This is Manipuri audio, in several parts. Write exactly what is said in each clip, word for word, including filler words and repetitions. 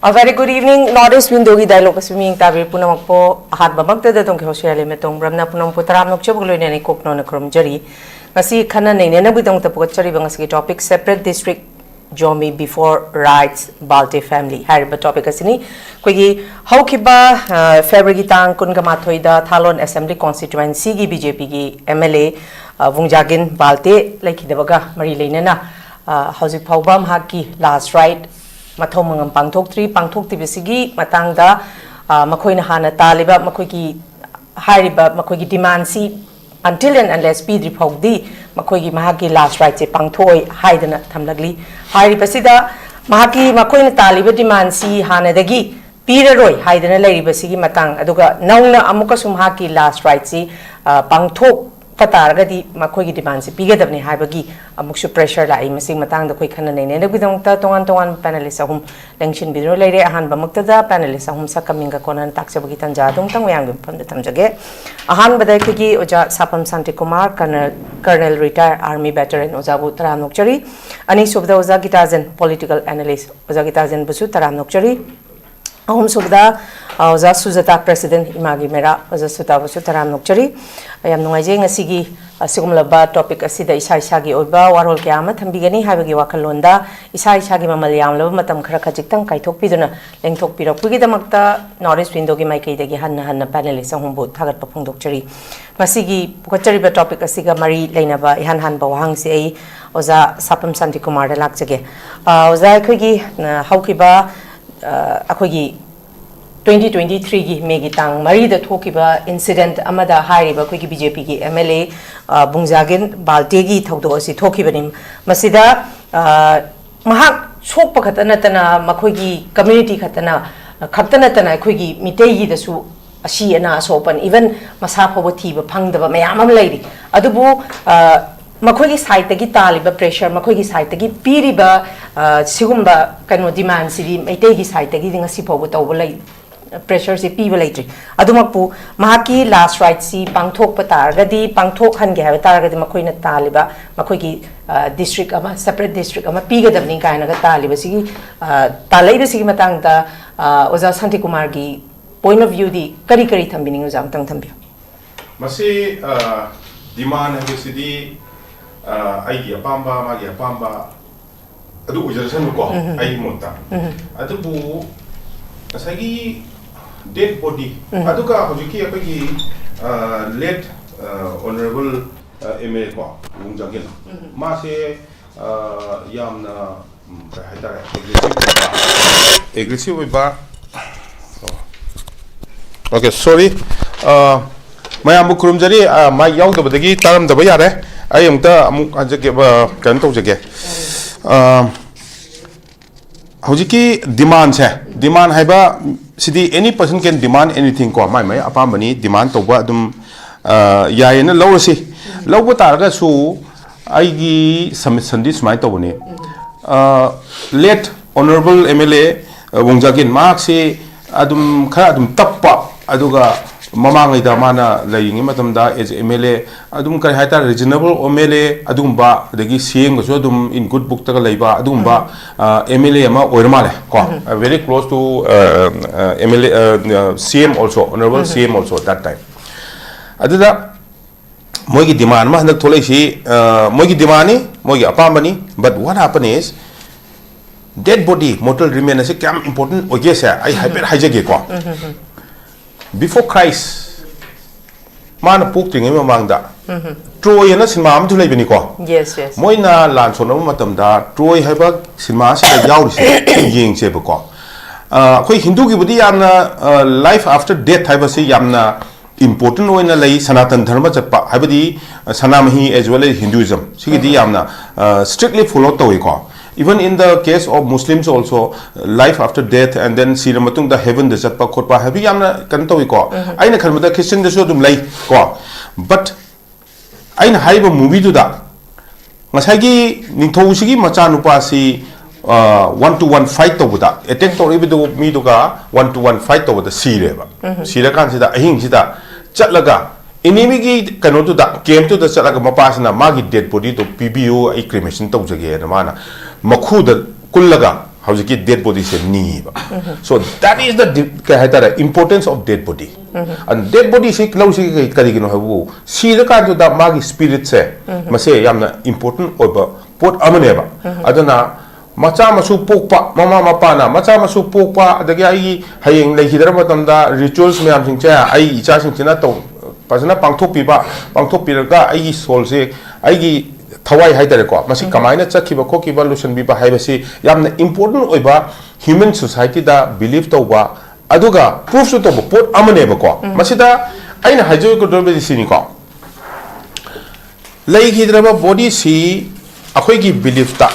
A very good evening, North East Window-ꯒꯤ dialogue ꯑꯁꯤ ꯃꯤꯌꯦꯡ ꯇꯥꯕꯤꯔꯤꯕ ꯄꯨꯝꯅꯃꯛꯄꯨ ꯑꯍꯥꯟꯕꯃꯛꯇꯗ ꯇꯣꯡꯈꯤꯕ ꯁꯣꯌꯥꯂꯤ ꯃꯇꯣꯡ ꯕ꯭ꯔꯝꯅ ꯄꯨꯝꯅꯃꯛꯄꯨ ꯇꯔꯥꯝꯅ ꯑꯣꯛꯆꯕꯒ ꯂꯣꯏꯅꯅ ꯏꯀꯣꯛ ꯅꯧꯅ ꯈꯨꯔꯨꯝꯖꯔꯤ꯫ ꯉꯁꯤ ꯈꯟꯅ ꯅꯩꯅꯅꯕꯒꯤꯗꯃꯛꯇ ꯄꯨꯒꯠꯆꯔꯤꯕ ꯉꯁꯤꯒꯤ topic separate district Zomi before rights, Balte family ꯍꯥꯏꯔꯤꯕ topic ꯑꯁꯤꯅꯤ꯫ ꯑꯩꯈꯣꯏꯒꯤ ꯍꯧꯈꯤꯕ, ꯑ, February-ꯒꯤ ꯇꯥꯡ ꯀꯨꯟꯒ ꯃꯥꯊꯣꯏꯗ ꯊꯥꯂꯣꯟ Assembly Constituency-ꯒꯤ B J P-ꯒꯤ M L A, ꯑ, ꯕꯨꯡꯖꯥꯒꯤꯟ ꯕꯥꯜꯇꯦ ꯂꯩꯈꯤꯗꯕꯒ ꯃꯔꯤ ꯂꯩꯅꯅ, ꯑ, ꯍꯧꯖꯤꯛ ꯐꯥꯎꯕ ꯃꯍꯥꯛꯀꯤ last rite ꯃꯊꯧ ꯃꯉꯝ ꯄꯥꯡꯊꯣꯛꯇ꯭ꯔꯤ꯫ ꯄꯥꯡꯊꯣꯛꯇ꯭ꯔꯤꯕꯁꯤꯒꯤ ꯃꯇꯥꯡꯗ, ꯑ, ꯃꯈꯣꯏꯅ ꯍꯥꯟꯅ ꯇꯥꯜꯂꯤꯕ ꯃꯈꯣꯏꯒꯤ ꯍꯥꯏꯔꯤꯕ ꯃꯈꯣꯏꯒꯤ demand-ꯁꯤ until and unless ꯄꯤꯗ꯭ꯔꯤ ꯐꯥꯎꯗꯤ ꯃꯈꯣꯏꯒꯤ ꯃꯍꯥꯛꯀꯤ last rite-ꯁꯦ ꯄꯥꯡꯊꯣꯛꯑꯣꯏ ꯍꯥꯏꯗꯅ ꯊꯝꯂꯛꯂꯤ꯫ ꯍꯥꯏꯔꯤꯕꯁꯤꯗ ꯃꯍꯥꯛꯀꯤ, ꯃꯈꯣꯏꯅ ꯇꯥꯜꯂꯤꯕ demand-ꯁꯤ ꯍꯥꯟꯅꯗꯒꯤ ꯄꯤꯔꯔꯣꯏ ꯍꯥꯏꯗꯅ ꯂꯩꯔꯤꯕꯁꯤꯒꯤ ꯃꯇꯥꯡ, ꯑꯗꯨꯒ ꯅꯧꯅ ꯑꯃꯨꯛꯀꯁꯨ ꯃꯍꯥꯛꯀꯤ last rite-ꯁꯤ, ꯑ, ꯄꯥꯡꯊꯣꯛꯄ ꯇꯥꯔꯒꯗꯤ ꯃꯈꯣꯏꯒꯤ demand-ꯁꯤ ꯄꯤꯒꯗꯕꯅꯤ ꯍꯥꯏꯕꯒꯤ ꯑꯃꯨꯛꯁꯨ pressure ꯂꯥꯛꯏ꯫ ꯃꯁꯤꯒꯤ ꯃꯇꯥꯡꯗ ꯑꯩꯈꯣꯏ ꯈꯟꯅ ꯅꯩꯅꯅꯕꯒꯤꯗꯃꯛꯇ ꯇꯣꯉꯥꯟ ꯇꯣꯉꯥꯟꯕ panelist ꯑꯍꯨꯝ ꯂꯦꯡꯁꯤꯟꯕꯤꯗꯨꯅ ꯂꯩꯔꯦ꯫ ꯑꯍꯥꯟꯕꯃꯛꯇꯗ panelist ꯑꯍꯨꯝ ꯁꯛꯀ ꯃꯤꯡꯒ ꯀꯣꯟꯅꯅ ꯇꯥꯛꯆꯕꯒꯤ ꯇꯥꯟꯖꯥ ꯑꯗꯨꯝꯇꯪ ꯃꯌꯥꯝꯒꯤ ꯃꯐꯝꯗ ꯊꯝꯖꯒꯦ꯫ ꯑꯍꯥꯟꯕꯗ ꯑꯩꯈꯣꯏꯒꯤ ꯑꯣꯖꯥ ꯁꯥꯄꯝ Shantikumar, Colonel, Colonel, retired army veteran, ꯑꯣꯖꯥꯕꯨ ꯇꯔꯥꯝꯅ ꯑꯣꯛꯆꯔꯤ꯫ ꯑꯅꯤꯁꯨꯕꯗ ꯑꯣꯖꯥ ꯒꯤꯇꯥꯖꯟ, political analyst, ꯑꯣꯖꯥ ꯒꯤꯇꯥꯖꯟꯕꯨꯁꯨ ꯇꯔꯥꯝꯅ ꯑꯣꯛꯆꯔꯤ꯫ ꯑꯍꯨꯝꯁꯨꯕꯗ, ꯑ, ꯑꯣꯖꯥ ꯁꯨꯖꯥꯇꯥ, President ꯏꯃꯥꯒꯤ ꯃꯦꯔꯥ, ꯑꯣꯖꯥ ꯁꯨꯖꯥꯇꯥꯕꯨꯁꯨ ꯇꯔꯥꯝꯅ ꯑꯣꯛꯆꯔꯤ꯫ ꯌꯥꯝ ꯅꯨꯡꯉꯥꯏꯖꯩ ꯉꯁꯤꯒꯤ ꯑꯁꯤꯒꯨꯝꯂꯕ topic ꯑꯁꯤꯗ ꯏꯁꯥ ꯏꯁꯥꯒꯤ ꯑꯣꯏꯕ ꯋꯥꯔꯣꯜ ꯀꯌꯥ ꯑꯃ ꯊꯝꯕꯤꯒꯅꯤ ꯍꯥꯏꯕꯒꯤ ꯋꯥꯈꯜꯂꯣꯟꯗ ꯏꯁꯥ ꯏꯁꯥꯒꯤ ꯃꯃꯜ ꯌꯥꯝꯂꯕ ꯃꯇꯝ ꯈꯔ ꯈꯖꯤꯛꯇꯪ ꯀꯥꯏꯊꯣꯛꯄꯤꯗꯨꯅ ꯂꯦꯡꯊꯣꯛꯄꯤꯔꯛꯄꯒꯤꯗꯃꯛꯇ North East Window-ꯒꯤ ꯃꯥꯏꯀꯩꯗꯒꯤ ꯍꯟꯅ ꯍꯟꯅ panelist ꯑꯍꯨꯝꯕꯨ ꯊꯥꯒꯠꯄ ꯐꯣꯡꯗꯣꯛꯆꯔꯤ꯫ ꯉꯁꯤꯒꯤ ꯄꯨꯈꯠꯆꯔꯤꯕ topic ꯑꯁꯤꯒ ꯃꯔꯤ ꯂꯩꯅꯕ ꯏꯍꯥꯟ ꯍꯥꯟꯕ ꯋꯥꯍꯪꯁꯤ ꯑꯩ ꯑꯣꯖꯥ ꯁꯥꯄꯝ ꯁꯥꯟꯇꯤꯀꯨꯃꯥꯔꯗ ꯂꯥꯛꯆꯒꯦ꯫ ꯑ, ꯑꯣꯖꯥ, ꯑꯩꯈꯣꯏꯒꯤ, ꯑ, ꯍꯧꯈꯤꯕ, ꯑ, ꯑꯩꯈꯣꯏꯒꯤ twenty twenty-three-ꯒꯤ May-ꯒꯤ ꯇꯥꯡ ꯃꯔꯤꯗ ꯊꯣꯛꯈꯤꯕ incident ꯑꯃꯗ ꯍꯥꯏꯔꯤꯕ ꯑꯩꯈꯣꯏꯒꯤ B J P-ꯒꯤ M L A, ꯑ, ꯕꯨꯡꯖꯥꯒꯤꯟ ꯕꯥꯜꯇꯦꯒꯤ ꯊꯧꯗꯣꯛ ꯑꯁꯤ ꯊꯣꯛꯈꯤꯕꯅꯤ꯫ ꯃꯁꯤꯗ, ꯑ, ꯃꯍꯥꯛ ꯁꯣꯛꯄ ꯈꯛꯇ ꯅꯠꯇꯅ ꯃꯈꯣꯏꯒꯤ community ꯈꯛꯇꯅ, ꯈꯛꯇ ꯅꯠꯇꯅ ꯑꯩꯈꯣꯏꯒꯤ ꯃꯤꯇꯩꯒꯤꯗꯁꯨ ꯑꯁꯤ ꯑꯅꯥ ꯑꯁꯣꯛ ꯑꯄꯟ, even ꯃꯁꯥ ꯐꯥꯎꯕ ꯊꯤꯕ ꯐꯪꯗꯕ ꯃꯌꯥꯝ ꯑꯃ ꯂꯩꯔꯤ꯫ ꯑꯗꯨꯕꯨ, ꯑ, ꯃꯈꯣꯏꯒꯤ side-ꯇꯒꯤ ꯇꯥꯜꯂꯤꯕ pressure, ꯃꯈꯣꯏꯒꯤ side-ꯇꯒꯤ ꯄꯤꯔꯤꯕ, ꯑ, ꯁꯤꯒꯨꯝꯕ ꯀꯩꯅꯣ demand-ꯁꯤꯗꯤ ꯃꯩꯇꯩꯒꯤ side-ꯇꯒꯤꯗꯤ ꯉꯁꯤ ꯐꯥꯎꯕ ꯇꯧꯕ ꯂꯩ-, ꯄ꯭ꯔꯦꯁꯔꯁꯤ ꯄꯤꯕ ꯂꯩꯇ꯭ꯔꯤ꯫ ꯑꯗꯨꯃꯛꯄꯨ ꯃꯍꯥꯛꯀꯤ ꯂꯥꯁ ꯔꯥꯏꯠꯁꯤ ꯄꯥꯡꯊꯣꯛꯄ ꯇꯥꯔꯒꯗꯤ, ꯄꯥꯡꯊꯣꯛꯍꯟꯒꯦ ꯍꯥꯏꯕ ꯇꯥꯔꯒꯗꯤ, ꯃꯈꯣꯏꯅ ꯇꯥꯜꯂꯤꯕ ꯃꯈꯣꯏꯒꯤ ꯗꯤꯁꯇ꯭ꯔꯤꯛ ꯑꯃ, ꯁꯦꯄꯔꯦꯠ ꯗꯤꯁꯇ꯭ꯔꯤꯛ ꯑꯃ ꯄꯤꯒꯗꯕꯅꯤ ꯀꯥꯏꯅꯒ ꯇꯥꯜꯂꯤꯕꯁꯤꯒꯤ, ꯑ, ꯇꯥꯜꯂꯛꯏꯕꯁꯤꯒꯤ ꯃꯇꯥꯡꯗ, ꯑ, ꯑꯣꯖꯥ ꯁꯥꯟꯇꯤꯀꯨꯃꯥꯔꯒꯤ ꯄꯣꯏꯟ ꯑꯣꯐ ꯚ꯭ꯌꯨꯗꯤ ꯀꯔꯤ ꯀꯔꯤ ꯊꯝꯕꯤꯅꯤꯡꯉꯤ? ꯑꯣꯖꯥ, ꯑꯃꯇꯪ ꯊꯝꯕꯤꯌꯨ꯫ ꯃꯁꯤ, ꯑ, ꯗꯤꯃꯥꯟ ꯍꯥꯏꯕꯁꯤꯗꯤ, ꯑ, ꯑꯩꯒꯤ ꯑꯄꯥꯝꯕ, ꯃꯥꯒꯤ ꯑꯄꯥꯝꯕ, ꯑꯗꯨ ꯑꯣꯏꯖꯔꯁꯅꯨꯀꯣ, ꯎꯝ꯫ ꯑꯩꯒꯤ ꯃꯣꯠꯇ꯫ ꯎꯝ꯫ ꯑꯗꯨꯕꯨ ꯉꯁꯥꯏꯒꯤ ꯗꯦꯠ ꯕꯣꯗꯤ, ꯎꯝ꯫ ꯑꯗꯨꯒ ꯍꯧꯖꯤꯛꯀꯤ ꯑꯩꯈꯣꯏꯒꯤ, ꯑ, ꯂꯦꯠ, ꯑ, ꯑꯣꯅꯔꯦꯕꯜ, ꯑ, ꯑꯦꯝ ꯑꯦꯜ ꯑꯦ ꯀꯣ, ꯋꯨꯡ ꯖꯥꯒꯤꯟ, ꯎꯝ꯫ ꯃꯥꯁꯦ, ꯑ, ꯌꯥꯝꯅ, ꯎꯝ, ꯀꯩ ꯍꯥꯏꯇꯥꯔꯦ, ꯑꯦꯒ꯭ꯔꯦꯁꯤꯞ ꯑꯣꯏꯕ, ꯑꯦꯒ꯭ꯔꯦꯁꯤꯞ ꯑꯣꯏꯕ, ꯑꯣꯀꯦ, ꯁꯣꯔꯤ꯫ ꯑ, ꯃꯌꯥꯝꯕꯨ ꯈꯨꯔꯨꯝꯖꯔꯤ꯫ ꯑ, ꯃꯥꯏꯛ ꯌꯥꯎꯗꯕꯗꯒꯤ ꯇꯥꯔꯝꯗꯕ ꯌꯥꯔꯦ꯫ ꯑꯩ ꯑꯃꯨꯛꯇ ꯑꯃꯨꯛ ꯍꯟꯖꯒꯦ, ꯑ, ꯀꯩꯅꯣ ꯇꯧꯖꯒꯦ꯫ ꯑ, ꯍꯧꯖꯤꯛꯀꯤ ꯗꯤꯃꯥꯟꯁꯦ, ꯗꯤꯃꯥꯟ ꯍꯥꯏꯕ ꯁꯤꯗꯤ any person can demand anything ꯀꯣ, ꯃꯥꯏ ꯃꯥꯏ ꯑꯄꯥꯝꯕꯅꯤ, ꯗꯤꯃꯥꯟ ꯇꯧꯕ ꯑꯗꯨꯝ, ꯑ, ꯌꯥꯏꯌꯦꯅ ꯂꯧꯔꯁꯤ꯫ ꯂꯧꯕ ꯇꯥꯔꯒꯁꯨ ꯑꯩꯒꯤ ꯁꯕꯃꯤꯁꯟꯗꯤ ꯁꯨꯃꯥꯏꯅ ꯇꯧꯕꯅꯤ꯫ ꯑ, late honourable M L A Wungzagin, ꯃꯍꯥꯛꯁꯤ ꯑꯗꯨꯝ ꯈꯔ ꯑꯗꯨꯝ ꯇꯞꯄ, ꯑꯗꯨꯒ ꯃꯃꯥꯡꯉꯩꯗ ꯃꯥꯅ ꯂꯩꯔꯤꯉꯩ ꯃꯇꯝꯗ as M L A ꯑꯗꯨꯝ, ꯀꯔꯤ ꯍꯥꯏꯇꯥꯔꯦ, ꯔꯤꯖꯅꯦꯕꯜ ꯑꯦꯝ ꯑꯦꯜ ꯑꯦ ꯑꯗꯨꯒꯨꯝꯕ, ꯑꯗꯒꯤ ꯁꯤ ꯑꯦꯝꯒꯁꯨ ꯑꯗꯨꯝ in good book ꯇꯒ ꯂꯩꯕ ꯑꯗꯨꯒꯨꯝꯕ, ꯎꯝ꯫ ꯑ, ꯑꯦꯝ ꯑꯦꯜ ꯑꯦ ꯑꯃ ꯑꯣꯏꯔ ꯃꯥꯜꯂꯦ ꯀꯣ꯫ ꯎꯝ꯫ ꯑ, very close to, ꯑ, ꯑ, ꯑꯦꯝ ꯑꯦꯜ ꯑꯦ, ꯑ, ꯑ, ꯁꯤ M also, honorable um. C M also that time꯫ ꯑꯗꯨꯗ ꯃꯣꯏꯒꯤ ꯗꯤꯃꯥꯟ ꯑꯃ ꯍꯟꯗꯛ ꯊꯣꯛꯂꯛꯏꯁꯤ, ꯑ, ꯃꯣꯏꯒꯤ ꯗꯤꯃꯥꯟꯅꯤ, ꯃꯣꯏꯒꯤ ꯑꯄꯥꯝꯕꯅꯤ, but what happen is, dead body, mortal remain ꯑꯁꯤ ꯀꯌꯥꯝ important ꯑꯣꯏꯒꯦꯁꯦ ꯑꯩ ꯍꯥꯏꯐꯦꯠ ꯍꯥꯏꯖꯒꯦꯀꯣ꯫ ꯎꯝ, ꯎꯝ, ꯎꯝ꯫ Before Christ, ꯃꯥꯅ ꯄꯣꯛꯇ꯭ꯔꯤꯉꯩ ꯃꯃꯥꯡꯗ, ꯎꯝ, ꯎꯝ꯫ ꯇ꯭ꯔꯣꯏ ꯑꯅ ꯁꯤꯅꯦꯃꯥ ꯑꯃꯁꯨ ꯂꯩꯕꯅꯤꯀꯣ꯫ Yes, yes꯫ ꯃꯣꯏꯅ ꯂꯥꯟ ꯁꯣꯛꯅꯕ ꯃꯇꯝꯗ ꯇ꯭ꯔꯣꯏ ꯍꯥꯏꯕ ꯁꯤꯅꯦꯃꯥ ꯑꯁꯤꯗ ꯌꯥꯎꯔꯤꯁꯦ ꯌꯦꯡꯁꯦꯕꯀꯣ꯫ ꯑ, ꯑꯩꯈꯣꯏ ꯍꯤꯟꯗꯨꯒꯤꯕꯨꯗꯤ ꯌꯥꯝꯅ, ꯑ, life after death ꯍꯥꯏꯕꯁꯤ ꯌꯥꯝꯅ important ꯑꯣꯏꯅ ꯂꯩ꯫ ꯁꯅꯥꯇꯟ ꯙꯔꯃ ꯆꯠꯄ ꯍꯥꯏꯕꯗꯤ, ꯑ, ꯁꯅꯥꯃꯍꯤ as well as Hinduism ꯁꯤꯒꯤꯗꯤ ꯎꯝ꯫ ꯌꯥꯝꯅ, ꯑ, strictly follow ꯇꯧꯏꯀꯣ꯫ Even in the case of Muslims also, life after death and then sir ꯃꯇꯨꯡꯗ heaven ꯗ ꯆꯠꯄ ꯈꯣꯠꯄ ꯍꯥꯏꯕꯗꯤ ꯌꯥꯝꯅ ꯀꯩꯅꯣ ꯇꯧꯏꯀꯣ꯫ ꯎꯝ꯫ ꯑꯩꯅ ꯈꯟꯕꯗ Christian ꯗꯁꯨ ꯑꯗꯨꯝ ꯂꯩ ꯀꯣ꯫ But ꯑꯩꯅ ꯍꯥꯏꯔꯤꯕ movie ꯗꯨꯗ ꯉꯁꯥꯏꯒꯤ ꯅꯤꯡꯊꯧꯁꯤꯒꯤ ꯃꯆꯥꯅꯨꯄꯥꯁꯤ, ꯋꯥꯟ ꯇꯨ ꯋꯥꯟ ꯐꯥꯏꯠ ꯇꯧꯕꯗ, ꯑꯦꯇꯦꯛ ꯇꯧꯔꯛꯏꯕꯗꯨ ꯃꯤꯗꯨꯒ ꯋꯥꯟ ꯇꯨ ꯋꯥꯟ ꯐꯥꯏꯠ ꯇꯧꯕꯗ ꯁꯤꯔꯦꯕ꯫ ꯁꯤꯔꯀꯥꯟꯁꯤꯗ ꯑꯍꯤꯡꯁꯤꯗ ꯆꯠꯂꯒ, ꯏꯅꯤꯃꯤꯒꯤ ꯀꯩꯅꯣꯗꯨꯗ, ꯀꯦꯝꯞꯇꯨꯗ ꯆꯠꯂꯒ ꯃꯄꯥꯁꯤꯅ ꯃꯥꯒꯤ ꯗꯦꯗ ꯕꯣꯗꯤꯗꯣ ꯄꯤꯕꯤꯌꯨ, ꯑꯩ ꯀ꯭ꯔꯤꯃꯦꯁꯟ ꯇꯧꯖꯒꯦꯅ ꯃꯥꯅ ꯃꯈꯨꯗ ꯀꯨꯜꯂꯒ ꯍꯧꯖꯤꯛꯀꯤ ꯗꯦꯗ ꯕꯣꯗꯤꯁꯦ ꯅꯤꯕ꯫ So that is the, ꯀꯩ ꯍꯥꯏꯇꯥꯔꯦ, importance of dead body꯫ ꯑꯗꯨ ꯗꯦꯗ ꯕꯣꯗꯤꯁꯤ ꯂꯧꯁꯤ ꯀꯩ-, ꯀꯔꯤꯒꯤꯅꯣ ꯍꯥꯏꯕꯕꯨ, ꯁꯤꯔꯀꯥꯟꯗꯨꯗ ꯃꯥꯒꯤ ꯁ꯭ꯄꯤꯔꯤꯠꯁꯦ, ꯃꯁꯦ ꯌꯥꯝꯅ ꯏꯝꯄꯣꯔꯇꯦꯟ ꯑꯣꯏꯕ ꯄꯣꯠ ꯑꯃꯅꯦꯕ꯫ ꯑꯗꯨꯅ ꯃꯆꯥ ꯃꯁꯨ ꯄꯣꯛꯄ, ꯃꯃꯥ ꯃꯄꯥꯅ ꯃꯆꯥ ꯃꯁꯨ ꯄꯣꯛꯄ, ꯑꯗꯒꯤ ꯑꯩꯒꯤ ꯍꯌꯦꯡ ꯂꯩꯈꯤꯗ꯭ꯔꯕ ꯃꯇꯝꯗ ꯔꯤꯆꯨꯋꯦꯜꯁ ꯃꯌꯥꯝꯁꯤꯡꯁꯦ ꯑꯩ ꯏꯆꯥꯁꯤꯡꯁꯤꯅ ꯇꯧ-, ꯐꯖꯅ ꯄꯥꯡꯊꯣꯛꯄꯤꯕ, ꯄꯥꯡꯊꯣꯛꯄꯤꯔꯒ ꯑꯩꯒꯤ ꯁꯣꯜꯁꯦ, ꯑꯩꯒꯤ ꯊꯋꯥꯏ ꯍꯥꯏꯇꯥꯔꯦꯀꯣ, ꯃꯁꯤ ꯀꯃꯥꯏꯅ ꯆꯠꯈꯤꯕ ꯈꯣꯠꯈꯤꯕ ꯂꯣꯏꯁꯤꯟꯕꯤꯕ ꯍꯥꯏꯕꯁꯤ ꯌꯥꯝꯅ ꯏꯝꯄꯣꯔꯇꯦꯟ ꯑꯣꯏꯕ, ꯍ꯭ꯌꯨꯃꯦꯟ ꯁꯣꯁꯥꯏꯇꯤꯗ ꯕꯤꯂꯤꯐ ꯇꯧꯕ, ꯑꯗꯨꯒ ꯄ꯭ꯔꯨꯐꯁꯨ ꯇꯧꯕ ꯄꯣꯠ ꯑꯃꯅꯦꯕꯀꯣ꯫ ꯃꯁꯤꯗ ꯑꯩꯅ ꯍꯥꯏꯖꯒꯗꯧꯔꯤꯕꯗꯤ ꯁꯤꯅꯤꯀꯣ, ꯂꯩꯈꯤꯗ꯭ꯔꯕ ꯕꯣꯗꯤꯁꯤ ꯑꯩꯈꯣꯏꯒꯤ ꯕꯤꯂꯤꯐꯇ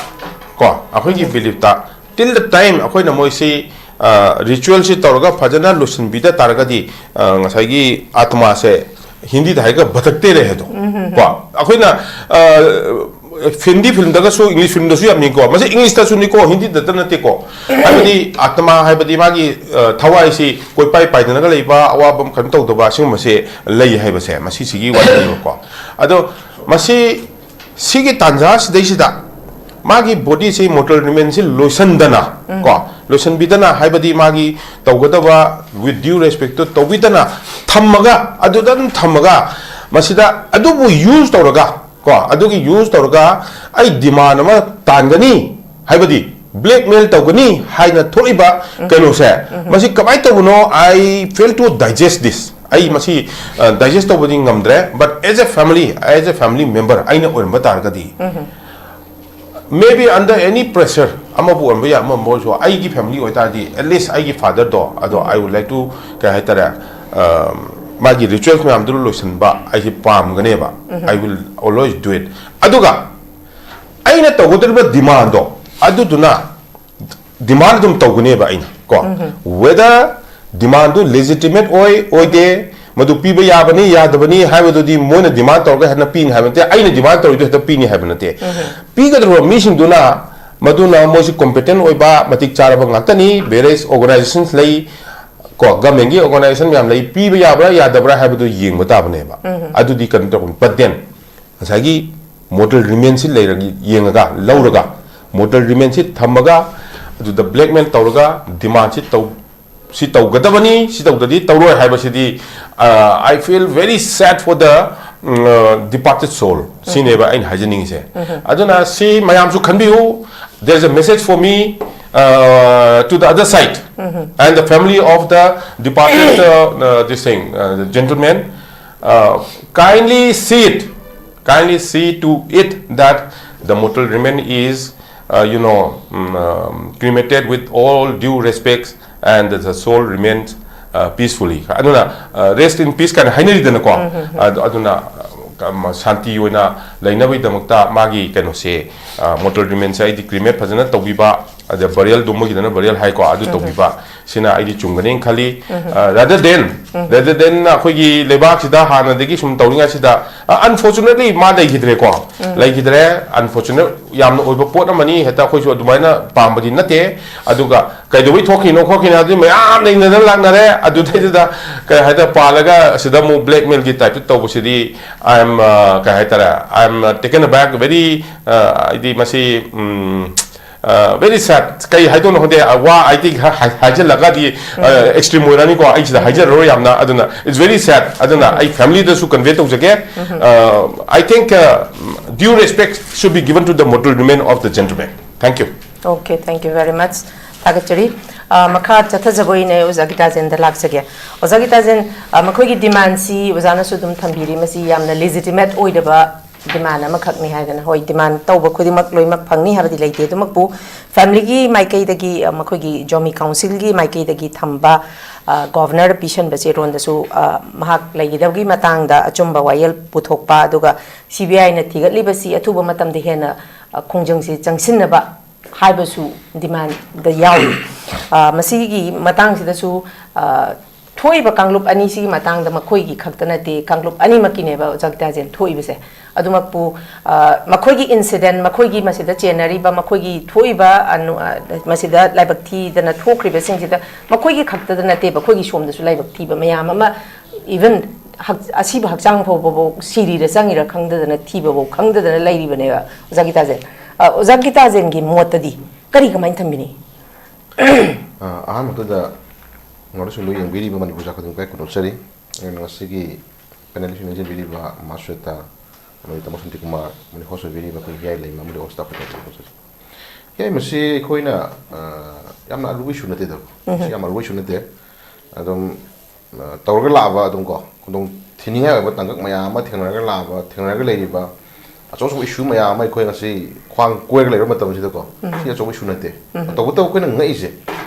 ꯀꯣ, ꯑꯩꯈꯣꯏꯒꯤ ꯕꯤꯂꯤꯐꯇ, till the time ꯑꯩꯈꯣꯏꯅ ꯃꯣꯏꯁꯤ, ꯑ, ꯔꯤꯆꯨꯋꯦꯜꯁꯤ ꯇꯧꯔꯒ ꯐꯖꯅ ꯂꯣꯏꯁꯤꯟꯕꯤꯗ ꯇꯥꯔꯒꯗꯤ, ꯑ, ꯉꯁꯥꯏꯒꯤ ꯑꯥꯇꯃꯥꯁꯦ, ꯍꯤꯟꯗꯤꯗ ꯍꯥꯏꯔꯒ ꯚꯇꯛꯇꯦ ꯔꯦ ꯍꯥꯏꯗꯣ ꯀꯣ, ꯑꯩꯈꯣꯏꯅ, ꯑ, ꯍꯤꯟꯗꯤ ꯐꯤꯂꯝꯗꯒꯁꯨ, ꯏꯪꯂꯤꯁ ꯐꯤꯂꯝꯗꯁꯨ ꯌꯥꯝ ꯌꯦꯡꯀꯣ, ꯃꯁꯤ ꯏꯪꯂꯤꯁꯇꯁꯨꯅꯤꯀꯣ, ꯍꯤꯟꯗꯤꯗꯇ ꯅꯠꯇꯦꯀꯣ꯫ ꯍꯥꯏꯕꯗꯤ ꯑꯥꯇꯃꯥ ꯍꯥꯏꯕꯗꯤ ꯃꯥꯒꯤ, ꯑ, ꯊꯋꯥꯏꯁꯤ ꯀꯣꯏꯄꯥꯏ ꯄꯥꯏꯗꯅꯒ ꯂꯩꯕ, ꯑꯋꯥꯕ ꯀꯩꯅꯣ ꯇꯧꯗꯕ, ꯑꯁꯤꯒꯨꯝꯕꯁꯦ ꯂꯩ ꯍꯥꯏꯕꯁꯦ ꯃꯁꯤꯁꯤꯒꯤ ꯋꯥꯔꯤꯅꯦꯕꯀꯣ꯫ ꯑꯗꯣ ꯃꯁꯤ, ꯁꯤꯒꯤ ꯇꯥꯟꯖꯥꯁꯤꯗꯩꯁꯤꯗ ꯃꯥꯒꯤ ꯕꯣꯗꯤꯁꯤ, ꯃꯣꯔꯇꯦꯜ ꯔꯤꯃꯦꯟꯁꯤ ꯂꯣꯏꯁꯟꯗꯅ ꯀꯣ, ꯂꯣꯏꯁꯟꯕꯤꯗꯅ, ꯍꯥꯏꯕꯗꯤ ꯃꯥꯒꯤ ꯇꯧꯒꯗꯕ with due respectꯇꯨ ꯇꯧꯕꯤꯗꯅ ꯊꯝꯃꯒ, ꯑꯗꯨꯗ ꯑꯗꯨꯝ ꯊꯝꯃꯒ, ꯃꯁꯤꯗ ꯑꯗꯨꯕꯨ ꯌꯨꯁ ꯇꯧꯔꯒ ꯀꯣ, ꯑꯗꯨꯒꯤ ꯌꯨꯁ ꯇꯧꯔꯒ ꯑꯩ ꯗꯤꯃꯥꯟ ꯑꯃ ꯇꯥꯟꯒꯅꯤ, ꯍꯥꯏꯕꯗꯤ ꯕ꯭ꯂꯦꯛꯃꯦꯜ ꯇꯧꯒꯅꯤ ꯍꯥꯏꯅ ꯊꯣꯛꯏꯕ ꯀꯩꯅꯣꯁꯦ, ꯃꯁꯤ ꯀꯃꯥꯏꯅ ꯇꯧꯕꯅꯣ? I fail to digest this꯫ ꯑꯩ ꯃꯁꯤ, ꯑ, ꯗꯥꯏꯖꯦꯁ ꯇꯧꯕꯗꯤ ꯉꯝꯗ꯭ꯔꯦ, but as a family, as a family member ꯑꯩꯅ ꯑꯣꯏꯔꯝꯕ ꯇꯥꯔꯒꯗꯤ, maybe under any pressure, ꯑꯃꯕꯨ ꯑꯣꯏꯔꯝꯕ ꯌꯥꯏ, ꯑꯃꯕꯨ ꯑꯣꯏꯔꯁꯨ, ꯑꯩꯒꯤ ꯐꯦꯃꯤꯂꯤ ꯑꯣꯏꯇꯥꯔꯗꯤ, at least ꯑꯩꯒꯤ ꯐꯥꯗꯔꯗꯣ, ꯑꯗꯣ I would like to, ꯀꯩ ꯍꯥꯏꯇꯥꯔꯦ, ꯑ, ꯃꯥꯒꯤ ꯔꯤꯆꯨꯋꯦꯜꯁ ꯃꯌꯥꯝꯗꯨ ꯂꯣꯏꯁꯤꯟꯕ ꯑꯩꯁꯦ ꯄꯥꯝꯒꯅꯦꯕ꯫ I will always do it꯫ ꯑꯗꯨꯒ ꯑꯩꯅ ꯇꯧꯒꯗꯧꯔꯤꯕ ꯗꯤꯃꯥꯟꯗꯣ, ꯑꯗꯨꯗꯨꯅ ꯗꯤꯃꯥꯟ ꯑꯗꯨꯝ ꯇꯧꯒꯅꯦꯕ ꯑꯩꯅ ꯀꯣ꯫ Whether ꯗꯤꯃꯥꯟꯗꯨ ꯂꯦꯖꯤꯇꯤꯃꯦꯠ ꯑꯣꯏ ꯑꯣꯏꯗꯦ, ꯃꯗꯨ ꯄꯤꯕ ꯌꯥꯕꯅꯤ ꯌꯥꯗꯕꯅꯤ ꯍꯥꯏꯕꯗꯨꯗꯤ ꯃꯣꯏꯅ ꯗꯤꯃꯥꯟ ꯇꯧꯔꯒ ꯍꯦꯟꯅ ꯄꯤꯅꯤ ꯍꯥꯏꯕ ꯅꯠꯇꯦ, ꯑꯩꯅ ꯗꯤꯃꯥꯟ ꯇꯧꯔꯤꯗꯨ ꯍꯦꯛꯇ ꯄꯤꯅꯤ ꯍꯥꯏꯕ ꯅꯠꯇꯦ꯫ ꯄꯤꯒꯗꯧꯔꯤꯕ ꯃꯤꯁꯤꯡꯗꯨꯅ ꯃꯗꯨꯅ ꯃꯣꯏꯁꯤ competent ꯑꯣꯏꯕ, ꯃꯇꯤꯛ ꯆꯥꯔꯕ ꯉꯥꯛꯇꯅꯤ꯫ Various organizations ꯂꯩ, ꯀꯣ, government ꯀꯤ organization ꯃꯌꯥꯝ ꯂꯩ, ꯄꯤꯕ ꯌꯥꯕ꯭ꯔꯥ ꯌꯥꯗꯕ꯭ꯔꯥ ꯍꯥꯏꯕꯗꯨ ꯌꯦꯡꯕ ꯇꯥꯕꯅꯦꯕ꯫ ꯑꯗꯨꯗꯤ ꯀꯩꯅꯣ ꯇꯧꯕꯅꯤ꯫ But then, ꯉꯁꯥꯏꯒꯤ mortal remains ꯁꯤ ꯂꯩꯔꯒ, ꯌꯦꯡꯉꯒ, ꯂꯧꯔꯒ, mortal remains ꯁꯤ ꯊꯝꯃꯒ, ꯑꯗꯨꯗ blackmail ꯇꯧꯔꯒ, demand ꯁꯤ ꯇꯧ, ꯁꯤ ꯇꯧꯒꯗꯕꯅꯤ, ꯁꯤ ꯇꯧꯗ꯭ꯔꯗꯤ ꯇꯧꯔꯣꯏ ꯍꯥꯏꯕꯁꯤꯗꯤ, uh, I feel very sad for the, um, uh, departed soul꯫ ꯁꯤꯅꯦꯕ ꯑꯩꯅ ꯍꯥꯏꯖꯅꯤꯡꯉꯤꯁꯦ꯫ ꯑꯗꯨꯅ ꯁꯤ ꯃꯌꯥꯝꯁꯨ ꯈꯟꯕꯤꯌꯨ꯫ There's a message for me, uh, to the other side and the family of the departed, uh, uh, this thing, uh, the gentleman. Uh, kindly see it, kindly see to it that the mortal remain is, uh, you know, mm, um, cremated with all due respects and the soul remains, uh, peacefully. ꯑꯗꯨꯅ, uh, rest in peace ꯀꯥꯏꯅ ꯍꯥꯏꯅꯔꯤꯗꯅꯀꯣ꯫ ꯑꯗꯨ, ꯑꯗꯨꯅ, uh, ꯀ-, ꯃ-, ꯁꯥꯟꯇꯤ ꯑꯣꯏꯅ ꯂꯩꯅꯕꯒꯤꯗꯃꯛꯇ ꯃꯥꯒꯤ ꯀꯩꯅꯣꯁꯦ, uh, mortal remains ꯁꯦ ꯑꯩꯗꯤ cremate ꯐꯖꯅ ꯇꯧꯕꯤꯕ, ꯑꯗ burial ꯗꯨ ꯃꯣꯏꯒꯤꯗꯅ burial ꯍꯥꯏꯀꯣ, ꯑꯗꯨ ꯇꯧꯕꯤꯕ ꯁꯤꯅ ꯑꯩꯗꯤ ꯆꯨꯝꯒꯅꯤ ꯈꯜꯂꯤ꯫ Uh, rather than, rather than ꯑꯩꯈꯣꯏꯒꯤ ꯂꯩꯕꯥꯛꯁꯤꯗ ꯍꯥꯟꯅꯗꯒꯤ ꯁꯨꯝ ꯇꯧꯔꯤꯉꯩꯁꯤꯗ, uh, unfortunately ꯃꯥ ꯂꯩꯈꯤꯗ꯭ꯔꯦꯀꯣ꯫ ꯂꯩꯈꯤꯗ꯭ꯔꯦ, unfortunate ꯌꯥꯝꯅ ꯑꯣꯏꯕ ꯄꯣꯠ ꯑꯃꯅꯤ꯫ ꯍꯦꯛꯇ ꯑꯩꯈꯣꯏꯁꯨ ꯑꯗꯨꯃꯥꯏꯅ ꯄꯥꯝꯕꯗꯤ ꯅꯠꯇꯦ꯫ ꯑꯗꯨꯒ ꯀꯩꯗꯧꯕꯩ ꯊꯣꯛꯈꯤꯅꯣ ꯈꯣꯠꯈꯤꯅꯣ ꯍꯥꯏꯕꯗꯤ ꯃꯌꯥꯝ ꯂꯩꯅꯗꯅ ꯂꯥꯛꯅꯔꯦ꯫ ꯑꯗꯨꯗꯩꯗꯨꯗ ꯀꯩ ꯍꯥꯏꯇꯥꯔꯦ, ꯄꯥꯜꯂꯒ ꯁꯤꯗ ꯑꯃꯨꯛ blackmail ꯒꯤ type ꯇ ꯇꯧꯕꯁꯤꯗꯤ, I am, uh, ꯀꯩ ꯍꯥꯏꯇꯥꯔꯦ, I am, uh, taken aback, very, uh, ꯍꯥꯏꯗꯤ ꯃꯁꯤ, ꯎꯝ, uh, very sad꯫ ꯀꯩ ꯍꯥꯏꯗꯣꯏꯅꯣ ꯈꯪꯗꯦ꯫ ꯑ, ꯋꯥ ꯑꯩꯗꯤ ꯍꯥꯏ-, ꯍꯥꯏ-, ꯍꯥꯏꯖꯤꯜꯂꯒꯗꯤ, uh, extreme ꯑꯣꯏꯔꯅꯤꯀꯣ꯫ ꯑꯩ ꯁꯤꯗ ꯍꯥꯏꯖꯔꯔꯣꯏ ꯌꯥꯝꯅ꯫ ꯑꯗꯨꯅ it's very sad꯫ ꯑꯗꯨꯅ ꯑꯩ family ꯗꯁꯨ convey ꯇꯧꯖꯒꯦ꯫ Uh, I think, uh, due respect should be given to the mortal remain of the gentleman. Thank you꯫ Okay, thank you very much꯫ ꯊꯥꯒꯠꯆꯔꯤ꯫ ꯑ, ꯃꯈꯥ ꯆꯠꯊꯖꯕ ꯑꯣꯏꯅ ꯑꯣꯖꯥ ꯒꯤꯇꯥꯖꯦꯟꯗ ꯂꯥꯛꯆꯒꯦ꯫ ꯑꯣꯖꯥ ꯒꯤꯇꯥꯖꯦꯟ, ꯑ, ꯃꯈꯣꯏꯒꯤ demand ꯁꯤ ꯑꯣꯖꯥꯅꯁꯨ ꯑꯗꯨꯝ ꯊꯝꯕꯤꯔꯤ, ꯃꯁꯤ ꯌꯥꯝꯅ legitimate ꯑꯣꯏꯗꯕ demand ꯑꯃꯈꯛꯅꯤ ꯍꯥꯏꯗꯅ꯫ ꯍꯣꯏ, demand ꯇꯧꯕ ꯈꯨꯗꯤꯡꯃꯛ ꯂꯣꯏꯅꯃꯛ ꯐꯪꯅꯤ ꯍꯥꯏꯕꯗꯤ ꯂꯩꯇꯦ꯫ ꯑꯗꯨꯃꯛꯄꯨ family ꯒꯤ ꯃꯥꯏꯀꯩꯗꯒꯤ, ꯑ, ꯃꯈꯣꯏꯒꯤ ꯖꯣꯃꯤ council ꯒꯤ ꯃꯥꯏꯀꯩꯗꯒꯤ ꯊꯝꯕ, ꯑ, governor ꯗ ꯄꯤꯁꯟꯕ ꯆꯦꯔꯣꯟꯗꯁꯨ, ꯑ, ꯃꯍꯥꯛ ꯂꯩꯈꯤꯗꯕꯒꯤ ꯃꯇꯥꯡꯗ ꯑꯆꯨꯝꯕ ꯋꯥꯌꯦꯜ ꯄꯨꯊꯣꯛꯄ, ꯑꯗꯨꯒ C B I ꯅ ꯊꯤꯒꯠꯂꯤꯕꯁꯤ ꯑꯊꯨꯕ ꯃꯇꯝꯗ ꯍꯦꯟꯅ, ꯑ, ꯈꯣꯡꯖꯪꯁꯤ ꯆꯪꯁꯤꯟꯅꯕ ꯍꯥꯏꯕꯁꯨ demand ꯗ ꯌꯥꯎꯔꯤ꯫ ꯑ, ꯃꯁꯤꯒꯤ ꯃꯇꯥꯡꯁꯤꯗꯁꯨ, ꯑ, ꯊꯣꯛꯏꯕ ꯀꯥꯡꯂꯨꯞ ꯑꯅꯤꯁꯤꯒꯤ ꯃꯇꯥꯡꯗ ꯃꯈꯣꯏꯒꯤ ꯈꯛꯇ ꯅꯠꯇꯦ, ꯀꯥꯡꯂꯨꯞ ꯑꯅꯤꯃꯛꯀꯤꯅꯦꯕ ꯑꯣꯖꯥ ꯒꯤꯇꯥꯖꯦꯟ ꯊꯣꯛꯏꯕꯁꯦ꯫ ꯑꯗꯨꯃꯛꯄꯨ, ꯑ, ꯃꯈꯣꯏꯒꯤ incident, ꯃꯈꯣꯏꯒꯤ ꯃꯁꯤꯗ ꯆꯦꯟꯅꯔꯤꯕ, ꯃꯈꯣꯏꯒꯤ ꯊꯣꯛꯏꯕ, ꯑ, ꯅꯨ-, ꯑ, ꯃꯁꯤꯗ ꯂꯥꯏꯕꯛ ꯊꯤꯗꯅ ꯊꯣꯛꯈ꯭ꯔꯤꯕꯁꯤꯡꯁꯤꯗ ꯃꯈꯣꯏꯒꯤ ꯈꯛꯇꯗ ꯅꯠꯇꯦꯕ, ꯑꯩꯈꯣꯏꯒꯤ ꯁꯣꯝꯗꯁꯨ ꯂꯥꯏꯕꯛ ꯊꯤꯕ ꯃꯌꯥꯝ ꯑꯃ, even ꯍꯛ-, ꯑꯁꯤꯕ ꯍꯛꯆꯥꯡ ꯐꯥꯎꯕꯐꯥꯎ ꯁꯤꯔꯤꯔ ꯆꯪꯉꯤꯔ ꯈꯪꯗꯗꯅ, ꯊꯤꯕꯐꯥꯎ ꯈꯪꯗꯗꯅ ꯂꯩꯔꯤꯕꯅꯦꯕ ꯑꯣꯖꯥ ꯒꯤꯇꯥꯖꯦꯟ꯫ ꯑ, ꯑꯣꯖꯥ ꯒꯤꯇꯥꯖꯦꯟꯒꯤ ꯃꯣꯠꯇꯗꯤ ꯀꯔꯤ, ꯀꯃꯥꯏꯅ ꯊꯝꯕꯤꯅꯤ? ꯑ, ꯑꯍꯥꯟꯕꯗꯨꯗ ꯅꯣꯔꯠ ꯏꯁ ꯂꯣꯏ ꯌꯦꯡꯕꯤꯔꯤꯕ ꯃꯅꯤꯄꯨꯔ ꯈꯨꯗꯤꯡꯃꯛ ꯈꯨꯗꯣꯡꯆꯔꯤ꯫ ꯑꯗꯨꯅ ꯉꯁꯤꯒꯤ ꯄꯦꯅꯦꯜꯁꯤꯡ ꯌꯦꯡꯁꯤꯟꯕꯤꯔꯤꯕ ꯃꯥꯁ꯭ꯋꯦꯇꯥ, ꯑꯃꯗꯤ ꯇꯥꯃꯣ ꯁꯥꯟꯇꯤꯀꯨꯃꯥꯔ, ꯑꯃꯗꯤ ꯍꯣꯁ ꯑꯣꯏꯕꯤꯔꯤꯕ ꯑꯩꯈꯣꯏ ꯍꯤꯌꯥꯏ ꯂꯩꯃ ꯑꯃꯗꯤ ꯍꯣꯁ ꯁ꯭ꯇꯥꯐ ꯈꯨꯗꯤꯡꯃꯛ ꯈꯨꯗꯣꯡꯆꯔꯤ꯫ ꯍꯤꯌꯥꯏ ꯃꯁꯤ ꯑꯩꯈꯣꯏꯅ, ꯑ, ꯌꯥꯝꯅ ꯑꯔꯨꯕ ꯏꯁꯨ ꯅꯠꯇꯦꯗ꯫ ꯃꯁꯤ ꯌꯥꯝ ꯑꯔꯨꯕ ꯏꯁꯨ ꯅꯠꯇꯦ꯫ ꯑꯗꯨꯝ, ꯑ, ꯇꯧꯔꯒ ꯂꯥꯛꯑꯕ ꯑꯗꯨꯝ ꯀꯣ, ꯈꯨꯗꯣꯡ ꯊꯤꯅꯤꯡꯉꯥꯏ ꯑꯣꯏꯕ ꯇꯥꯡꯀꯛ ꯃꯌꯥꯝ ꯑꯃ ꯊꯦꯡꯅꯔꯒ ꯂꯥꯛꯑꯕ, ꯊꯦꯡꯅꯔꯒ ꯂꯩꯔꯤꯕ ꯑꯆꯧ ꯑꯆꯧꯕ ꯏꯁꯨ ꯃꯌꯥꯝ ꯑꯃ ꯑꯩꯈꯣꯏ ꯉꯁꯤ ꯈ꯭ꯋꯥꯡ ꯀꯣꯏꯔꯒ ꯂꯩꯔꯕ ꯃꯇꯝꯁꯤꯗꯀꯣ, ꯁꯤ ꯑꯆꯧꯕ ꯏꯁꯨ ꯅꯠꯇꯦ꯫ ꯇꯧꯕꯇꯕꯨ ꯑꯩꯈꯣꯏꯅ ꯉꯛꯏꯁꯦ,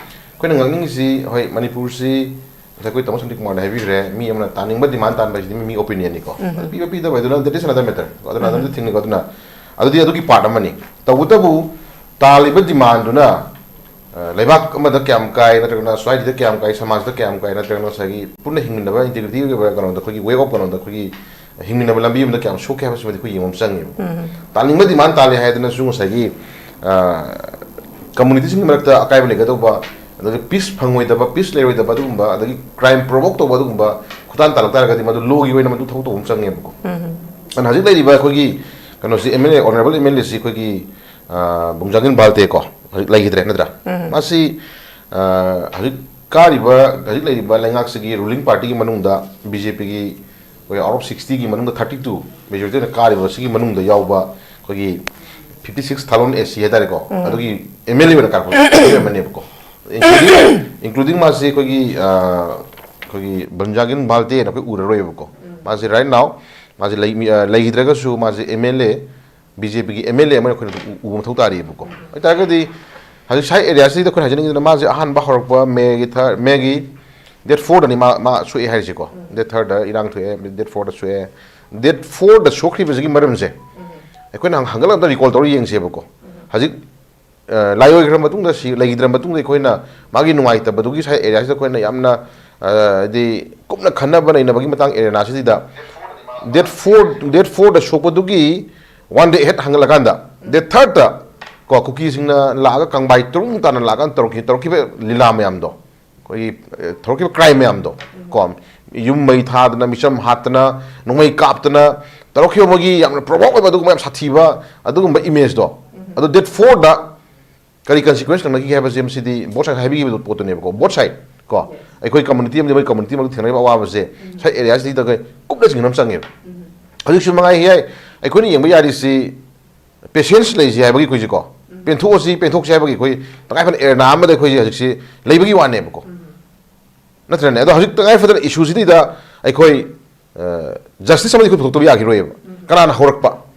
ꯑꯩꯈꯣꯏꯅ ꯉꯛꯅꯤꯡꯉꯤꯁꯤ, ꯍꯣꯏ, ꯃꯅꯤꯄꯨꯔꯁꯤ ꯉꯁꯥꯏ ꯑꯩꯈꯣꯏ ꯇꯥꯃꯣ ꯁꯥꯟꯇꯤꯀꯨꯃꯥꯔꯅ ꯍꯥꯏꯕꯤꯈ꯭ꯔꯦ, ꯃꯤ ꯑꯃꯅ ꯇꯥꯅꯤꯡꯕ demand ꯇꯥꯟꯕ ꯍꯥꯏꯁꯤꯗꯤ ꯃꯤ, ꯃꯤ opinion ꯅꯤꯀꯣ꯫ ꯑꯗꯨ ꯄꯤꯕ ꯄꯤꯗꯕ ꯍꯥꯏꯗꯨꯅ that is another matter꯫ ꯑꯗꯨꯅ ꯑꯗꯨꯝ ꯊꯤꯡꯅꯤꯀꯣ꯫ ꯑꯗꯨꯅ ꯑꯗꯨꯗꯤ ꯑꯗꯨꯒꯤ part ꯑꯃꯅꯤ꯫ ꯇꯧꯕꯇꯕꯨ ꯇꯥꯜꯂꯤꯕ demandꯗꯨꯅ, ꯑ, ꯂꯩꯕꯥꯛ ꯑꯃꯗ ꯀꯌꯥꯝ ꯀꯥꯏ, ꯅꯠꯇ꯭ꯔꯒꯅ societyꯗ ꯀꯌꯥꯝ ꯀꯥꯏ, ꯁꯃꯥꯖꯗ ꯀꯌꯥꯝ ꯀꯥꯏ, ꯅꯠꯇ꯭ꯔꯒꯅ ꯉꯁꯥꯏꯒꯤ ꯄꯨꯟꯅ ꯍꯤꯡꯃꯤꯟꯅꯕ integrity ꯑꯣꯏꯕ ꯀꯩꯅꯣꯗ, ꯑꯩꯈꯣꯏꯒꯤ way of ꯀꯩꯅꯣꯗ, ꯑꯩꯈꯣꯏꯒꯤ ꯍꯤꯡꯃꯤꯟꯅꯕ ꯂꯝꯕꯤ ꯑꯃꯗ ꯀꯌꯥꯝ ꯁꯣꯛꯀꯦ ꯍꯥꯏꯕꯁꯤꯃꯗꯤ ꯑꯩꯈꯣꯏ ꯌꯦꯡꯕ ꯑꯃ ꯆꯪꯉꯦꯕ꯫ ꯇꯥꯅꯤꯡꯕ demand ꯇꯥꯜꯂꯤ ꯍꯥꯏꯗꯅꯁꯨ ꯉꯁꯥꯏꯒꯤ, ꯑ, communityꯁꯤꯡꯒꯤ ꯃꯔꯛꯇ ꯑꯀꯥꯏꯕ ꯂꯩꯒꯗꯧꯕ, ꯑꯗꯒꯤ peace ꯐꯪꯉꯣꯏꯗꯕ, peace ꯂꯩꯔꯣꯏꯗꯕ ꯑꯗꯨꯒꯨꯝꯕ, ꯑꯗꯒꯤ crime provoke ꯇꯧꯕ ꯑꯗꯨꯒꯨꯝꯕ ꯈꯨꯇꯥꯟ ꯇꯥꯜꯂꯛ ꯇꯥꯔꯒꯗꯤ ꯃꯗꯨ lawꯒꯤ ꯑꯣꯏꯅ ꯃꯗꯨ ꯊꯕꯛ ꯇꯧꯕ ꯑꯃ ꯆꯪꯉꯦꯕꯀꯣ꯫ ꯑꯗꯨꯅ ꯍꯧꯖꯤꯛ ꯂꯩꯔꯤꯕ ꯑꯩꯈꯣꯏꯒꯤ ꯀꯩꯅꯣꯁꯤ, MLA, honourable MLAꯁꯤ ꯑꯩꯈꯣꯏꯒꯤ, ꯑ, ꯕꯨꯡꯖꯥꯒꯤꯟ ꯚꯥꯜꯇꯦ ꯀꯣ, ꯍꯧꯖꯤꯛ ꯂꯩꯈꯤꯗ꯭ꯔꯦ ꯅꯠꯇ꯭ꯔꯥ? ꯃꯥꯁꯤ, ꯑ, ꯍꯧꯖꯤꯛ ꯀꯥꯔꯤꯕ, ꯍꯧꯖꯤꯛ ꯂꯩꯔꯤꯕ ꯂꯩꯉꯥꯛꯁꯤꯒꯤ ruling partyꯒꯤ ꯃꯅꯨꯡꯗ BJPꯒꯤ ꯑꯩꯈꯣꯏ out of sixtyꯒꯤ ꯃꯅꯨꯡꯗ thirty two majorityꯅ ꯀꯥꯔꯤꯕ ꯁꯤꯒꯤ ꯃꯅꯨꯡꯗ ꯌꯥꯎꯕ ꯑꯩꯈꯣꯏꯒꯤ fifty six ꯊꯥꯂꯣꯟ AC ꯍꯥꯏꯇꯥꯔꯦꯀꯣ, ꯑꯗꯨꯒꯤ MLA ꯑꯣꯏꯅ ꯀꯥꯔꯛꯄ ꯑꯃꯅꯦꯕꯀꯣ꯫ Including, including ꯃꯥꯁꯤ ꯑꯩꯈꯣꯏꯒꯤ, ꯑ, ꯑꯩꯈꯣꯏꯒꯤ ꯕꯨꯡꯖꯥꯒꯤꯟ ꯚꯥꯜꯇꯦꯅ ꯑꯩꯈꯣꯏ ꯎꯔꯔꯣꯏꯕꯀꯣ꯫ ꯃꯥꯁꯤ right now ꯃꯥꯁꯤ ꯂꯩ-, ꯃꯤ-, ꯑ, ꯂꯩꯈꯤꯗ꯭ꯔꯒꯁꯨ ꯃꯥꯁꯤ MLA, BJPꯒꯤ MLA ꯑꯃ ꯑꯩꯈꯣꯏꯅ ꯎ-, ꯎꯕ ꯃꯊꯧ ꯇꯥꯔꯤꯕꯀꯣ꯫ ꯑꯗꯨ ꯑꯣꯏꯇꯥꯔꯒꯗꯤ ꯍꯧꯖꯤꯛ side areaꯁꯤꯗ ꯑꯩꯈꯣꯏꯅ ꯍꯥꯏꯖꯅꯤꯡꯉꯤꯗꯨꯅ ꯃꯥꯁꯦ ꯑꯍꯥꯟꯕ ꯍꯧꯔꯛꯄ Mayꯒꯤ third, Mayꯒꯤ date fourꯗꯅꯤ ꯃꯥ, ꯃꯥ ꯁꯣꯛꯑꯦ ꯍꯥꯏꯔꯤꯁꯦꯀꯣ꯫ Date thirdꯗ ꯏꯔꯥꯡ ꯊꯣꯛꯑꯦ, date fourꯗ ꯁꯣꯛꯑꯦ꯫ Date fourꯗ ꯁꯣꯛꯈ꯭ꯔꯤꯕꯁꯤꯒꯤ ꯃꯔꯝꯁꯦ ꯑꯩꯈꯣꯏꯅ ꯍꯪ-, ꯍꯪꯒꯠꯂꯛꯇ recall ꯇꯧꯔ ꯌꯦꯡꯁꯦꯕꯀꯣ꯫ ꯍꯧꯖꯤꯛ, ꯑ, ꯂꯥꯏꯑꯣꯏꯈ꯭ꯔ ꯃꯇꯨꯡꯗ, ꯁꯤ ꯂꯩꯈꯤꯗ꯭ꯔ ꯃꯇꯨꯡꯗ ꯑꯩꯈꯣꯏꯅ ꯃꯥꯒꯤ ꯅꯨꯡꯉꯥꯏꯇꯕꯗꯨꯒꯤ side areaꯁꯤꯗ ꯑꯩꯈꯣꯏꯅ ꯌꯥꯝꯅ, ꯍꯥꯏꯗꯤ ꯀꯨꯞꯅ ꯈꯟꯅꯕ ꯅꯩꯅꯕꯒꯤ ꯃꯇꯥꯡ ꯑꯦꯔꯦꯅꯥꯁꯤꯗ ꯗꯦꯠ ꯐꯣꯔ ꯗꯦꯠ ꯐꯣꯔꯗ ꯁꯣꯛꯄꯗꯨꯒꯤ ꯋꯥꯟ ꯗꯦ ꯍꯦꯠ ꯍꯪꯒꯠꯂꯀꯥꯟꯗ ꯗꯦꯠ ꯊꯥꯔꯠꯇ ꯀꯣ ꯀꯨꯀꯤꯁꯤꯡꯅ ꯂꯥꯛꯑꯒ ꯀꯪꯕꯥꯏ ꯇꯔꯨꯡ ꯇꯥꯅ ꯂꯥꯛꯑꯀꯥꯟꯗ ꯇꯧꯔꯛꯈꯤ ꯇꯧꯔꯛꯈꯤꯕ ꯂꯤꯂꯥ ꯃꯌꯥꯝꯗꯣ, ꯑꯩꯈꯣꯏꯒꯤ ꯊꯧꯔꯛꯈꯤꯕ ꯀ꯭ꯔꯥꯏꯝ ꯃꯌꯥꯝꯗꯣ ꯀꯣ, ꯌꯨꯝ ꯃꯩ ꯊꯥꯗꯅ, ꯃꯤꯆꯝ ꯍꯥꯠꯇꯅ, ꯅꯣꯡꯃꯩ ꯀꯥꯞꯇꯅ ꯇꯧꯔꯛꯈꯤꯕ ꯃꯣꯏꯒꯤ ꯌꯥꯝꯅ ꯄ꯭ꯔꯣꯚꯣꯛ ꯑꯣꯏꯕ ꯑꯗꯨꯒꯨꯝꯕ ꯌꯥꯝ ꯁꯥꯊꯤꯕ ꯑꯗꯨꯒꯨꯝꯕ ꯏꯃꯦꯖꯇꯣ, ꯑꯗꯣ ꯗꯦꯠ ꯐꯣꯔꯗ ꯀꯔꯤ ꯀꯟꯁꯤꯀ꯭ꯋꯦꯟꯁ ꯅꯪꯅꯈꯤꯒꯦ ꯍꯥꯏꯕꯁꯦ ꯃꯁꯤꯗꯤ ꯕꯣꯠ ꯁꯥꯏꯠ ꯍꯥꯏꯕꯤꯈꯤꯕ ꯄꯣꯠꯇꯨꯅꯦꯕꯀꯣ, ꯕꯣꯠ ꯁꯥꯏꯠ ꯀꯣ, ꯑꯩꯈꯣꯏ ꯀꯝꯃꯨꯅꯤꯇꯤ ꯑꯃꯗꯤ ꯃꯣꯏ ꯀꯝꯃꯨꯅꯤꯇꯤ ꯑꯃꯒ ꯊꯦꯡꯅꯔꯤꯕ ꯑꯋꯥꯕꯁꯦ ꯁꯥꯏꯠ ꯑꯦꯔꯤꯌꯥꯁꯤꯗ ꯀꯨꯞꯅ ꯆꯤꯡꯅꯕ ꯆꯪꯉꯦꯕ꯫ ꯍꯧꯖꯤꯛꯁꯨ ꯃꯉꯥꯏ ꯍꯥꯏ, ꯑꯩꯈꯣꯏꯅ ꯌꯦꯡꯕ ꯌꯥꯔꯤꯁꯤ ꯄꯦꯁꯦꯟꯁ ꯂꯩꯁꯤ ꯍꯥꯏꯕꯒꯤ ꯑꯩꯈꯣꯏꯁꯦꯀꯣ, ꯄꯦꯟꯊꯣꯛꯑꯁꯤ, ꯄꯦꯟꯊꯣꯛꯁꯤ ꯍꯥꯏꯕꯒꯤ ꯑꯩꯈꯣꯏ ꯇꯉꯥꯏ ꯐꯗꯅ ꯑꯦꯔꯦꯅꯥ ꯑꯃꯗ ꯑꯩꯈꯣꯏꯁꯦ ꯍꯧꯖꯤꯛꯁꯤ ꯂꯩꯕꯒꯤ ꯋꯥꯅꯦꯕꯀꯣ, ꯅꯠꯇ꯭ꯔꯅꯦ? ꯑꯗꯣ ꯍꯧꯖꯤꯛ ꯇꯉꯥꯏ ꯐꯗꯅ ꯏꯁꯨꯁꯤꯗꯩꯗ ꯑꯩꯈꯣꯏ ꯖꯁꯇꯤꯁ ꯑꯃꯗꯤ ꯑꯩꯈꯣꯏ ꯄꯨꯊꯣꯛꯇꯕ ꯌꯥꯈꯤꯔꯣꯏꯕ꯫ ꯀꯅꯥꯅ ꯍꯧꯔꯛꯄ?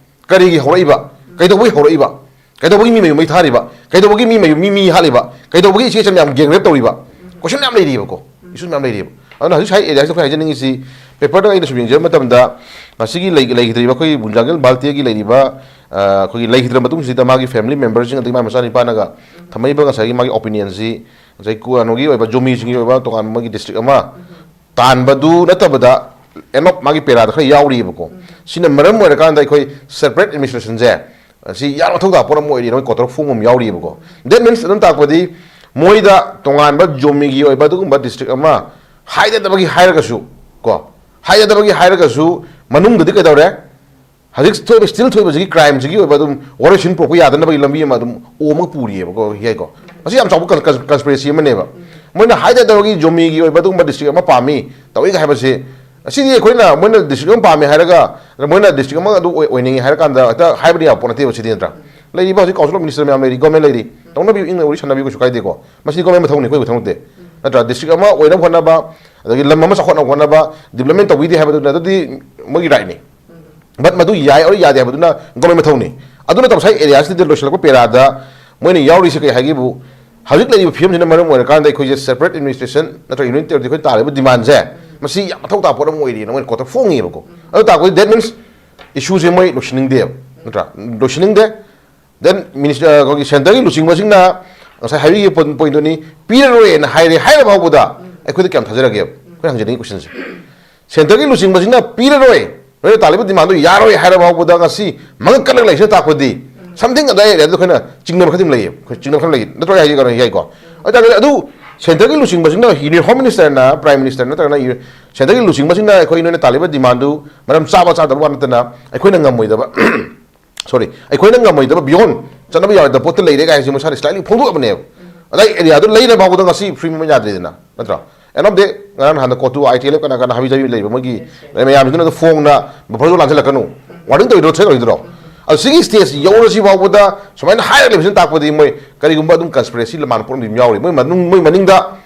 ꯀꯔꯤꯒꯤ ꯍꯧꯔꯛꯏꯕ? ꯀꯩꯗꯧꯕꯒꯤ ꯍꯧꯔꯛꯏꯕ? ꯀꯩꯗꯧꯕꯒꯤ ꯃꯤ ꯃꯌꯨꯝ ꯃꯩ ꯊꯥꯔꯤꯕ? ꯀꯩꯗꯧꯕꯒꯤ ꯃꯤ ꯃꯌꯨꯝ ꯃꯤ ꯃꯤ ꯍꯥꯠꯂꯤꯕ? ꯀꯩꯗꯧꯕꯒꯤ ꯏꯆꯦ ꯏꯆꯟ ꯃꯌꯥꯝ ꯒꯦꯡ ꯔꯦꯞ ꯇꯧꯔꯤꯕ? ꯀꯣꯏꯁꯟ ꯃꯌꯥꯝ ꯂꯩꯔꯤꯕꯀꯣ, ꯏꯁꯨ ꯃꯌꯥꯝ ꯂꯩꯔꯤꯕ꯫ ꯑꯗꯨꯅ ꯍꯧꯖꯤꯛ ꯁ꯭ꯋꯥꯏ ꯑꯦꯔꯤꯌꯥꯁꯤꯗ ꯑꯩꯈꯣꯏ ꯍꯥꯏꯖꯅꯤꯡꯉꯤꯁꯤ, ꯄꯦꯄꯔꯗ ꯑꯩꯅ ꯁꯨꯝ ꯌꯦꯡꯖꯕ ꯃꯇꯝꯗ ꯉꯁꯤꯒꯤ ꯂꯩ- ꯂꯩꯈꯤꯗ꯭ꯔꯤꯕ ꯑꯩꯈꯣꯏꯒꯤ ꯕꯨꯟꯖꯥꯡꯒꯦꯜ ꯚꯥꯔꯇꯤꯌꯥꯒꯤ ꯂꯩꯔꯤꯕ, ꯑ, ꯑꯩꯈꯣꯏꯒꯤ ꯂꯩꯈꯤꯗ꯭ꯔ ꯃꯇꯨꯡꯁꯤꯗ ꯃꯥꯒꯤ ꯐꯦꯃꯤꯂꯤ ꯃꯦꯝꯕꯔꯁꯤꯡ ꯑꯗꯒꯤ ꯃꯥꯒꯤ ꯃꯆꯥꯅꯤꯄꯥꯅꯒ ꯊꯝꯃꯛꯏꯕ ꯉꯁꯥꯏꯒꯤ ꯃꯥꯒꯤ ꯑꯣꯄꯤꯅꯤꯌꯟꯁꯤ ꯉꯁꯥꯏ ꯀꯨ- ꯀꯩꯅꯣꯒꯤ ꯑꯣꯏꯕ ꯖꯣꯃꯤꯁꯤꯡꯒꯤ ꯑꯣꯏꯕ ꯇꯣꯉꯥꯟꯕ ꯃꯥꯒꯤ ꯗꯤꯁꯇ꯭ꯔꯤꯛ ꯑꯃ ꯇꯥꯟꯕꯗꯨ ꯅꯠꯇꯕꯗ ꯑꯦꯟ ꯑꯣꯞ ꯃꯥꯒꯤ ꯄꯦꯔꯥꯗ ꯈꯔ ꯌꯥꯎꯔꯤꯑꯕꯀꯣ꯫ ꯁꯤꯅ ꯃꯔꯝ ꯑꯣꯏꯔꯀꯥꯟꯗ ꯑꯩꯈꯣꯏ ꯁꯦꯄꯔꯦꯠ ꯑꯦꯗꯃꯤꯅꯤꯁꯇ꯭ꯔꯦꯁꯟꯁꯦ ꯁꯤ ꯌꯥꯝ ꯃꯊꯧ ꯇꯥꯕ ꯄꯣꯠ ꯑꯃ ꯑꯣꯏꯔꯤꯅ ꯃꯣꯏ ꯀꯣꯇꯔ ꯐꯣꯡꯕ ꯑꯃ ꯌꯥꯎꯔꯤꯑꯕꯀꯣ꯫ That means ꯑꯗꯨꯝ ꯇꯥꯛꯄꯗꯤ ꯃꯣꯏꯗ ꯇꯣꯉꯥꯟꯕ ꯖꯣꯃꯤꯒꯤ ꯑꯣꯏꯕ ꯑꯗꯨꯒꯨꯝꯕ ꯗꯤꯁꯇ꯭ꯔꯤꯛ ꯑꯃ ꯍꯥꯏꯗꯗꯕꯒꯤ ꯍꯥꯏꯔꯒꯁꯨ ꯀꯣ, ꯍꯥꯏꯗꯗꯕꯒꯤ ꯍꯥꯏꯔꯒꯁꯨ ꯃꯅꯨꯡꯗꯗꯤ ꯀꯩꯗꯧꯔꯦ? ꯍꯧꯖꯤꯛ ꯊꯣꯛꯏꯕ, ꯁ꯭ꯇꯤꯜ ꯊꯣꯛꯏꯕꯁꯤꯒꯤ ꯀ꯭ꯔꯥꯏꯝꯁꯤꯒꯤ ꯑꯣꯏꯕ ꯑꯗꯨꯝ ꯋꯥꯔꯣꯏꯁꯤꯟ ꯄꯨꯔꯛꯄ ꯌꯥꯗꯅꯕꯒꯤ ꯂꯝꯕꯤ ꯑꯃ ꯑꯗꯨꯝ ꯑꯣꯝꯃꯒ ꯄꯨꯔꯤꯑꯕꯀꯣ, ꯌꯥꯏꯀꯣ꯫ ꯃꯁꯤ ꯌꯥꯝ ꯆꯥꯎꯕ ꯀꯟ- ꯀꯟ- ꯀꯟꯁꯄꯤꯔꯦꯁꯤ ꯑꯃꯅꯦꯕ꯫ ꯃꯣꯏꯅ ꯍꯥꯏꯗꯗꯕꯒꯤ ꯖꯣꯃꯤꯒꯤ ꯑꯣꯏꯕ ꯑꯗꯨꯒꯨꯝꯕ ꯗꯤꯁꯇ꯭ꯔꯤꯛ ꯑꯃ ꯄꯥꯝꯃꯤ ꯇꯧꯏꯒ ꯍꯥꯏꯕꯁꯦ, ꯑꯁꯤꯗꯤ ꯑꯩꯈꯣꯏꯅ ꯃꯣꯏꯅ ꯗꯤꯁꯇ꯭ꯔꯤꯛ ꯑꯃ ꯄꯥꯝꯃꯤ ꯍꯥꯏꯔꯒ ꯃꯣꯏꯅ ꯗꯤꯁꯇ꯭ꯔꯤꯛ ꯑꯃ ꯑꯗꯨ ꯑꯣꯏ- ꯑꯣꯏꯅꯤꯡꯉꯤ ꯍꯥꯏꯔ ꯀꯥꯟꯗ ꯍꯦꯛꯇ ꯍꯥꯏꯕꯗꯤ ꯌꯥꯕ ꯄꯣꯠ ꯅꯠꯇꯦꯕ ꯁꯤꯗꯤ, ꯅꯠꯇ꯭ꯔꯥ? ꯂꯩꯔꯤꯕ ꯍꯧꯖꯤꯛ ꯀꯥꯎꯟꯁꯤꯜ ꯑꯣꯐ ꯃꯤꯅꯤꯁꯇꯔ ꯃꯌꯥꯝ ꯂꯩꯔꯤ, ꯒꯣꯔꯃꯦꯟ ꯂꯩꯔꯤ, ꯇꯧꯅꯕꯤꯌꯨ, ꯏꯪꯅ ꯋꯥꯔꯤ ꯁꯥꯟꯅꯕꯤꯌꯨ, ꯀꯩꯁꯨ ꯀꯥꯏꯗꯦꯀꯣ꯫ ꯃꯁꯤꯗꯤ ꯒꯣꯔꯃꯦꯟ ꯃꯊꯧꯅꯤ, ꯑꯩꯈꯣꯏ ꯃꯊꯧ ꯅꯠꯇꯦ, ꯅꯠꯇ꯭ꯔꯥ? ꯗꯤꯁꯇ꯭ꯔꯤꯛ ꯑꯃ ꯑꯣꯏꯅꯕ ꯍꯣꯠꯅꯕ, ꯑꯗꯒꯤ ꯂꯝ ꯑꯃ ꯆꯥꯎꯈꯠꯅꯕ ꯍꯣꯠꯅꯕ, ꯗꯤꯕ꯭ꯂꯞꯃꯦꯟ ꯇꯧꯕꯤꯗꯦ ꯍꯥꯏꯕꯗꯨꯅ ꯑꯗꯨꯗꯤ ꯃꯣꯏꯒꯤ ꯔꯥꯏꯠꯅꯤ꯫ But ꯃꯗꯨ ꯌꯥꯏ or ꯌꯥꯗꯦ ꯍꯥꯏꯕꯗꯨꯅ ꯒꯣꯔꯃꯦꯟ ꯃꯊꯧꯅꯤ꯫ ꯑꯗꯨ ꯅꯠꯇꯕ ꯉꯁꯥꯏ ꯑꯦꯔꯤꯌꯥꯁꯤꯗ ꯂꯣꯏꯁꯤꯜꯂꯛꯄ ꯄꯦꯔꯥꯗ ꯃꯣꯏꯅ ꯌꯥꯎꯔꯤꯁꯦ ꯀꯩ ꯍꯥꯏꯒꯦꯕꯨ, ꯍꯧꯖꯤꯛ ꯂꯩꯔꯤꯕ ꯐꯤꯕꯝꯁꯤꯅ ꯃꯔꯝ ꯑꯣꯏꯔꯀꯥꯟꯗ ꯑꯩꯈꯣꯏꯁꯦ ꯁꯦꯄꯔꯦꯠ ꯑꯦꯗꯃꯤꯅꯤꯁꯇ꯭ꯔꯦꯁꯟ ꯅꯠꯇ꯭ꯔꯒ ꯌꯨꯅꯤꯌꯟ ꯇꯦꯔꯤꯇꯣꯔꯤ ꯑꯩꯈꯣꯏ ꯇꯥꯔꯤꯕ ꯗꯤꯃꯥꯟꯁꯦ ꯃꯁꯤ ꯌꯥꯝ ꯃꯊꯧ ꯇꯥꯕ ꯄꯣꯠ ꯑꯃ ꯑꯣꯏꯔꯤꯅ ꯃꯣꯏꯅ ꯀꯣꯠꯇ ꯐꯣꯡꯉꯦꯕꯀꯣ꯫ ꯑꯗꯨ ꯇꯥꯛꯄꯗꯤ that means ꯏꯁꯨꯁꯦ ꯃꯣꯏ ꯂꯣꯏꯁꯤꯟꯅꯤꯡꯗꯦꯕ, ꯅꯠꯇ꯭ꯔꯥ? ꯂꯣꯏꯁꯤꯟꯅꯤꯡꯗꯦ꯫ Then ꯃꯤꯅꯤꯁꯇꯔ, ꯑꯩꯈꯣꯏꯒꯤ ꯁꯦꯟꯇꯔꯒꯤ ꯂꯨꯆꯤꯡꯕꯁꯤꯡꯅ ꯉꯁꯥꯏ ꯍꯥꯏꯕꯤꯈꯤꯕ ꯄꯣꯏꯟ- ꯄꯣꯏꯟꯗꯨꯅꯤ, ꯄꯤꯔꯔꯣꯏꯅ ꯍꯥꯏꯔꯦ, ꯍꯥꯏꯔꯕ ꯐꯥꯎꯕꯗ ꯑꯩꯈꯣꯏꯗ ꯀꯌꯥꯝ ꯊꯥꯖꯔꯒꯦꯕ? ꯑꯩꯈꯣꯏꯅ ꯍꯪꯖꯅꯤꯡꯉꯤ ꯀꯣꯏꯁꯟꯁꯦ꯫ ꯁꯦꯟꯇꯔꯒꯤ ꯂꯨꯆꯤꯡꯕꯁꯤꯅ ꯄꯤꯔꯔꯣꯏ, ꯅꯣꯏꯅ ꯇꯥꯜꯂꯤꯕ ꯗꯤꯃꯥꯟꯗꯨ ꯌꯥꯔꯣꯏ ꯍꯥꯏꯔ ꯐꯥꯎꯕꯗ ꯉꯁꯤ ꯃꯉꯛ ꯀꯜꯂꯒ ꯂꯩꯁꯤꯅ ꯇꯥꯛꯄꯗꯤ, ꯁꯝꯊꯤꯡ ꯑꯗꯥꯏ ꯑꯦꯔꯤꯌꯥꯗ ꯑꯩꯈꯣꯏꯅ ꯆꯤꯡꯅꯕ ꯈꯔꯗꯤ ꯑꯗꯨꯝ ꯂꯩꯌꯦ꯫ ꯑꯩꯈꯣꯏ ꯆꯤꯡꯅꯕ ꯈꯔ ꯂꯩ, ꯅꯠꯇ꯭ꯔꯣ? ꯑꯩ ꯍꯥꯏꯁꯦ ꯀꯩꯅꯣ ꯌꯥꯏꯀꯣ? ꯑꯗꯨ ꯑꯣꯏꯇꯥꯔꯒꯗꯤ ꯑꯗꯨ ꯁꯦꯟꯇꯔꯒꯤ ꯂꯨꯆꯤꯡꯕꯁꯤꯅ, ꯌꯨꯅꯤꯌꯟ ꯍꯣꯝ ꯃꯤꯅꯤꯁꯇꯔꯅ, ꯄ꯭ꯔꯥꯏꯝ ꯃꯤꯅꯤꯁꯇꯔ ꯅꯠꯇ꯭ꯔꯒꯅ ꯌꯨ-, ꯁꯦꯟꯇꯔꯒꯤ ꯂꯨꯆꯤꯡꯕꯁꯤꯡꯅ ꯑꯩꯈꯣꯏ ꯅꯣꯏꯅ ꯇꯥꯜꯂꯤꯕ ꯗꯤꯃꯥꯟꯗꯨ ꯃꯔꯝ ꯆꯥꯕ ꯆꯥꯗꯕ ꯋꯥ ꯅꯠꯇꯅ ꯑꯩꯈꯣꯏꯅ ꯉꯝꯃꯣꯏꯗꯕ, ꯁꯣꯔꯤ, ꯑꯩꯈꯣꯏꯅ ꯉꯝꯃꯣꯏꯗꯕ, ꯕꯤꯌꯣꯟ ꯆꯠꯅꯕ ꯌꯥꯔꯣꯏꯗꯕ ꯄꯣꯠꯇ ꯂꯩꯔꯦ ꯀꯥꯏ ꯍꯥꯏꯁꯦ ꯃꯣꯏ ꯁ꯭ꯋꯥꯏꯗ ꯁ꯭ꯂꯥꯏꯠꯂꯤ ꯐꯣꯡꯗꯣꯛꯑꯕꯅꯦꯕ꯫ ꯑꯗꯥꯏ ꯑꯦꯔꯤꯌꯥꯗꯨ ꯂꯩꯅꯕ ꯐꯥꯎꯕꯗ ꯉꯁꯤ ꯐ꯭ꯔꯤ ꯃꯨꯚꯃꯦꯟ ꯌꯥꯗ꯭ꯔꯤꯗꯅ, ꯅꯠꯇ꯭ꯔꯣ? ꯑꯦꯟ ꯑꯣꯐ ꯗꯦ, ꯉꯔꯥꯡ ꯅꯍꯥꯟꯗ ꯀꯣꯇꯨ, ꯑꯥꯏ ꯇꯤ ꯑꯦꯜ ꯑꯦꯐ ꯀꯅꯥ ꯀꯅꯥ ꯍꯥꯕꯤ ꯖꯥꯕꯤ ꯂꯩꯕ ꯃꯣꯏꯒꯤ ꯃꯌꯥꯝꯁꯤꯅ ꯑꯗꯨ ꯐꯣꯡꯅ ꯕꯐꯔ ꯖꯣꯟ ꯂꯥꯟꯁꯤꯜꯂꯛꯀꯅꯨ, ꯋꯥꯔꯅꯤꯡ ꯇꯧꯔꯤꯗ꯭ꯔꯣ, ꯊ꯭ꯔꯦꯠ ꯇꯧꯔꯤꯗ꯭ꯔꯣ? ꯑꯗꯨ ꯁꯤꯒꯤ ꯁ꯭ꯇꯦꯖ ꯌꯧꯔꯁꯤ ꯐꯥꯎꯕꯗ ꯁꯨꯃꯥꯏꯅ ꯍꯥꯏꯔꯒ ꯂꯩꯕꯁꯤꯅ ꯇꯥꯛꯄꯗꯤ ꯃꯣꯏ ꯀꯔꯤꯒꯨꯝꯕ ꯑꯗꯨꯝ ꯀꯟꯁꯄꯤꯔꯦꯁꯤ ꯂꯃꯥꯟ ꯄꯣꯠ ꯑꯃꯗꯤ ꯑꯗꯨꯝ ꯌꯥꯎꯔꯤ꯫ ꯃꯣꯏ ꯃꯅꯨꯡ, ꯃꯣꯏ ꯃꯅꯤꯡꯗ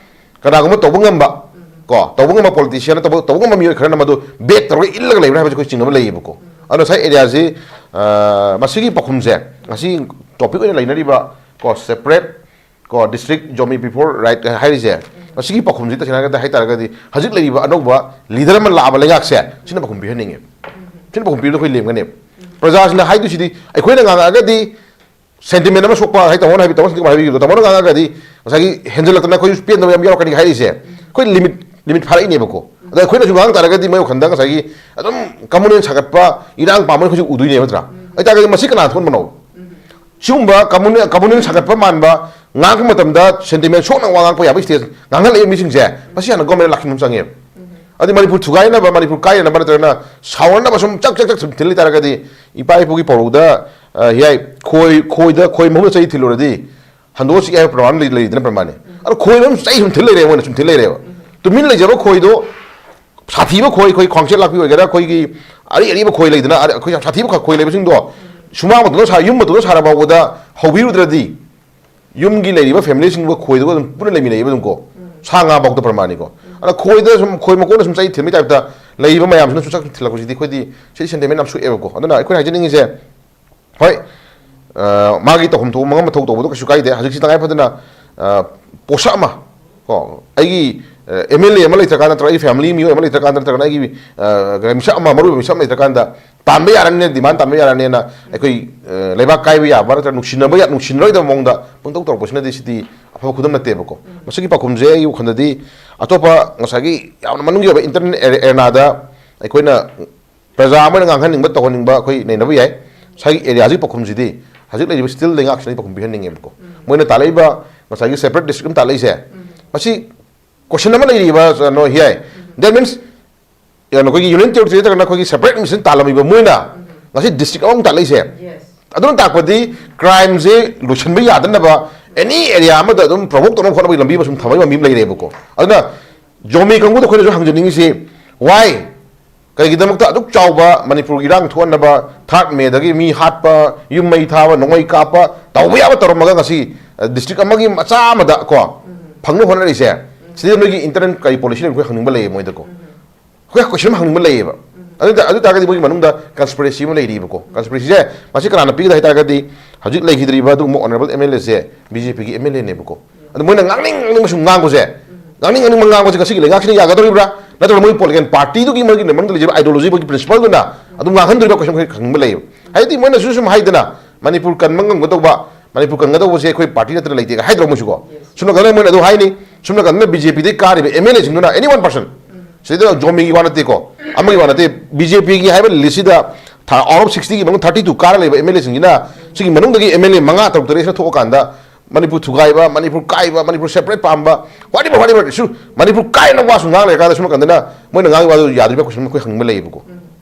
ꯀꯅꯥꯒꯨꯝꯕ ꯇꯧꯕ ꯉꯝꯕ, ꯀꯣ, ꯇꯧꯕ ꯉꯝꯕ ꯄꯣꯂꯤꯇꯤꯁꯤꯌꯥꯟꯅ ꯇꯧꯕ, ꯇꯧꯕ ꯉꯝꯕ ꯃꯤꯑꯣꯏ ꯈꯔꯅ ꯃꯗꯨ ꯕꯦꯛ ꯇꯧꯔꯒ ꯏꯜꯂꯒ ꯂꯩꯕ꯭ꯔꯥ ꯍꯥꯏꯕꯁꯤ ꯑꯩꯈꯣꯏ ꯆꯤꯡꯅꯕ ꯂꯩꯌꯦꯕꯀꯣ꯫ ꯑꯗꯨꯅ ꯉꯁꯥꯏ ꯑꯦꯔꯤꯌꯥꯁꯤ, ꯑ, ꯃꯁꯤꯒꯤ ꯄꯥꯎꯈꯨꯝꯁꯦ, ꯉꯁꯤ ꯇꯣꯄꯤꯛ ꯑꯣꯏꯅ ꯂꯩꯅꯔꯤꯕ, ꯀꯣ, ꯁꯦꯄꯔꯦꯠ, ꯀꯣ, ꯗꯤꯁꯇ꯭ꯔꯤꯛ ꯖꯣꯃꯤ ꯕꯤꯐꯣꯔ ꯔꯥꯏꯠ ꯍꯥꯏꯔꯤꯁꯦ, ꯃꯁꯤꯒꯤ ꯄꯥꯎꯈꯨꯝꯁꯤ ꯇꯁꯦꯡꯅ ꯍꯥꯏꯔꯒꯗꯤ, ꯍꯥꯏꯇꯥꯔꯒꯗꯤ ꯍꯧꯖꯤꯛ ꯂꯩꯔꯤꯕ ꯑꯅꯧꯕ ꯂꯤꯗꯔ ꯑꯃ ꯂꯥꯛꯑꯕ ꯂꯩꯉꯥꯛꯁꯦ, ꯁꯤꯅ ꯄꯥꯎꯈꯨꯝ ꯄꯤꯍꯟꯅꯤꯡꯉꯦ꯫ ꯁꯤꯅ ꯄꯥꯎꯈꯨꯝ ꯄꯤꯕꯗ ꯑꯩꯈꯣꯏ ꯂꯦꯝꯒꯅꯦꯕ꯫ ꯄ꯭ꯔꯖꯥꯁꯤꯡꯅ ꯍꯥꯏꯗꯣꯏꯁꯤꯗꯤ, ꯑꯩꯈꯣꯏꯅ ꯉꯥꯡꯉꯛꯑꯒꯗꯤ ꯁꯦꯟꯇꯤꯃꯦꯟ ꯑꯃ ꯁꯣꯛꯄ ꯍꯥꯏ, ꯇꯥꯃꯣꯅ ꯍꯥꯏꯕꯤ, ꯇꯥꯃꯣꯅ ꯍꯥꯏꯕꯤꯈꯤꯕꯗꯣ, ꯇꯥꯃꯣꯅ ꯉꯥꯡꯉꯒꯗꯤ ꯉꯁꯥꯏꯒꯤ ꯍꯦꯟꯖꯜꯂꯛꯇꯅ ꯑꯩꯈꯣꯏꯁꯨ ꯄꯦꯟꯗꯕ ꯌꯥꯝ ꯌꯥꯎꯔꯛꯀꯅꯤ ꯍꯥꯏꯔꯤꯁꯦ꯫ ꯑꯩꯈꯣꯏ ꯂꯤꯃꯤꯠ, ꯂꯤꯃꯤꯠ ꯐꯥꯔꯛꯏꯅꯦꯕꯀꯣ꯫ ꯑꯗ ꯑꯩꯈꯣꯏꯅꯁꯨ ꯉꯥꯡ ꯇꯥꯔꯒꯗꯤ ꯃꯣꯏ ꯋꯥꯈꯜꯗ ꯉꯁꯥꯏꯒꯤ ꯑꯗꯨꯝ ꯀꯝꯃꯨꯅꯦꯜ ꯁꯥꯒꯠꯄ, ꯏꯔꯥꯡ ꯄꯥꯝꯕꯅ ꯑꯩꯈꯣꯏꯁꯨ ꯎꯗꯣꯏꯅꯦꯕ, ꯅꯠꯇ꯭ꯔꯥ? ꯑꯗꯨ ꯇꯥꯔꯒꯗꯤ ꯃꯁꯤ ꯀꯅꯥꯅ ꯊꯣꯛꯍꯟꯕꯅꯣ? ꯁꯤꯒꯨꯝꯕ ꯀꯝꯃꯨꯅꯦꯜ, ꯀꯝꯃꯨꯅꯦꯜ ꯁꯥꯒꯠꯄ ꯃꯥꯟꯕ, ꯉꯥꯡꯕ ꯃꯇꯝꯗ ꯁꯦꯟꯇꯤꯃꯦꯟ ꯁꯣꯛꯅ ꯋꯥ ꯉꯥꯡꯄ ꯌꯥꯕ ꯁ꯭ꯇꯦꯖ ꯉꯥꯡꯍꯜꯂꯛꯏꯕ ꯃꯤꯁꯤꯡꯁꯦ, ꯃꯁꯤ ꯍꯥꯟꯅ ꯒꯣꯔꯃꯦꯟ ꯂꯥꯛꯁꯤꯟꯕ ꯑꯃ ꯆꯪꯉꯦꯕ꯫ ꯑꯗꯤ ꯃꯅꯤꯄꯨꯔ ꯊꯨꯒꯥꯏꯅꯕ, ꯃꯅꯤꯄꯨꯔ ꯀꯥꯏꯅꯅꯕ ꯅꯠꯇ꯭ꯔꯒꯅ ꯁꯥꯎꯅꯅꯕ ꯁꯨꯝ ꯆꯛ ꯆꯛ ꯆꯛ ꯁꯨꯝ ꯊꯤꯜ ꯂꯩꯇꯥꯔꯒꯗꯤ, ꯏꯄꯥ ꯏꯄꯨꯒꯤ ꯄꯧꯔꯧꯗ, ꯑ, ꯍꯤꯌꯥꯏ, ꯈꯣꯏ, ꯈꯣꯏꯗ ꯈꯣꯏ ꯃꯍꯨꯝꯅ ꯆꯩ ꯊꯤꯜꯂꯨꯔꯗꯤ ꯍꯟꯗꯣꯛꯑ ꯆꯤꯛꯑꯦ ꯍꯥꯏꯕ ꯄ꯭ꯔꯃꯥꯟ ꯂꯩ-, ꯂꯩꯗꯅ ꯄ꯭ꯔꯃꯥꯟꯅꯤ꯫ ꯑꯗꯣ ꯈꯣꯏ ꯃꯍꯨꯝ ꯆꯩ ꯁꯨꯝ ꯊꯤꯜ ꯂꯩꯔꯦ, ꯃꯣꯏꯅ ꯁꯨꯝ ꯊꯤꯜ ꯂꯩꯔꯦꯕ꯫ ꯇꯨꯃꯤꯟ ꯂꯩꯖꯕ ꯈꯣꯏꯗꯣ, ꯁꯥꯊꯤꯕ ꯈꯣꯏ, ꯑꯩꯈꯣꯏ ꯈ꯭ꯋꯥꯡꯆꯦꯠ ꯂꯥꯛꯄꯤ ꯑꯣꯏꯒꯦꯔꯥ, ꯑꯩꯈꯣꯏꯒꯤ ꯑꯔꯤ ꯑꯔꯤꯕ ꯈꯣꯏ ꯂꯩꯗꯅ, ꯑꯔꯤ-, ꯑꯩꯈꯣꯏ ꯌꯥꯝ ꯁꯥꯊꯤꯕ ꯈ-, ꯈꯣꯏ ꯂꯩꯕꯁꯤꯡꯗꯣ ꯁꯨꯃꯥꯡ ꯃꯇꯣꯟꯗ ꯁꯥ-, ꯌꯨꯝ ꯃꯇꯣꯟꯗ ꯁꯥꯔ ꯐꯥꯎꯕꯗ ꯍꯧꯕꯤꯔꯨꯗ꯭ꯔꯗꯤ, ꯌꯨꯝꯒꯤ ꯂꯩꯔꯤꯕ ꯐꯦꯃꯤꯂꯤꯁꯤꯡꯗꯨꯒ ꯈꯣꯏꯗꯨꯒ ꯑꯗꯨꯝ ꯄꯨꯟꯅ ꯂꯩꯃꯤꯟꯅꯩꯌꯦꯕ ꯑꯗꯨꯝ ꯀꯣ꯫ ꯁꯥ ꯉꯥ ꯐꯥꯎꯗ ꯄ꯭ꯔꯃꯥꯟꯅꯤꯀꯣ꯫ ꯑꯗ ꯈꯣꯏꯗ ꯁꯨꯝ, ꯈꯣꯏ ꯃꯀꯣꯟꯗ ꯁꯨꯝ ꯆꯩ ꯊꯤꯟꯕꯒꯤ ꯇꯥꯏꯞꯇ ꯂꯩꯔꯤꯕ ꯃꯌꯥꯝꯁꯤꯅ ꯁꯨꯝ ꯆꯛ ꯊꯤꯜꯂꯛꯄꯁꯤꯗꯤ ꯑꯩꯈꯣꯏꯗꯤ ꯁꯤ ꯁꯦꯟꯇꯤꯃꯦꯟ ꯌꯥꯝ ꯁꯣꯛꯑꯦꯕꯀꯣ꯫ ꯑꯗꯨꯅ ꯑꯩꯈꯣꯏꯅ ꯍꯥꯏꯖꯅꯤꯡꯉꯤꯁꯦ, ꯍꯣꯏ, ꯑ, ꯃꯥꯒꯤ ꯇꯧꯐꯝ ꯊꯣꯛꯄ ꯃꯉꯝ ꯃꯊꯧ ꯇꯧꯕꯗꯣ ꯀꯩꯁꯨ ꯀꯥꯏꯗꯦ꯫ ꯍꯧꯖꯤꯛꯁꯤ ꯇꯉꯥꯏ ꯐꯗꯅ, ꯑ, ꯄꯣꯠꯁꯛ ꯑꯃ, ꯀꯣ, ꯑꯩꯒꯤ ꯑꯦꯝ ꯑꯦꯜ ꯑꯦ ꯑꯃ ꯂꯩꯇ꯭ꯔꯀꯥꯟꯗ, ꯅꯠꯇ꯭ꯔꯒ ꯑꯩꯒꯤ ꯐꯦꯃꯤꯂꯤ ꯃꯤꯑꯣꯏ ꯑꯃ ꯂꯩꯇ꯭ꯔꯀꯥꯟꯗ, ꯅꯠꯇ꯭ꯔꯒꯅ ꯑꯩꯒꯤ ꯑ, ꯃꯤꯁꯛ ꯑꯃ, ꯃꯔꯨꯑꯣꯏꯕ ꯃꯤꯁꯛ ꯑꯃ ꯂꯩꯇ꯭ꯔꯀꯥꯟꯗ ꯇꯥꯟꯕ ꯌꯥꯔꯅꯤꯅ, ꯗꯤꯃꯥꯟ ꯇꯥꯟꯕ ꯌꯥꯔꯅꯤꯅ ꯑꯩꯈꯣꯏ ꯑ, ꯂꯩꯕꯥꯛ ꯀꯥꯏꯕ ꯌꯥꯕ ꯅꯠꯇ꯭ꯔꯒ ꯅꯨꯡꯁꯤꯅꯕ ꯌꯥ-, ꯅꯨꯡꯁꯤꯅꯔꯣꯏꯗꯕ ꯃꯑꯣꯡꯗ ꯄꯪꯇꯧ ꯇꯧꯔꯛꯄꯁꯤꯅꯗꯤ ꯁꯤꯗꯤ ꯑꯐꯕ ꯈꯨꯗꯝ ꯅꯠꯇꯦꯕꯀꯣ꯫ ꯃꯁꯤꯒꯤ ꯄꯥꯎꯈꯨꯝꯁꯦ ꯑꯩꯒꯤ ꯋꯥꯈꯜꯗꯗꯤ ꯑꯇꯣꯞꯄ ꯉꯁꯥꯏꯒꯤ ꯌꯥꯝꯅ ꯃꯅꯨꯡꯒꯤ ꯑꯣꯏꯕ ꯏꯟꯇꯔꯅꯦꯜ ꯑꯦꯔꯦꯅꯥꯗ ꯑꯩꯈꯣꯏꯅ ꯄ꯭ꯔꯖꯥ ꯑꯃꯅ ꯉꯥꯡꯍꯟꯅꯤꯡꯕ ꯇꯧꯍꯟꯅꯤꯡꯕ ꯑꯩꯈꯣꯏ ꯅꯩꯅꯕ ꯌꯥꯏ꯫ ꯉꯁꯥꯏꯒꯤ ꯑꯦꯔꯤꯌꯥꯁꯤꯒꯤ ꯄꯥꯎꯈꯨꯝꯁꯤꯗꯤ ꯍꯧꯖꯤꯛ ꯂꯩꯔꯤꯕ ꯁ꯭ꯇꯤꯜ ꯂꯩꯉꯥꯛꯁꯤꯅ ꯄꯥꯎꯈꯨꯝ ꯄꯤꯍꯟꯅꯤꯡꯉꯦꯕꯀꯣ꯫ ꯃꯣꯏꯅ ꯇꯥꯜꯂꯛꯏꯕ ꯉꯁꯥꯏꯒꯤ ꯁꯦꯄꯔꯦꯠ ꯗꯤꯁꯇ꯭ꯔꯤꯛ ꯑꯃ ꯇꯥꯜꯂꯛꯏꯁꯦ, ꯃꯁꯤ ꯀꯣꯏꯁꯟ ꯑꯃ ꯂꯩꯔꯤꯕ, ꯅꯣ, ꯍꯤꯌꯥꯏ꯫ That means, ꯀꯩꯅꯣ, ꯑꯩꯈꯣꯏꯒꯤ ꯌꯨꯅꯤꯌꯟ ꯇꯦꯔꯤꯇꯣꯔꯤ ꯅꯠꯇ꯭ꯔꯒꯅ ꯑꯩꯈꯣꯏꯒꯤ ꯁꯦꯄꯔꯦꯠ ꯑꯦꯗꯃꯤꯅꯤꯁꯇ꯭ꯔꯦꯁꯟ ꯇꯥꯜꯂꯝꯃꯤꯕ ꯃꯣꯏꯅ ꯉꯁꯤ ꯗꯤꯁꯇ꯭ꯔꯤꯛ ꯑꯃꯃꯨꯛ ꯇꯥꯜꯂꯛꯏꯁꯦ꯫ ꯑꯗꯨꯅ ꯇꯥꯛꯄꯗꯤ ꯀ꯭ꯔꯥꯏꯝꯁꯦ ꯂꯣꯏꯁꯤꯟꯕ ꯌꯥꯗꯅꯕ ꯑꯦꯅꯤ ꯑꯦꯔꯤꯌꯥ ꯑꯃꯗ ꯑꯗꯨꯝ ꯄ꯭ꯔꯣꯚꯣꯛ ꯇꯧꯅꯕ ꯍꯣꯠꯅꯕꯒꯤ ꯂꯝꯕꯤ ꯑꯃ ꯁꯨꯝ ꯊꯝꯕꯒꯤ ꯂꯝꯕꯤ ꯑꯃ ꯂꯩꯔꯦꯕꯀꯣ꯫ ꯑꯗꯨꯅ ꯖꯣꯃꯤ ꯀꯥꯡꯕꯨꯗ ꯑꯩꯈꯣꯏꯅꯁꯨ ꯍꯪꯖꯅꯤꯡꯉꯤꯁꯤ, why? ꯀꯔꯤꯒꯤꯗꯃꯛꯇ ꯑꯗꯨꯛ ꯆꯥꯎꯕ ꯃꯅꯤꯄꯨꯔꯒꯤ ꯏꯔꯥꯡ ꯊꯣꯛꯍꯟꯅꯕ, ꯊꯥꯔꯠ ꯃꯦꯗꯒꯤ ꯃꯤ ꯍꯥꯠꯄ, ꯌꯨꯝ ꯃꯩ ꯊꯥꯕ, ꯅꯣꯡꯃꯩ ꯀꯥꯞꯄ ꯇꯧꯕ ꯌꯥꯕ ꯇꯧꯔꯝꯃꯒ ꯉꯁꯤ, ꯑ, ꯗꯤꯁꯇ꯭ꯔꯤꯛ ꯑꯃꯒꯤ ꯃꯆꯥ ꯑꯃꯗ ꯀꯣ ꯐꯪꯅꯕ ꯍꯣꯠꯅꯔꯤꯁꯦ? ꯁꯤꯗ ꯅꯣꯏꯒꯤ ꯏꯟꯇꯔꯅꯦꯜ ꯀꯔꯤ ꯄꯣꯂꯤꯁꯤ ꯂꯩꯕ ꯑꯩꯈꯣꯏ ꯍꯪꯅꯤꯡꯕ ꯂꯩꯌꯦ ꯃꯣꯏꯗꯀꯣ꯫ ꯑꯩꯈꯣꯏ ꯀꯣꯏꯁꯟ ꯑꯃ ꯍꯪꯅꯤꯡꯕ ꯂꯩꯌꯦꯕ꯫ ꯑꯗꯨ ꯇ-, ꯑꯗꯨ ꯇꯥꯔꯒꯗꯤ ꯃꯣꯏꯒꯤ ꯃꯅꯨꯡꯗ ꯀꯟꯁꯄꯤꯔꯦꯁꯤ ꯑꯃ ꯂꯩꯔꯤꯕꯀꯣ꯫ ꯀꯟꯁꯄꯤꯔꯦꯁꯤꯁꯦ ꯃꯁꯤ ꯀꯅꯥꯅ ꯄꯤꯒꯗ ꯍꯥꯏ ꯇꯥꯔꯒꯗꯤ ꯍꯧꯖꯤꯛ ꯂꯩꯈꯤꯗ꯭ꯔꯤꯕ ꯑꯗꯨꯒꯨꯝꯕ ꯑꯣꯅꯔꯦꯕꯜ ꯑꯦꯝ ꯑꯦꯜ ꯑꯦꯁꯦ ꯕꯤ ꯖꯦ ꯄꯤꯒꯤ ꯑꯦꯝ ꯑꯦꯜ ꯑꯦꯅꯦꯕꯀꯣ꯫ ꯑꯗꯣ ꯃꯣꯏꯅ ꯉꯥꯡꯅꯤꯡ ꯉꯥꯡꯅꯤꯡꯕ ꯁꯨꯝ ꯉꯥꯡꯕꯁꯦ, ꯉꯥꯡꯅꯤꯡ ꯉꯥꯡꯅꯤꯡꯕ ꯉꯥꯡꯕꯁꯦ ꯉꯁꯤꯒꯤ ꯂꯩꯉꯥꯛꯁꯤꯅ ꯌꯥꯒꯗꯧꯔꯤꯕ꯭ꯔꯥ? ꯅꯠꯇ꯭ꯔꯒ ꯃꯣꯏ ꯄꯣꯂꯤꯇꯤꯀꯦꯜ ꯄꯥꯔꯇꯤꯗꯨꯒꯤ ꯃꯣꯏꯒꯤ ꯃꯅꯨꯡꯗ ꯂꯩꯖꯔꯤꯕ ꯑꯥꯏꯗꯤꯌꯣꯂꯣꯖꯤ, ꯃꯣꯏꯒꯤ ꯄ꯭ꯔꯤꯟꯁꯤꯄꯜꯗꯨꯅ ꯑꯗꯨꯝ ꯉꯥꯡꯍꯟꯗꯣꯔꯤꯕ꯭ꯔꯥ ꯀꯣꯏꯁꯟ ꯑꯩꯈꯣꯏ ꯈꯪꯅꯤꯡꯕ ꯂꯩꯌꯦꯕ꯫ ꯍꯥꯏꯗꯤ ꯃꯣꯏꯅꯁꯨ ꯁꯨꯝ ꯍꯥꯏꯗꯅ ꯃꯅꯤꯄꯨꯔ ꯀꯟꯕ ꯉꯝꯒꯗꯧꯕ, ꯃꯅꯤꯄꯨꯔ ꯀꯟꯒꯗꯧꯕꯁꯦ ꯑꯩꯈꯣꯏ ꯄꯥꯔꯇꯤ ꯅꯠꯇꯅ ꯂꯩꯇꯦꯒ ꯍꯥꯏꯗ꯭ꯔꯣ ꯃꯣꯏꯁꯨꯀꯣ? ꯁꯣꯝ ꯅꯥꯀꯟꯗ ꯃꯣꯏꯅ ꯑꯗꯨ ꯍꯥꯏꯅꯤ, ꯁꯣꯝ ꯅꯥꯀꯟꯗ ꯕꯤ ꯖꯦ ꯄꯤꯗꯒꯤ ꯀꯥꯔꯤꯕ ꯑꯦꯝ ꯑꯦꯜ ꯑꯦꯁꯤꯡꯗꯨꯅ, ꯑꯦꯅꯤ ꯋꯥꯟ ꯄꯔꯁꯟ, ꯁꯤꯗ ꯖꯣꯃꯤꯒꯤ ꯋꯥ ꯅꯠꯇꯦꯀꯣ, ꯑꯃꯒꯤ ꯋꯥ ꯅꯠꯇꯦ, ꯕꯤ ꯖꯦ ꯄꯤꯒꯤ ꯍꯥꯏꯕ ꯂꯤꯁꯁꯤꯗ ꯊꯥ-, ꯑꯥꯎꯠ ꯑꯣꯐ ꯁꯤꯛꯁꯇꯤꯒꯤ ꯃꯅꯨꯡꯗ ꯊꯥꯔꯇꯤ ꯇꯨ ꯀꯥꯔ ꯂꯩꯕ ꯑꯦꯝ ꯑꯦꯜ ꯑꯦꯁꯤꯡꯁꯤꯅ, ꯁꯤꯒꯤ ꯃꯅꯨꯡꯗꯒꯤ ꯑꯦꯝ ꯑꯦꯜ ꯑꯦ ꯃꯉꯥ, ꯇꯔꯨꯛ, ꯇꯔꯦꯠꯁꯤꯅ ꯊꯣꯛꯑꯀꯥꯟꯗ ꯃꯅꯤꯄꯨꯔ ꯊꯨꯒꯥꯏꯕ, ꯃꯅꯤꯄꯨꯔ ꯀꯥꯏꯕ, ꯃꯅꯤꯄꯨꯔ ꯁꯦꯄꯔꯦꯠ ꯄꯥꯝꯕ, whatever, whatever issue, ꯃꯅꯤꯄꯨꯔ ꯀꯥꯏꯅ ꯋꯥꯁꯨ ꯉꯥꯡ ꯂꯩꯔꯀꯥꯟꯗ ꯁꯣꯝ ꯅꯥꯀꯟꯗꯅ ꯃꯣꯏꯅ ꯉꯥꯡꯉꯤꯕ ꯋꯥꯗꯨ ꯌꯥꯗ꯭ꯔꯤꯕ ꯀꯣꯏꯁꯟ ꯑꯩꯈꯣꯏ ꯍꯪꯅꯤꯡꯕ ꯂꯩꯌꯦꯕꯀꯣ꯫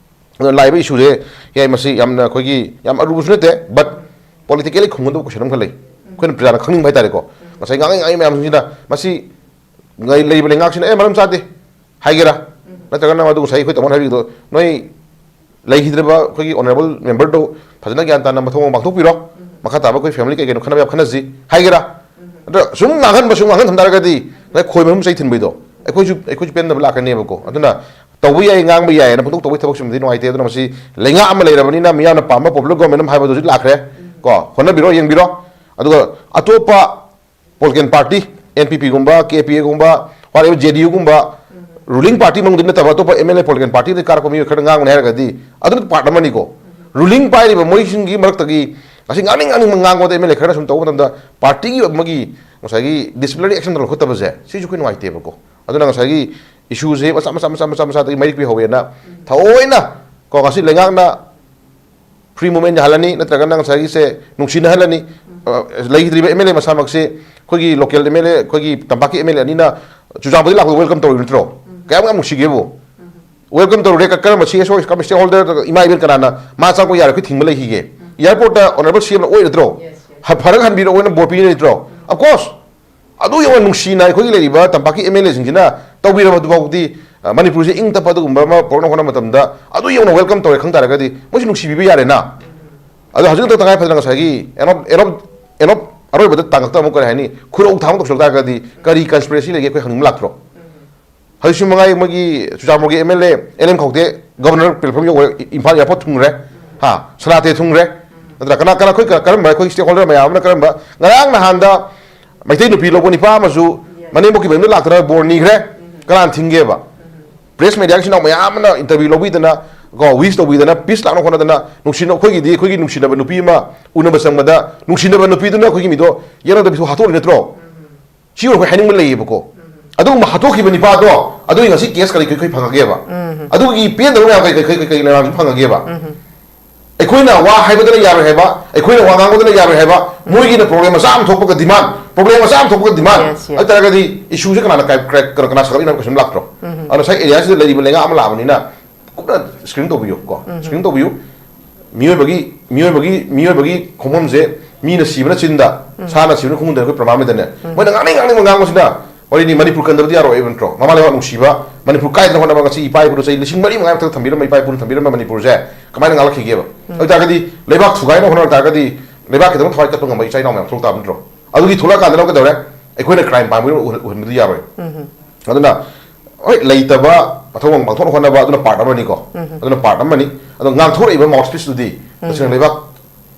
ꯑꯗꯨꯅ ꯂꯥꯛꯏꯕ ꯏꯁꯨꯁꯦ, ꯌꯥꯏ, ꯃꯁꯤ ꯌꯥꯝꯅ ꯑꯩꯈꯣꯏꯒꯤ ꯌꯥꯝ ꯑꯔꯨꯕꯁꯨ ꯅꯠꯇꯦ, but ꯄꯣꯂꯤꯇꯤꯀꯦꯜꯂꯤ ꯈꯨꯝꯒꯗꯕ ꯀꯣꯏꯁꯟ ꯑꯃꯈꯛ ꯂꯩ꯫ ꯑꯩꯈꯣꯏꯅ ꯄ꯭ꯔꯖꯥꯅ ꯈꯪꯅꯤꯡꯕ ꯍꯥꯏꯇꯥꯔꯦꯀꯣ꯫ ꯉꯁꯥꯏ ꯉꯥꯡꯉꯤ ꯉꯥꯡꯉꯤ ꯃꯌꯥꯝꯁꯤꯡꯁꯤꯅ ꯃꯁꯤ ꯉꯥꯏ-, ꯂꯩꯔꯤꯕ ꯂꯩꯉꯥꯛꯁꯤꯅ, "ꯑꯦ, ꯃꯔꯝ ꯆꯥꯗꯦ" ꯍꯥꯏꯒꯦꯔꯥ? ꯅꯠꯇ꯭ꯔꯒꯅ ꯃꯗꯨ ꯉꯁꯥꯏ ꯑꯩꯈꯣꯏ ꯇꯥꯃꯣꯅ ꯍꯥꯏꯕꯤꯕꯗꯣ, "ꯅꯣꯏ ꯂꯩꯈꯤꯗ꯭ꯔꯕ ꯑꯩꯈꯣꯏꯒꯤ ꯑꯣꯅꯔꯦꯕꯜ ꯃꯦꯝꯕꯔꯗꯣ ꯐꯖꯅ ꯒ꯭ꯌꯥꯟ ꯇꯥꯅ ꯃꯊꯧ ꯃꯉꯝ ꯄꯥꯡꯊꯣꯛꯄꯤꯔꯣ, ꯃꯈꯥ ꯇꯥꯕ ꯑꯩꯈꯣꯏ ꯐꯦꯃꯤꯂꯤ ꯀꯩ ꯀꯩꯅꯣ ꯈꯟꯅꯕ ꯌꯥꯕ ꯈꯟꯅꯁꯤ" ꯍꯥꯏꯒꯦꯔꯥ? ꯑꯗ ꯁꯨꯝ ꯉꯥꯡꯍꯟꯕ, ꯁꯨꯝ ꯉꯥꯡꯍꯟ ꯊꯝ ꯇꯥꯔꯒꯗꯤ ꯉꯁꯥꯏ ꯈꯣꯏ ꯃꯔꯨꯝ ꯆꯩ ꯊꯤꯟꯕꯩꯗꯣ ꯑꯩꯈꯣꯏꯁꯨ, ꯑꯩꯈꯣꯏꯁꯨ ꯄꯦꯟꯗꯕ ꯂꯥꯛꯀꯅꯦꯕꯀꯣ꯫ ꯑꯗꯨꯅ ꯇꯧꯕ ꯌꯥꯏ, ꯉꯥꯡꯕ ꯌꯥꯏ ꯍꯥꯏꯅ ꯄꯪꯇꯧ ꯇꯧꯕꯩ ꯊꯕꯛꯁꯤꯃꯗꯤ ꯅꯨꯡꯉꯥꯏꯇꯦ꯫ ꯑꯗꯨꯅ ꯃꯁꯤ ꯂꯩꯉꯥꯛ ꯑꯃ ꯂꯩꯔꯕꯅꯤꯅ ꯃꯤꯌꯥꯝꯅ ꯄꯥꯝꯕ ꯄꯣꯄꯨꯂꯔ ꯒꯣꯔꯃꯦꯟ ꯑꯃ ꯍꯥꯏꯕꯗꯨ ꯍꯧꯖꯤꯛ ꯂꯥꯛꯈ꯭ꯔꯦ ꯀꯣ, ꯍꯣꯠꯅꯕꯤꯔꯣ, ꯌꯦꯡꯕꯤꯔꯣ꯫ ꯑꯗꯨꯒ ꯑꯇꯣꯞꯄ political party, N P ꯄꯤꯒꯨꯝꯕ, K P ꯑꯦꯒꯨꯝꯕ, ꯄꯥꯔꯤꯕ J ꯗꯤ ꯌꯨꯒꯨꯝꯕ ꯔꯨꯂꯤꯡ ꯄꯥꯔꯇꯤ ꯃꯅꯨꯡꯗ ꯅꯠꯇꯕ ꯑꯇꯣꯞꯄ ꯑꯦꯝ ꯑꯦꯜ ꯑꯦ, ꯄꯣꯂꯤꯇꯤꯀꯦꯜ ꯄꯥꯔꯇꯤꯗꯒꯤ ꯀꯥꯔꯛꯄ ꯃꯤꯑꯣꯏ ꯈꯔ ꯉꯥꯡꯕꯅꯦ ꯍꯥꯏꯔꯒꯗꯤ ꯑꯗꯨꯅ ꯄꯥꯔꯠ ꯑꯃꯅꯤꯀꯣ꯫ ꯔꯨꯂꯤꯡ ꯄꯥꯏꯔꯤꯕ ꯃꯣꯏꯁꯤꯡꯒꯤ ꯃꯔꯛꯇꯒꯤ ꯉꯁꯤ ꯉꯥꯡꯅꯤꯡ ꯉꯥꯡꯅꯤꯡꯕ ꯉꯥꯡꯕꯗ ꯑꯦꯝ ꯑꯦꯜ ꯑꯦ ꯈꯔꯅ ꯁꯨꯝ ꯇꯧꯕ ꯃꯇꯝꯗ ꯄꯥꯔꯇꯤꯒꯤ ꯑꯃꯒꯤ ꯉꯁꯥꯏꯒꯤ ꯗꯤꯁꯤꯄ꯭ꯂꯤꯅꯔꯤ ꯑꯦꯛꯁꯟ ꯂꯧꯈꯠꯇꯕꯁꯦ ꯁꯤꯁꯨ ꯑꯩꯈꯣꯏ ꯅꯨꯡꯉꯥꯏꯇꯦꯕꯀꯣ꯫ ꯑꯗꯨꯅ ꯉꯁꯥꯏꯒꯤ ꯏꯁꯨꯁꯦ ꯃꯆꯥ ꯃꯆꯥ ꯃꯆꯥ ꯃꯆꯥ ꯃꯆꯥꯗꯒꯤ ꯃꯩꯔꯤꯛ ꯄꯤꯍꯧꯋꯦꯅ ꯊꯑꯣꯏꯅ ꯀꯣ ꯉꯁꯤ ꯂꯩꯉꯥꯛꯅ ꯐ꯭ꯔꯤ ꯃꯨꯚꯃꯦꯟ ꯌꯥꯍꯜꯂꯅꯤ, ꯅꯠꯇ꯭ꯔꯒꯅ ꯉꯁꯥꯏꯒꯤꯁꯦ ꯅꯨꯡꯁꯤꯅꯍꯜꯂꯅꯤ꯫ ꯑ, ꯂꯩꯈꯤꯗ꯭ꯔꯤꯕ ꯑꯦꯝ ꯑꯦꯜ ꯑꯦ ꯃꯁꯥꯃꯛꯁꯦ ꯑꯩꯈꯣꯏꯒꯤ ꯂꯣꯀꯦꯜ ꯑꯦꯝ ꯑꯦꯜ ꯑꯦ, ꯑꯩꯈꯣꯏꯒꯤ ꯇꯝꯄꯥꯛꯀꯤ ꯑꯦꯝ ꯑꯦꯜ ꯑꯦ ꯑꯅꯤꯅ ꯆꯨꯔꯆꯥꯟꯄꯨꯔꯗꯒꯤ ꯂꯥꯛꯄꯗ ꯋꯦꯜꯀꯝ ꯇꯧꯔꯤꯕ ꯅꯠꯇ꯭ꯔꯣ? ꯀꯌꯥꯝ ꯌꯥꯝ ꯅꯨꯡꯁꯤꯒꯦꯕꯨ꯫ ꯋꯦꯜꯀꯝ ꯇꯧꯔꯨꯔꯦ, ꯀ-, ꯀꯔꯝꯕ ꯁꯤ ꯑꯦꯁ ꯑꯣ, ꯀꯔꯝꯕ ꯁ꯭ꯇꯦꯛ ꯍꯣꯜꯗꯔ, ꯏꯃꯥ ꯏꯕꯦꯟ ꯀꯅꯥꯅ ꯃꯥ ꯆꯪꯉꯛꯄ ꯌꯥꯔꯣꯏ, ꯑꯩꯈꯣꯏ ꯊꯤꯡꯕ ꯂꯩꯈꯤꯒꯦ? ꯏꯌꯥꯔꯄꯣꯔꯠꯇ ꯑꯣꯅꯔꯦꯕꯜ ꯁꯤ ꯑꯦꯝꯅ ꯑꯣꯏ ꯅꯠꯇ꯭ꯔꯣ? ꯍ-, ꯐꯔꯒ ꯍꯟꯕꯤꯔꯛꯑꯣꯅ ꯕꯣꯔ ꯄꯤꯔꯤ ꯅꯠꯇ꯭ꯔꯣ? Of course, ꯑꯗꯨ ꯌꯧꯅ ꯅꯨꯡꯁꯤꯅ ꯑꯩꯈꯣꯏꯒꯤ ꯂꯩꯔꯤꯕ ꯇꯝꯄꯥꯛꯀꯤ ꯑꯦꯝ ꯑꯦꯜ ꯑꯦꯁꯤꯡꯁꯤꯅ ꯇꯧꯕꯤꯔꯕ ꯑꯗꯨꯐꯥꯎꯗꯤ, ꯑ, ꯃꯅꯤꯄꯨꯔꯁꯦ ꯏꯪ ꯇꯞꯄ ꯑꯗꯨꯒꯨꯝꯕ ꯑꯃ ꯄꯨꯔꯛꯅꯕ ꯍꯣꯠꯅꯕ ꯃꯇꯝꯗ ꯑꯗꯨ ꯌꯧꯅ ꯋꯦꯜꯀꯝ ꯇꯧꯔꯦ ꯈꯪ ꯇꯥꯔꯒꯗꯤ ꯃꯣꯏꯁꯨ ꯅꯨꯡꯁꯤꯕꯤꯕ ꯌꯥꯔꯦꯅ꯫ ꯑꯗꯣ ꯍꯧꯖꯤꯛ ꯈꯛꯇ ꯇꯉꯥꯏ ꯐꯗꯅ ꯉꯁꯥꯏꯒꯤ end of, end of, ꯑꯔꯣꯏꯕꯗ ꯇꯥꯡꯀꯛꯇ ꯑꯃꯨꯛ ꯀꯔꯤ ꯍꯥꯏꯅꯤ, ꯈꯨꯔꯧ ꯊꯥꯡꯕ ꯇꯧꯁꯤꯜꯂꯛ ꯇꯥꯔꯒꯗꯤ ꯀꯔꯤ ꯀꯟꯁꯄꯤꯔꯦꯁꯤ ꯂꯩꯒꯦ ꯑꯩꯈꯣꯏ ꯍꯪꯅꯤꯡꯕ ꯂꯥꯛꯇ꯭ꯔꯣ? ꯍꯧꯖꯤꯛꯁꯨ ꯃꯉꯥꯏ ꯃꯣꯏꯒꯤ ꯆꯨꯔꯆꯥꯟꯄꯨꯔꯒꯤ M L A L M Khaute governor platform ꯌꯧꯈ꯭ꯔꯦ, ꯏꯝꯐꯥꯜ ꯑꯦꯌꯥꯔꯄꯣꯔꯠ ꯊꯨꯡꯈ꯭ꯔꯦ, ꯍꯥ, ꯁꯅꯥꯇꯦ ꯊꯨꯡꯈ꯭ꯔꯦ, ꯅꯠꯇ꯭ꯔꯥ? ꯀꯅꯥ, ꯀꯅꯥ, ꯑꯩꯈꯣꯏ ꯀ-, ꯀꯔꯝꯕ ꯑꯩꯈꯣꯏ ꯁ꯭ꯇꯦꯛ ꯍꯣꯜꯗꯔ ꯃꯌꯥꯝ ꯑꯃꯅ ꯀꯔꯝꯕ, ꯉꯔꯥꯡ ꯅꯍꯥꯟꯗ ꯃꯩꯇꯩ ꯅꯨꯄꯤ ꯂꯧꯕ ꯅꯨꯄꯥ ꯑꯃꯁꯨ ꯃꯅꯦꯝꯕꯣꯛꯀꯤ ꯃꯌꯨꯝꯗ ꯂꯥꯛꯇꯅ ꯕꯣꯔ ꯅꯤꯈ꯭ꯔꯦ, ꯀꯅꯥꯅ ꯊꯤꯡꯒꯦꯕ? ꯄ꯭ꯔꯦꯁ ꯃꯦꯗꯤꯌꯥꯒꯤ ꯏꯆꯤꯟ ꯏꯅꯥꯎ ꯃꯌꯥꯝ ꯑꯃꯅ ꯏꯟꯇꯔꯚ꯭ꯌꯨ ꯂꯧꯕꯤꯗꯅ, ꯀꯣ, ꯋꯤꯁ ꯇꯧꯕꯤꯗꯅ, ꯄꯤꯁ ꯂꯥꯛꯅꯕ ꯍꯣꯠꯅꯗꯅ, ꯅꯨꯡꯁꯤꯅ-, ꯑꯩꯈꯣꯏꯒꯤꯗꯤ ꯑꯩꯈꯣꯏꯒꯤ ꯅꯨꯡꯁꯤꯅꯕ ꯅꯨꯄꯤ ꯑꯃ ꯎꯅꯕ ꯆꯪꯕꯗ ꯅꯨꯡꯁꯤꯅꯕ ꯅꯨꯄꯤꯗꯨꯅ ꯑꯩꯈꯣꯏꯒꯤ ꯃꯤꯗꯣ ꯌꯦꯠꯅꯗꯕꯤꯁꯨ ꯍꯥꯠꯇꯣꯛꯏ ꯅꯠꯇ꯭ꯔꯣ? ꯁꯤ ꯑꯣꯏꯅ ꯑꯩꯈꯣꯏ ꯍꯥꯏꯅꯤꯡꯕ ꯂꯩꯌꯦꯕꯀꯣ꯫ ꯑꯗꯨꯒꯨꯝꯕ ꯍꯥꯠꯇꯣꯛꯈꯤꯕ ꯅꯤꯄꯥꯗꯣ ꯑꯗꯨꯒꯤ ꯉꯁꯤ ꯀꯦꯁ ꯀꯔꯤ ꯀꯔꯤ ꯀꯔꯤ ꯐꯪꯉꯒꯦꯕ? ꯑꯗꯨꯒꯤ ꯄꯦꯟꯗꯕ ꯃꯌꯥꯝ ꯀꯔꯤ ꯀꯔꯤ ꯀꯔꯤ ꯀꯔꯤ ꯃꯌꯥꯝ ꯐꯪꯉꯒꯦꯕ? ꯑꯩꯈꯣꯏꯅ ꯋꯥ ꯍꯥꯏꯕꯗꯅ ꯌꯥꯔꯣꯏ ꯍꯥꯏꯕ, ꯑꯩꯈꯣꯏꯅ ꯋꯥ ꯉꯥꯡꯕꯗꯅ ꯌꯥꯔꯣꯏ ꯍꯥꯏꯕ, ꯃꯣꯏꯒꯤꯅ ꯄ꯭ꯔꯣꯕ꯭ꯂꯦꯝ ꯃꯆꯥ ꯑꯃ ꯊꯣꯛꯄꯒ ꯗꯤꯃꯥꯟ, ꯄ꯭ꯔꯣꯕ꯭ꯂꯦꯝ ꯃꯆꯥ ꯑꯃ ꯊꯣꯛꯄꯒ ꯗꯤꯃꯥꯟ꯫ Yes, yes. ꯑꯗꯨ ꯇꯥꯔꯒꯗꯤ ꯏꯁꯨꯁꯦ ꯀꯅꯥꯅ ꯀꯥꯏ-, ꯀ꯭ꯔꯦꯛ-, ꯀꯅꯥ ꯁꯥꯒꯠꯂꯤꯅꯣ ꯍꯥꯏꯕ ꯀꯣꯏꯁꯟ ꯂꯥꯛꯇ꯭ꯔꯣ? ꯑꯗꯨꯅ ꯉꯁꯥꯏ ꯑꯦꯔꯤꯌꯥꯁꯤꯗ ꯂꯩꯔꯤꯕ ꯂꯩꯉꯥꯛ ꯑꯃ ꯂꯥꯛꯑꯕꯅꯤꯅ ꯀꯨꯞꯅ ꯁ꯭ꯀ꯭ꯔꯤꯟ ꯇꯧꯕꯤꯌꯨ ꯀꯣ꯫ ꯁ꯭ꯀ꯭ꯔꯤꯟ ꯇꯧꯕꯤꯌꯨ꯫ ꯃꯤꯑꯣꯏꯕꯒꯤ, ꯃꯤꯑꯣꯏꯕꯒꯤ, ꯃꯤꯑꯣꯏꯕꯒꯤ ꯈꯣꯡꯐꯝꯁꯦ ꯃꯤꯅ ꯁꯤꯕꯅ ꯆꯤꯟꯗ, ꯁꯥꯅ ꯁꯤꯕꯅ ꯈꯣꯡꯗ ꯑꯩꯈꯣꯏ ꯄ꯭ꯔꯃꯥꯟ ꯂꯩꯗꯅꯦ꯫ ꯃꯣꯏꯅ ꯉꯥꯡꯅꯤꯡ ꯉꯥꯡꯅꯤꯡꯕ ꯉꯥꯡꯕꯁꯤꯅ ꯋꯥꯔꯤꯅꯤ, ꯃꯅꯤꯄꯨꯔ ꯀꯟꯗꯕꯗꯤ ꯌꯥꯔꯣꯏ ꯍꯥꯏꯕ ꯅꯠꯇ꯭ꯔꯣ? ꯃꯃꯥ ꯂꯩꯕꯥꯛ ꯅꯨꯡꯁꯤꯕ, ꯃꯅꯤꯄꯨꯔ ꯀꯥꯏꯗꯅ ꯍꯣꯠꯅꯕ ꯉꯁꯤ ꯏꯄꯥ ꯏꯄꯨꯅ ꯆꯍꯤ ꯂꯤꯁꯤꯡ ꯃꯔꯤ ꯃꯉꯥ ꯃꯊꯛꯇ ꯊꯝꯕꯤꯔꯝꯕ ꯏꯄꯥ ꯏꯄꯨꯅ ꯊꯝꯕꯤꯔꯝꯕ ꯃꯅꯤꯄꯨꯔꯁꯦ ꯀꯃꯥꯏꯅ ꯉꯥꯛꯂꯛꯈꯤꯒꯦꯕ? ꯑꯗꯨ ꯇꯥꯔꯒꯗꯤ ꯂꯩꯕꯥꯛ ꯊꯨꯒꯥꯏꯅꯕ ꯍꯣꯠꯅꯕ ꯇꯥꯔꯒꯗꯤ ꯂꯩꯕꯥꯛꯀꯤꯗꯃꯛ ꯊꯋꯥꯏ ꯀꯠꯄ ꯉꯝꯕ ꯏꯆꯥ ꯏꯅꯥꯎ ꯃꯌꯥꯝ ꯊꯣꯛꯂꯛ ꯇꯥꯕ ꯅꯠꯇ꯭ꯔꯣ? ꯑꯗꯨꯒꯤ ꯊꯣꯛꯂꯛꯑꯀꯥꯟꯗ ꯅꯪ ꯀꯩꯗꯧꯔꯦ? ꯑꯩꯈꯣꯏꯅ ꯀ꯭ꯔꯥꯏꯝ ꯄꯥꯝꯕ ꯑꯣꯏꯅ ꯎꯍꯟ-, ꯎꯍꯟꯕꯗꯤ ꯌꯥꯔꯣꯏ꯫ ꯑꯗꯨꯅ ꯍꯣꯏ, ꯂꯩꯇꯕ ꯃꯊꯧ ꯃꯉꯝ ꯄꯥꯡꯊꯣꯛꯅ ꯍꯣꯠꯅꯕ ꯑꯗꯨꯅ ꯄꯥꯔꯠ ꯑꯃꯅꯤꯀꯣ꯫ ꯑꯗꯨꯅ ꯄꯥꯔꯠ ꯑꯃꯅꯤ꯫ ꯑꯗꯣ ꯉꯥꯡꯊꯣꯔꯛꯏꯕ ꯃꯥꯎꯠ ꯁ꯭ꯄꯤꯆꯇꯨꯗꯤ ꯇꯁꯦꯡꯅ ꯂꯩꯕꯥꯛ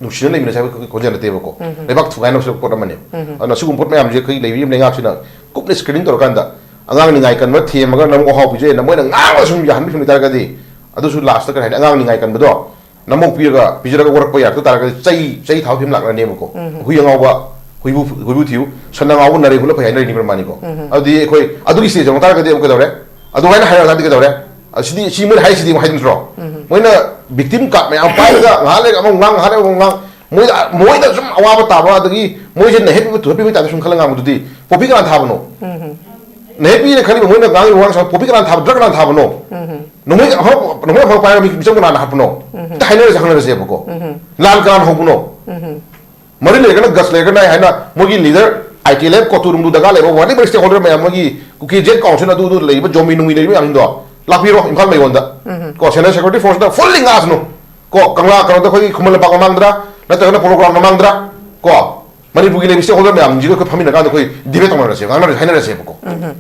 ꯅꯨꯡꯁꯤꯅ ꯂꯩꯃꯤꯟꯅꯁꯦ ꯍꯥꯏꯕ ꯑꯩꯈꯣꯏ ꯈꯣꯟꯖꯦꯜ ꯅꯠꯇꯦꯕꯀꯣ꯫ ꯂꯩꯕꯥꯛ ꯊꯨꯒꯥꯏꯅꯕꯁꯨ ꯄꯣꯠ ꯑꯃꯅꯦ꯫ ꯑꯗꯨꯅ ꯁꯤꯒꯨꯝꯕ ꯄꯣꯠ ꯃꯌꯥꯝꯁꯦ ꯑꯩꯈꯣꯏꯒꯤ ꯂꯩꯔꯤꯕ ꯂꯩꯉꯥꯛꯁꯤꯅ ꯀꯨꯞꯅ ꯁ꯭ꯀ꯭ꯔꯤꯅꯤꯡ ꯇꯧꯔꯀꯥꯟꯗ ꯑꯉꯥꯡ ꯅꯤꯡꯉꯥꯏ ꯀꯟꯕ ꯊꯦꯝꯃꯒ ꯅꯃꯧ ꯑꯍꯥꯎ ꯄꯤꯖꯩꯅ ꯃꯣꯏꯅ ꯉꯥꯡꯉꯒ ꯁꯨꯝ ꯌꯥꯍꯟꯕꯤ ꯁꯨꯝ ꯂꯩꯇꯥꯔꯒꯗꯤ, ꯑꯗꯨꯁꯨ ꯂꯥꯁꯇ ꯀꯔꯤ ꯍꯥꯏꯅꯤ, ꯑꯉꯥꯡ ꯅꯤꯡꯉꯥꯏ ꯀꯟꯕꯗꯣ ꯅꯃꯧ ꯄꯤꯔꯒ, ꯄꯤꯖꯔꯒ ꯑꯣꯔꯛꯄ ꯌꯥꯔꯛꯇ ꯇꯥꯔꯒꯗꯤ ꯆꯩ, ꯆꯩ ꯊꯥꯕ ꯐꯤꯕꯝ ꯂꯥꯛꯅꯅꯦꯕꯀꯣ꯫ ꯎꯝ꯫ ꯍꯨꯏ ꯑꯉꯥꯎꯕ ꯍꯨꯏꯕꯨ, ꯍꯨꯏꯕꯨ ꯊꯤꯌꯨ, ꯁꯟ ꯑꯉꯥꯎꯕ ꯅꯥꯔꯩ ꯍꯨꯠꯂ ꯐꯩ ꯍꯥꯏꯅꯔꯤꯅꯤ ꯃꯥꯅꯤꯀꯣ꯫ ꯎꯝ꯫ ꯑꯗꯨꯗꯤ ꯑꯩꯈꯣꯏ ꯑꯗꯨꯒꯤ ꯁ꯭ꯇꯦꯖ ꯌꯧꯔꯛ ꯇꯥꯔꯒꯗꯤ ꯑꯃꯨꯛ ꯀꯩꯗꯧꯔꯦ? ꯑꯗꯨꯃꯥꯏꯅ ꯍꯥꯏꯔꯛꯑꯗꯤ ꯀꯩꯗꯧꯔꯦ? ꯑ, ꯁꯤꯗꯤ, ꯁꯤ ꯃꯣꯏꯅ ꯍꯥꯏꯔꯤꯁꯤꯗꯤ ꯑꯃꯨꯛ ꯍꯥꯏꯗꯤ ꯅꯠꯇ꯭ꯔꯣ? ꯎꯝ꯫ ꯃꯣꯏꯅ ꯚꯤꯛꯇꯤꯝ ꯀꯥꯔꯗ ꯃꯌꯥꯝ ꯄꯥꯏꯔꯒ ꯉꯥꯏꯍꯥꯛ ꯂꯩꯔꯒ ꯑꯃꯨꯛ ꯉꯥꯡ, ꯉꯥꯏꯍꯥꯛ ꯂꯩꯔꯒ ꯑꯃꯨꯛ ꯉꯥꯡ, ꯃꯣꯏꯗ, ꯃꯣꯏꯗ ꯁꯨꯝ ꯑꯋꯥꯕ ꯇꯥꯕ, ꯑꯗꯒꯤ ꯃꯣꯏꯁꯦ ꯅꯍꯦꯠ ꯄꯤꯕ ꯊꯨꯞꯄꯤꯕꯒꯤ ꯇꯥꯏꯞꯇ ꯁꯨꯝ ꯈꯜꯂ ꯉꯥꯡꯕꯗꯨꯗꯤ ꯄꯣꯄꯤ ꯀꯅꯥ ꯊꯥꯕꯅꯣ? ꯎꯝ꯫ ꯅꯍꯦꯠ ꯄꯤꯅ ꯈꯜꯂꯤꯕ ꯃꯣꯏꯅ ꯉꯥꯡꯉꯤꯕ ꯋꯥꯉꯥꯡ ꯁꯉꯥꯡ ꯄꯣꯄꯤ ꯀꯅꯥ ꯊꯥꯕ, ꯗ꯭ꯔꯒ ꯀꯅꯥ ꯊꯥꯕꯅꯣ? ꯎꯝ꯫ ꯅꯣꯡꯃꯩ ꯑꯐ-, ꯅꯣꯡꯃꯩ ꯑꯐꯕ ꯄꯥꯏꯔꯒ ꯃꯤ ꯃꯤꯆꯝ ꯀꯅꯥꯅ ꯍꯥꯠꯄꯅꯣ? ꯎꯝ꯫ ꯑꯝꯇ ꯍꯥꯏꯅꯔꯁꯦ, ꯍꯪꯅꯔꯁꯦꯕꯀꯣ꯫ ꯎꯝ꯫ ꯂꯥꯟ ꯀꯅꯥꯅ ꯍꯧꯕꯅꯣ? ꯎꯝ꯫ ꯃꯔꯤ ꯂꯩꯔꯒꯅ, ꯒꯠꯁ ꯂꯩꯔꯒꯅ ꯑꯩ ꯍꯥꯏꯅ ꯃꯣꯏꯒꯤ ꯂꯤꯗꯔ, ꯑꯥꯏ ꯇꯤ ꯑꯦꯜ ꯑꯦꯐ, ꯀꯣꯇꯨꯔꯨꯡꯗꯨ ꯗꯔꯀꯥꯔ ꯂꯩꯕ, whatever stakeholder ꯃꯌꯥꯝ, ꯃꯣꯏꯒꯤ ꯀꯨꯀꯤ ꯖꯦꯠ ꯀꯥꯎꯟꯁꯤꯜ ꯑꯗꯨ, ꯑꯗꯨ ꯂꯩꯔꯤꯕ ꯖꯣꯃꯤ ꯅꯨꯡꯃꯤ ꯂꯩꯔꯤꯕ ꯃꯌꯥꯝꯁꯤꯡꯗꯣ ꯂꯥꯛꯄꯤꯔꯣ ꯏꯝꯐꯥꯜ ꯃꯌꯣꯟꯗ꯫ ꯎꯝ꯫ ꯀꯣ, ꯁꯦꯟꯇ꯭ꯔꯦꯜ ꯁꯦꯀ꯭ꯌꯨꯔꯤꯇꯤ ꯐꯣꯔꯁꯇ ꯐꯨꯜꯂꯤ ꯉꯥꯛꯁꯅꯨ꯫ ꯀꯣ, ꯀꯪꯂꯥ ꯀꯩꯅꯣꯗ ꯑꯩꯈꯣꯏꯒꯤ ꯈꯨꯃꯟ ꯂꯝꯄꯥꯛ ꯃꯃꯥꯡꯗꯔ, ꯅꯠꯇ꯭ꯔꯒꯅ ꯄꯣꯂꯣ ꯒ꯭ꯔꯥꯎꯟ ꯃꯃꯥꯡꯗꯔ, ꯀꯣ, ꯃꯅꯤꯄꯨꯔꯒꯤ ꯂꯩꯔꯤꯕ stakeholder ꯃꯌꯥꯝꯁꯤꯒ ꯑꯩꯈꯣꯏ ꯐꯝꯃꯤꯟꯅꯔꯀꯥꯟꯗ ꯑꯩꯈꯣꯏ debate ꯇꯧꯅꯔꯁꯦꯕ, ꯉꯥꯡꯅꯔꯁꯦ, ꯍꯥꯏꯅꯔꯁꯦꯕꯀꯣ꯫ ꯎꯝ꯫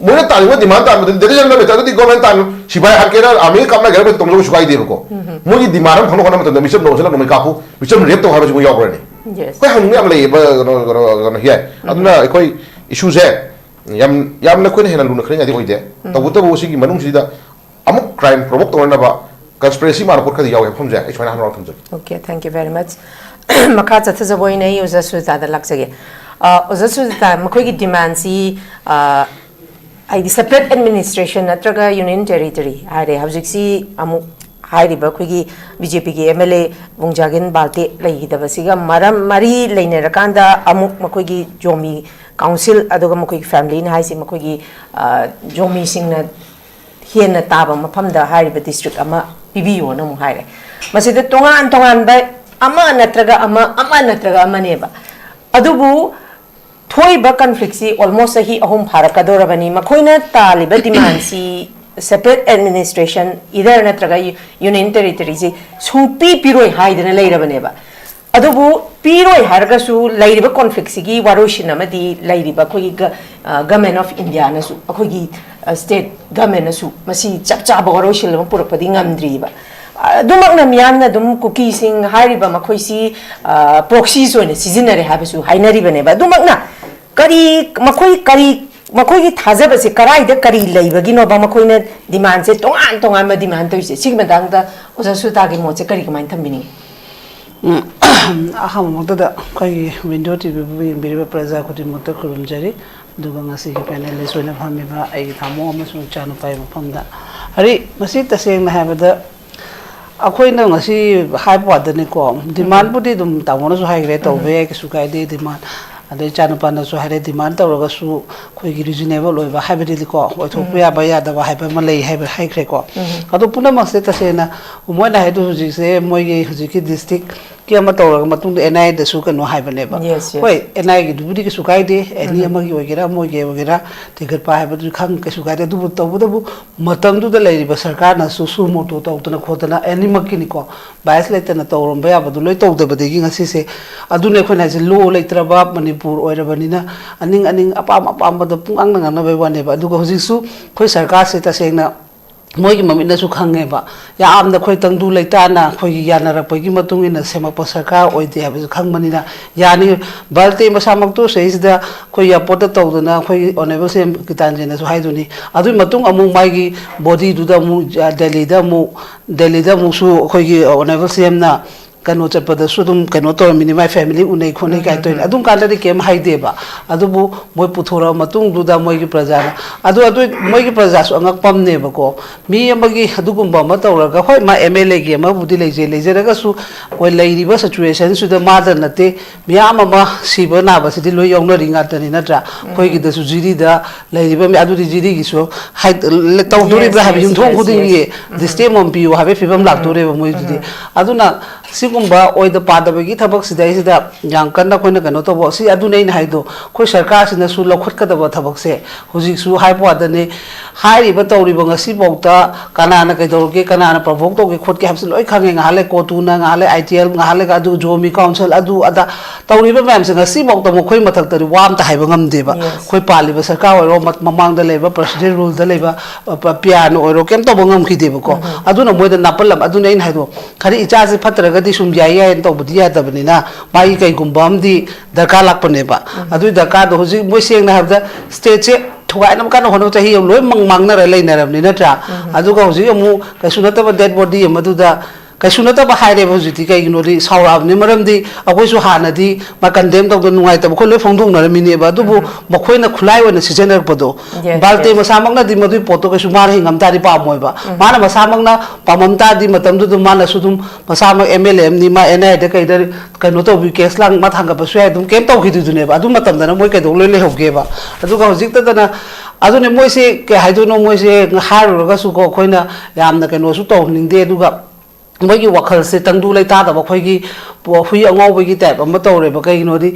ꯃꯣꯏꯅ ꯇꯥꯜꯂꯤꯕ demand ꯇꯥꯟꯕꯗꯨꯗꯤ decision ꯂꯧꯔꯦ, ꯑꯗꯨꯗꯤ government ꯇꯥꯟ, ꯁꯤꯐꯥꯏ ꯍꯥꯠꯀꯦꯔꯥ, army ꯀꯥꯞꯅꯒꯦꯔꯥ, ꯑꯩꯈꯣꯏ ꯇꯧꯅꯕ ꯀꯩꯁꯨ ꯀꯥꯏꯗꯦꯕꯀꯣ꯫ ꯎꯝ꯫ ꯃꯣꯏꯒꯤ demand ꯑꯃ ꯐꯪꯅꯕ ꯍꯣꯠꯅꯕ ꯃꯇꯝꯗ ꯃꯤꯆꯝ ꯅꯧꯁꯤꯜꯂ ꯅꯣꯡꯃꯩ ꯀꯥꯞꯄꯨ, ꯃꯤꯆꯝ rape ꯇꯧ ꯍꯥꯏꯕꯁꯤ ꯃꯣꯏ ꯌꯥꯎꯕ꯭ꯔꯅꯦ? Yes꯫ ꯑꯩꯈꯣꯏ ꯍꯪꯅꯤꯡꯕ ꯌꯥꯝ ꯂꯩꯌꯦꯕ, ꯀꯩꯅꯣ, ꯀꯩꯅꯣ, ꯀꯩꯅꯣ, ꯍꯤꯌꯥꯏ꯫ ꯎꯝ꯫ ꯑꯗꯨꯅ ꯑꯩꯈꯣꯏ issue ꯁꯦ ꯌꯥꯝ, ꯌꯥꯝꯅ ꯑꯩꯈꯣꯏꯅ ꯍꯦꯟꯅ ꯂꯨꯅ ꯈꯟꯅꯤꯡꯉꯥꯏꯗꯤ ꯑꯣꯏꯗꯦ꯫ ꯎꯝ꯫ ꯇꯧꯕꯇꯕꯨ ꯁꯤꯒꯤ ꯃꯅꯨꯡꯁꯤꯗ ꯑꯃꯨꯛ crime provoke ꯇꯧꯅꯅꯕ conspiracy ꯃꯥꯟꯕ ꯄꯣꯠ ꯈꯔꯗꯤ ꯌꯥꯎꯋꯦ ꯍꯥꯏꯕ ꯃꯐꯝꯁꯦ ꯑꯩ ꯁꯨꯃꯥꯏꯅ ꯍꯥꯏꯅ ꯊꯝꯖꯒꯦ꯫ Okay, thank you very much꯫ ꯃꯈꯥ ꯆꯠꯊꯖꯕ ꯑꯣꯏꯅ ꯑꯩ ꯑꯣꯖꯥ ꯁꯨꯖꯥꯇꯥꯗ ꯂꯥꯛꯆꯒꯦ꯫ ꯑ, ꯑꯣꯖꯥ ꯁꯨꯖꯥꯇꯥ, ꯃꯈꯣꯏꯒꯤ demandꯁꯤ, ꯑ, ꯍꯥꯏꯗꯤ separate administration ꯅꯠꯇ꯭ꯔꯒ union territory ꯍꯥꯏꯔꯦ꯫ ꯍꯧꯖꯤꯛꯁꯤ ꯑꯃꯨꯛ ꯍꯥꯏꯔꯤꯕ ꯑꯩꯈꯣꯏꯒꯤ ꯕꯤ ꯖꯦ ꯄꯤꯒꯤ ꯑꯦꯝ ꯑꯦꯜ ꯑꯦ ꯕꯨꯡꯖꯥꯒꯤꯟ ꯕꯥꯜꯇꯦ ꯂꯩꯈꯤꯗꯕꯁꯤꯒ ꯃꯔꯝ, ꯃꯔꯤ ꯂꯩꯅꯔꯀꯥꯟꯗ ꯑꯃꯨꯛ ꯃꯈꯣꯏꯒꯤ ꯖꯣꯃꯤ ꯀꯥꯎꯟꯁꯤꯜ, ꯑꯗꯨꯒ ꯃꯈꯣꯏꯒꯤ ꯐꯦꯃꯤꯂꯤꯅ ꯍꯥꯏꯁꯤ ꯃꯈꯣꯏꯒꯤ, ꯑ, ꯖꯣꯃꯤꯁꯤꯡꯅ ꯍꯦꯟꯅ ꯇꯥꯕ ꯃꯐꯝꯗ ꯍꯥꯏꯔꯤꯕ district ꯑꯃ ꯄꯤꯕꯤꯌꯣꯅ ꯑꯃꯨꯛ ꯍꯥꯏꯔꯦ꯫ ꯃꯁꯤꯗ ꯇꯣꯉꯥꯟ ꯇꯣꯉꯥꯟꯕ ꯑꯃ ꯅꯠꯇ꯭ꯔꯒ ꯑꯃ, ꯑꯃ ꯅꯠꯇ꯭ꯔꯒ ꯑꯃꯅꯦꯕ꯫ ꯑꯗꯨꯕꯨ ꯊꯣꯛꯏꯕ conflictꯁꯤ almost ꯆꯍꯤ ꯑꯍꯨꯝ ꯐꯥꯔꯛꯀꯗꯧꯔꯕꯅꯤ꯫ ꯃꯈꯣꯏꯅ ꯇꯥꯜꯂꯤꯕ demandꯁꯤ separate administration either ꯅꯠꯇ꯭ꯔꯒ union territoryꯁꯤ ꯁꯨꯡꯄꯤ ꯄꯤꯔꯣꯏ ꯍꯥꯏꯗꯅ ꯂꯩꯔꯕꯅꯦꯕ꯫ ꯑꯗꯨꯕꯨ ꯄꯤꯔꯣꯏ ꯍꯥꯏꯔꯒꯁꯨ ꯂꯩꯔꯤꯕ conflictꯁꯤꯒꯤ ꯋꯥꯔꯣꯏꯁꯤꯟ ꯑꯃꯗꯤ ꯂꯩꯔꯤꯕ ꯑꯩꯈꯣꯏꯒꯤ ꯒ-, ꯑ, Government of Indiaꯅꯁꯨ, ꯑꯩꯈꯣꯏꯒꯤ, ꯑ, state governmentꯅꯁꯨ ꯃꯁꯤ ꯆꯞ ꯆꯥꯕ ꯋꯥꯔꯣꯏꯁꯤꯟ ꯑꯃ ꯄꯨꯔꯛꯄꯗꯤ ꯉꯝꯗ꯭ꯔꯤꯕ꯫ ꯑꯗꯨꯃꯛꯅ ꯃꯤꯌꯥꯝꯅ ꯑꯗꯨꯝ ꯀꯨꯀꯤꯁꯤꯡ ꯍꯥꯏꯔꯤꯕ ꯃꯈꯣꯏꯁꯤ, ꯑ, proxies ꯑꯣꯏꯅ ꯁꯤꯖꯤꯟꯅꯔꯦ ꯍꯥꯏꯕꯁꯨ ꯍꯥꯏꯅꯔꯤꯕꯅꯦꯕ꯫ ꯑꯗꯨꯃꯛꯅ ꯀꯔꯤ, ꯃꯈꯣꯏ ꯀꯔꯤ ꯃꯈꯣꯏꯒꯤ ꯊꯥꯖꯕꯁꯦ ꯀꯔꯥꯏꯗ ꯀꯔꯤ ꯂꯩꯕꯒꯤꯅꯣꯕ ꯃꯈꯣꯏꯅ demandꯁꯦ ꯇꯣꯉꯥꯟ ꯇꯣꯉꯥꯟꯕ demand ꯇꯧꯔꯤꯁꯦ? ꯁꯤꯒꯤ ꯃꯇꯥꯡꯗ ꯑꯣꯖꯥ ꯁꯨꯖꯇꯥꯒꯤ ꯃꯣꯠꯁꯦ ꯀꯔꯤ, ꯀꯃꯥꯏꯅ ꯊꯝꯕꯤꯅꯤꯡꯉꯤ? ꯎꯝ, ꯑꯍꯥꯟꯕꯃꯛꯇꯗ ꯑꯩꯈꯣꯏꯒꯤ ꯋꯤꯟꯗꯣ ꯇꯤꯚꯤꯕꯨ ꯌꯦꯡꯕꯤꯔꯤꯕ ꯄ꯭ꯔꯖꯥ ꯈꯨꯗꯤꯡꯃꯛꯇ ꯈꯨꯔꯨꯝꯖꯔꯤ, ꯑꯗꯨꯒ ꯉꯁꯤꯒꯤ ꯄꯦꯅꯦꯂꯤꯁ ꯑꯣꯏꯅ ꯐꯝꯃꯤꯕ ꯑꯩꯒꯤ ꯇꯥꯃꯣ ꯑꯃꯁꯨꯡ ꯏꯆꯥꯅꯨꯄꯥꯒꯤ ꯃꯐꯝꯗ꯫ ꯑꯔꯤ, ꯃꯁꯤ ꯇꯁꯦꯡꯅ ꯍꯥꯏꯕꯗ ꯑꯩꯈꯣꯏꯅ ꯉꯁꯤ ꯍꯥꯏꯕ ꯋꯥꯗꯅꯤꯀꯣ, ꯗꯤꯃꯥꯟꯕꯨꯗꯤ ꯑꯗꯨꯝ ꯇꯥꯃꯣꯅꯁꯨ ꯍꯥꯏꯈ꯭ꯔꯦ, ꯇꯧꯕ ꯌꯥꯏ, ꯀꯩꯁꯨ ꯀꯥꯏꯗꯦ ꯗꯤꯃꯥꯟ꯫ ꯑꯗꯩ ꯏꯆꯥꯅꯨꯄꯥꯅꯁꯨ ꯍꯥꯏꯔꯦ, ꯗꯤꯃꯥꯟ ꯇꯧꯔꯒꯁꯨ ꯑꯩꯈꯣꯏꯒꯤ ꯔꯤꯖꯅꯦꯕꯜ ꯑꯣꯏꯕ ꯍꯥꯏꯕꯗꯤꯀꯣ, ꯑꯣꯏꯊꯣꯛꯄ ꯌꯥꯕ ꯌꯥꯗꯕ ꯍꯥꯏꯕ ꯑꯃ ꯂꯩ ꯍꯥꯏꯕ ꯍꯥꯏꯈ꯭ꯔꯦꯀꯣ꯫ ꯑꯗꯣ ꯄꯨꯝꯅꯃꯛꯁꯦ ꯇꯁꯦꯡꯅ ꯃꯣꯏꯅ ꯍꯥꯏꯗꯣ ꯍꯧꯖꯤꯛꯁꯦ ꯃꯣꯏꯒꯤ ꯍꯧꯖꯤꯛꯀꯤ ꯗꯤꯁꯇ꯭ꯔꯤꯛꯀꯤ ꯑꯃ ꯇꯧꯔꯒ ꯃꯇꯨꯡꯗ ꯑꯦꯟ ꯑꯥꯏ ꯑꯦꯗꯁꯨ ꯀꯩꯅꯣ ꯍꯥꯏꯕꯅꯦꯕ꯫ Yes, yes. ꯍꯣꯏ, ꯑꯦꯟ ꯑꯥꯏ ꯑꯦꯒꯤꯗꯨꯕꯨꯗꯤ ꯀꯩꯁꯨ ꯀꯥꯏꯗꯦ, ꯑꯦꯅꯤ ꯑꯃꯒꯤ ꯑꯣꯏꯒꯦꯔꯥ ꯑꯃꯒꯤ ꯑꯣꯏꯒꯦꯔꯥ ꯊꯤꯒꯠꯄ ꯍꯥꯏꯕꯗꯨ ꯈꯪ ꯀꯩꯁꯨ ꯀꯥꯏꯗꯦ꯫ ꯑꯗꯨꯕꯨ ꯇꯧꯕꯇꯕꯨ ꯃꯇꯝꯗꯨꯗ ꯂꯩꯔꯤꯕ ꯁꯔꯀꯥꯔꯅꯁꯨ ꯁꯨ ꯃꯣꯇꯣ ꯇꯧꯗꯅ ꯈꯣꯠꯇꯅ ꯑꯦꯅꯤꯃꯛꯀꯤꯅꯤꯀꯣ, ꯕꯥꯏꯁ ꯂꯩꯇꯅ ꯇꯧꯔꯝꯕ ꯌꯥꯕꯗꯨ ꯂꯣꯏ ꯇꯧꯗꯕꯗꯒꯤ ꯉꯁꯤꯁꯦ, ꯑꯗꯨꯅ ꯑꯩꯈꯣꯏꯅ ꯍꯥꯏꯁꯦ, ꯂꯣ ꯂꯩꯇ꯭ꯔꯕ ꯃꯅꯤꯄꯨꯔ ꯑꯣꯏꯔꯕꯅꯤꯅ ꯑꯅꯤꯡ ꯑꯅꯤꯡ ꯑꯄꯥꯝ ꯑꯄꯥꯝꯕꯗ ꯄꯨꯡꯉꯥꯡꯗ ꯉꯥꯡꯅꯕꯩ ꯋꯥꯅꯦꯕ꯫ ꯑꯗꯨꯒ ꯍꯧꯖꯤꯛꯁꯨ ꯑꯩꯈꯣꯏ ꯁꯔꯀꯥꯔꯁꯦ ꯇꯁꯦꯡꯅ ꯃꯣꯏꯒꯤ ꯃꯃꯤꯠꯅꯁꯨ ꯈꯪꯉꯦꯕ, ꯌꯥꯝꯅ ꯑꯩꯈꯣꯏ ꯇꯪꯗꯨ ꯂꯩꯇꯥꯅ ꯑꯩꯈꯣꯏꯒꯤ ꯌꯥꯅꯔꯛꯄꯒꯤ ꯃꯇꯨꯡ ꯏꯟꯅ ꯁꯦꯝꯃꯛꯄ ꯁꯔꯀꯥꯔ ꯑꯣꯏꯗꯦ ꯍꯥꯏꯕꯁꯨ ꯈꯪꯕꯅꯤꯅ, ꯌꯥꯅꯤ꯫ ꯚꯥꯔꯠꯇꯤ ꯃꯁꯥꯃꯛꯇꯨ ꯁꯤꯗꯩꯁꯤꯗ ꯑꯩꯈꯣꯏ ꯏꯌꯥꯔꯄꯣꯔꯠꯇ ꯇꯧꯗꯅ ꯑꯩꯈꯣꯏꯒꯤ ꯑꯣꯅꯔꯦꯕꯜ ꯁꯤ ꯑꯦꯝ ꯒꯤꯇꯥꯟꯖꯦꯅꯁꯨ ꯍꯥꯏꯗꯨꯅꯤ, ꯑꯗꯨꯒꯤ ꯃꯇꯨꯡ ꯑꯃꯨꯛ ꯃꯥꯒꯤ ꯕꯣꯗꯤꯗꯨꯗ ꯑꯃꯨꯛ ꯗꯦꯜꯂꯤꯗ ꯑꯃꯨꯛ ꯗꯦꯜꯂꯤꯗ ꯑꯃꯨꯛꯁꯨ ꯑꯩꯈꯣꯏꯒꯤ ꯑꯣꯅꯔꯦꯕꯜ ꯁꯤ ꯑꯦꯝꯅ ꯀꯩꯅꯣ ꯆꯠꯄꯗꯁꯨ ꯑꯗꯨꯝ ꯀꯩꯅꯣ ꯇꯧꯔꯝꯃꯤꯅꯤ, ꯃꯥꯏ ꯐꯦꯃꯤꯂꯤ ꯎꯅꯩ ꯈꯣꯠꯅꯩ ꯀꯥꯏꯅ ꯇꯧꯔꯤꯅꯤ꯫ ꯑꯗꯨꯝ ꯀꯥꯟꯗꯗꯤ ꯀꯩꯝ ꯍꯥꯏꯗꯦꯕ꯫ ꯑꯗꯨꯕꯨ ꯃꯣꯏ ꯄꯨꯊꯣꯔꯛꯑ ꯃꯇꯨꯡꯗꯨꯗ ꯃꯣꯏꯒꯤ ꯄ꯭ꯔꯖꯥꯅ, ꯑꯗꯨ ꯑꯗꯨ ꯃꯣꯏꯒꯤ ꯄ꯭ꯔꯖꯥꯁꯨ ꯑꯉꯛꯄ ꯑꯃꯅꯦꯕꯀꯣ꯫ ꯃꯤ ꯑꯃꯒꯤ ꯑꯗꯨꯒꯨꯝꯕ ꯑꯃ ꯇꯧꯔꯒ, ꯍꯣꯏ, ꯃꯥ ꯑꯦꯝ ꯑꯦꯜ ꯑꯦꯒꯤ ꯑꯃꯕꯨꯗꯤ ꯂꯩꯖꯩ, ꯂꯩꯖꯔꯒꯁꯨ ꯑꯩꯈꯣꯏ ꯂꯩꯔꯤꯕ ꯁꯤꯆꯨꯋꯦꯁꯟꯁꯤꯗ ꯃꯥꯗ ꯅꯠꯇꯦ, ꯃꯤꯌꯥꯝ ꯑꯃ ꯁꯤꯕ ꯅꯥꯕꯁꯤꯗꯤ ꯂꯣꯏ ꯌꯥꯎꯅꯔꯤ ꯉꯥꯛꯇꯅꯤ, ꯅꯠꯇ꯭ꯔꯥ? ꯑꯩꯈꯣꯏꯒꯤꯗꯁꯨ ꯖꯤꯔꯤꯗ ꯂꯩꯔꯤꯕ ꯃꯤ-, ꯑꯗꯨꯗꯤ ꯖꯤꯔꯤꯒꯤꯁꯨ ꯍꯥꯏ-, ꯂ-, ꯇꯧꯗꯣꯔꯤꯕ꯭ꯔꯥ Yes, ꯍꯥꯏꯕ yes, ꯌꯨꯝꯊꯣꯡ yes, ꯈꯨꯗꯤꯡꯒꯤ yes. ꯗꯤꯁꯇꯦꯝ ꯑꯃ ꯄꯤꯌꯨ ꯍꯥꯏꯕꯒꯤ ꯐꯤꯕꯝ ꯂꯥꯛꯇꯣꯔꯦꯕ ꯃꯣꯏꯗꯨꯗꯤ꯫ ꯑꯗꯨꯅ ꯁꯤꯒꯨꯝꯕ ꯑꯣꯏꯗ ꯄꯥꯗꯕꯒꯤ ꯊꯕꯛꯁꯤꯗꯩꯁꯤꯗ ꯌꯥꯝ ꯀꯟꯅ ꯑꯩꯈꯣꯏꯅ ꯀꯩꯅꯣ ꯇꯧꯕ, ꯁꯤ ꯑꯗꯨꯅꯦ ꯑꯩꯅ ꯍꯥꯏꯗꯣ, ꯑꯩꯈꯣꯏ ꯁꯔꯀꯥꯔꯁꯤꯅꯁꯨ ꯂꯧꯈꯠꯀꯗꯕ ꯊꯕꯛꯁꯦ ꯍꯧꯖꯤꯛꯁꯨ ꯍꯥꯏꯕ ꯋꯥꯗꯅꯦ, ꯍꯥꯏꯔꯤꯕ ꯇꯧꯔꯤꯕ ꯉꯁꯤꯐꯥꯎꯗ ꯀꯅꯥꯅ ꯀꯩꯗꯧꯔꯒꯦ, ꯀꯅꯥꯅ ꯄ꯭ꯔꯣꯚꯣꯛ ꯇꯧꯒꯦ ꯈꯣꯠꯀꯦ ꯍꯥꯏꯕꯁꯤ ꯂꯣꯏ ꯈꯪꯉꯦ꯫ ꯉꯥꯏꯍꯥꯛ ꯂꯩ ꯀꯣꯇꯨꯅ, ꯉꯥꯏꯍꯥꯛ ꯂꯩ ꯑꯥꯏ ꯇꯤ ꯑꯦꯜ, ꯉꯥꯏꯍꯥꯛ ꯂꯩꯒ ꯑꯗꯨ ꯖꯣꯃꯤ ꯀꯥꯎꯟꯁꯤꯜ, ꯑꯗꯨ ꯑꯗꯥ ꯇꯧꯔꯤꯕ ꯃꯌꯥꯝꯁꯦ ꯉꯁꯤꯐꯥꯎꯗ ꯃꯈꯣꯏ ꯃꯊꯛꯇꯗꯤ ꯋꯥ ꯑꯝꯇ ꯍꯥꯏꯕ ꯉꯝꯗꯦꯕ꯫ Yes. ꯑꯩꯈꯣꯏ ꯄꯥꯜꯂꯤꯕ ꯁꯔꯀꯥꯔ ꯑꯣꯏꯔꯣ, ꯃ-, ꯃꯃꯥꯡꯗ ꯂꯩꯕ ꯄ꯭ꯔꯁꯤꯗꯦꯟ ꯔꯨꯜꯗ ꯂꯩꯕ, ꯑ, ꯄ-, ꯄꯤꯌꯥꯔꯅ ꯑꯣꯏꯔꯣ, ꯀꯩꯝ ꯇꯧꯕ ꯉꯝꯈꯤꯗꯦꯕꯀꯣ꯫ ꯑꯗꯨꯅ ꯃꯣꯏꯗ ꯅꯥꯄꯜꯂꯝ-, ꯑꯗꯨꯅ ꯑꯩꯅ ꯍꯥꯏꯗꯣ, ꯈꯔ ꯏꯆꯥꯁꯦ ꯐꯠꯇ꯭ꯔꯒ ꯗꯤ ꯁꯨꯝ ꯌꯥꯏ ꯌꯥꯏꯅ ꯇꯧꯕꯗꯤ ꯌꯥꯗꯕꯅꯤꯅ, ꯃꯥꯒꯤ ꯀꯩꯒꯨꯝꯕ ꯑꯃꯗꯤ ꯗꯔꯀꯥꯔ ꯂꯥꯛꯄꯅꯦꯕ꯫ ꯑꯗꯨꯒꯤ ꯗꯔꯀꯥꯔꯗꯣ ꯍꯧꯖꯤꯛ ꯃꯣꯏ, ꯁꯦꯡꯅ ꯍꯥꯏꯕꯗ, ꯁ꯭ꯇꯦꯠꯁꯦ ꯊꯨꯒꯥꯏꯅꯕ ꯀꯟꯅ ꯍꯣꯠꯅꯕ, ꯆꯍꯤ ꯑꯃ ꯂꯣꯏ ꯃꯥꯡ-, ꯃꯥꯡꯅꯔ ꯂꯩꯅꯔꯕꯅꯤ, ꯅꯠꯇ꯭ꯔꯥ? ꯑꯗꯨꯒ ꯍꯧꯖꯤꯛ ꯑꯃꯨꯛ ꯀꯩꯁꯨ ꯅꯠꯇꯕ ꯗꯦꯗ ꯕꯣꯗꯤ ꯑꯃꯗꯨꯗ, ꯀꯩꯁꯨ ꯅꯠꯇꯕ ꯍꯥꯏꯔꯦꯕ ꯍꯧꯖꯤꯛꯇꯤ꯫ ꯀꯩꯒꯤꯅꯣꯗꯤ ꯁꯥꯎꯔꯛꯑꯕꯅꯤ, ꯃꯔꯝꯗꯤ ꯑꯩꯈꯣꯏꯁꯨ ꯍꯥꯟꯅꯗꯤ ꯃꯥ ꯀꯟꯗꯦꯝ ꯇꯧꯗꯅ ꯅꯨꯡꯉꯥꯏꯇꯕ ꯑꯩꯈꯣꯏ ꯂꯣꯏ ꯐꯣꯡꯗꯣꯛꯅꯔꯝꯃꯤꯅꯦꯕ꯫ ꯑꯗꯨꯕꯨ ꯃꯈꯣꯏꯅ ꯈꯨꯠꯂꯥꯏ ꯑꯣꯏꯅ ꯁꯤꯖꯤꯟꯅꯔꯛꯄꯗꯣ, ꯌꯦꯁ, ꯕꯥꯜꯇꯦ ꯌꯦꯁ꯫ ꯃꯁꯥꯃꯛꯅꯗꯤ ꯃꯗꯨꯒꯤ ꯄꯣꯠꯇꯣ ꯀꯩꯁꯨ ꯃꯥꯅ ꯍꯤꯡꯉꯝ ꯇꯥꯔꯗꯤ ꯄꯥꯝꯃꯣꯏꯕ꯫ ꯃꯥꯅ ꯃꯁꯥꯃꯛꯅ ꯄꯥꯝꯃꯝ ꯇꯥꯔꯗꯤ ꯃꯇꯝꯗꯨꯗ ꯃꯥꯅꯁꯨ ꯑꯗꯨꯝ ꯃꯁꯥꯃꯛ ꯑꯦꯝ ꯑꯦꯜ ꯑꯦ ꯑꯃꯅꯤ, ꯃꯥ ꯑꯦꯟ ꯑꯥꯏ ꯑꯦꯗ ꯀꯩꯗ ꯀꯩꯅꯣ ꯇꯧꯕꯤ, ꯀꯦꯁ ꯂꯥꯡ ꯃꯥ ꯊꯥꯡꯒꯠꯄꯁꯨ ꯌꯥꯏ, ꯑꯗꯨꯝ ꯀꯩꯝ ꯇꯧꯈꯤꯗꯣꯏꯗꯨꯅꯦꯕ꯫ ꯑꯗꯨ ꯃꯇꯝꯗꯅ ꯃꯣꯏ ꯀꯩꯗꯧ ꯂꯣꯏ ꯂꯩꯍꯧꯒꯦꯕ꯫ ꯑꯗꯨꯒ ꯍꯧꯖꯤꯛꯇꯗꯅ, ꯑꯗꯨꯅꯦ ꯃꯣꯏꯁꯦ ꯀꯩ ꯍꯥꯏꯗꯣꯏꯅꯣ, ꯃꯣꯏꯁꯦ ꯍꯥꯏꯔꯨꯔꯒꯁꯨꯀꯣ, ꯑꯩꯈꯣꯏꯅ ꯌꯥꯝꯅ ꯀꯩꯅꯣꯁꯨ ꯇꯧꯍꯟꯅꯤꯡꯗꯦ꯫ ꯑꯗꯨꯒ ꯃꯣꯏꯒꯤ ꯋꯥꯈꯜꯁꯦ ꯇꯪꯗꯨ ꯂꯩꯇꯥꯗꯕ, ꯑꯩꯈꯣꯏꯒꯤ ꯄꯨ-, ꯍꯨꯏ ꯑꯉꯧꯕꯒꯤ ꯇꯥꯏꯞ ꯑꯃ ꯇꯧꯔꯦꯕ꯫ ꯀꯩꯒꯤꯅꯣꯗꯤ,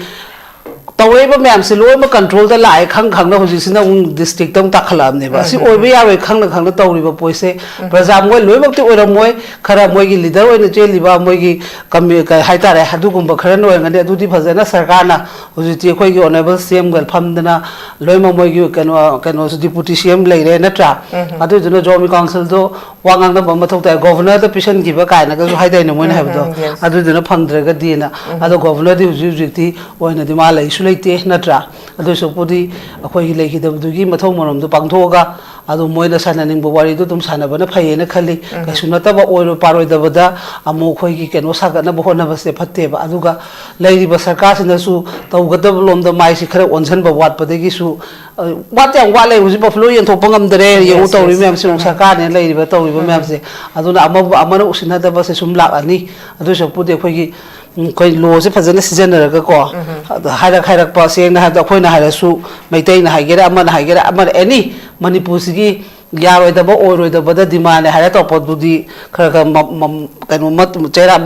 ꯇꯧꯔꯛꯏꯕ ꯃꯌꯥꯝꯁꯦ ꯂꯣꯏꯅꯃꯛ ꯀꯟꯇ꯭ꯔꯣꯜꯗ ꯂꯥꯛꯑꯦ ꯈꯪ ꯈꯪꯅ ꯍꯧꯖꯤꯛꯁꯤꯅ ꯑꯃꯨꯛ ꯗꯤꯁꯇ꯭ꯔꯤꯛꯇ ꯑꯃꯨꯛ ꯇꯥꯈꯠꯂꯛꯑꯕꯅꯦꯕ꯫ ꯑꯁꯤ ꯑꯣꯏꯕ ꯌꯥꯔꯣꯏ ꯈꯪꯅ ꯈꯪꯅ ꯇꯧꯔꯤꯕ ꯄꯣꯠꯁꯦ, ꯄ꯭ꯔꯖꯥ ꯃꯣꯏ ꯂꯣꯏꯅꯃꯛꯇꯤ ꯑꯣꯏꯔꯝꯃꯣꯏ, ꯈꯔ ꯃꯣꯏꯒꯤ ꯂꯤꯗꯔ ꯑꯣꯏꯅ ꯆꯦꯜꯂꯤꯕ ꯃꯣꯏꯒꯤ ꯀꯝꯃꯤ-, ꯀꯩ ꯍꯥꯏꯇꯥꯔꯦ, ꯑꯗꯨꯒꯨꯝꯕ ꯈꯔꯅ ꯑꯣꯏꯔꯝꯒꯅꯤ꯫ ꯑꯗꯨꯗꯤ ꯐꯖꯅ ꯁꯔꯀꯥꯔꯅ ꯍꯧꯖꯤꯛꯇꯤ ꯑꯩꯈꯣꯏꯒꯤ ꯑꯣꯅꯔꯦꯕꯜ ꯁꯤ ꯑꯦꯝꯒ ꯐꯝꯗꯅ ꯂꯣꯏꯅꯃꯛ ꯃꯣꯏꯒꯤ ꯀꯩꯅꯣ, ꯀꯩꯅꯣꯁꯨ, ꯗꯤꯄꯨꯇꯤ ꯁꯤ ꯑꯦꯝ ꯂꯩꯔꯦ, ꯅꯠꯇ꯭ꯔꯥ? ꯑꯗꯨꯗꯨꯅ ꯖꯣꯕꯤ ꯀꯥꯎꯟꯁꯤꯜꯗꯣ ꯋꯥ ꯉꯥꯡꯅꯕ ꯑꯃ ꯃꯊꯧ ꯇꯥꯏ꯫ ꯒꯣꯚꯔꯅꯔꯗ ꯄꯤꯁꯟꯈꯤꯕ ꯀꯥꯏꯅꯒꯁꯨ ꯍꯥꯏꯗꯥꯏꯅꯦ ꯃꯣꯏꯅ ꯍꯥꯏꯕꯗꯣ? ꯎꯝ, ꯎꯝ, yes. ꯑꯗꯨꯗꯨꯅ ꯐꯪꯗ꯭ꯔꯒꯗꯤꯅ꯫ ꯑꯗꯣ ꯒꯣꯚꯔꯅꯔꯗꯤ ꯍꯧꯖꯤꯛ ꯍꯧꯖꯤꯛꯇꯤ ꯑꯣꯏꯅꯗꯤ ꯃꯥ ꯂꯩꯁꯨ ꯂꯩꯇꯦ, ꯅꯠꯇ꯭ꯔꯥ? ꯑꯗꯨ ꯁꯔꯨꯛꯄꯨꯗꯤ ꯑꯩꯈꯣꯏꯒꯤ ꯂꯩꯈꯤꯗꯕꯗꯨꯒꯤ ꯃꯊꯧ ꯃꯔꯣꯝꯗꯣ ꯄꯥꯡꯊꯣꯛꯑꯒ ꯑꯗꯨ ꯃꯣꯏꯅ ꯁꯥꯟꯅꯅꯤꯡꯕ ꯋꯥꯔꯤꯗꯣ ꯑꯗꯨꯝ ꯁꯥꯟꯅꯕꯅ ꯐꯩꯌꯦꯅ ꯈꯜꯂꯤ꯫ ꯀꯩꯁꯨ ꯅꯠꯇꯕ ꯑꯣꯏꯔꯣꯏ ꯄꯥꯔꯣꯏꯗꯕꯗ ꯑꯃꯨꯛ ꯑꯩꯈꯣꯏꯒꯤ ꯀꯩꯅꯣ ꯁꯥꯒꯠꯅꯕ ꯍꯣꯠꯅꯕꯁꯦ ꯐꯠꯇꯦꯕ꯫ ꯑꯗꯨꯒ ꯂꯩꯔꯤꯕ ꯁꯔꯀꯥꯔꯁꯤꯅꯁꯨ ꯇꯧꯒꯗꯕ ꯂꯣꯝꯗ ꯃꯥꯏꯁꯤ ꯈꯔ ꯑꯣꯟꯁꯤꯟꯕ ꯋꯥꯠꯄꯗꯒꯤꯁꯨ, ꯑ, ꯋꯥꯠꯇꯤ ꯌꯥꯝ ꯋꯥꯠꯂꯦ꯫ ꯍꯧꯖꯤꯛ ꯕꯐꯦꯂꯣ ꯌꯦꯟꯊꯣꯛꯄ ꯉꯝꯗꯔꯦ꯫ ꯌꯦꯡꯉꯨ, yes, ꯇꯧꯔꯤꯕ yes. ꯃꯌꯥꯝꯁꯦ, ꯌꯦꯡꯉꯨ, ꯁꯔꯀꯥꯔꯅꯦꯅ ꯂꯩꯔꯤꯕ ꯇꯧꯔꯤꯕ ꯃꯌꯥꯝꯁꯦ꯫ ꯑꯗꯨꯅ ꯑꯃꯕꯨ ꯑꯃꯅ ꯎꯁꯤꯟꯅꯗꯕꯁꯦ ꯁꯨꯝ ꯂꯥꯛꯑꯅꯤ꯫ ꯑꯗꯨ ꯁꯔꯨꯛꯄꯨꯗꯤ ꯑꯩꯈꯣꯏꯒꯤ, ꯎꯝ, ꯑꯩꯈꯣꯏ ꯂꯣꯁꯦ ꯐꯖꯅ ꯁꯤꯖꯤꯟꯅꯔꯒꯀꯣ, ꯑꯗ ꯍꯥꯏꯔꯛ ꯍꯥꯏꯔꯛꯄ, ꯁꯦꯡꯅ ꯍꯥꯏꯔꯕꯗ ꯑꯩꯈꯣꯏꯅ ꯍꯥꯏꯔꯁꯨ, ꯃꯩꯇꯩꯅ ꯍꯥꯏꯒꯦꯔꯥ, ꯑꯃꯅ ꯍꯥꯏꯒꯦꯔꯥ, ꯑꯃꯅ, ꯑꯦꯅꯤ ꯃꯅꯤꯄꯨꯔꯁꯤꯒꯤ ꯌꯥꯔꯣꯏꯗꯕ ꯑꯣꯏꯔꯣꯏꯗꯕꯗ ꯗꯤꯃꯥꯟꯅꯦ ꯍꯥꯏꯔ ꯇꯧꯔꯛꯄꯗꯨꯗꯤ ꯈꯔ ꯈꯔ ꯃ-, ꯃ-, ꯀꯩꯅꯣ ꯃ-, ꯆꯩꯔꯥ-,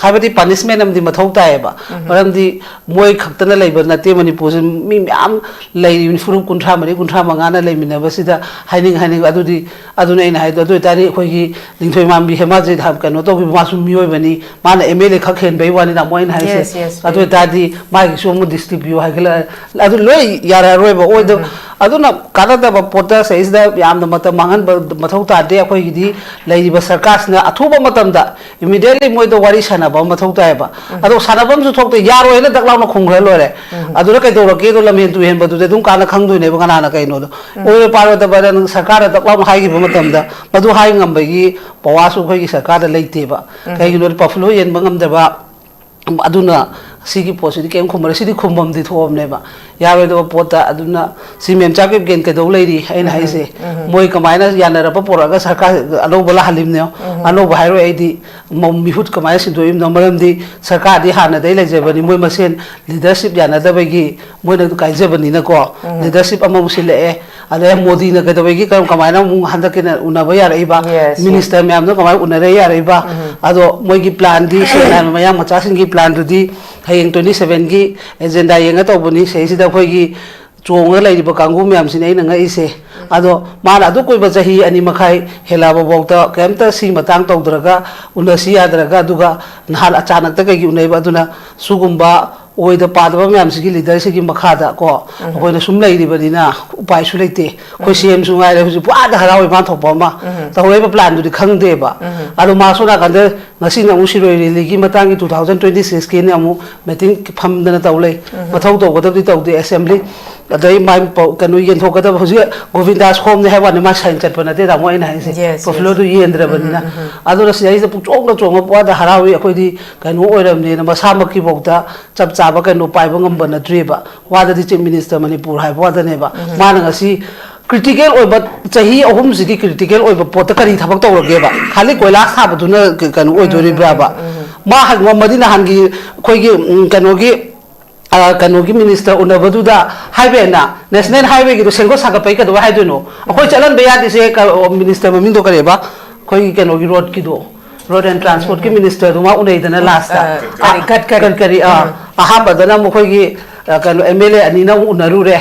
ꯍꯥꯏꯕꯗꯤ ꯄꯅꯤꯁꯃꯦꯟ ꯑꯃꯗꯤ ꯃꯊꯧ ꯇꯥꯏꯌꯦꯕ꯫ ꯃꯔꯝꯗꯤ ꯃꯣꯏ ꯈꯛꯇꯅ ꯂꯩꯕ ꯅꯠꯇꯦ ꯃꯅꯤꯄꯨꯔꯁꯤ, ꯃꯤ ꯃꯌꯥꯝ ꯂꯩꯔꯤꯕꯅꯤ, ꯐꯨꯔꯨꯞ ꯀꯨꯟꯊ꯭ꯔꯥ ꯃꯔꯤ, ꯀꯨꯟꯊ꯭ꯔꯥ ꯃꯉꯥꯅ ꯂꯩꯃꯤꯟꯅꯕꯁꯤꯗ ꯍꯥꯏꯅꯤꯡ ꯍꯥꯏꯅꯤꯡ, ꯑꯗꯨꯗꯤ, ꯑꯗꯨꯅ ꯑꯩꯅ ꯍꯥꯏꯗꯣ꯫ ꯑꯗꯨ ꯑꯣꯏꯇꯥꯔꯗꯤ ꯑꯩꯈꯣꯏꯒꯤ ꯂꯤꯡꯊꯣꯏ ꯃꯥꯝꯕꯤ ꯍꯦꯃꯥꯖꯤꯠ ꯍꯥꯏꯕ ꯀꯩꯅꯣ ꯇꯧꯈꯤꯕ, ꯃꯥꯁꯨ ꯃꯤꯑꯣꯏꯕꯅꯤ, ꯃꯥꯅ ꯑꯦꯝ ꯑꯦꯜ ꯑꯦ ꯈꯛ ꯍꯦꯟꯕꯩ ꯋꯥꯅꯤꯅ ꯑꯃꯨꯛ ꯑꯩꯅ ꯍꯥꯏꯁꯦ꯫ Yes, yes, ꯑꯗꯨ yes. ꯑꯣꯏꯇꯥꯔꯗꯤ ꯃꯥꯒꯤꯁꯨ ꯑꯃꯨꯛ ꯗꯤꯁꯇ꯭ꯔꯤꯛ ꯄꯤꯌꯨ ꯍꯥꯏꯒꯠꯂ-, ꯑꯗꯨ ꯂꯣꯏ ꯌꯥꯔꯛꯑꯔꯣꯏꯕ꯫ ꯑꯣꯏꯗ-, ꯑꯗꯨꯅ ꯀꯥꯟꯅꯗꯕ ꯄꯣꯠꯇ ꯁꯤꯗꯩꯁꯤꯗ ꯌꯥꯝꯅ ꯃꯇꯝ ꯃꯥꯡꯍꯟꯕ ꯃꯊꯧ ꯇꯥꯗꯦ꯫ ꯑꯩꯈꯣꯏꯒꯤꯗꯤ ꯂꯩꯔꯤꯕ ꯁꯔꯀꯥꯔꯁꯤꯅ ꯑꯊꯨꯕ ꯃꯇꯝꯗ immediately ꯃꯣꯏꯗ ꯋꯥꯔꯤ ꯁꯥꯟꯅꯕ ꯑꯃ ꯃꯊꯧ ꯇꯥꯏꯌꯦꯕ꯫ ꯑꯗꯣ ꯁꯥꯟꯅꯐꯝꯁꯨ ꯊꯣꯛꯇꯦ, ꯌꯥꯔꯣꯏꯅ ꯗꯛ ꯂꯥꯎꯅ ꯈꯨꯝꯈ꯭ꯔ ꯂꯣꯏꯔꯦ꯫ ꯑꯗꯨꯅ ꯀꯩꯗꯧꯔꯛꯀꯦꯗꯣ, ꯂꯝꯍꯦꯟ ꯇꯨꯍꯦꯟꯕꯗꯨꯗꯤ ꯑꯗꯨꯝ ꯀꯥꯟꯅ ꯈꯪꯗꯣꯏꯅꯦꯕ ꯀꯅꯥꯅ ꯀꯩꯅꯣꯗꯣ꯫ ꯑꯣꯏꯔꯣꯏ ꯄꯥꯔꯣꯏꯗꯕ ꯅꯪ ꯁꯔꯀꯥꯔꯗ ꯗꯛ ꯂꯥꯎꯅ ꯍꯥꯏꯈꯤꯕ ꯃꯇꯝꯗ ꯃꯗꯨ ꯍꯥꯏ ꯉꯝꯕꯒꯤ ꯄꯋꯥꯔꯁꯨ ꯑꯩꯈꯣꯏꯒꯤ ꯁꯔꯀꯥꯔꯗ ꯂꯩꯇꯦꯕ꯫ ꯀꯩꯒꯤꯅꯣꯗꯤ ꯄꯐꯂꯣ ꯌꯦꯟꯕ ꯉꯝꯗꯕ꯫ ꯑꯗꯨꯅ ꯁꯤꯒꯤ ꯄꯣꯠꯁꯤꯗꯤ ꯀꯩꯝ ꯈꯨꯝꯃꯔꯣꯏ, ꯁꯤꯗꯤ ꯈꯨꯝꯐꯝꯗꯤ ꯊꯣꯛꯑꯕꯅꯦꯕ, ꯌꯥꯔꯣꯏꯗꯕ ꯄꯣꯠꯇ꯫ ꯑꯗꯨꯅ ꯁꯤ ꯃꯦꯝꯆꯥ ꯀꯦꯞꯒꯦꯟ ꯀꯩꯗꯧ ꯂꯩꯔꯤ ꯑꯩꯅ ꯍꯥꯏꯁꯦ꯫ ꯃꯣꯏ ꯀꯃꯥꯏꯅ ꯌꯥꯅꯔꯛꯄ ꯄꯨꯔꯛꯑꯒ ꯁꯔꯀꯥꯔ ꯑꯅꯧꯕ ꯂꯥꯛꯍꯜꯂꯤꯕꯅꯣ? ꯑꯅꯧꯕ ꯍꯥꯏꯔꯣꯏ ꯑꯩꯗꯤ, ꯃ-, ꯃꯤꯍꯨꯠ ꯀꯃꯥꯏꯅ ꯁꯤꯟꯗꯣꯛꯏꯕꯅꯣ? ꯃꯔꯝꯗꯤ ꯁꯔꯀꯥꯔꯗꯤ ꯍꯥꯟꯅꯗꯩ ꯂꯩꯖꯕꯅꯤ, ꯃꯣꯏ ꯃꯁꯦꯟ ꯂꯤꯗꯔꯁꯤꯞ ꯌꯥꯅꯗꯕꯒꯤ ꯃꯣꯏꯅ ꯑꯗꯨ ꯀꯥꯏꯖꯕꯅꯤꯅꯀꯣ꯫ ꯂꯤꯗꯔꯁꯤꯞ ꯑꯃꯃꯨꯛ ꯁꯤꯜꯂꯛꯑꯦ, ꯑꯗꯩ ꯃꯣꯗꯤꯅ ꯀꯩꯗꯧꯕꯒꯤ ꯀꯔꯝ ꯀꯃꯥꯏꯅ ꯑꯃꯨꯛ ꯍꯟꯗꯛꯀꯤꯅ ꯎꯅꯕ ꯌꯥꯔꯛꯏꯕ? Yes, yes. ꯃꯤꯅꯤꯁꯇꯔ ꯃꯌꯥꯝꯗꯣ ꯀꯃꯥꯏꯅ ꯎꯅꯔ ꯌꯥꯔꯛꯏꯕ? ꯑꯗꯣ ꯃꯣꯏꯒꯤ ꯄ꯭ꯂꯥꯟꯗꯤ, ꯁꯦꯡꯅ ꯍꯥꯏꯔꯕ ꯃꯌꯥꯡ ꯃꯆꯥꯁꯤꯡꯒꯤ ꯄ꯭ꯂꯥꯟꯗꯨꯗꯤ ꯍꯌꯦꯡ twenty seven ꯒꯤ ꯑꯦꯖꯦꯟꯗꯥ ꯌꯦꯡꯉ ꯇꯧꯕꯅꯤ꯫ ꯁꯤꯗꯩꯁꯤꯗ ꯑꯩꯈꯣꯏꯒꯤ ꯆꯣꯡꯉ ꯂꯩꯔꯤꯕ ꯀꯥꯡꯕꯨ ꯃꯌꯥꯝꯁꯤꯅꯦ ꯑꯩꯅ ꯉꯛꯏꯁꯦ꯫ ꯑꯗꯣ ꯃꯥꯅ ꯑꯗꯨ ꯀꯨꯏꯕ ꯆꯍꯤ ꯑꯅꯤ ꯃꯈꯥꯏ ꯍꯦꯜꯂꯛꯑꯕ ꯐꯥꯎꯗ ꯀꯩꯝꯇ ꯁꯤ ꯃꯇꯥꯡ ꯇꯧꯗ꯭ꯔꯒ, ꯎꯅꯁꯤ ꯌꯥꯗ꯭ꯔꯒ, ꯑꯗꯨꯒ ꯅꯍꯥꯟ ꯑꯆꯥꯅꯛꯇ ꯀꯩꯒꯤ ꯎꯅꯩꯕ? ꯑꯗꯨꯅ ꯁꯤꯒꯨꯝꯕ ꯑꯣꯏꯗ ꯄꯥꯗꯕ ꯃꯌꯥꯝꯁꯤꯒꯤ ꯂꯤꯗꯔꯁꯤꯒꯤ ꯃꯈꯥꯗ ꯀꯣ ꯑꯩꯈꯣꯏꯅ ꯁꯨꯝ ꯂꯩꯔꯤꯕꯅꯤꯅ ꯎꯄꯥꯏꯁꯨ ꯂꯩꯇꯦ꯫ ꯑꯩꯈꯣꯏ ꯁꯤ ꯑꯦꯝꯁꯨ ꯉꯥꯏꯔꯦ ꯍꯧꯖꯤꯛ ꯄꯨꯔꯥꯗ ꯍꯔꯥꯎꯏ ꯃꯥꯅ ꯊꯣꯛꯄ ꯑꯃ꯫ ꯇꯧꯔꯛꯏꯕ ꯄ꯭ꯂꯥꯟꯗꯨꯗꯤ ꯈꯪꯗꯦꯕ꯫ ꯑꯗꯣ ꯃꯥ ꯁꯣꯝ ꯅꯥꯀꯟꯗ ꯉꯁꯤꯅ ꯑꯃꯨꯛ ꯁꯤꯔꯣꯏ ꯂꯤꯂꯤꯒꯤ ꯃꯇꯥꯡꯒꯤ two thousand twenty six ꯀꯤꯅ ꯑꯃꯨꯛ ꯃꯤꯇꯤꯡ ꯐꯝꯗꯅ ꯇꯧ ꯂꯩ꯫ ꯃꯊꯧ ꯇꯧꯒꯗꯕꯗꯤ ꯇꯧꯗꯦ꯫ ꯑꯦꯁꯦꯝꯕ꯭ꯂꯤ ꯑꯗꯩ ꯃꯥꯏ ꯄ-, ꯀꯩꯅꯣ ꯌꯦꯟꯊꯣꯛꯀꯗꯕ ꯍꯧꯖꯤꯛ ꯒꯣꯕꯤꯟꯗꯥꯁ ꯍꯣꯝꯅꯦ ꯍꯥꯏꯕ ꯋꯥꯅꯤ, ꯃꯥ ꯁꯥꯏꯟ ꯆꯠꯄ ꯅꯠꯇꯦ ꯇꯥꯃꯣ, ꯑꯩꯅ ꯍꯥꯏꯁꯦ꯫ Yes, yes. ꯄꯣꯄꯨꯂꯔꯗꯨ ꯌꯦꯟꯗ꯭ꯔꯕꯅꯤꯅ꯫ ꯑꯗꯨꯅ ꯁꯤꯗꯩꯁꯤꯗ ꯄꯨꯡꯆꯣꯡꯗ ꯆꯣꯡꯉ ꯄꯨꯡꯍꯥꯗ ꯍꯔꯥꯎꯏ꯫ ꯑꯩꯈꯣꯏꯗꯤ ꯀꯩꯅꯣ ꯑꯣꯏꯔꯕꯅꯤꯅ ꯃꯁꯥꯃꯛꯀꯤꯐꯥꯎꯗ ꯆꯞ ꯆꯥꯕ ꯀꯩꯅꯣ ꯄꯥꯏꯕ ꯉꯝꯕ ꯅꯠꯇ꯭ꯔꯤꯕ꯫ ꯋꯥꯗꯗꯤ ꯆꯤꯐ ꯃꯤꯅꯤꯁꯇꯔ ꯃꯅꯤꯄꯨꯔ ꯍꯥꯏꯕ ꯋꯥꯗꯅꯦꯕ꯫ ꯃꯥꯅ ꯉꯁꯤ ꯀ꯭ꯔꯤꯇꯤꯀꯦꯜ ꯑꯣꯏꯕ, ꯆꯍꯤ ꯑꯍꯨꯝꯁꯤꯒꯤ ꯀ꯭ꯔꯤꯇꯤꯀꯦꯜ ꯑꯣꯏꯕ ꯄꯣꯠꯇ ꯀꯔꯤ ꯊꯕꯛ ꯇꯧꯔꯒꯦꯕ? ꯈꯥꯂꯤ ꯀꯣꯏꯂꯥꯁ ꯊꯥꯕꯗꯨꯅ ꯀ-, ꯀꯩꯅꯣ ꯑꯣꯏꯗꯣꯔꯤꯕ꯭ꯔꯥꯕ? ꯃꯥ ꯍꯪ-, ꯉꯝꯃꯗꯤ ꯅꯍꯥꯟꯒꯤ ꯑꯩꯈꯣꯏꯒꯤ, ꯎꯝ, ꯀꯩꯅꯣꯒꯤ, ꯑ, ꯀꯩꯅꯣꯒꯤ ꯃꯤꯅꯤꯁꯇꯔ ꯎꯅꯕꯗꯨꯗ ꯍꯥꯏꯕꯦꯅ ꯅꯦꯁꯅꯦꯜ ꯍꯥꯏꯋꯦꯒꯤꯗꯣ ꯁꯦꯝꯒꯠ ꯁꯥꯒꯠꯄꯩ ꯀꯩꯗꯧꯕ ꯍꯥꯏꯗꯣꯏꯅꯣ? ꯑꯩꯈꯣꯏ ꯆꯠꯍꯟꯕ ꯌꯥꯗ꯭ꯔꯤꯁꯦ ꯀ-, ꯑꯣ, ꯃꯤꯅꯤꯁꯇꯔ ꯃꯃꯤꯡꯗꯣ ꯀꯔꯤꯕ? ꯑꯩꯈꯣꯏꯒꯤ ꯀꯩꯅꯣꯒꯤ ꯔꯣꯗꯀꯤꯗꯣ, ꯔꯣꯗ ꯑꯦꯟ ꯇ꯭ꯔꯥꯟꯁꯄꯣꯔꯠꯀꯤ ꯃꯤꯅꯤꯁꯇꯔꯗꯨ ꯃꯥ ꯎꯅꯩꯗꯅ ꯂꯥꯁꯇ꯫ ꯑ, ꯀꯔꯤ, ꯑ, ꯒꯗꯀꯔꯤ꯫ ꯒꯗꯀꯔꯤ, ꯑ, ꯑꯍꯥꯟꯕꯗꯅ ꯑꯃꯨꯛ ꯑꯩꯈꯣꯏꯒꯤ, ꯑ, ꯀꯩꯅꯣ, ꯑꯦꯝ ꯑꯦꯜ ꯑꯦ ꯑꯅꯤꯅ ꯑꯃꯨꯛ ꯎꯅꯔꯨꯔꯦ꯫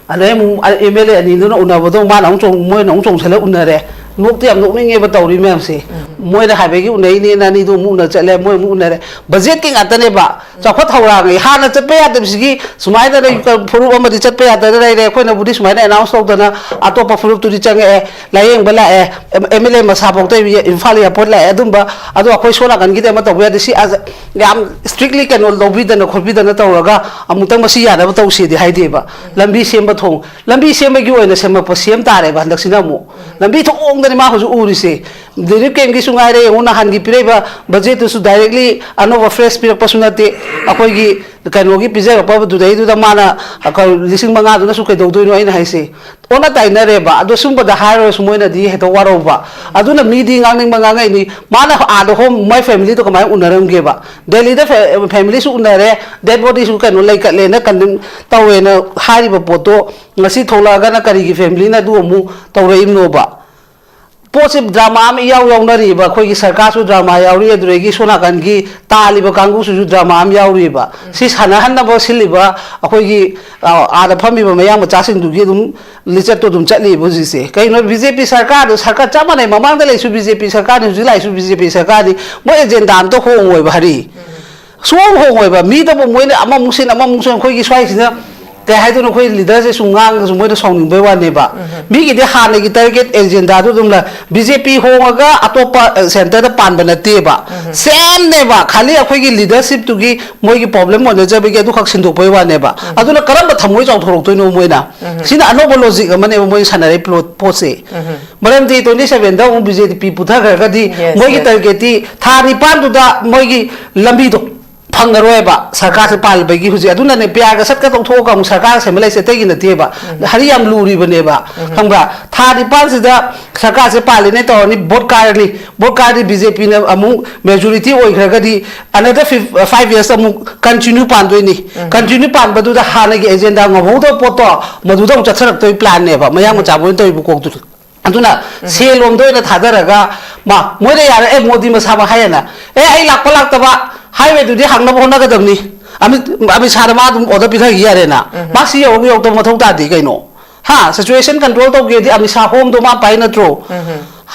ꯑꯗꯩ ꯑꯃꯨꯛ ꯑꯦꯝ ꯑꯦꯜ ꯑꯦ ꯑꯅꯤꯗꯨꯅ ꯎꯅꯕꯗꯣ ꯃꯥꯅ ꯑꯃꯨꯛ ꯆꯣꯡ-, ꯃꯣꯏꯅ ꯑꯃꯨꯛ ꯆꯣꯡꯁꯤꯜꯂ ꯎꯅꯔꯦ꯫ ꯅꯣꯛꯇꯤ ꯌꯥꯝ ꯅꯣꯛꯅꯤꯡꯉꯦꯕ ꯇꯧꯔꯤ ꯃꯌꯥꯝꯁꯦ꯫ ꯃꯣꯏꯅ ꯍꯥꯏꯕꯒꯤ ꯎꯅꯩꯅꯦꯅ ꯑꯅꯤꯗꯨ ꯑꯃꯨꯛ ꯎꯅ ꯆꯠꯂꯦ, ꯃꯣꯏ ꯑꯃꯨꯛ ꯎꯅꯔꯦ꯫ ꯕꯖꯦꯠꯀꯤ ꯉꯥꯛꯇꯅꯦꯕ꯫ ꯆꯥꯎꯈꯠ ꯊꯧꯔꯥꯡꯉꯩ ꯍꯥꯟꯅ ꯆꯠꯄ ꯌꯥꯗꯕꯁꯤꯒꯤ ꯁꯨꯃꯥꯏꯅ ꯐꯨꯔꯨꯞ ꯑꯃꯗꯤ ꯆꯠꯄ ꯌꯥꯗꯅ ꯂꯩꯔꯦ꯫ ꯑꯩꯈꯣꯏꯅꯕꯨꯗꯤ ꯁꯨꯃꯥꯏꯅ ꯑꯦꯅꯥꯎꯟꯁ ꯇꯧꯗꯅ ꯑꯇꯣꯞꯄ ꯐꯨꯔꯨꯞꯇꯨꯗꯤ ꯆꯪꯉꯛꯑꯦ, ꯂꯥꯏꯌꯦꯡꯕ ꯂꯥꯛꯑꯦ, ꯑꯦꯝ ꯑꯦꯜ ꯑꯦ ꯃꯁꯥꯐꯥꯎꯗ ꯏꯝꯐꯥꯜ ꯑꯦꯌꯥꯔꯄꯣꯔꯠ ꯂꯥꯛꯑꯦ꯫ ꯑꯗꯨꯝꯕ ꯑꯗꯣ ꯑꯩꯈꯣꯏ ꯁꯣꯝ ꯅꯥꯀꯟꯒꯤꯗꯤ ꯑꯃ ꯇꯧꯕ ꯌꯥꯗꯦ꯫ ꯁꯤ ꯑꯁ ꯌꯥꯝ ꯏꯁꯇ꯭ꯔꯤꯛꯂꯤ ꯀꯩꯅꯣ ꯂꯧꯕꯤꯗꯅ ꯈꯣꯠꯄꯤꯗꯅ ꯇꯧꯔꯒ ꯑꯃꯨꯛꯇꯪ ꯃꯁꯤ ꯌꯥꯅꯕ ꯇꯧꯁꯤꯗꯤ ꯍꯥꯏꯗꯦꯕ꯫ ꯂꯝꯕꯤ ꯁꯦꯝꯕ ꯊꯣꯡ, ꯂꯝꯕꯤ ꯁꯦꯝꯕꯒꯤ ꯑꯣꯏꯅ ꯁꯦꯝꯃꯛꯄ ꯁꯦꯝ ꯇꯥꯔꯦꯕ꯫ ꯍꯟꯗꯛꯁꯤꯅ ꯑꯃꯨꯛ ꯂꯝꯕꯤ ꯊꯣꯡꯗꯅꯤ ꯃꯥ ꯍꯧꯖꯤꯛ ꯎꯔꯤꯁꯦ꯫ ꯔꯤꯂꯤꯐ ꯀꯦꯝꯒꯤꯁꯨ ꯉꯥꯏꯔꯦ, ꯌꯦꯡꯉꯨ, ꯅꯍꯥꯟꯒꯤ ꯄꯤꯔꯛꯏꯕ ꯕꯖꯦꯠꯇꯨꯁꯨ ꯗꯥꯏꯔꯦꯛꯂꯤ ꯑꯅꯧꯕ ꯐ꯭ꯔꯦꯁ ꯄꯤꯔꯛꯄꯁꯨ ꯅꯠꯇꯦ꯫ ꯑꯩꯈꯣꯏꯒꯤ ꯀꯩꯅꯣꯒꯤ ꯄꯤꯖꯔꯛꯄꯗꯨꯗꯩꯗꯨꯗ ꯃꯥꯅ ꯀ-, ꯂꯤꯁꯤꯡ ꯃꯉꯥꯗꯨꯅꯁꯨ ꯀꯩꯗꯧꯗꯣꯏꯅꯣ ꯑꯩꯅ ꯍꯥꯏꯁꯦ꯫ ꯑꯣꯟꯅ ꯇꯥꯏꯅꯔꯦꯕ꯫ ꯑꯗꯣ ꯁꯨꯝꯕꯗ ꯍꯥꯏꯔꯨꯔꯁꯨ ꯃꯣꯏꯅꯗꯤ ꯍꯦꯛꯇ ꯋꯥꯔꯧꯕ꯫ ꯑꯗꯨꯅ ꯃꯤꯗꯤ ꯉꯥꯡꯅꯤꯡꯕ ꯉꯥꯡꯉꯛꯏꯅꯤ꯫ ꯃꯥꯅ ꯑꯥꯗ ꯍꯣꯝ, ꯃꯥꯏ ꯐꯦꯃꯤꯂꯤꯗꯣ ꯀꯃꯥꯏꯅ ꯎꯅꯔꯝꯒꯦꯕ? ꯗꯦꯜꯂꯤꯗ ꯐꯦ-, ꯐꯦꯃꯤꯂꯤꯁꯨ ꯎꯅꯔꯦ, ꯗꯦꯠ ꯕꯣꯗꯤꯁꯨ ꯀꯩꯅꯣ ꯂꯩꯀꯠꯂꯦꯅ ꯀꯟꯗꯦꯝ ꯇꯧꯋꯦꯅ ꯍꯥꯏꯔꯤꯕ ꯄꯣꯠꯇꯣ ꯉꯁꯤ ꯊꯣꯛꯂꯛꯑꯒꯅ ꯀꯔꯤꯒꯤ ꯐꯦꯃꯤꯂꯤꯅ ꯑꯗꯨ ꯑꯃꯨꯛ ꯇꯧꯔꯛꯏꯕꯅꯣꯕ? ꯄꯣꯠꯁꯦ ꯗ꯭ꯔꯃꯥ ꯑꯃ ꯏꯌꯥꯎ ꯌꯥꯎꯅꯔꯤꯕ, ꯑꯩꯈꯣꯏꯒꯤ ꯁꯔꯀꯥꯔꯁꯨ ꯗ꯭ꯔꯃꯥ ꯌꯥꯎꯔꯤ, ꯑꯗꯨꯗꯒꯤ ꯁꯣꯝ ꯅꯥꯀꯟꯒꯤ ꯇꯥꯜꯂꯤꯕ ꯀꯥꯡꯕꯨꯁꯤꯁꯨ ꯗ꯭ꯔꯃꯥ ꯑꯃ ꯌꯥꯎꯔꯤꯕ꯫ ꯁꯤ ꯁꯥꯟꯅꯍꯟꯅꯕ ꯁꯤꯜꯂꯤꯕ ꯑꯩꯈꯣꯏꯒꯤ, ꯑ, ꯑꯥꯗ ꯐꯝꯃꯤꯕ ꯃꯌꯥꯡ ꯃꯆꯥꯁꯤꯡꯗꯨꯒꯤ ꯑꯗꯨꯝ ꯂꯤꯆꯠꯇꯣ ꯑꯗꯨꯝ ꯆꯠꯂꯤꯕ ꯍꯧꯖꯤꯛꯁꯦ꯫ ꯀꯩꯅꯣ, ꯕꯤ ꯖꯦ ꯄꯤ ꯁꯔꯀꯥꯔꯗꯣ, ꯁꯔꯀꯥꯔ ꯆꯞ ꯃꯥꯟꯅꯩ, ꯃꯃꯥꯡꯗ ꯂꯩꯁꯨ ꯕꯤ ꯖꯦ ꯄꯤ ꯁꯔꯀꯥꯔꯅꯤ, ꯍꯧꯖꯤꯛ ꯂꯥꯛꯏꯁꯨ ꯕꯤ ꯖꯦ ꯄꯤ ꯁꯔꯀꯥꯔꯅꯤ, ꯃꯣꯏ ꯑꯦꯖꯦꯟꯗꯥ ꯑꯝꯇ ꯍꯣꯡꯉꯣꯏꯕ ꯍꯔꯤ꯫ ꯁꯨꯡꯍꯣꯡ ꯍꯣꯡꯉꯣꯏꯕ꯫ ꯃꯤꯗꯕꯨ ꯃꯣꯏꯅ ꯑꯃꯃꯨꯛ ꯁꯤꯟ, ꯑꯃꯃꯨꯛ ꯁꯤꯟ, ꯑꯩꯈꯣꯏꯒꯤ ꯁ꯭ꯋꯥꯏꯁꯤꯅ ꯀꯩ ꯍꯥꯏꯗꯣꯏꯅꯣ, ꯑꯩꯈꯣꯏ ꯂꯤꯗꯔꯁꯦ ꯁꯨꯝ ꯉꯥꯡꯉꯒꯁꯨ ꯃꯣꯏꯅ ꯁꯥꯎꯅꯤꯡꯕꯩ ꯋꯥꯅꯦꯕ꯫ ꯃꯤꯒꯤꯗꯤ ꯍꯥꯟꯅꯒꯤ ꯇꯥꯔꯒꯦꯠ ꯑꯦꯖꯦꯟꯗꯥꯗꯨ ꯑꯗꯨꯝ ꯂꯩ꯫ ꯕꯤ ꯖꯦ ꯄꯤ ꯍꯣꯡꯉꯒ ꯑꯇꯣꯞꯄ, ꯑ, ꯁꯦꯟꯇꯔꯗ ꯄꯥꯟꯕ ꯅꯠꯇꯦꯕ꯫ ꯁꯦꯝꯅꯦꯕ, ꯈꯥꯂꯤ ꯑꯩꯈꯣꯏꯒꯤ ꯂꯤꯗꯔꯁꯤꯞꯇꯨꯒꯤ ꯃꯣꯏꯒꯤ ꯄ꯭ꯔꯣꯕ꯭ꯂꯦꯝ ꯑꯣꯏꯅꯖꯕꯒꯤ ꯑꯗꯨꯈꯛ ꯁꯤꯟꯗꯣꯛꯄꯩ ꯋꯥꯅꯦꯕ꯫ ꯑꯗꯨꯅ ꯀꯔꯝꯕ ꯊꯃꯣꯏ ꯆꯥꯎꯊꯣꯔꯛꯇꯣꯏꯅꯣ ꯃꯣꯏꯅ? ꯁꯤꯅ ꯑꯅꯧꯕ ꯂꯣꯖꯤꯛ ꯑꯃꯅꯦꯕ ꯃꯣꯏꯅ ꯁꯥꯟꯅꯔꯛꯏ ꯄ꯭ꯂꯣꯠ-, ꯄꯣꯠꯁꯦ꯫ ꯃꯔꯝꯗꯤ ꯇ꯭ꯋꯦꯟꯇꯤ ꯁꯚꯦꯟꯗ ꯑꯃꯨꯛ ꯕꯤ ꯖꯦ ꯄꯤ ꯄꯨꯊꯈ꯭ꯔꯒꯗꯤ Yes, ꯃꯣꯏꯒꯤ yes. ꯇꯥꯔꯒꯦꯠꯇꯤ ꯊꯥ ꯅꯤꯄꯥꯟꯗꯨꯗ ꯃꯣꯏꯒꯤ ꯂꯝꯕꯤꯗꯣ ꯐꯪꯉꯔꯣꯏꯕ, ꯁꯔꯀꯥꯔꯁꯦ ꯄꯥꯜꯂꯕꯒꯤ ꯍꯧꯖꯤꯛ꯫ ꯑꯗꯨꯅꯅꯦ ꯄꯤꯌꯥꯒ ꯁꯠꯀ ꯇꯧꯊꯣꯛꯑꯒ ꯑꯃꯨꯛ ꯁꯔꯀꯥꯔ ꯁꯦꯝꯕ ꯂꯩꯁꯦ, ꯑꯇꯩꯒꯤ ꯅꯠꯇꯦꯕ꯫ ꯍꯔꯤ ꯌꯥꯝ ꯂꯨꯔꯤꯕꯅꯦꯕ, ꯈꯪꯕ꯭ꯔꯥ? ꯊꯥ ꯅꯤꯄꯥꯟꯁꯤꯗ ꯁꯔꯀꯥꯔꯁꯦ ꯄꯥꯜꯂꯤꯅꯦ ꯇꯧꯔꯅꯤ, ꯚꯣꯠ ꯀꯥꯔꯅꯤ, ꯚꯣꯠ ꯀꯥꯔꯗꯤ ꯕꯤ ꯖꯦ ꯄꯤꯅ ꯑꯃꯨꯛ ꯃꯦꯖꯣꯔꯤꯇꯤ ꯑꯣꯏꯈ꯭ꯔꯒꯗꯤ another five, five years ꯑꯃꯨꯛ ꯀꯟꯇꯤꯅ꯭ꯌꯨ ꯄꯥꯟꯗꯣꯏꯅꯤ꯫ ꯀꯟꯇꯤꯅ꯭ꯌꯨ ꯄꯥꯟꯕꯗꯨꯗ ꯍꯥꯟꯅꯒꯤ ꯑꯦꯖꯦꯟꯗꯥ ꯉꯝꯍꯧꯗꯕ ꯄꯣꯠꯇꯣ ꯃꯗꯨꯗ ꯑꯃꯨꯛ ꯆꯠꯊꯔꯛꯇꯣꯏ ꯄ꯭ꯂꯥꯟꯅꯦꯕ, ꯃꯌꯥꯡ ꯃꯆꯥ ꯃꯣꯏꯅ ꯇꯧꯔꯤꯕ ꯀꯣꯛꯇꯨꯗ꯫ ꯑꯗꯨꯅ ꯁꯦꯜ ꯂꯣꯝꯗ ꯑꯣꯏꯅ ꯊꯥꯗꯔꯒ, ꯃꯥ, ꯃꯣꯏꯗ ꯌꯥꯔꯦ, ꯑꯦ, ꯃꯣꯗꯤ ꯃꯁꯥꯃꯛ ꯍꯥꯏꯌꯦꯅ, "ꯑꯦ, ꯑꯩ ꯂꯥꯛꯄ ꯂꯥꯛꯇꯕ ꯍꯥꯏꯋꯦꯗꯨꯗꯤ ꯍꯪꯅꯕ ꯍꯣꯠꯅꯒꯗꯕꯅꯤ, ꯑꯃꯤꯠ, ꯑꯃꯤꯠ ꯁꯥꯗ ꯃꯥ ꯑꯗꯨꯝ ꯑꯣꯔꯗꯔ ꯄꯤꯊꯈꯤ ꯌꯥꯔꯦꯅ"꯫ ꯃꯥ ꯁꯤ ꯌꯧꯔꯒ ꯌꯧꯔꯛꯇꯕ ꯃꯊꯧ ꯇꯥꯗꯦ ꯀꯩꯅꯣ? ꯍꯥ, ꯁꯤꯆꯨꯋꯦꯁꯟ ꯀꯟꯇ꯭ꯔꯣꯜ ꯇꯧꯒꯦꯗꯤ ꯑꯃꯤꯠ ꯁꯥ ꯍꯣꯝꯗꯣ ꯃꯥ ꯄꯥꯏ ꯅꯠꯇ꯭ꯔꯣ?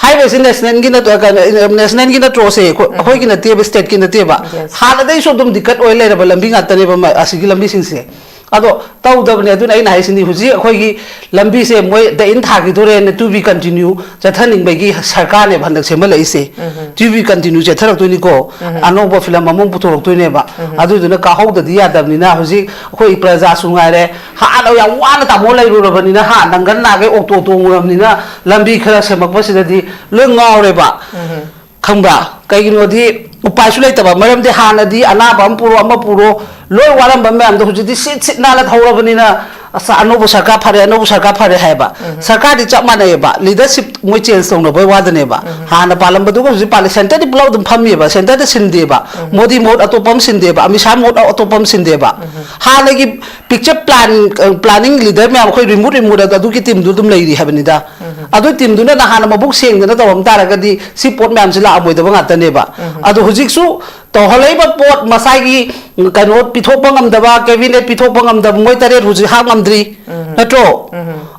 ꯍꯥꯏꯋꯦꯁꯦ ꯅꯦꯁꯅꯦꯜꯒꯤ ꯅꯠꯇ꯭ꯔꯣ, ꯀꯩꯅꯣ, ꯅꯦꯁꯅꯦꯜꯒꯤ ꯅꯠꯇ꯭ꯔꯣ ꯁꯦ? ꯑꯩꯈꯣꯏ-, ꯑꯩꯈꯣꯏꯒꯤ ꯅꯠꯇꯦꯕ, ꯁ꯭ꯇꯦꯠꯀꯤ ꯅꯠꯇꯦꯕ꯫ Yes. ꯍꯥꯟꯅꯗꯩꯁꯨ ꯑꯗꯨꯝ ꯗꯤꯀꯠ ꯑꯣꯏ ꯂꯩꯔꯕ ꯂꯝꯕꯤ ꯉꯥꯛꯇꯅꯦꯕ ꯃ-, ꯑꯁꯤꯒꯤ ꯂꯝꯕꯤꯁꯤꯡꯁꯦ꯫ ꯑꯗꯣ ꯇꯧꯗꯕꯅꯦ꯫ ꯑꯗꯨꯅ ꯑꯩꯅ ꯍꯥꯏꯁꯤꯅꯤ, ꯍꯧꯖꯤꯛ ꯑꯩꯈꯣꯏꯒꯤ ꯂꯝꯕꯤꯁꯦ ꯃꯣꯏ ꯗ ꯏꯟ ꯊꯥꯈꯤꯗꯣꯔꯦꯅ, to be continue ꯆꯠꯊꯅꯤꯡꯕꯒꯤ ꯁꯔꯀꯥꯔꯅꯦꯕ ꯍꯟꯗꯛ ꯁꯦꯝꯍꯜꯂꯛꯏꯁꯦ꯫ To be continue ꯆꯠꯊꯔꯛꯇꯣꯏꯅꯤꯀꯣ꯫ ꯑꯅꯧꯕ ꯐꯤꯂꯝ ꯑꯃꯃꯨꯛ ꯄꯨꯊꯣꯔꯛꯇꯣꯏꯅꯦꯕ꯫ ꯑꯗꯨꯗꯨꯅ ꯀꯥꯍꯧꯗꯗꯤ ꯌꯥꯗꯕꯅꯤꯅ ꯍꯧꯖꯤꯛ ꯑꯩꯈꯣꯏ ꯄ꯭ꯔꯖꯥꯁꯨ ꯉꯥꯏꯔꯦ, ꯍꯥꯟꯅ ꯌꯥꯝ ꯋꯥꯅ ꯇꯥꯃꯣ ꯂꯩꯔꯨꯔꯕꯅꯤꯅ, ꯍꯥ, ꯅꯪꯒꯟ ꯅꯥꯒꯩ ꯑꯣꯛꯇꯣ ꯇꯣꯡꯉꯨꯔꯕꯅꯤꯅ ꯂꯝꯕꯤ ꯈꯔ ꯁꯦꯝꯃꯛꯄꯁꯤꯗꯗꯤ ꯂꯣꯏ ꯉꯥꯎꯔꯦꯕ꯫ ꯈꯪꯕ꯭ꯔꯥ? ꯀꯩꯒꯤꯅꯣꯗꯤ ꯎꯄꯥꯏꯁꯨ ꯂꯩꯇꯕ꯫ ꯃꯔꯝꯗꯤ ꯍꯥꯟꯅꯗꯤ ꯑꯅꯥꯕ ꯑꯃ ꯄꯨꯔꯣ, ꯑꯃ ꯄꯨꯔꯣ, ꯂꯣꯏ ꯋꯥꯔꯝꯕ ꯃꯌꯥꯝꯗꯣ ꯍꯧꯖꯤꯛꯇꯤ ꯁꯤꯠ ꯁꯤꯠ ꯅꯥꯜꯂ ꯊꯧꯔꯕꯅꯤꯅ, ꯑꯁ, ꯑꯅꯧꯕ ꯁꯔꯀꯥꯔ ꯐꯔꯦ, ꯑꯅꯧꯕ ꯁꯔꯀꯥꯔ ꯐꯔꯦ ꯍꯥꯏꯕ꯫ ꯁꯔꯀꯥꯔꯗꯤ ꯆꯞ ꯃꯥꯟꯅꯩꯌꯦꯕ, ꯂꯤꯗꯔꯁꯤꯞ ꯃꯣꯏ ꯆꯦꯟꯖ ꯇꯧꯅꯕꯩ ꯋꯥꯗꯅꯦꯕ꯫ ꯍꯥꯟꯅ ꯄꯥꯜꯂꯝꯕꯗꯨꯒ ꯍꯧꯖꯤꯛ ꯄꯥꯜꯂꯤ, ꯁꯦꯟꯇꯔꯗꯤ ꯄꯨꯂꯞ ꯑꯗꯨꯝ ꯐꯝꯃꯤꯕ, ꯁꯦꯟꯇꯔꯗ ꯁꯤꯟꯗꯦꯕ꯫ ꯃꯣꯗꯤ ꯃꯍꯨꯠ ꯑꯇꯣꯞꯄ ꯑꯃ ꯁꯤꯟꯗꯦꯕ, ꯑꯃꯤꯠ ꯁꯥꯍ ꯃꯍꯨꯠ ꯑꯇꯣꯞꯄ ꯑꯃ ꯁꯤꯟꯗꯦꯕ꯫ ꯍꯥꯟꯅꯒꯤ ꯄꯤꯛꯆꯔ ꯄ꯭ꯂꯥꯟ, ꯄ꯭ꯂꯥꯅꯤꯡ ꯂꯤꯗꯔ ꯃꯌꯥꯝ ꯑꯩꯈꯣꯏ ꯔꯤꯃꯨꯠ ꯔꯤꯃꯨꯠ ꯑꯗꯨꯒꯤ ꯇꯤꯝꯗꯨ ꯑꯗꯨꯝ ꯂꯩꯔꯤ ꯍꯥꯏꯕꯅꯤꯗ꯫ ꯑꯗꯨ ꯇꯤꯝꯗꯨꯅ ꯅꯍꯥꯟꯅ ꯃꯕꯨꯛ ꯁꯦꯡꯗꯅ ꯇꯧꯔꯝ ꯇꯥꯔꯒꯗꯤ ꯁꯤ ꯄꯣꯠ ꯃꯌꯥꯝꯁꯤ ꯂꯥꯛꯑꯝꯃꯣꯏꯗꯕ ꯉꯥꯛꯇꯅꯦꯕ꯫ ꯑꯗꯣ ꯍꯧꯖꯤꯛꯁꯨ ꯇꯧꯍꯜꯂꯛꯏꯕ ꯄꯣꯠ ꯃꯁꯥꯒꯤ ꯀꯩꯅꯣ ꯄꯤꯊꯣꯛꯄ ꯉꯝꯗꯕ, ꯀꯦꯕꯤꯅꯦꯠ ꯄꯤꯊꯣꯛꯄ ꯉꯝꯗꯕ, ꯃꯣꯏ ꯇꯔꯦꯠ ꯍꯧꯖꯤꯛ ꯍꯥꯞ ꯉꯝꯗ꯭ꯔꯤ, ꯅꯠꯇ꯭ꯔꯣ?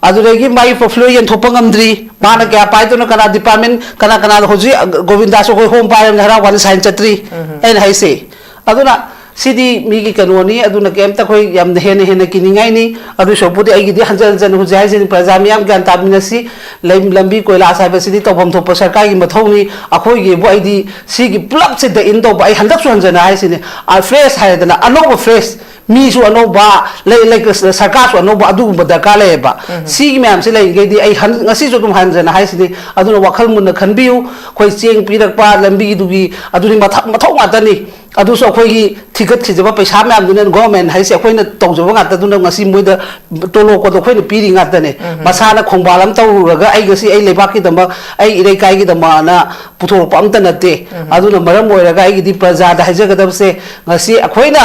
ꯑꯗꯨꯗꯒꯤ ꯃꯥꯒꯤ ꯄꯣꯔꯠꯐꯣꯂꯤꯌꯣ ꯌꯦꯟꯊꯣꯛꯄ ꯉꯝꯗ꯭ꯔꯤ, ꯃꯥꯅ ꯀꯌꯥ ꯄꯥꯏꯗꯣꯏꯅꯣ, ꯀꯅꯥ ꯗꯤꯄꯥꯔꯠꯃꯦꯟ, ꯀꯅꯥ ꯀꯅꯥꯗ ꯍꯧꯖꯤꯛ ꯒꯣꯕꯤꯟꯗꯥꯁꯨ ꯑꯩꯈꯣꯏ ꯍꯣꯝ ꯄꯥꯏꯔꯕꯅꯤ, ꯍꯔꯥꯎ ꯋꯥꯅ ꯁꯥꯏꯟ ꯆꯠꯇ꯭ꯔꯤ꯫ ꯑꯩꯅ ꯍꯥꯏꯁꯦ꯫ ꯑꯗꯨꯅ ꯁꯤꯗꯤ ꯃꯤꯒꯤ ꯀꯩꯅꯣꯅꯤ, ꯑꯗꯨꯅ ꯀꯩꯝꯇ ꯑꯩꯈꯣꯏ ꯌꯥꯝꯅ ꯍꯦꯟꯅ ꯍꯦꯟꯅ ꯀꯤꯅꯤꯡꯉꯥꯏꯅꯤ꯫ ꯑꯗꯨ ꯁꯔꯨꯛꯄꯨꯗꯤ ꯑꯩꯒꯤꯗꯤ ꯍꯟꯖꯟ ꯍꯟꯖꯟ ꯍꯧꯖꯤꯛ ꯍꯥꯏꯁꯤꯅꯤ, ꯄ꯭ꯔꯖꯥ ꯃꯤꯌꯥꯝ ꯒ꯭ꯌꯥꯟ ꯇꯥꯃꯤꯟꯅꯁꯤ꯫ ꯂꯩ-, ꯂꯝꯕꯤ ꯀꯣꯏꯂꯥꯁ ꯍꯥꯏꯕꯁꯤꯗꯤ ꯇꯧꯐꯝ ꯊꯣꯛꯄ ꯁꯔꯀꯥꯔꯒꯤ ꯃꯊꯧꯅꯤ꯫ ꯑꯩꯈꯣꯏꯒꯤꯕꯨ ꯑꯩꯗꯤ ꯁꯤꯒꯤ ꯄꯨꯂꯞꯁꯤꯗ ꯏꯟ ꯇꯧꯕ, ꯑꯩ ꯍꯟꯗꯛꯁꯨ ꯍꯟꯖꯟꯅ ꯍꯥꯏꯁꯤꯅꯤ, ꯑ, ꯐ꯭ꯔꯦꯁ ꯍꯥꯏꯔꯦꯗꯅ, ꯑꯅꯧꯕ ꯐ꯭ꯔꯦꯁ, ꯃꯤꯁꯨ ꯑꯅꯧꯕ, ꯂꯩ-, ꯂꯩ-, ꯁꯔꯀꯥꯔꯁꯨ ꯑꯅꯧꯕ, ꯑꯗꯨꯒꯨꯝꯕ ꯗꯔꯀꯥꯔ ꯂꯩꯌꯦꯕ꯫ ꯁꯤꯒꯤ ꯃꯌꯥꯝꯁꯤ ꯂꯩꯔꯤꯈꯩꯗꯤ ꯑꯩ ꯍꯟ-, ꯉꯁꯤꯁꯨ ꯑꯗꯨꯝ ꯍꯟꯖꯟꯅ ꯍꯥꯏꯁꯤꯅꯤ꯫ ꯑꯗꯨꯅ ꯋꯥꯈꯜ ꯃꯨꯟꯅ ꯈꯟꯕꯤꯌꯨ꯫ ꯑꯩꯈꯣꯏ ꯆꯦꯡ ꯄꯤꯔꯛꯄ ꯂꯝꯕꯤꯗꯨꯒꯤ, ꯑꯗꯨꯗꯤ ꯃꯊꯧ, ꯃꯊꯧ ꯉꯥꯛꯇꯅꯤ꯫ ꯑꯗꯨꯁꯨ ꯑꯩꯈꯣꯏꯒꯤ ꯊꯤꯒꯠꯈꯤꯖꯕ ꯄꯩꯁꯥ ꯃꯌꯥꯝꯗꯨꯅ, ꯒꯣꯔꯃꯦꯟ ꯍꯥꯏꯁꯦ ꯑꯩꯈꯣꯏꯅ ꯇꯧꯖꯕ ꯉꯥꯛꯇꯗꯨꯅ ꯉꯁꯤ ꯃꯣꯏꯗ ꯇꯣꯂꯣꯞꯀꯗꯣ ꯑꯩꯈꯣꯏꯅ ꯄꯤꯔꯤ ꯉꯥꯛꯇꯅꯦ꯫ ꯃꯁꯥꯅ ꯈꯣꯡꯕꯥꯜ ꯑꯃ ꯇꯧꯔꯨꯔꯒ ꯑꯩ ꯉꯁꯤ ꯑꯩ ꯂꯩꯕꯥꯛꯀꯤꯗꯃꯛ, ꯑꯩ ꯏꯔꯩꯀꯥꯏꯒꯤꯗꯃꯛꯅ ꯄꯨꯊꯣꯔꯛꯄ ꯑꯝꯇ ꯅꯠꯇꯦ꯫ ꯑꯗꯨꯅ ꯃꯔꯝ ꯑꯣꯏꯔꯒ ꯑꯩꯒꯤꯗꯤ ꯄ꯭ꯔꯖꯥꯗ ꯍꯥꯏꯖꯒꯗꯕꯁꯦ, ꯉꯁꯤ ꯑꯩꯈꯣꯏꯅ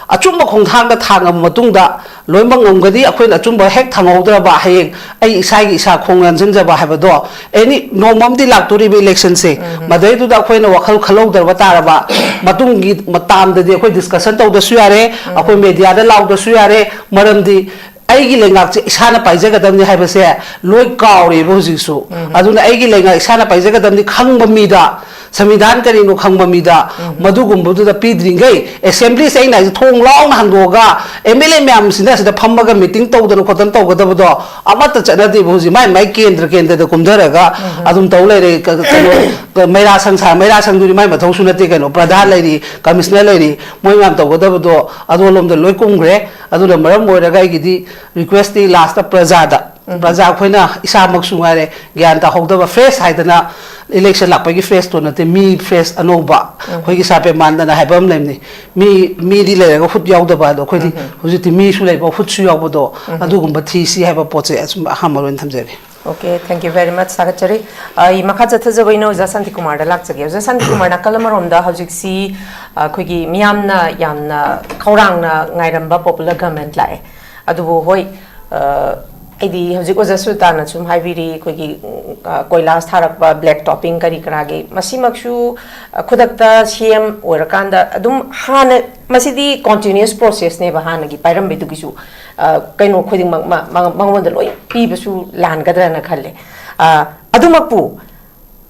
ꯑꯆꯨꯝꯕ ꯈꯣꯡꯊꯥꯡꯗ ꯊꯥꯡꯉꯕ ꯃꯇꯨꯡꯗ ꯂꯣꯏꯅꯃꯛ ꯉꯝꯒꯅꯤ꯫ ꯑꯩꯈꯣꯏꯅ ꯑꯆꯨꯝꯕ ꯍꯦꯛ ꯊꯥꯡꯍꯧꯗ꯭ꯔꯕ, ꯍꯌꯦꯡ ꯑꯩ ꯏꯁꯥꯒꯤ ꯏꯁꯥ ꯈꯣꯡ ꯌꯥꯟꯁꯤꯟꯖꯕ ꯍꯥꯏꯕꯗꯣ, ꯑꯦꯅꯤ ꯅꯣꯡꯃ ꯑꯃꯗꯤ ꯂꯥꯛꯇꯣꯔꯤꯕ ꯏꯂꯦꯛꯁꯟꯁꯦ, ꯃꯗꯩꯗꯨꯗ ꯑꯩꯈꯣꯏꯅ ꯋꯥꯈꯜ ꯈꯜꯍꯧꯗ꯭ꯔꯕ ꯇꯥꯔꯕ, ꯃꯇꯨꯡꯒꯤ ꯇꯥꯝꯗꯗꯤ ꯑꯩꯈꯣꯏ ꯗꯤꯁꯀꯁꯟ ꯇꯧꯗ꯭ꯔꯁꯨ ꯌꯥꯔꯦ, ꯑꯩꯈꯣꯏ ꯃꯦꯗꯤꯌꯥꯗ ꯂꯥꯎꯗ꯭ꯔꯁꯨ ꯌꯥꯔꯦ꯫ ꯃꯔꯝꯗꯤ ꯑꯩꯒꯤ ꯂꯩꯉꯥꯛꯁꯦ ꯏꯁꯥꯅ ꯄꯥꯏꯖꯒꯗꯕꯅꯤ ꯍꯥꯏꯕꯁꯦ ꯂꯣꯏ ꯀꯥꯎꯔꯦꯕ ꯍꯧꯖꯤꯛꯁꯨ꯫ ꯑꯗꯨꯅ ꯑꯩꯒꯤ ꯂꯩꯉꯥꯛ ꯏꯁꯥꯅ ꯄꯥꯏꯖꯒꯗꯕꯅꯤ ꯈꯪꯕ ꯃꯤꯗ, ꯁꯪꯕꯤꯙꯥꯟ ꯀꯔꯤꯅꯣ ꯈꯪꯕ ꯃꯤꯗ, ꯃꯗꯨꯒꯨꯝꯕꯗꯨꯗ ꯄꯤꯗ꯭ꯔꯤꯈꯩ, ꯑꯦꯁꯦꯝꯕ꯭ꯂꯤꯁꯦ ꯑꯩꯅ ꯍꯥꯏꯁꯦ ꯊꯣꯡ ꯂꯥꯎꯅ ꯍꯥꯡꯗꯣꯛꯑꯒ ꯑꯦꯝ ꯑꯦꯜ ꯑꯦ ꯃꯌꯥꯝꯁꯤꯅ ꯑꯁꯤꯗ ꯐꯝꯃꯒ ꯃꯤꯇꯤꯡ ꯇꯧꯗꯅ ꯈꯣꯠꯇꯅ ꯇꯧꯒꯗꯕꯗꯣ ꯑꯃꯠꯇ ꯆꯠꯅꯗꯦꯕ ꯍꯧꯖꯤꯛ꯫ ꯃꯥꯏ ꯃꯥꯏ ꯀꯦꯟꯗ꯭ꯔ ꯀꯦꯟꯗ꯭ꯔꯗ ꯀꯨꯝꯊꯔꯒ ꯑꯗꯨꯝ ꯇꯧ ꯂꯩꯔꯦ꯫ ꯀ-, ꯀꯩꯅꯣ, ꯃꯩꯔꯥ ꯁꯪ ꯁꯥ-, ꯃꯩꯔꯥ ꯁꯪꯗꯨꯗꯤ ꯃꯥꯏ ꯃꯊꯧꯁꯨ ꯅꯠꯇꯦ ꯀꯩꯅꯣ, ꯄ꯭ꯔꯙꯥꯟ ꯂꯩꯔꯤ, ꯀꯃꯤꯁꯅꯔ ꯂꯩꯔꯤ, ꯃꯣꯏ ꯃꯌꯥꯝ ꯇꯧꯒꯗꯕꯗꯣ ꯑꯗꯣꯂꯣꯝꯗ ꯂꯣꯏ ꯀꯨꯝꯈ꯭ꯔꯦ꯫ ꯑꯗꯨꯅ ꯃꯔꯝ ꯑꯣꯏꯔꯒ ꯑꯩꯒꯤꯗꯤ ꯔꯤꯀ꯭ꯋꯦꯁꯇꯤ ꯂꯥꯁꯇ ꯄ꯭ꯔꯖꯥꯗ, ꯄ꯭ꯔꯖꯥ ꯑꯩꯈꯣꯏꯅ ꯏꯁꯥꯃꯛꯁꯨ ꯉꯥꯏꯔꯦ, ꯒ꯭ꯌꯥꯟ ꯇꯥꯍꯧꯗꯕ ꯐ꯭ꯔꯦꯁ ꯍꯥꯏꯗꯅ ꯏꯂꯦꯛꯁꯟ ꯂꯥꯛꯄꯒꯤ ꯐ꯭ꯔꯦꯁꯇꯣ ꯅꯠꯇꯦ, ꯃꯤ ꯐ꯭ꯔꯦꯁ ꯑꯅꯧꯕ ꯑꯩꯈꯣꯏꯒꯤ ꯁꯥꯔ ꯄ꯭ꯔꯦꯝꯃꯥꯟꯗꯅ ꯍꯥꯏꯕ ꯑꯃ ꯂꯩꯕꯅꯤ, ꯃꯤ, ꯃꯤꯗꯤ ꯂꯩꯔꯒ ꯍꯨꯠ ꯌꯥꯎꯗꯕ ꯑꯗꯣ ꯑꯩꯈꯣꯏꯗꯤ ꯍꯧꯖꯤꯛꯇꯤ ꯃꯤꯁꯨ ꯂꯩꯕ ꯍꯨꯠꯁꯨ ꯌꯥꯎꯕꯗꯣ ꯑꯗꯨꯒꯨꯝꯕ ꯊꯤꯁꯤ ꯍꯥꯏꯕ ꯄꯣꯠꯁꯦ ꯑꯁꯨꯝ ꯑꯍꯥꯟꯕ ꯑꯣꯏꯅ ꯊꯝꯖꯒꯦ꯫ Okay, thank you very much, ꯊꯥꯒꯠꯆꯔꯤ꯫ ꯑꯩ ꯃꯈꯥ ꯆꯠꯊꯖꯕ ꯑꯣꯏꯅ ꯑꯣꯖꯥ ꯁꯥꯟꯇꯤꯀꯨꯃꯥꯔꯗ ꯂꯥꯛꯆꯒꯦ꯫ ꯑꯣꯖꯥ ꯁꯥꯟꯇꯤꯀꯨꯃꯥꯔ, ꯅꯥꯀꯜ ꯑꯃꯔꯣꯝꯗ ꯍꯧꯖꯤꯛꯁꯤ ꯑꯩꯈꯣꯏꯒꯤ ꯃꯤꯌꯥꯝꯅ ꯌꯥꯝꯅ ꯈꯧꯔꯥꯡꯅ ꯉꯥꯏꯔꯝꯕ popular government ꯂꯥꯛꯑꯦ꯫ ꯑꯗꯨꯕꯨ ꯍꯣꯏ, ꯑ, ꯑꯩꯗꯤ ꯍꯧꯖꯤꯛ ꯑꯣꯖꯥ ꯁꯨꯜꯇꯥꯟꯅ ꯁꯨꯝ ꯍꯥꯏꯕꯤꯔꯤ, ꯑꯩꯈꯣꯏꯒꯤ, ꯎꯝ, ꯑ, ꯀꯣꯏꯂꯥꯁ ꯊꯥꯔꯛꯄ, black topping ꯀꯔꯤ ꯀꯔꯥꯒꯤ, ꯃꯁꯤꯃꯛꯁꯨ, ꯑ, ꯈꯨꯗꯛꯇ ꯁꯤ ꯑꯦꯝ ꯑꯣꯏꯔꯀꯥꯟꯗ ꯑꯗꯨꯝ ꯍꯥꯟꯅ, ꯃꯁꯤꯗꯤ continuous processꯅꯦꯕ, ꯍꯥꯟꯅꯒꯤ ꯄꯥꯏꯔꯝꯕꯩꯗꯨꯒꯤꯁꯨ, ꯑ, ꯀꯩꯅꯣ ꯈꯨꯗꯤꯡꯃꯛ ꯃ-, ꯃ-, ꯃꯉꯣꯟꯗ ꯂꯣꯏ ꯄꯤꯕꯁꯨ ꯂꯥꯟꯒꯗ꯭ꯔꯅ ꯈꯜꯂꯦ꯫ ꯑ, ꯑꯗꯨꯃꯛꯄꯨ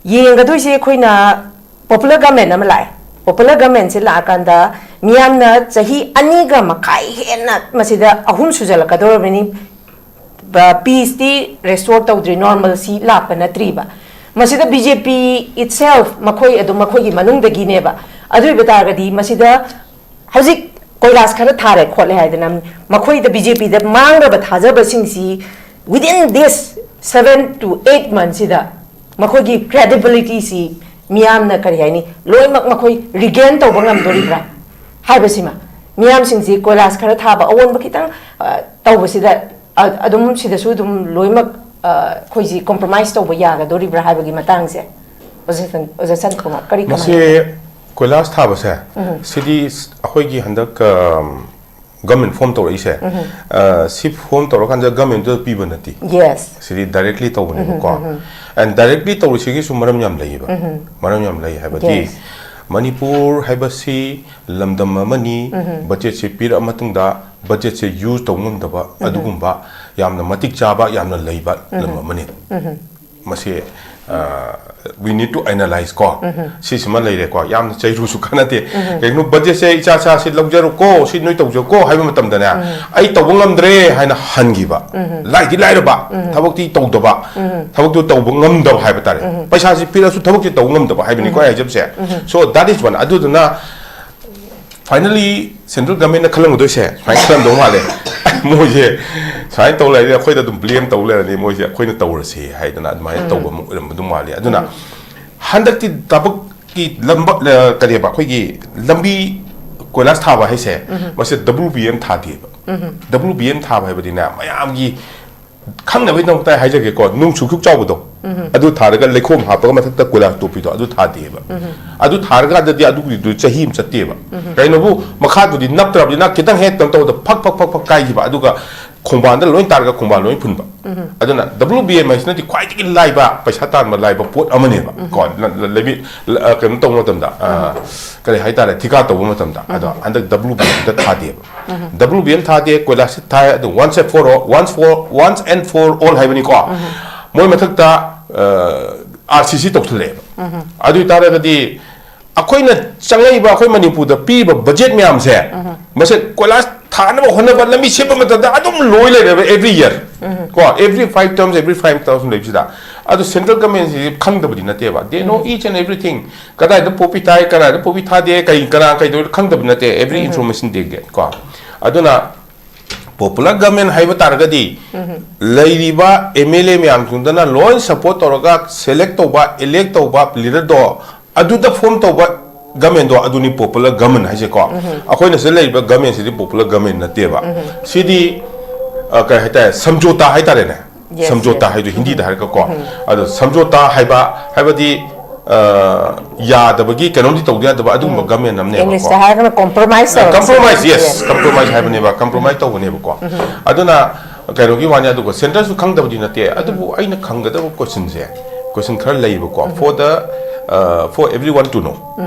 ꯌꯦꯡꯒꯗꯣꯏꯁꯦ ꯑꯩꯈꯣꯏꯅ popular government ꯑꯃ ꯂꯥꯛꯑꯦ꯫ Popular governmentꯁꯦ ꯂꯥꯛꯑꯀꯥꯟꯗ ꯃꯤꯌꯥꯝꯅ ꯆꯍꯤ ꯑꯅꯤꯒ ꯃꯈꯥꯏ ꯍꯦꯟꯅ, ꯃꯁꯤꯗ ꯑꯍꯨꯝ ꯁꯨꯖꯜꯂꯛꯀꯗꯧꯔꯕꯅꯤ, ꯕ-, peaceꯇꯤ restore ꯇꯧꯗ꯭ꯔꯤ, normalcy ꯂꯥꯛꯄ ꯅꯠꯇ꯭ꯔꯤꯕ꯫ ꯃꯁꯤꯗ B J P itself, ꯃꯈꯣꯏ ꯑꯗꯨꯝ ꯃꯈꯣꯏꯒꯤ ꯃꯅꯨꯡꯗꯒꯤꯅꯦꯕ꯫ ꯑꯗꯨ ꯑꯣꯏꯕ ꯇꯥꯔꯒꯗꯤ ꯃꯁꯤꯗ ꯍꯧꯖꯤꯛ ꯀꯣꯏꯂꯥꯁ ꯈꯔ ꯊꯥꯔꯦ ꯈꯣꯠꯂꯦ ꯍꯥꯏꯗꯅ ꯃꯈꯣꯏꯗ, B J Pꯗ ꯃꯥꯡꯂꯕ ꯊꯥꯖꯕꯁꯤꯡꯁꯤ within this seven to eight monthsꯁꯤꯗ ꯃꯈꯣꯏꯒꯤ credibilityꯁꯤ ꯃꯤꯌꯥꯝꯅ, ꯀꯔꯤ ꯍꯥꯏꯅꯤ, ꯂꯣꯏꯅꯃꯛ ꯃꯈꯣꯏ regain ꯇꯧꯕ ꯉꯝꯗꯣꯔꯤꯕ꯭ꯔꯥ ꯍꯥꯏꯕꯁꯤꯃ, ꯃꯤꯌꯥꯝꯁꯤꯡꯁꯤ ꯀꯣꯏꯂꯥꯁ ꯈꯔ ꯊꯥꯕ, ꯑꯑꯣꯟꯕ ꯈꯤꯇꯪ, ꯑ, ꯇꯧꯕꯁꯤꯗ, ꯑ-, ꯑꯗꯨꯝ ꯁꯤꯗꯁꯨ ꯑꯗꯨꯝ ꯂꯣꯏꯅꯃꯛ, ꯑ, ꯑꯩꯈꯣꯏꯁꯤ compromise ꯇꯧꯕ ꯌꯥꯒꯗꯣꯔꯤꯕ꯭ꯔꯥ ꯍꯥꯏꯕꯒꯤ ꯃꯇꯥꯡꯁꯦ, ꯑꯣꯖꯥ ꯁꯟ-, ꯑꯣꯖꯥ ꯁꯟꯀꯨꯃꯥꯔ, ꯀꯔꯤ ꯀꯃꯥꯏꯅ ꯃꯁꯤ ꯇꯧꯒꯦ? ꯀꯣꯏꯂꯥꯁ ꯊꯥꯕꯁꯦ, ꯎꯝ꯫ ꯁꯤꯗꯤ ꯁ-, ꯑꯩꯈꯣꯏꯒꯤ ꯍꯟꯗꯛ, ꯑꯝ, government form ꯇꯧꯔꯛꯏꯁꯦ, ꯎꯝ꯫ ꯑ, ꯁꯤ form ꯇꯧꯔꯀꯥꯟꯗ governmentꯇ ꯄꯤꯕ ꯅꯠꯇꯦ꯫ Yes꯫ ꯁꯤꯗꯤ directly ꯇꯧꯕꯅꯦꯕꯀꯣ꯫ ꯎꯝ, ꯎꯝ, ꯎꯝ꯫ And directly ꯇꯧꯔꯤꯁꯤꯒꯤꯁꯨ ꯃꯔꯝ ꯌꯥꯝ ꯂꯩꯌꯦꯕ꯫ ꯎꯝ꯫ ꯃꯔꯝ ꯌꯥꯝ ꯂꯩ ꯍꯥꯏꯕꯗꯤ, yes, ꯃꯅꯤꯄꯨꯔ ꯍꯥꯏꯕꯁꯤ ꯂꯝꯗꯝ ꯑꯃꯅꯤ, ꯎꯝ꯫ Budgetꯁꯤ ꯄꯤꯔꯛꯑ ꯃꯇꯨꯡꯗ ꯕꯖꯦꯠꯁꯦ ꯌꯨꯁ ꯇꯧꯕ ꯉꯝꯗꯕ ꯑꯗꯨꯒꯨꯝꯕ ꯌꯥꯝꯅ ꯃꯇꯤꯛ ꯆꯥꯕ, ꯌꯥꯝꯅ ꯂꯩꯕ ꯂꯝ ꯑꯃꯅꯤ꯫ ꯃꯁꯤ, ꯑ, we need to analyze ꯀꯣ꯫ ꯁꯤꯁꯤꯃ ꯂꯩꯔꯦꯀꯣ꯫ ꯌꯥꯝꯅ ꯆꯩꯔꯨꯁꯨ ꯀꯥꯟꯅꯗꯦ꯫ ꯀꯩꯒꯤꯅꯣ, ꯕꯖꯦꯠꯁꯦ ꯏꯆꯥ ꯆꯥꯁꯤ ꯂꯧꯖꯔꯣꯀꯣ, ꯁꯤ ꯅꯣꯏ ꯇꯧꯖꯔꯣꯀꯣ ꯍꯥꯏꯕ ꯃꯇꯝꯗꯅꯦ, ꯑꯩ ꯇꯧꯕ ꯉꯝꯗ꯭ꯔꯦ ꯍꯥꯏꯅ ꯍꯟꯈꯤꯕ꯫ ꯂꯥꯏꯗꯤ ꯂꯥꯏꯔꯕ, ꯊꯕꯛꯇꯤ ꯇꯧꯗꯕ, ꯊꯕꯛꯇꯨ ꯇꯧꯕ ꯉꯝꯗꯕ ꯍꯥꯏꯕ ꯇꯥꯔꯦ꯫ ꯄꯩꯁꯥꯁꯤ ꯄꯤꯔꯛꯑꯁꯨ ꯊꯕꯛꯁꯤ ꯇꯧꯕ ꯉꯝꯗꯕ ꯍꯥꯏꯕꯅꯤꯀꯣ ꯑꯩ ꯍꯥꯏꯖꯕꯁꯦ꯫ So that is one꯫ ꯑꯗꯨꯗꯨꯅ finally central government ꯅ ꯈꯜꯂꯝꯒꯗꯣꯏꯁꯦ ꯁꯨꯃꯥꯏꯅ ꯈꯜꯂꯝꯗꯧ ꯃꯥꯜꯂꯦ꯫ ꯃꯣꯏꯁꯦ ꯁꯨꯃꯥꯏꯅ ꯇꯧ ꯂꯩꯔꯗꯤ, ꯑꯩꯈꯣꯏꯗ ꯑꯗꯨꯝ ꯕ꯭ꯂꯦꯝ ꯇꯧ ꯂꯩꯔꯗꯤ, ꯃꯣꯏꯁꯦ ꯑꯩꯈꯣꯏꯅ ꯇꯧꯔꯁꯦ ꯍꯥꯏꯗꯅ ꯑꯗꯨꯃꯥꯏꯅ ꯇꯧꯕ ꯑꯃ ꯑꯣꯏꯔꯝꯕꯗꯧ ꯃꯥꯜꯂꯤ꯫ ꯑꯗꯨꯅ ꯍꯟꯗꯛꯇꯤ ꯊꯕꯛꯀꯤ ꯂꯝꯕ-, ꯑ, ꯀꯔꯤꯕ, ꯑꯩꯈꯣꯏꯒꯤ ꯂꯝꯕꯤ ꯀꯣꯏꯂꯥꯁ ꯊꯥꯕ ꯍꯥꯏꯁꯦ, ꯃꯁꯤ W B M ꯊꯥꯗꯦꯕ꯫ W B M ꯊꯥꯕ ꯍꯥꯏꯕꯗꯤꯅꯦ, ꯃꯌꯥꯝꯒꯤ ꯈꯪꯅꯕꯒꯤꯗꯃꯛꯇ ꯍꯥꯏꯖꯒꯦꯀꯣ, ꯅꯨꯡ ꯁꯨꯛ ꯁꯨꯛ ꯆꯥꯎꯕꯗꯣ, ꯑꯗꯨ ꯊꯥꯔꯒ ꯂꯩꯈꯣꯝ ꯍꯥꯞꯄꯒ ꯃꯊꯛꯇ ꯀꯣꯏꯂꯥꯁ ꯇꯣꯞꯄꯤꯗꯣ, ꯑꯗꯨ ꯊꯥꯗꯦꯕ꯫ ꯑꯗꯨ ꯊꯥꯔꯀꯥꯟꯗꯗꯤ ꯑꯗꯨꯒꯤꯗꯨ ꯆꯍꯤ ꯑꯃ ꯆꯠꯇꯦꯕ꯫ ꯀꯩꯅꯣꯕꯨ, ꯃꯈꯥꯗꯨꯗꯤ ꯅꯞꯇ꯭ꯔꯕꯅꯤꯅ ꯈꯤꯇꯪ ꯍꯦꯛ ꯀꯩꯅꯣ ꯇꯧꯕꯗ ꯐꯛ ꯐꯛ ꯐꯛ ꯐꯛ ꯀꯥꯏꯈꯤꯕ, ꯑꯗꯨꯒ ꯈꯣꯡꯕꯥꯟꯗ ꯂꯣꯏ ꯇꯥꯔꯒ ꯈꯣꯡꯕꯥꯟ ꯂꯣꯏ ꯐꯨꯟꯕ꯫ ꯑꯗꯨꯅ W B M ꯍꯥꯏꯁꯤꯅꯗꯤ ꯈ꯭ꯋꯥꯏꯗꯒꯤ ꯂꯥꯏꯕ, ꯄꯩꯁꯥ ꯇꯥꯟꯕ ꯂꯥꯏꯕ ꯄꯣꯠ ꯑꯃꯅꯦꯕ꯫ ꯀꯣ, ꯂ-, ꯂ-, ꯂꯩꯕꯤ-, ꯂ-, ꯑ, ꯀꯩꯅꯣ ꯇꯧꯕ ꯃꯇꯝꯗ, ꯑ, ꯀꯔꯤ ꯍꯥꯏꯇꯥꯔꯦ, ꯊꯤꯀꯥ ꯇꯧꯕ ꯃꯇꯝꯗ꯫ ꯑꯗꯣ ꯍꯟꯗꯛ W B M ꯗ ꯊꯥꯗꯦꯕ꯫ W B M ꯊꯥꯗꯦ, ꯀꯣꯏꯂꯥꯁ ꯊꯥꯏ, ꯑꯗꯨ once and for all, once for, once and for all ꯍꯥꯏꯕꯅꯤꯀꯣ꯫ ꯃꯣꯏ ꯃꯊꯛꯇ, ꯑ, R C C ꯇꯧꯁꯜꯂꯛꯑꯦꯕ꯫ ꯑꯗꯨ ꯑꯣꯏꯇꯥꯔꯒꯗꯤ ꯑꯩꯈꯣꯏꯅ ꯆꯪꯉꯛꯏꯕ, ꯑꯩꯈꯣꯏ ꯃꯅꯤꯄꯨꯔꯗ ꯄꯤꯔꯤꯕ ꯕꯖꯦꯠ ꯃꯌꯥꯝꯁꯦ, ꯃꯁꯦ ꯀꯣꯏꯂꯥꯁ ꯊꯥꯅꯕ ꯍꯣꯠꯅꯕ, ꯂꯝꯕꯤ ꯁꯦꯝꯕ ꯃꯇꯝꯗ ꯑꯗꯨꯝ ꯂꯣꯏ ꯂꯩꯔꯦꯕ, every year꯫ ꯀꯣ, every five terms, every five terms ꯂꯩꯕꯁꯤꯗ꯫ ꯑꯗꯨ central government ꯁꯤ ꯈꯪꯗꯕꯗꯤ ꯅꯠꯇꯦꯕ, they know each and everything꯫ ꯀꯗꯥꯏꯗ ꯄꯣꯄꯤ ꯊꯥꯏ, ꯀꯗꯥꯏꯗ ꯄꯣꯄꯤ ꯊꯥꯗꯦ, ꯀꯩ, ꯀꯅꯥ ꯀꯩꯗꯧꯔꯤ, ꯈꯪꯗꯕ ꯅꯠꯇꯦ, every information they get꯫ ꯀꯣ, ꯑꯗꯨꯅ popular government ꯍꯥꯏꯕ ꯇꯥꯔꯒꯗꯤ, ꯂꯩꯔꯤꯕ M L A ꯃꯌꯥꯝꯁꯤꯡꯗꯨꯅ ꯂꯣꯏ support ꯇꯧꯔꯒ select ꯇꯧꯕ, elect ꯇꯧꯕ leader ꯗꯣ, ꯑꯗꯨꯗ form ꯇꯧꯕ government ꯗꯣ, ꯑꯗꯨꯅꯤ popular government ꯍꯥꯏꯁꯦꯀꯣ꯫ ꯑꯩꯈꯣꯏꯅ ꯁꯤꯗ ꯂꯩꯔꯤꯕ government ꯁꯤꯗꯤ popular government ꯅꯠꯇꯦꯕ꯫ ꯁꯤꯗꯤ, ꯑ, ꯀꯩ ꯍꯥꯏꯇꯥꯔꯦ, ꯁꯝꯖꯣꯇꯥ ꯍꯥꯏꯇꯥꯔꯦꯅꯦ꯫ Yes, ꯁꯝꯖꯣꯇꯥ yes꯫ ꯍꯥꯏꯗꯣ ꯍꯤꯟꯗꯤꯗ ꯍꯥꯏꯔꯒꯀꯣ꯫ ꯑꯗꯣ ꯁꯝꯖꯣꯇꯥ ꯍꯥꯏꯕ, ꯍꯥꯏꯕꯗꯤ, ꯑ, ꯌꯥꯗꯕꯒꯤ ꯀꯩꯅꯣꯝꯗꯤ ꯇꯧꯗ ꯌꯥꯗꯕ ꯑꯗꯨꯒꯨꯝꯕ government ꯑꯃꯅꯦꯕꯀꯣ꯫ English ꯇ ꯍꯥꯏꯔꯒꯅ compromise ꯇꯧꯔꯁꯤ꯫ Compromise, yes, compromise ꯍꯥꯏꯕꯅꯦꯕ, compromise ꯇꯧꯕꯅꯦꯕꯀꯣ꯫ ꯑꯗꯨꯅ ꯀꯩꯅꯣꯒꯤ ꯋꯥꯅꯤ, ꯑꯗꯨꯒ centre ꯁꯨ ꯈꯪꯗꯕꯗꯤ ꯅꯠꯇꯦ, ꯑꯗꯨꯕꯨ ꯑꯩꯅ ꯈꯪꯒꯗꯕ question ꯁꯦ, question ꯈꯔ ꯂꯩꯌꯦꯕꯀꯣ꯫ For the Uh, for everyone to know.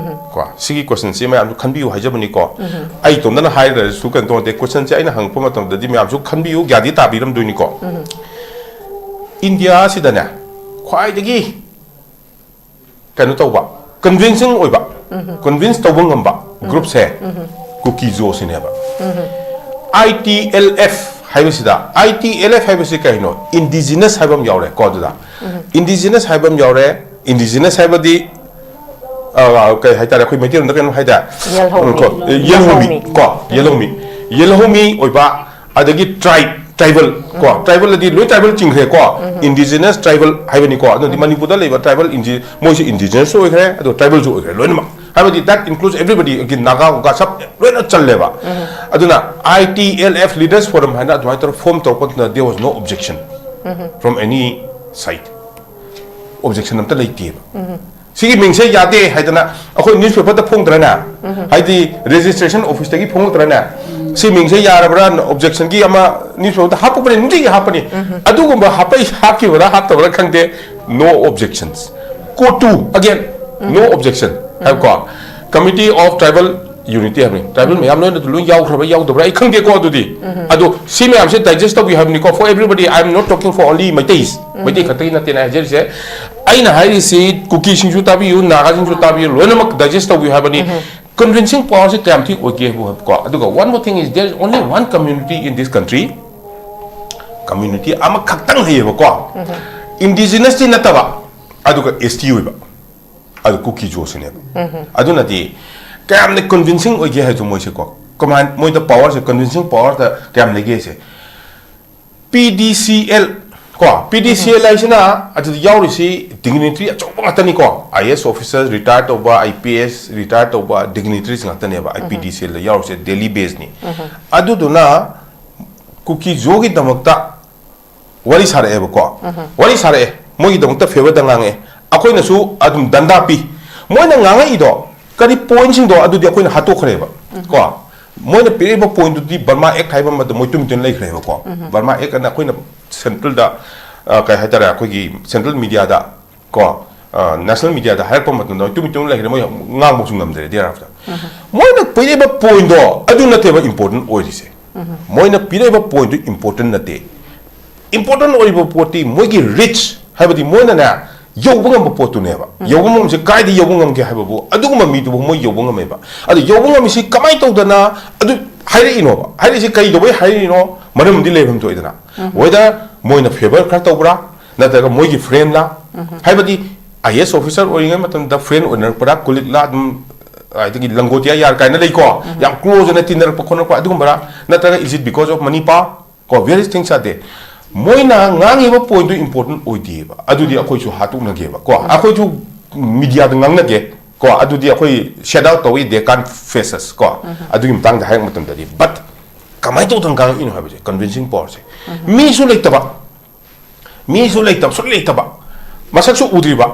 ꯀꯣ, ꯁꯤꯒꯤ ꯀꯣꯏꯁꯟꯁꯤ ꯃꯌꯥꯝꯁꯨ ꯈꯟꯕꯤꯌꯨ ꯍꯥꯏꯖꯕꯅꯤꯀꯣ꯫ ꯑꯩ ꯏꯇꯣꯝꯇꯅ ꯍꯥꯏꯔꯁꯨ ꯀꯩꯅꯣ ꯇꯧꯗꯦ, ꯀꯣꯏꯁꯟꯁꯦ ꯑꯩꯅ ꯍꯪꯉꯛꯄ ꯃꯇꯝꯗꯗꯤ ꯃꯌꯥꯝꯁꯨ ꯈꯟꯕꯤꯌꯨ, ꯒ꯭ꯌꯥꯟꯗꯤ ꯇꯥꯕꯤꯔꯝꯗꯣꯏꯅꯤꯀꯣ꯫ ꯏꯟꯗꯤꯌꯥꯁꯤꯗꯅꯦ, ꯈ꯭ꯋꯥꯏꯗꯒꯤ ꯀꯩꯅꯣ ꯇꯧꯕ, ꯀꯟꯚꯤꯟꯁꯤꯡ ꯑꯣꯏꯕ, ꯀꯟꯚꯤꯟꯁ ꯇꯧꯕ ꯉꯝꯕ ꯒ꯭ꯔꯨꯞꯁꯦ ꯀꯨꯀꯤꯖꯣꯁꯤꯅꯦꯕ꯫ ꯑꯥꯏ ꯇꯤ ꯑꯦꯜ ꯑꯦꯐ ꯍꯥꯏꯕꯁꯤꯗ, ꯑꯥꯏ ꯇꯤ ꯑꯦꯜ ꯑꯦꯐ ꯍꯥꯏꯕꯁꯤ ꯀꯩꯅꯣ? ꯏꯟꯗꯤꯖꯤꯅꯁ ꯍꯥꯏꯕ ꯑꯃ ꯌꯥꯎꯔꯦ ꯀꯣ꯫ ꯑꯗꯨꯗ ꯏꯟꯗꯤꯖꯤꯅꯁ ꯍꯥꯏꯕ ꯑꯃ ꯌꯥꯎꯔꯦ꯫ ꯏꯟꯗꯤꯖꯤꯅꯁ ꯍꯥꯏꯕꯗꯤ, ꯑ, ꯀꯩ ꯍꯥꯏꯇꯥꯔꯦ, ꯑꯩꯈꯣꯏ ꯃꯩꯇꯩꯂꯣꯟꯗ ꯀꯩꯅꯣꯝ ꯍꯥꯏꯇꯥꯔꯦ꯫ ꯌꯦꯜꯍꯧꯃꯤ꯫ ꯎꯝ, ꯀꯣ, ꯌꯦꯜꯍꯧꯃꯤ ꯀꯣ, ꯌꯦꯜꯍꯧꯃꯤ, ꯌꯦꯜꯍꯧꯃꯤ ꯑꯣꯏꯕ, ꯑꯗꯒꯤ ꯇ꯭ꯔꯥꯏꯕ, ꯇ꯭ꯔꯥꯏꯕꯦꯜ ꯀꯣ, ꯇ꯭ꯔꯥꯏꯕꯦꯜ ꯑꯗꯤ ꯂꯣꯏ ꯇ꯭ꯔꯥꯏꯕꯦꯜ ꯆꯤꯡꯈ꯭ꯔꯦꯀꯣ꯫ ꯏꯟꯗꯤꯖꯤꯅꯁ ꯇ꯭ꯔꯥꯏꯕꯦꯜ ꯍꯥꯏꯕꯅꯤꯀꯣ꯫ ꯑꯗꯨꯗꯤ ꯃꯅꯤꯄꯨꯔꯗ ꯂꯩꯕ ꯇ꯭ꯔꯥꯏꯕꯦꯜ ꯏꯟꯗꯤ-, ꯃꯣꯏꯁꯦ ꯏꯟꯗꯤꯖꯤꯅꯁꯁꯨ ꯑꯣꯏꯈ꯭ꯔꯦ, ꯑꯗꯣ ꯇ꯭ꯔꯥꯏꯕꯦꯜꯁꯨ ꯑꯣꯏꯈ꯭ꯔꯦ ꯂꯣꯏꯅꯃꯛ꯫ ꯍꯥꯏꯕꯗꯤ that includes everybody, ꯑꯩꯒꯤ ꯅꯥꯒꯥ, ꯒꯣꯒꯥ ꯁꯕ ꯂꯣꯏꯅ ꯆꯜꯂꯦꯕ꯫ ꯑꯗꯨꯅ I T L F Leaders Forum ꯍꯥꯏꯅ ꯑꯗꯨꯃꯥꯏꯅ ꯇꯧꯔ ꯐꯣꯔꯝ ꯇꯧꯔꯛꯄ ꯃꯇꯝꯗ there was no objection from any side. Objection ꯑꯝꯇ ꯂꯩꯇꯦꯕ꯫ ꯁꯤꯒꯤ ꯃꯤꯡꯁꯦ ꯌꯥꯗꯦ ꯍꯥꯏꯗꯅ ꯑꯩꯈꯣꯏ ꯅ꯭ꯌꯨꯁꯄꯦꯄꯔꯗ ꯐꯣꯡꯗ꯭ꯔꯅꯦ? ꯍꯥꯏꯗꯤ ꯔꯦꯖꯤꯁꯇ꯭ꯔꯦꯁꯟ ꯑꯣꯐꯤꯁꯇꯒꯤ ꯐꯣꯡꯉꯛꯇ꯭ꯔꯅꯦ? ꯁꯤ ꯃꯤꯡꯁꯦ ꯌꯥꯔꯕ꯭ꯔꯥ? ꯑꯣꯕꯖꯦꯛꯁꯟꯒꯤ ꯑꯃ ꯅ꯭ꯌꯨꯁꯄꯦꯄꯔꯗ ꯍꯥꯞꯄꯛꯄꯅꯦ, ꯅꯨꯡꯇꯤꯒꯤ ꯍꯥꯞꯄꯅꯤ꯫ ꯑꯗꯨꯒꯨꯝꯕ ꯍꯥꯞꯄꯛꯏ, ꯍꯥꯞꯈꯤꯕ꯭ꯔꯥ ꯍꯥꯞꯇꯕ꯭ꯔꯥ ꯈꯪꯗꯦ, no objections꯫ ꯀꯣꯇꯨ, again, no objection ꯍꯥꯏꯕꯀꯣ꯫ Committee of Tribal Unity ꯍꯥꯏꯕꯅꯤ, ꯇ꯭ꯔꯥꯏꯕꯦꯜ ꯃꯌꯥꯝ ꯂꯣꯏꯅ ꯂꯣꯏ ꯌꯥꯎꯈ꯭ꯔꯕ꯭ꯔꯥ ꯌꯥꯎꯗꯕ꯭ꯔꯥ ꯑꯩ ꯈꯪꯗꯦꯀꯣ꯫ ꯑꯗꯨꯗꯤ ꯑꯗꯣ ꯁꯤ ꯃꯌꯥꯝꯁꯦ ꯗꯥꯏꯖꯦꯁ ꯇꯧꯕꯤꯌꯨ ꯍꯥꯏꯕꯅꯤꯀꯣ, for everybody, I am not talking for only Meiteis, Meitei ꯈꯛꯇꯒꯤ ꯅꯠꯇꯦꯅ ꯍꯥꯏꯖꯔꯤꯁꯦ꯫ ꯑꯩꯅ ꯍꯥꯏꯔꯤꯁꯤ ꯀꯨꯀꯤꯁꯤꯡꯁꯨ ꯇꯥꯕꯤꯌꯨ, ꯅꯥꯒꯥꯁꯤꯡꯁꯨ ꯇꯥꯕꯤꯌꯨ, ꯂꯣꯏꯅꯃꯛ ꯗꯥꯏꯖꯦꯁ ꯇꯧꯕꯤꯌꯨ ꯍꯥꯏꯕꯅꯤ꯫ ꯀꯟꯚꯤꯟꯁꯤꯡ ꯄꯥꯋꯔꯁꯤ ꯀꯌꯥꯝ ꯊꯤ ꯑꯣꯏꯒꯦ ꯍꯥꯏꯕꯀꯣ꯫ ꯑꯗꯨꯒ one more thing is, there is only one community in this country, community ꯑꯃꯈꯛꯇꯪ ꯂꯩꯌꯦꯕꯀꯣ, ꯏꯟꯗꯤꯖꯤꯅꯁꯇꯤ ꯅꯠꯇꯕ, ꯑꯗꯨꯒ ꯑꯦꯁ ꯇꯤ ꯑꯣꯏꯕ, ꯑꯗꯨ ꯀꯨꯀꯤꯖꯣꯁꯤꯅꯦꯕ꯫ ꯑꯗꯨꯅꯗꯤ ꯀꯌꯥꯝꯅ ꯀꯟꯚꯤꯟꯁꯤꯡ ꯑꯣꯏꯒꯦ ꯍꯥꯏꯗꯣ ꯃꯣꯏꯁꯦꯀꯣ, ꯀꯃꯥꯏ ꯃꯣꯏꯗ ꯄꯥꯋꯔꯁꯦ, ꯀꯟꯚꯤꯟꯁꯤꯡ ꯄꯥꯋꯔꯗ ꯀꯌꯥꯝ ꯂꯩꯒꯦꯁꯦ꯫ ꯄꯤ ꯗꯤ ꯁꯤ ꯑꯦꯜ ꯀꯣ, ꯄꯤ ꯗꯤ ꯁꯤ ꯑꯦꯜ ꯍꯥꯏꯁꯤꯅ ꯑꯗꯨꯗ ꯌꯥꯎꯔꯤꯁꯤ ꯗꯤꯒꯅꯤꯇ꯭ꯔꯤ ꯑꯆꯧꯕ ꯉꯥꯛꯇꯅꯤꯀꯣ, I A S officer retire ꯇꯧꯕ, ꯑꯥꯏ ꯄꯤ ꯑꯦꯁ ꯔꯤꯇꯥꯌꯔ ꯇꯧꯕ ꯗꯤꯒꯅꯤꯇ꯭ꯔꯤꯁ ꯉꯥꯛꯇꯅꯦꯕ ꯑꯥꯏ ꯄꯤ ꯗꯤ ꯁꯤ ꯑꯦꯜꯗ ꯌꯥꯎꯔꯤꯁꯦ, ꯗꯦꯂꯤ ꯕꯦꯁꯅꯤ꯫ ꯑꯗꯨꯗꯨꯅ ꯀꯨꯀꯤꯖꯣꯒꯤꯗꯃꯛꯇ ꯋꯥꯔꯤ ꯁꯥꯔꯛꯑꯦꯕꯀꯣ꯫ ꯋꯥꯔꯤ ꯁꯥꯔꯛꯑꯦ, ꯃꯣꯏꯒꯤꯗꯃꯛꯇ ꯐꯦꯚꯔꯗ ꯉꯥꯡꯉꯛꯑꯦ, ꯑꯩꯈꯣꯏꯅꯁꯨ ꯑꯗꯨꯝ ꯗꯟꯗꯥ ꯄꯤ꯫ ꯃꯣꯏꯅ ꯉꯥꯡꯉꯛꯏꯗꯣ ꯀꯔꯤ ꯄꯣꯏꯟꯁꯤꯡꯗꯣ ꯑꯗꯨꯗꯤ ꯑꯩꯈꯣꯏꯅ ꯍꯥꯠꯇꯣꯛꯈ꯭ꯔꯦꯕ ꯀꯣ꯫ ꯃꯣꯏꯅ ꯄꯤꯔꯛꯏꯕ ꯄꯣꯏꯟꯗꯨꯗꯤ ꯕꯔꯃꯥ ꯑꯦꯛ ꯍꯥꯏꯕ ꯑꯃꯗ ꯃꯣꯏ ꯇꯨꯃꯤꯟ ꯇꯨꯃꯤꯟ ꯂꯩꯈ꯭ꯔꯦꯕꯀꯣ꯫ ꯕꯔꯃꯥ ꯑꯦꯛ ꯑꯅ ꯑꯩꯈꯣꯏꯅ ꯁꯦꯟꯇ꯭ꯔꯦꯜꯗ, ꯑ, ꯀꯩ ꯍꯥꯏꯇꯥꯔꯦ, ꯑꯩꯈꯣꯏꯒꯤ ꯁꯦꯟꯇ꯭ꯔꯦꯜ ꯃꯤꯗꯤꯌꯥꯗ ꯀꯣ, ꯅꯦꯁꯅꯦꯜ ꯃꯤꯗꯤꯌꯥꯗ ꯍꯥꯏꯔꯛꯄ ꯃꯇꯝꯗ ꯃꯣꯏ ꯇꯨꯃꯤꯟ ꯇꯨꯃꯤꯟ ꯂꯩꯈ꯭ꯔꯦ, ꯃꯣꯏ ꯉꯥꯡꯕꯁꯨ ꯉꯝꯗ꯭ꯔꯦ ꯗꯤꯌꯥꯔ ꯑꯥꯐꯇ꯫ ꯃꯣꯏꯅ ꯄꯤꯔꯛꯏꯕ ꯄꯣꯏꯟꯗꯣ ꯑꯗꯨ ꯅꯠꯇꯦꯕ ꯏꯝꯄꯣꯔꯇꯦꯟ ꯑꯣꯏꯔꯤꯁꯦ꯫ ꯃꯣꯏꯅ ꯄꯤꯔꯛꯏꯕ ꯄꯣꯏꯟꯗꯨ ꯏꯝꯄꯣꯔꯇꯦꯟ ꯅꯠꯇꯦ꯫ ꯏꯝꯄꯣꯔꯇꯦꯟ ꯑꯣꯏꯔꯤꯕ ꯄꯣꯠꯇꯤ ꯃꯣꯏꯒꯤ ꯔꯤꯆ, ꯍꯥꯏꯕꯗꯤ ꯃꯣꯏꯅꯅꯦ ꯌꯧꯕ ꯉꯝꯕ ꯄꯣꯠꯇꯨꯅꯦꯕ꯫ ꯌꯧꯕ ꯉꯝꯕꯁꯦ ꯀꯥꯏꯗ ꯌꯧꯕ ꯉꯝꯒꯦ ꯍꯥꯏꯕꯕꯨ ꯑꯗꯨꯒꯨꯝꯕ ꯃꯤꯗꯨꯕꯨ ꯃꯣꯏ ꯌꯧꯕ ꯉꯝꯃꯦꯕ꯫ ꯑꯗꯨ ꯌꯧꯕ ꯉꯝꯃꯤꯁꯤ ꯀꯃꯥꯏꯅ ꯇꯧꯗꯅ ꯑꯗꯨ ꯍꯥꯏꯔꯛꯏꯅꯣꯕ? ꯍꯥꯏꯔꯛꯏꯁꯤ ꯀꯩꯗꯧꯕꯩ ꯍꯥꯏꯔꯛꯏꯅꯣ? ꯃꯔꯝꯗꯤ ꯂꯩꯐꯝ ꯊꯣꯛꯏꯗꯅ꯫ Whether ꯃꯣꯏꯅ ꯐꯦꯚꯔ ꯈꯔ ꯇꯧꯕ꯭ꯔꯥ, ꯅꯠꯇ꯭ꯔꯒ ꯃꯣꯏꯒꯤ ꯐ꯭ꯔꯦꯟꯂꯥ? ꯍꯥꯏꯕꯗꯤ ꯑꯥꯏ ꯑꯦꯁ ꯑꯣꯐꯤꯁꯥꯔ ꯑꯣꯏꯔꯤꯉꯩ ꯃꯇꯝꯗ ꯐ꯭ꯔꯦꯟ ꯑꯣꯏꯅꯔꯛꯄ꯭ꯔꯥ, ꯀꯣꯂꯤꯛꯂꯥ, ꯑꯗꯨꯝ ꯑꯗꯒꯤ ꯂꯪꯒꯣꯇꯤꯌꯥ ꯌꯥꯔ ꯀꯥꯏꯅ ꯂꯩꯀꯣ, ꯌꯥꯝ ꯀ꯭ꯂꯣꯖ ꯑꯣꯏꯅ ꯇꯤꯟꯅꯔꯛꯄ ꯈꯣꯠꯅꯔꯛꯄ ꯑꯗꯨꯒꯨꯝꯕꯔꯥ? ꯅꯠꯇ꯭ꯔꯒ is it because of money power? ꯀꯣ, various things are there. ꯃꯣꯏꯅ ꯉꯥꯡꯉꯤꯕ ꯄꯣꯏꯟꯗꯨ ꯏꯝꯄꯣꯔꯇꯦꯟ ꯑꯣꯏꯗꯦꯕ꯫ ꯑꯗꯨꯗꯤ ꯑꯩꯈꯣꯏꯁꯨ ꯍꯥꯠꯇꯣꯛꯅꯒꯦꯕ ꯀꯣ, ꯑꯩꯈꯣꯏꯁꯨ ꯃꯤꯗꯤꯌꯥꯗ ꯉꯥꯡꯅꯒꯦ ꯀꯣ, ꯑꯗꯨꯗꯤ ꯑꯩꯈꯣꯏ ꯁꯦꯠ ꯑꯥꯎꯠ ꯇꯧꯏ, they can't face us ꯀꯣ꯫ ꯑꯗꯨꯒꯤ ꯃꯇꯥꯡꯗ ꯍꯥꯏꯔꯛꯄ ꯃꯇꯝꯗꯗꯤ, ꯕꯠ ꯀꯃꯥꯏꯅ ꯇꯧꯗꯅ ꯉꯥꯡꯉꯛꯏꯅꯣ ꯍꯥꯏꯕꯁꯦ, ꯀꯟꯚꯤꯟꯁꯤꯡ ꯄꯥꯋꯔꯁꯦ꯫ ꯃꯤꯁꯨ ꯂꯩꯇꯕ, ꯃꯤꯁꯨ ꯂꯩꯇꯕ, ꯁꯨꯛꯂꯩ ꯂꯩꯇꯕ, ꯃꯁꯛꯁꯨ ꯎꯗ꯭ꯔꯤꯕ,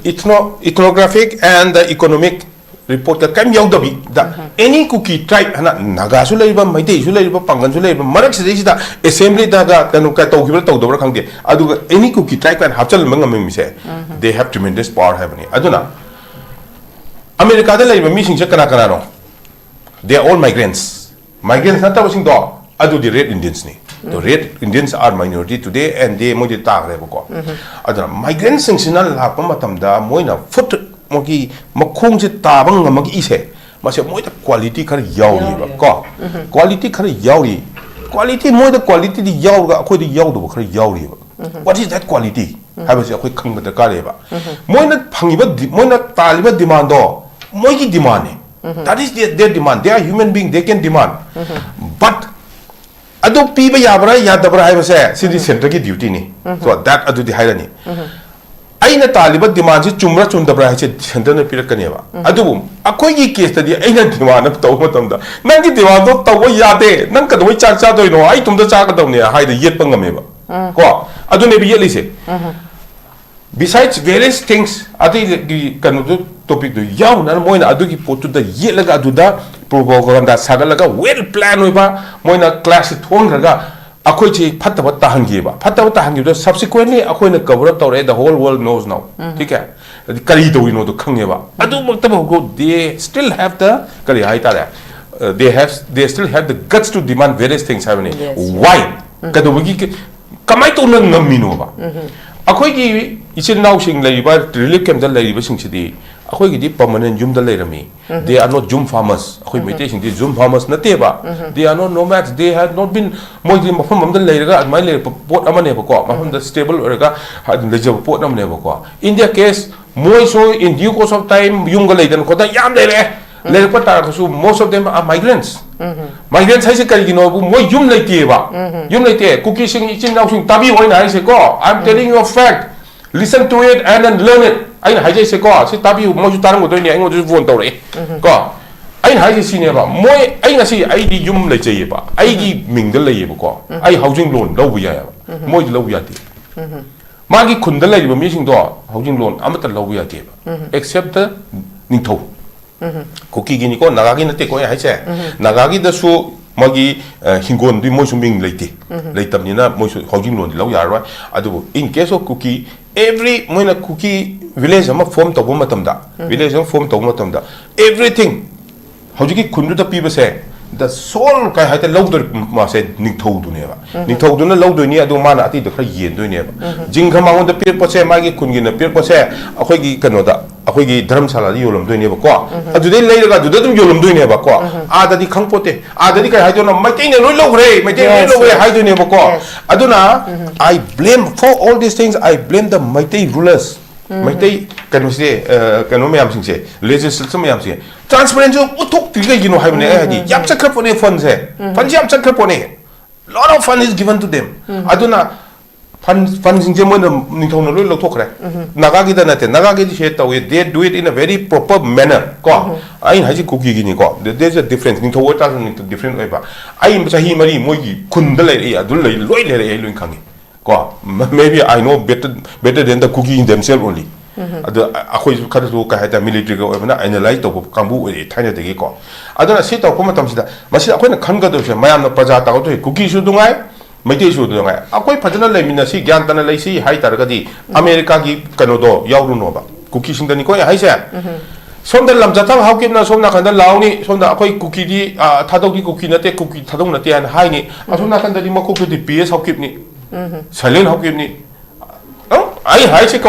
ethno ethnographic and economic ꯔꯤꯄꯣꯔꯠꯇ ꯀꯔꯤꯝ ꯌꯥꯎꯗꯕꯤꯗ, ꯑꯦꯅꯤ ꯀꯨꯀꯤ ꯇ꯭ꯔꯥꯏꯕ ꯍꯥꯏꯅ ꯅꯥꯒꯥꯁꯨ ꯂꯩꯔꯤꯕ, ꯃꯩꯇꯩꯁꯨ ꯂꯩꯔꯤꯕ, ꯄꯥꯡꯒꯜꯁꯨ ꯂꯩꯔꯤꯕ, ꯃꯔꯛꯁꯤꯗꯩꯁꯤꯗ ꯑꯦꯁꯦꯝꯕ꯭ꯂꯤꯗꯒ ꯀꯩꯅꯣ ꯀ- ꯇꯧꯈꯤꯕ꯭ꯔꯥ ꯇꯧꯗꯕ꯭ꯔꯥ ꯈꯪꯗꯦ, ꯑꯗꯨꯒ ꯑꯦꯅꯤ ꯀꯨꯀꯤ ꯇ꯭ꯔꯥꯏꯕ ꯀꯥꯏꯅ ꯍꯥꯞꯆꯤꯟꯕ ꯉꯝꯃꯤꯁꯦ, they have tremendous power ꯍꯥꯏꯕꯅꯤ꯫ ꯑꯗꯨꯅ ꯑꯃꯦꯔꯤꯀꯥꯗ ꯂꯩꯔꯤꯕ ꯃꯤꯁꯤꯡꯁꯦ ꯀꯅꯥ ꯀꯅꯥꯅꯣ? They are all migrants. Migrants ꯅꯠꯇꯕꯁꯤꯡꯗꯣ, ꯑꯗꯨꯗꯤ red ꯏꯟꯗꯤꯌꯟꯁꯅꯤ꯫ The red Indians are minority today and they ꯃꯣꯏꯗꯤ ꯇꯥꯈ꯭ꯔꯦꯕꯀꯣ꯫ ꯑꯗꯨꯅ ꯃꯥꯏꯒ꯭ꯔꯦꯟꯁꯤꯡꯁꯤꯅ ꯂꯥꯛꯄ ꯃꯇꯝꯗ ꯃꯣꯏꯅ ꯐꯨꯠ ꯃꯣꯏꯒꯤ ꯃꯈꯣꯡꯁꯦ ꯇꯥꯕ ꯉꯝꯃꯛꯏꯁꯦ, ꯃꯁꯦ ꯃꯣꯏꯗ ꯀ꯭ꯋꯥꯂꯤꯇꯤ ꯈꯔ ꯌꯥꯎꯔꯤꯕ ꯀꯣ꯫ ꯀ꯭ꯋꯥꯂꯤꯇꯤ ꯈꯔ ꯌꯥꯎꯔꯤ꯫ ꯀ꯭ꯋꯥꯂꯤꯇꯤ, ꯃꯣꯏꯗ ꯀ꯭ꯋꯥꯂꯤꯇꯤꯗꯤ ꯌꯥꯎꯔꯒ ꯑꯩꯈꯣꯏꯗ ꯌꯥꯎꯗꯕ ꯈꯔ ꯌꯥꯎꯔꯤꯕ꯫ What is that quality ꯍꯥꯏꯕꯁꯦ ꯑꯩꯈꯣꯏ ꯈꯪꯕ ꯗꯔꯀꯥꯔ ꯂꯩꯌꯦꯕ꯫ ꯃꯣꯏꯅ ꯐꯪꯉꯤꯕ ꯗꯤ- ꯃꯣꯏꯅ ꯇꯥꯜꯂꯤꯕ ꯗꯤꯃꯥꯟꯗꯣ ꯃꯣꯏꯒꯤ ꯗꯤꯃꯥꯟꯅꯦ꯫ That is their, their demand. They are human being, they can demand. But ꯑꯗꯨ ꯄꯤꯕ ꯌꯥꯕ꯭ꯔꯥ ꯌꯥꯗꯕ꯭ꯔꯥ ꯍꯥꯏꯕꯁꯦ ꯁꯤꯗꯤ ꯁꯦꯟꯇꯔꯒꯤ ꯗ꯭ꯌꯨꯇꯤꯅꯤ꯫ So that ꯑꯗꯨꯗꯤ ꯍꯥꯏꯔꯅꯤ꯫ ꯑꯩꯅ ꯇꯥꯜꯂꯤꯕ ꯗꯤꯃꯥꯟꯁꯤ ꯆꯨꯝꯕ꯭ꯔꯥ ꯆꯨꯝꯗꯕ꯭ꯔꯥ ꯍꯥꯏꯁꯦ ꯁꯦꯟꯇꯔꯅ ꯄꯤꯔꯛꯀꯅꯦꯕ꯫ ꯑꯗꯨꯕꯨ ꯑꯩꯈꯣꯏꯒꯤ ꯀꯦꯁꯇꯗꯤ ꯑꯩꯅ ꯗꯤꯃꯥꯟ ꯑꯃ ꯇꯧꯕ ꯃꯇꯝꯗ, "ꯅꯪꯒꯤ ꯗꯤꯃꯥꯟꯗꯣ ꯇꯧꯕ ꯌꯥꯗꯦ, ꯅꯪ ꯀꯩꯗꯧꯕꯩ ꯆꯥꯛ ꯆꯥꯗꯣꯏꯅꯣ? ꯑꯩ ꯏꯇꯣꯝꯇ ꯆꯥꯒꯗꯕꯅꯦ" ꯍꯥꯏꯗ ꯌꯦꯠꯄ ꯉꯝꯃꯦꯕ꯫ ꯀꯣ, ꯑꯗꯨꯅꯦꯕ ꯌꯦꯠꯂꯤꯁꯦ꯫ Besides various things, ꯑꯇꯩꯒꯤ ꯀꯩꯅꯣꯗꯨ, ꯇꯣꯄꯤꯛꯇꯨ ꯌꯥꯎꯅ ꯃꯣꯏꯅ ꯑꯗꯨꯒꯤ ꯄꯣꯠꯇꯨꯗ ꯌꯦꯠꯂꯒ ꯑꯗꯨꯗ ꯄ꯭ꯔꯣꯄꯥꯒꯥꯟꯗꯥ ꯁꯥꯒꯠꯂꯒ ꯋꯦꯜ ꯄ꯭ꯂꯥꯟ ꯑꯣꯏꯕ, ꯃꯣꯏꯅ ꯀ꯭ꯂꯥꯁꯁꯦ ꯊꯣꯛꯍꯟꯈ꯭ꯔꯒ ꯑꯩꯈꯣꯏꯁꯤ ꯐꯠꯇꯕ ꯇꯥꯍꯟꯈꯤꯕ꯫ ꯐꯠꯇꯕ ꯇꯥꯍꯟꯈꯤꯕꯗꯣ subsequently ꯑꯩꯈꯣꯏꯅ cover up ꯇꯧꯔꯛꯑꯦ, the whole world knows now. ꯎꯝ꯫ ꯊꯤꯀꯦ? ꯑꯗꯤ ꯀꯔꯤ ꯇꯧꯔꯤꯅꯣꯗꯣ ꯈꯪꯉꯦꯕ꯫ ꯎꯝ꯫ ꯑꯗꯨꯃꯛꯇꯕꯨ they still have the, ꯀꯔꯤ ꯍꯥꯏꯇꯥꯔꯦ? Uh, they have, they still have the guts to demand various things ꯍꯥꯏꯕꯅꯤ꯫ Yes. Why? ꯎꯝ꯫ ꯀꯩꯗꯧꯕꯒꯤ ꯀ-, ꯀꯃꯥꯏꯅ ꯇꯧꯅ ꯉꯝꯃꯤꯅꯣꯕ? ꯎꯝ꯫ ꯑꯩꯈꯣꯏꯒꯤ ꯏꯆꯤꯜ ꯏꯅꯥꯎꯁꯤꯡ ꯂꯩꯔꯤꯕ relief campꯇ ꯂꯩꯔꯤꯕꯁꯤꯡꯁꯤꯗꯤ ꯑꯩꯈꯣꯏꯒꯤꯗꯤ permanent ꯌꯨꯝꯗ ꯂꯩꯔꯝꯃꯤ꯫ ꯎꯝ꯫ They are not ꯌꯨꯝ farmers꯫ ꯑꯩꯈꯣꯏ ꯎꯝ꯫ ꯃꯩꯇꯩꯁꯤꯡꯗꯤ ꯌꯨꯝ farmers ꯅꯠꯇꯦꯕ꯫ ꯎꯝ꯫ They are not nomads, they have not been, ꯃꯣꯏꯗꯤ ꯃꯐꯝ ꯑꯃꯗ ꯂꯩꯔꯒ ꯑꯗꯨꯃꯥꯏꯅ ꯂꯩꯔꯛꯄ ꯄꯣꯠ ꯑꯃꯅꯦꯕꯀꯣ, ꯃꯐꯝꯗ ꯎꯝ꯫ Stable ꯑꯣꯏꯔꯒ ꯑꯗꯨꯝ ꯂꯩꯖꯕ ꯄꯣꯠ ꯑꯃꯅꯦꯕꯀꯣ꯫ In their case, ꯃꯣꯏꯁꯨ in due course of time ꯌꯨꯝꯒ ꯂꯩꯗꯅ ꯈꯣꯠꯇꯅ ꯌꯥꯝ ꯂꯩꯔꯛꯑꯦ꯫ ꯎꯝ꯫ ꯂꯩꯔꯛꯄ ꯇꯥꯔꯒꯁꯨ most of them are migrants꯫ Um. Migrants ꯍꯥꯏꯁꯦ ꯀꯔꯤꯒꯤꯅꯣꯕꯨ ꯃꯣꯏ ꯌꯨꯝ ꯂꯩꯇꯦꯕ꯫ ꯎꯝ꯫ ꯌꯨꯝ ꯂꯩꯇꯦ꯫ ꯀꯨꯀꯤꯁꯤꯡ ꯏꯆꯤꯟ ꯏꯅꯥꯎꯁꯤꯡ ꯇꯥꯕꯤꯌꯨ ꯑꯩꯅ ꯍꯥꯏꯁꯦꯀꯣ, I am telling you a fact, listen to it and then learn it꯫ ꯑꯩꯅ ꯍꯥꯏꯖꯩꯁꯦꯀꯣ, ꯁꯤ ꯇꯥꯕꯤꯌꯨ, ꯃꯣꯏꯁꯨ ꯇꯥꯔꯝꯒꯗꯣꯏꯅꯦ, ꯑꯩꯉꯣꯟꯗꯁꯨ phone ꯇꯧꯔꯛꯑꯦ꯫ ꯎꯝ꯫ ꯀꯣ, ꯑꯩꯅ ꯍꯥꯏꯁꯦ ꯁꯤꯅꯦꯕ, ꯃꯣꯏ, ꯑꯩ ꯉꯁꯤ ꯑꯩꯗꯤ ꯌꯨꯝ ꯂꯩꯖꯩꯌꯦꯕ, ꯑꯩꯒꯤ ꯎꯝ꯫ ꯃꯤꯡꯗ ꯂꯩꯌꯦꯕꯀꯣ, ꯎꯝ꯫ ꯑꯩ housing loan ꯂꯧꯕ ꯌꯥꯏꯌꯦꯕ, ꯎꯝ꯫ ꯃꯣꯏꯗꯤ ꯂꯧꯕ ꯌꯥꯗꯦ꯫ ꯎꯝ꯫ ꯃꯥꯒꯤ ꯈꯨꯟꯗ ꯂꯩꯔꯤꯕ ꯃꯤꯁꯤꯡꯗꯣ housing loan ꯑꯃꯠꯇ ꯂꯧꯕ ꯌꯥꯗꯦꯕ, ꯎꯝ꯫ Except the ꯅꯤꯡꯊꯧ꯫ ꯎꯝ꯫ ꯀꯨꯀꯤꯒꯤꯅꯤꯀꯣ, ꯅꯥꯒꯥꯒꯤ ꯅꯠꯇꯦꯀꯣ ꯑꯩ ꯍꯥꯏꯁꯦ꯫ ꯎꯝ꯫ ꯅꯥꯒꯥꯒꯤꯗꯁꯨ ꯃꯥꯒꯤ, ꯑ, ꯍꯤꯡꯒꯣꯜꯗꯤ ꯃꯣꯏꯁꯨ ꯃꯤꯡ ꯂꯩꯇꯦ꯫ ꯎꯝ꯫ ꯂꯩꯇꯕꯅꯤꯅ ꯃꯣꯏꯁꯨ housing loanꯗꯤ ꯂꯧ ꯌꯥꯔꯔꯣꯏ꯫ ꯑꯗꯨꯕꯨ in case of Kuki, every, ꯃꯣꯏꯅ ꯀꯨꯀꯤ village ꯑꯃ form ꯇꯧꯕ ꯃꯇꯝꯗ, ꯎꯝ꯫ Village ꯑꯃ form ꯇꯧꯕ ꯃꯇꯝꯗ, everything ꯍꯧꯖꯤꯛꯀꯤ ꯈꯨꯟꯗꯨꯗ ꯄꯤꯕꯁꯦ, the sole ꯀꯩ ꯍꯥꯏꯇꯥꯔꯦ, ꯂꯧꯗꯣꯔꯤꯕ ꯃꯥꯁꯦ ꯅꯤꯡꯊꯧꯗꯨꯅꯦꯕ꯫ ꯎꯝ꯫ ꯅꯤꯡꯊꯧꯗꯨꯅ ꯂꯧꯗꯣꯏꯅꯤ, ꯑꯗꯨ ꯃꯥꯅ ꯑꯇꯩꯗ ꯈꯔ ꯌꯦꯟꯗꯣꯏꯅꯦꯕ꯫ ꯎꯝ꯫ ꯖꯤꯡꯒ ꯃꯉꯣꯟꯗ ꯄꯤꯔꯛꯄꯁꯦ, ꯃꯥꯒꯤ ꯈꯨꯟꯒꯤꯅ ꯄꯤꯔꯛꯄꯁꯦ, ꯑꯩꯈꯣꯏꯒꯤ ꯀꯩꯅꯣꯗ, ꯑꯩꯈꯣꯏꯒꯤ ꯙꯔꯝꯁꯥꯂꯥꯗ ꯌꯣꯜꯂꯝꯗꯣꯏꯅꯦꯕꯀꯣ꯫ ꯎꯝ꯫ ꯑꯗꯨꯗꯩ ꯂꯩꯔꯒ ꯑꯗꯨꯗ ꯑꯗꯨꯝ ꯌꯣꯜꯂꯝꯗꯣꯏꯅꯦꯕꯀꯣ꯫ ꯎꯝ꯫ ꯑꯥꯗꯗꯤ ꯈꯪꯄꯣꯠꯇꯦ꯫ ꯑꯥꯗꯗꯤ ꯀꯩ ꯍꯥꯏꯗꯣꯏꯅꯣ? "ꯃꯩꯇꯩꯅ ꯂꯣꯏ ꯂꯧꯈ꯭ꯔꯦ, ꯃꯩꯇꯩꯅ ꯂꯣꯏ Yes, ꯂꯧꯈ꯭ꯔꯦ" yes꯫ ꯍꯥꯏꯗꯣꯏꯅꯦꯕꯀꯣ꯫ Yes꯫ ꯑꯗꯨꯅ, ꯎꯝ꯫ I blame for all these things, I blame the Meitei rulers꯫ ꯎꯝ꯫ ꯃꯩꯇꯩ ꯀꯩꯅꯣꯁꯦ, ꯑ, ꯀꯩꯅꯣ ꯃꯌꯥꯝꯁꯤꯡꯁꯦ, legislature ꯃꯌꯥꯝꯁꯦ, transparency ꯎꯠꯊꯣꯛꯇ꯭ꯔꯤ ꯀꯩꯒꯤꯅꯣ ꯍꯥꯏꯕꯅꯦ ꯑꯩ ꯍꯥꯏꯗꯤ꯫ ꯎꯝ, ꯎꯝ, ꯌꯥꯝ ꯎꯝ꯫ ꯆꯠꯈ꯭ꯔ ꯄꯣꯠꯅꯦ fundꯁꯦ꯫ ꯎꯝ꯫ Fundꯁꯦ ꯌꯥꯝ ꯆꯠꯈ꯭ꯔ ꯄꯣꯠꯅꯦ꯫ Lot of fund is given to them꯫ ꯎꯝ꯫ ꯑꯗꯨꯅ fund, fundꯁꯤꯡꯁꯦ ꯃꯣꯏꯅ, ꯅꯤꯡꯊꯧꯅ ꯂꯣꯏ ꯂꯧꯊꯣꯛꯈ꯭ꯔꯦ꯫ ꯎꯝ꯫ ꯅꯥꯒꯥꯒꯤꯗ ꯅꯠꯇꯦ, ꯅꯥꯒꯥꯒꯤꯗꯤ ꯁꯦ ꯇꯧꯏ, they do it in a very proper manner ꯀꯣ꯫ ꯎꯝ꯫ ꯑꯩꯅ ꯍꯥꯏꯁꯤ ꯀꯨꯀꯤꯒꯤꯅꯤꯀꯣ꯫ There is a difference꯫ ꯅꯤꯡꯊꯧ ꯑꯣꯏꯇꯥꯔꯁꯨ ꯅꯤꯡꯊꯧ different ꯑꯣꯏꯕ꯫ ꯑꯩ ꯆꯍꯤ ꯃꯔꯤ ꯃꯣꯏꯒꯤ ꯈꯨꯟꯗ ꯂꯩꯔꯛꯏ, ꯑꯗꯨ ꯂꯩ, ꯂꯣꯏ ꯂꯩꯔꯛꯏ, ꯑꯩ ꯂꯣꯏ ꯈꯪꯉꯤ꯫ ꯀꯣ, maybe I know better, better than the Kuki in themselves only꯫ ꯎꯝ꯫ ꯑꯗꯣ ꯑꯩꯈꯣꯏꯁꯨ ꯈꯔꯁꯨ, ꯀꯩ ꯍꯥꯏꯇꯥꯔꯦ, militaryꯒ ꯑꯣꯏꯕꯅ analyse ꯇꯧꯕ ꯀꯥꯡꯕꯨ ꯑꯣꯏꯔꯛꯑꯦ ꯊꯥꯏꯅꯗꯒꯤꯀꯣ꯫ ꯑꯗꯨꯅ ꯁꯤ ꯇꯧꯔꯛꯄ ꯃꯇꯝꯁꯤꯗ ꯃꯁꯤꯗ ꯑꯩꯈꯣꯏꯅ ꯈꯟꯒꯗꯧꯔꯤꯁꯦ, ꯃꯌꯥꯝꯅ ꯄ꯭ꯔꯖꯥ ꯇꯧꯒꯗꯧꯔꯤꯁꯦ, ꯀꯨꯀꯤꯁꯨ ꯅꯨꯡꯉꯥꯏ, ꯃꯩꯇꯩꯁꯨ ꯑꯗꯨ ꯉꯥꯏ꯫ ꯑꯩꯈꯣꯏ ꯐꯖꯅ ꯂꯩꯃꯤꯟꯅꯁꯤ, ꯒ꯭ꯌꯥꯟ ꯇꯥꯅ ꯂꯩꯁꯤ ꯍꯥꯏ ꯇꯥꯔꯒꯗꯤ ꯑꯃꯦꯔꯤꯀꯥꯒꯤ ꯀꯩꯅꯣꯗꯣ ꯌꯥꯎꯔꯨꯅꯣꯕ꯫ ꯀꯨꯀꯤꯁꯤꯡꯗꯅꯤꯀꯣ ꯑꯩ ꯍꯥꯏꯁꯦ꯫ ꯁꯣꯝꯗ ꯂꯝꯆꯠꯊꯥꯡ ꯍꯥꯎꯀꯤꯞꯅ ꯁꯣꯝ ꯅꯥꯀꯟꯗ ꯂꯥꯎꯅꯤ, ꯁꯣꯝꯗ ꯑꯩꯈꯣꯏ ꯀꯨꯀꯤꯗꯤ, ꯑ, ꯊꯥꯗꯧꯗꯤ ꯀꯨꯀꯤ ꯅꯠꯇꯦ, ꯀꯨꯀꯤ ꯊꯥꯗꯧ ꯅꯠꯇꯦ ꯍꯥꯏꯅ ꯍꯥꯏꯅꯤ꯫ ꯑꯁꯣꯝ ꯅꯥꯀꯟꯗꯗꯤ ꯃꯀꯣꯛꯇꯨꯗꯤ ꯄꯤ ꯑꯦꯁ ꯍꯥꯎꯀꯤꯞꯅꯤ, ꯁꯥꯏꯂꯦꯟ ꯍꯥꯎꯀꯤꯞꯅꯤ꯫ ꯑꯪ, ꯑꯩ ꯍꯥꯏꯁꯤꯀꯣ,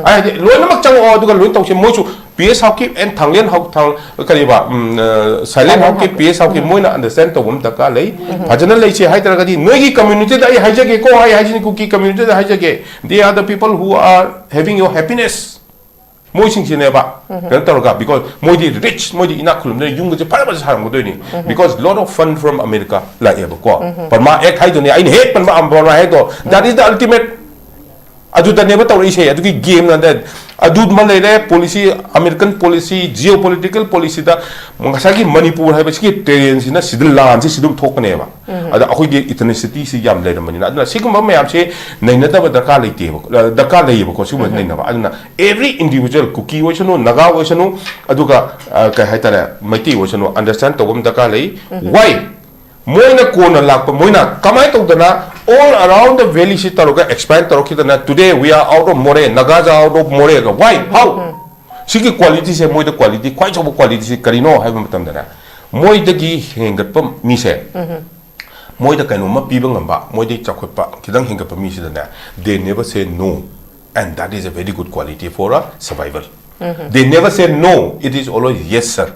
ꯑꯩ ꯍꯥꯏꯗꯤ ꯂꯣꯏꯅꯃꯛ ꯆꯪꯉꯛꯑꯣ, ꯑꯗꯨꯒ ꯂꯣꯏ ꯇꯧꯁꯦ꯫ ꯃꯣꯏꯁꯨ ꯄꯤ ꯑꯦꯁ ꯍꯥꯎꯀꯤꯞ and ꯊꯥꯡꯂꯦꯟ ꯍꯥꯎ-, ꯊꯥꯡ-, ꯀꯔꯤꯕ, ꯎꯝ, ꯑ, silent Haokip, P S Haokip, ꯃꯣꯏꯅ ꯑꯟꯗꯔꯁꯇꯦꯟ ꯇꯧꯕ ꯑꯃ ꯗꯔꯀꯥꯔ ꯂꯩ꯫ ꯐꯖꯅ ꯂꯩꯁꯦ ꯍꯥꯏ ꯇꯥꯔꯒꯗꯤ ꯅꯣꯏꯒꯤ ꯀꯝꯃ꯭ꯌꯨꯅꯤꯇꯤꯗ ꯑꯩ ꯍꯥꯏꯖꯒꯦꯀꯣ, ꯑꯩ ꯍꯥꯏꯁꯤꯅꯤ, ꯀꯨꯀꯤ ꯀꯝꯃ꯭ꯌꯨꯅꯤꯇꯤꯗ ꯍꯥꯏꯖꯒꯦ, they are the people who are having your happiness꯫ ꯃꯣꯏꯁꯤꯡꯁꯤꯅꯦꯕ ꯀꯩꯅꯣ ꯇꯧꯔꯒ, because ꯃꯣꯏꯗꯤ ꯔꯤꯆ, ꯃꯣꯏꯗꯤ ꯏꯅꯥꯛ ꯈꯨꯜꯂꯝꯗꯣꯏꯅꯤ, ꯌꯨꯝꯒꯁꯦ ꯐꯖ ꯐꯖ ꯁꯥꯔꯝꯒꯗꯣꯏꯅꯤ, because lot of fund from America ꯂꯥꯛꯑꯦꯕꯀꯣ꯫ ꯕꯔꯃꯥ ꯑꯦꯛ ꯍꯥꯏꯗꯨꯅꯤ ꯑꯩꯅ ꯍꯦꯛ ꯄꯟꯕ, ꯕꯔꯃꯥ ꯑꯦꯛꯇꯣ, that is the ultimate꯫ ꯑꯗꯨꯗꯅꯦꯕ ꯇꯧꯔꯛꯏꯁꯦ꯫ ꯑꯗꯨꯒꯤ ꯒꯦꯝꯅ ꯑꯗꯨꯃ ꯂꯩꯔꯦ, policy, American policy, geo political ꯄꯣꯂꯤꯁꯤꯗ ꯉꯁꯥꯏꯒꯤ ꯃꯅꯤꯄꯨꯔ ꯍꯥꯏꯕꯁꯤꯒꯤ ꯇꯦꯔꯦꯟꯁꯤꯅ ꯁꯤꯗ ꯂꯥꯟꯁꯤ ꯁꯤꯗꯨꯝ ꯊꯣꯛꯀꯅꯦꯕ꯫ ꯑꯗ ꯑꯩꯈꯣꯏꯒꯤ ꯏꯊꯅꯤꯁꯤꯇꯤꯁꯤ ꯌꯥꯝ ꯂꯩꯔꯝꯕꯅꯤꯅ, ꯑꯗꯨꯅ ꯁꯤꯒꯨꯝꯕ ꯃꯌꯥꯝꯁꯦ ꯅꯩꯅꯗꯕ ꯗꯔꯀꯥꯔ ꯂꯩꯇꯦꯕ, ꯑ, ꯗꯔꯀꯥꯔ ꯂꯩꯌꯦꯕꯀꯣ, ꯁꯤꯒꯨꯝꯕ ꯅꯩꯅꯕ꯫ ꯑꯗꯨꯅ every individual, ꯀꯨꯀꯤ ꯑꯣꯏꯁꯅꯨ, ꯅꯥꯒꯥ ꯑꯣꯏꯁꯅꯨ, ꯑꯗꯨꯒ, ꯑ, ꯀꯩ ꯍꯥꯏꯇꯥꯔꯦ, ꯃꯩꯇꯩ ꯑꯣꯏꯁꯅꯨ, ꯑꯟꯗꯔꯁꯇꯦꯟ ꯇꯧꯕ ꯑꯃ ꯗꯔꯀꯥꯔ ꯂꯩ꯫ Why? ꯃꯣꯏꯅ ꯀꯣꯟꯅ ꯂꯥꯛꯄ, ꯃꯣꯏꯅ ꯀꯃꯥꯏꯅ ꯇꯧꯗꯅ all around the valley ꯁꯤ ꯇꯧꯔꯒ expand ꯇꯧꯔꯛꯈꯤꯗꯅ, today we are out of Moreh, Nagas are out of Moreh, why? How? ꯁꯤꯒꯤ quality ꯁꯦ, ꯃꯣꯏꯗ quality, ꯈ꯭ꯋꯥꯏ ꯆꯥꯎꯕ quality ꯁꯤ ꯀꯔꯤꯅꯣ ꯍꯥꯏꯕ ꯃꯇꯝꯗꯅꯦ, ꯃꯣꯏꯗꯒꯤ ꯍꯦꯟꯒꯠꯄ ꯃꯤꯁꯦ, ꯃꯣꯏꯗ ꯀꯩꯅꯣꯝꯃ ꯄꯤꯕ ꯉꯝꯕ, ꯃꯣꯏꯗꯒꯤ ꯆꯥꯎꯈꯠꯄ ꯈꯤꯇꯪ ꯍꯦꯟꯒꯠꯄ ꯃꯤꯁꯤꯗꯅꯦ, they never say no, and that is a very good quality for a survival. They never say no, it is always yes sir.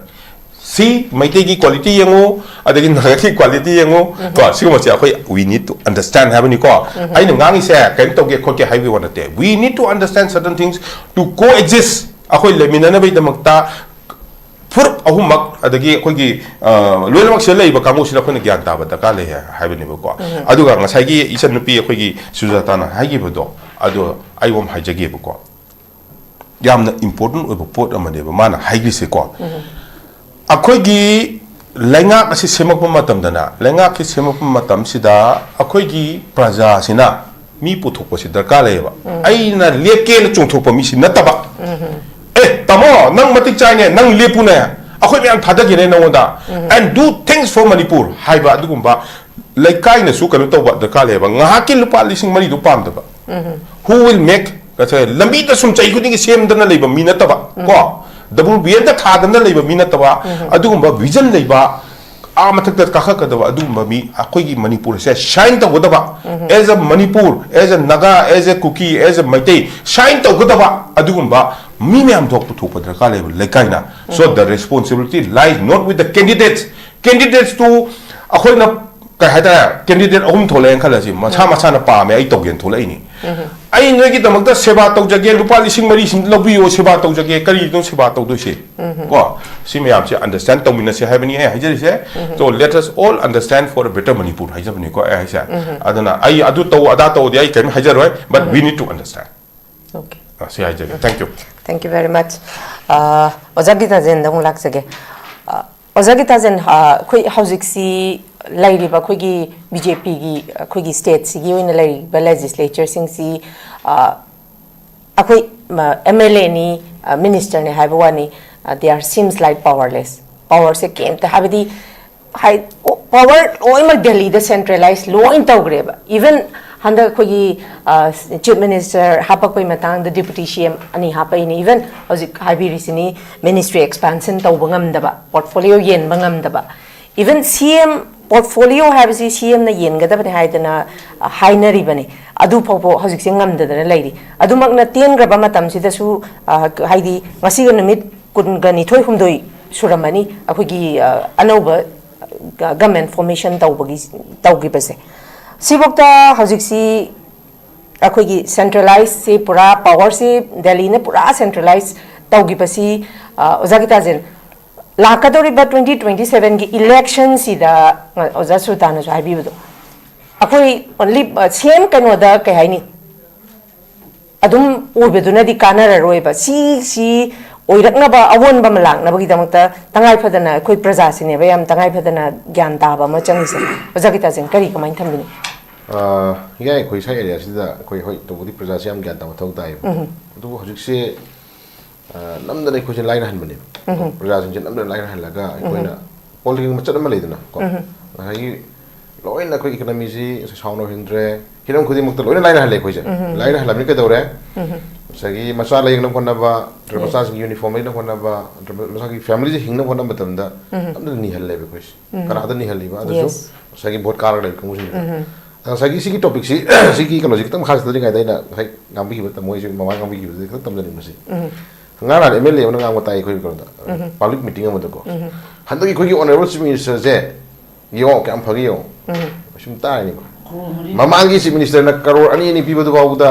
ꯁꯤ ꯃꯩꯇꯩꯒꯤ quality ꯌꯦꯡꯉꯨ, ꯑꯗꯒꯤ ꯅꯥꯒꯥꯒꯤ quality ꯌꯦꯡꯉꯨ, ꯀꯣ, ꯁꯤꯒꯨꯝꯕꯁꯦ ꯑꯩꯈꯣꯏ we need to understand ꯍꯥꯏꯕꯅꯤꯀꯣ꯫ ꯑꯩꯅ ꯉꯥꯡꯉꯤꯁꯦ ꯀꯩꯅꯣ ꯇꯧꯒꯦ ꯈꯣꯠꯀꯦ ꯍꯥꯏꯕꯒꯤ ꯋꯥ ꯅꯠꯇꯦ, we need to understand certain things to coexist꯫ ꯑꯩꯈꯣꯏ ꯂꯩꯃꯤꯟꯅꯅꯕꯒꯤꯗꯃꯛꯇ ꯐꯨꯔꯨꯞ ꯑꯍꯨꯝꯃꯛ, ꯑꯗꯒꯤ ꯑꯩꯈꯣꯏꯒꯤ, ꯑ, ꯂꯣꯏꯅꯃꯛ ꯁꯤꯗ ꯂꯩꯔꯤꯕ ꯀꯥꯡꯕꯨꯁꯤꯗ ꯑꯩꯈꯣꯏꯅ ꯒ꯭ꯌꯥꯟ ꯇꯥꯕ ꯗꯔꯀꯥꯔ ꯂꯩ ꯍꯥꯏꯕꯅꯦꯕꯀꯣ꯫ ꯑꯗꯨꯒ ꯉꯁꯥꯏꯒꯤ ꯏꯆꯟꯅꯨꯄꯤ ꯑꯩꯈꯣꯏꯒꯤ ꯁꯨꯖꯥꯇꯥꯅ ꯍꯥꯏꯈꯤꯕꯗꯣ, ꯑꯗꯣ ꯑꯩ ꯑꯃ ꯍꯥꯏꯖꯒꯦꯕꯀꯣ꯫ ꯌꯥꯝꯅ important ꯑꯣꯏꯕ ꯄꯣꯠ ꯑꯃꯅꯦꯕ ꯃꯥꯅ ꯍꯥꯏꯈ꯭ꯔꯤꯁꯦꯀꯣ꯫ ꯑꯩꯈꯣꯏꯒꯤ ꯂꯩꯉꯥꯛ ꯑꯁꯤ ꯁꯦꯝꯃꯛꯄ ꯃꯇꯝꯗꯅ, ꯂꯩꯉꯥꯛꯀꯤ ꯁꯦꯝꯃꯛꯄ ꯃꯇꯝꯁꯤꯗ ꯑꯩꯈꯣꯏꯒꯤ ꯄ꯭ꯔꯖꯥꯁꯤꯅ ꯃꯤ ꯄꯨꯊꯣꯛꯄꯁꯤ ꯗꯔꯀꯥꯔ ꯂꯩꯌꯦꯕ꯫ ꯑꯩꯅ ꯂꯦꯞꯀꯦꯅ ꯆꯣꯡꯊꯣꯛꯄ ꯃꯤꯁꯤ ꯅꯠꯇꯕ, "ꯑꯦ, ꯇꯥꯃꯣ, ꯅꯪ ꯃꯇꯤꯛ ꯆꯥꯏꯅꯦ, ꯅꯪ ꯂꯦꯞꯄꯨꯅꯦ, ꯑꯩꯈꯣꯏ ꯃꯌꯥꯝ ꯊꯥꯗꯒꯦꯅꯦ ꯅꯉꯣꯟꯗ, and do things for Manipur" ꯍꯥꯏꯕ ꯑꯗꯨꯒꯨꯝꯕ ꯂꯩꯀꯥꯏꯅꯁꯨ ꯀꯩꯅꯣ ꯇꯧꯕ ꯗꯔꯀꯥꯔ ꯂꯩꯌꯦꯕ꯫ ꯉꯥꯏꯍꯥꯛꯀꯤ ꯂꯨꯄꯥ ꯂꯤꯁꯤꯡ ꯃꯔꯤꯗꯨ ꯄꯥꯝꯗꯕ꯫ Who will make, ꯉꯁꯥꯏ ꯂꯝꯕꯤꯗ ꯁꯨꯝ ꯆꯍꯤ ꯈꯨꯗꯤꯡꯒꯤ ꯁꯦꯝꯗꯅ ꯂꯩꯕ ꯃꯤ ꯅꯠꯇꯕ, ꯀꯣ, ꯗꯕꯜ ꯕꯤꯌꯔꯗ ꯊꯥꯗꯅ ꯂꯩꯕ ꯃꯤ ꯅꯠꯇꯕ, ꯑꯗꯨꯒꯨꯝꯕ ꯚꯤꯖꯟ ꯂꯩꯕ, ꯑꯥ ꯃꯊꯛꯇ ꯀꯥꯈꯠꯀꯗꯕ ꯑꯗꯨꯒꯨꯝꯕ ꯃꯤ ꯑꯩꯈꯣꯏꯒꯤ ꯃꯅꯤꯄꯨꯔꯁꯦ ꯁꯥꯏꯟ ꯇꯧꯒꯗꯕ꯫ As a Manipur, as a Naga, as a Kuki, as a Meitei, sign ꯇꯧꯒꯗꯕ ꯑꯗꯨꯒꯨꯝꯕ ꯃꯤ ꯃꯌꯥꯝ ꯊꯣꯛ ꯄꯨꯊꯣꯛꯄ ꯗꯔꯀꯥꯔ ꯂꯩꯕ ꯂꯩꯀꯥꯏꯅ꯫ So the responsibility lies not with the candidates. Candidates two ꯑꯩꯈꯣꯏꯅ ꯀꯩ ꯍꯥꯏꯇꯥꯔꯦ, ꯀꯦꯟꯗꯤꯗꯦꯠ ꯑꯍꯨꯝ ꯊꯣꯛꯂꯛꯑꯦꯅ ꯈꯜꯂꯁꯤ, ꯃꯁꯥ ꯃꯁꯥꯅ ꯄꯥꯝꯃꯦ, ꯑꯩ ꯇꯧꯒꯦꯅ ꯊꯣꯛꯂꯛꯏꯅꯤ꯫ ꯑꯩ ꯅꯣꯏꯒꯤꯗꯃꯛꯇ ꯁꯦꯕꯥ ꯇꯧꯖꯒꯦ, ꯂꯨꯄꯥ ꯂꯤꯁꯤꯡ ꯃꯔꯤ ꯁꯤꯝ ꯂꯧꯕꯤꯌꯣ, ꯁꯦꯕꯥ ꯇꯧꯖꯒꯦ, ꯀꯔꯤꯅꯣ ꯁꯦꯕꯥ ꯇꯧꯗꯣꯏꯁꯦ? ꯀꯣ, ꯁꯤ ꯃꯌꯥꯝꯁꯦ ꯑꯟꯗꯔꯁꯇꯦꯟ ꯇꯧꯃꯤꯟꯅꯁꯦ ꯍꯥꯏꯕꯅꯤ ꯑꯩ ꯍꯥꯏꯖꯔꯤꯁꯦ꯫ So let us all understand for a better Manipur ꯍꯥꯏꯖꯕꯅꯤꯀꯣ ꯑꯩ ꯍꯥꯏꯁꯦ꯫ ꯑꯗꯨꯅ ꯑꯩ ꯑꯗꯨ ꯇꯧ ꯑꯗꯥ ꯇꯧꯗꯤ ꯑꯩ ꯀꯔꯤꯝ ꯍꯥꯏꯖꯔꯣꯏ, but we need to understand꯫ Okay. ꯑ, ꯁꯤ ꯍꯥꯏꯖꯒꯦ꯫ Thank you꯫ Thank you very much. ꯑꯣꯖꯥ ꯒꯤꯇꯥꯖꯦꯟꯗ ꯑꯃꯨꯛ ꯂꯥꯛꯆꯒꯦ꯫ ꯑ, ꯑꯣꯖꯥ ꯒꯤꯇꯥꯖꯦꯟ, ꯑ, ꯑꯩꯈꯣꯏ ꯍꯧꯖꯤꯛꯁꯤ ꯂꯩꯔꯤꯕ ꯑꯩꯈꯣꯏꯒꯤ ꯕꯤ ꯖꯦ ꯄꯤꯒꯤ ꯑꯩꯈꯣꯏꯒꯤ ꯁ꯭ꯇꯦꯠꯁꯤꯒꯤ ꯑꯣꯏꯅ ꯂꯩꯔꯤꯕ ꯂꯦꯖꯤꯁꯂꯦꯆꯔꯁꯤꯡꯁꯤ, ꯑ, ꯑꯩꯈꯣꯏ ꯑꯦꯝ ꯑꯦꯜ ꯑꯦꯅꯤ, ꯃꯤꯅꯤꯁꯇꯔꯅꯤ ꯍꯥꯏꯕ ꯋꯥꯅꯤ, they are seems like powerless꯫ ꯄꯥꯋꯔꯁꯦ ꯀꯩꯝꯇ, ꯍꯥꯏꯕꯗꯤ, ꯍꯥꯏ, ꯄꯥꯋꯔ ꯂꯣꯏꯅꯃꯛ ꯗꯦꯜꯂꯤꯗ ꯁꯦꯟꯇ꯭ꯔꯦꯂꯥꯏꯁ ꯂꯣꯏ ꯇꯧꯈ꯭ꯔꯦꯕ꯫ ꯏꯚꯟ ꯍꯟꯗꯛ ꯑꯩꯈꯣꯏꯒꯤ ꯆꯤꯐ ꯃꯤꯅꯤꯁꯇꯔ ꯍꯥꯞꯄꯛꯄꯩ ꯃꯇꯥꯡꯗ ꯗꯤꯄꯨꯇꯤ ꯁꯤ ꯑꯦꯝ ꯑꯅꯤ ꯍꯥꯞꯄꯛꯏꯅꯤ꯫ ꯏꯚꯟ ꯍꯧꯖꯤꯛ ꯍꯥꯏꯕꯤꯔꯤꯁꯤꯅꯤ, ꯃꯤꯅꯤꯁꯇ꯭ꯔꯤ ꯑꯦꯛꯁꯄꯥꯟꯁꯟ ꯇꯧꯕ ꯉꯝꯗꯕ, ꯄꯣꯔꯠꯐꯣꯂꯤꯌꯣ ꯌꯦꯟꯕ ꯉꯝꯗꯕ꯫ ꯏꯚꯟ ꯁꯤ ꯑꯦꯝ ꯄꯣꯔꯠꯐꯣꯂꯤꯌꯣ ꯍꯥꯏꯕꯁꯤ ꯁꯤ ꯑꯦꯝꯅ ꯌꯦꯟꯒꯗꯕꯅꯤ ꯍꯥꯏꯗꯅ, ꯑ, ꯍꯥꯏꯅꯔꯤꯕꯅꯤ꯫ ꯑꯗꯨ ꯐꯥꯎꯕ ꯍꯧꯖꯤꯛꯁꯦ ꯉꯝꯗꯗꯅ ꯂꯩꯔꯤ꯫ ꯑꯗꯨꯃꯛꯅ ꯇꯦꯟꯈ꯭ꯔꯕ ꯃꯇꯝꯁꯤꯗꯁꯨ, ꯑ, ꯍꯥꯏꯗꯤ ꯉꯁꯤꯒ ꯅꯨꯃꯤꯠ ꯀꯨꯟꯒ ꯅꯤꯊꯣꯏ ꯍꯨꯝꯗꯣꯏ ꯁꯨꯔꯝꯃꯅꯤ ꯑꯩꯈꯣꯏꯒꯤ, ꯑ, ꯑꯅꯧꯕ ꯒꯃꯦꯟ ꯐꯣꯔꯃꯦꯁꯟ ꯇꯧꯕꯒꯤ, ꯇꯧꯈꯤꯕꯁꯦ꯫ ꯁꯤꯐꯧꯗ ꯍꯧꯖꯤꯛꯁꯤ ꯑꯩꯈꯣꯏꯒꯤ ꯁꯦꯟꯇ꯭ꯔꯦꯂꯥꯏꯁꯁꯤ ꯄꯨꯔꯥ, ꯄꯥꯋꯔꯁꯤ ꯗꯦꯜꯂꯤꯅ ꯄꯨꯔꯥ ꯁꯦꯟꯇ꯭ꯔꯦꯂꯥꯏꯁ ꯇꯧꯈꯤꯕꯁꯤ, ꯑ, ꯑꯣꯖꯥ ꯒꯤꯇꯥꯖꯦꯟ, ꯂꯥꯛꯀꯗꯧꯔꯤꯕ ꯇ꯭ꯋꯦꯟꯇꯤ ꯇ꯭ꯋꯦꯟꯇꯤ ꯁꯚꯦꯟꯒꯤ ꯏꯂꯦꯛꯁꯟꯁꯤꯗ, ꯑ, ꯑꯣꯖꯥ ꯁꯨꯜꯇꯥꯅꯁꯨ ꯍꯥꯏꯕꯤꯕꯗꯣ, ꯑꯩꯈꯣꯏ ꯑꯣꯟꯂꯤ, ꯑ, ꯁꯦꯝ ꯀꯩꯅꯣꯗ ꯀꯩ ꯍꯥꯏꯅꯤ, ꯑꯗꯨꯝ ꯑꯣꯏꯕꯗꯨꯅꯗꯤ ꯀꯥꯟꯅꯔꯔꯣꯏꯕ꯫ ꯁꯤ, ꯁꯤ ꯑꯣꯏꯔꯛꯅꯕ, ꯑꯑꯣꯟꯕ ꯑꯃ ꯂꯥꯛꯅꯕꯒꯤꯗꯃꯛꯇ ꯇꯉꯥꯏ ꯐꯗꯅ ꯑꯩꯈꯣꯏ ꯄ꯭ꯔꯖꯥꯁꯤꯅꯦꯕ ꯌꯥꯝ ꯇꯉꯥꯏ ꯐꯗꯅ ꯒ꯭ꯌꯥꯟ ꯇꯥꯕ ꯑꯃ ꯆꯪꯉꯤꯁꯦ꯫ ꯑꯣꯖꯥ ꯒꯤꯇꯥꯖꯦꯟ, ꯀꯔꯤ ꯀꯃꯥꯏꯅ ꯊꯝꯕꯤꯅꯤ? ꯑꯥ, ꯌꯥꯏ, ꯑꯩꯈꯣꯏ ꯁ꯭ꯋꯥꯏ ꯑꯦꯔꯤꯌꯥꯁꯤꯗ ꯑꯩꯈꯣꯏ, ꯍꯣꯏ, ꯇꯧꯕꯗꯤ ꯄ꯭ꯔꯖꯥꯁꯤ ꯌꯥꯝ ꯒ꯭ꯌꯥꯟ ꯇꯥꯕ ꯃꯊꯧ ꯇꯥꯏꯌꯦꯕ꯫ ꯑꯗꯨꯕꯨ ꯍꯧꯖꯤꯛꯁꯦ, ꯑꯥ, ꯅꯝꯗꯅ ꯑꯩꯈꯣꯏꯁꯦ ꯂꯥꯏꯅꯍꯟꯕꯅꯦꯕ꯫ ꯄ꯭ꯔꯖꯥꯁꯤꯡꯁꯦ ꯅꯝꯗꯅ ꯂꯥꯏꯅꯍꯜꯂꯒ ꯑꯩꯈꯣꯏꯅ ꯄꯣꯂꯤꯇꯤꯀꯦꯜ ꯃꯆꯠ ꯑꯃ ꯂꯩꯗꯅ, ꯀꯣ? ꯉꯁꯥꯏꯒꯤ ꯂꯣꯏꯅ ꯑꯩꯈꯣꯏ ꯏꯀꯣꯅꯣꯃꯤꯁꯤ ꯁꯥꯎꯟ ꯑꯣꯏꯍꯟꯗ꯭ꯔꯦ꯫ ꯍꯤꯔꯝ ꯈꯨꯗꯤꯡꯃꯛꯇ ꯂꯣꯏꯅ ꯂꯥꯏꯅꯍꯜꯂꯦ ꯑꯩꯈꯣꯏꯁꯦ꯫ ꯂꯥꯏꯅꯍꯜꯂꯕꯅꯤ ꯀꯩꯗꯧꯔꯦ? ꯉꯁꯥꯏꯒꯤ ꯃꯆꯥ ꯂꯥꯏꯌꯦꯡꯅꯕ ꯍꯣꯠꯅꯕ, ꯅꯠꯇ꯭ꯔꯒ ꯃꯆꯥꯁꯤꯡꯒꯤ ꯌꯨꯅꯤꯐꯣꯔꯝ ꯂꯩꯅꯕ ꯍꯣꯠꯅꯕ, ꯅꯠꯇ꯭ꯔꯒ ꯃꯁꯥꯒꯤ ꯐꯦꯃꯤꯂꯤꯁꯦ ꯍꯤꯡꯅꯕ ꯍꯣꯠꯅꯕ ꯃꯇꯝꯗ ꯑꯝꯇ ꯅꯤꯍꯜꯂꯦꯕ ꯑꯩꯈꯣꯏꯁꯦ꯫ ꯀꯅꯥꯗ ꯅꯤꯍꯜꯂꯤꯕ? ꯑꯗꯨꯁꯨ ꯉꯁꯥꯏꯒꯤ ꯚꯣꯠ ꯀꯥꯔꯒ ꯂꯩꯕ ꯀꯥꯡꯕꯨꯁꯤꯡꯁꯤꯗ꯫ ꯉꯁꯥꯏꯒꯤ ꯁꯤꯒꯤ ꯇꯣꯄꯤꯛꯁꯤ, ꯁꯤꯒꯤ ꯀꯩꯅꯣꯁꯤ ꯈꯤꯇꯪ ꯃꯈꯥ ꯆꯠꯊꯔꯤꯉꯩꯗ ꯑꯩꯅ ꯉꯁꯥꯏ ꯉꯥꯡꯕꯤꯈꯤꯕ, ꯇꯥꯃꯣ ꯍꯣꯏꯁꯨ ꯃꯃꯥꯡ ꯉꯥꯡꯕꯤꯈꯤꯕꯗꯨꯗꯒꯤ ꯈꯤꯇꯪ ꯇꯝꯖꯅꯤꯡꯕꯁꯤ꯫ ꯉꯔꯥꯡ ꯑꯦꯝ ꯑꯦꯜ ꯑꯦ ꯑꯃꯅ ꯉꯥꯡꯕ ꯇꯥꯏ ꯑꯩꯈꯣꯏ ꯀꯩꯅꯣꯗ, ꯄꯕ꯭ꯂꯤꯛ ꯃꯤꯇꯤꯡ ꯑꯃꯗꯀꯣ꯫ ꯍꯟꯗꯛꯀꯤ ꯑꯩꯈꯣꯏꯒꯤ ꯑꯣꯅꯔꯦꯕꯜ ꯆꯤꯐ ꯃꯤꯅꯤꯁꯇꯔꯁꯦ ꯌꯦꯡꯉꯣ, ꯀꯌꯥꯝ ꯐꯒꯦ ꯌꯦꯡꯉꯣ꯫ ꯁꯨꯝ ꯇꯥꯔꯅꯤꯀꯣ꯫ ꯃꯃꯥꯡꯒꯤ ꯆꯤꯐ ꯃꯤꯅꯤꯁꯇꯔꯅ ꯀꯔꯣꯔ ꯑꯅꯤ ꯑꯅꯤ ꯄꯤꯕꯗꯨ ꯐꯥꯎꯕꯗ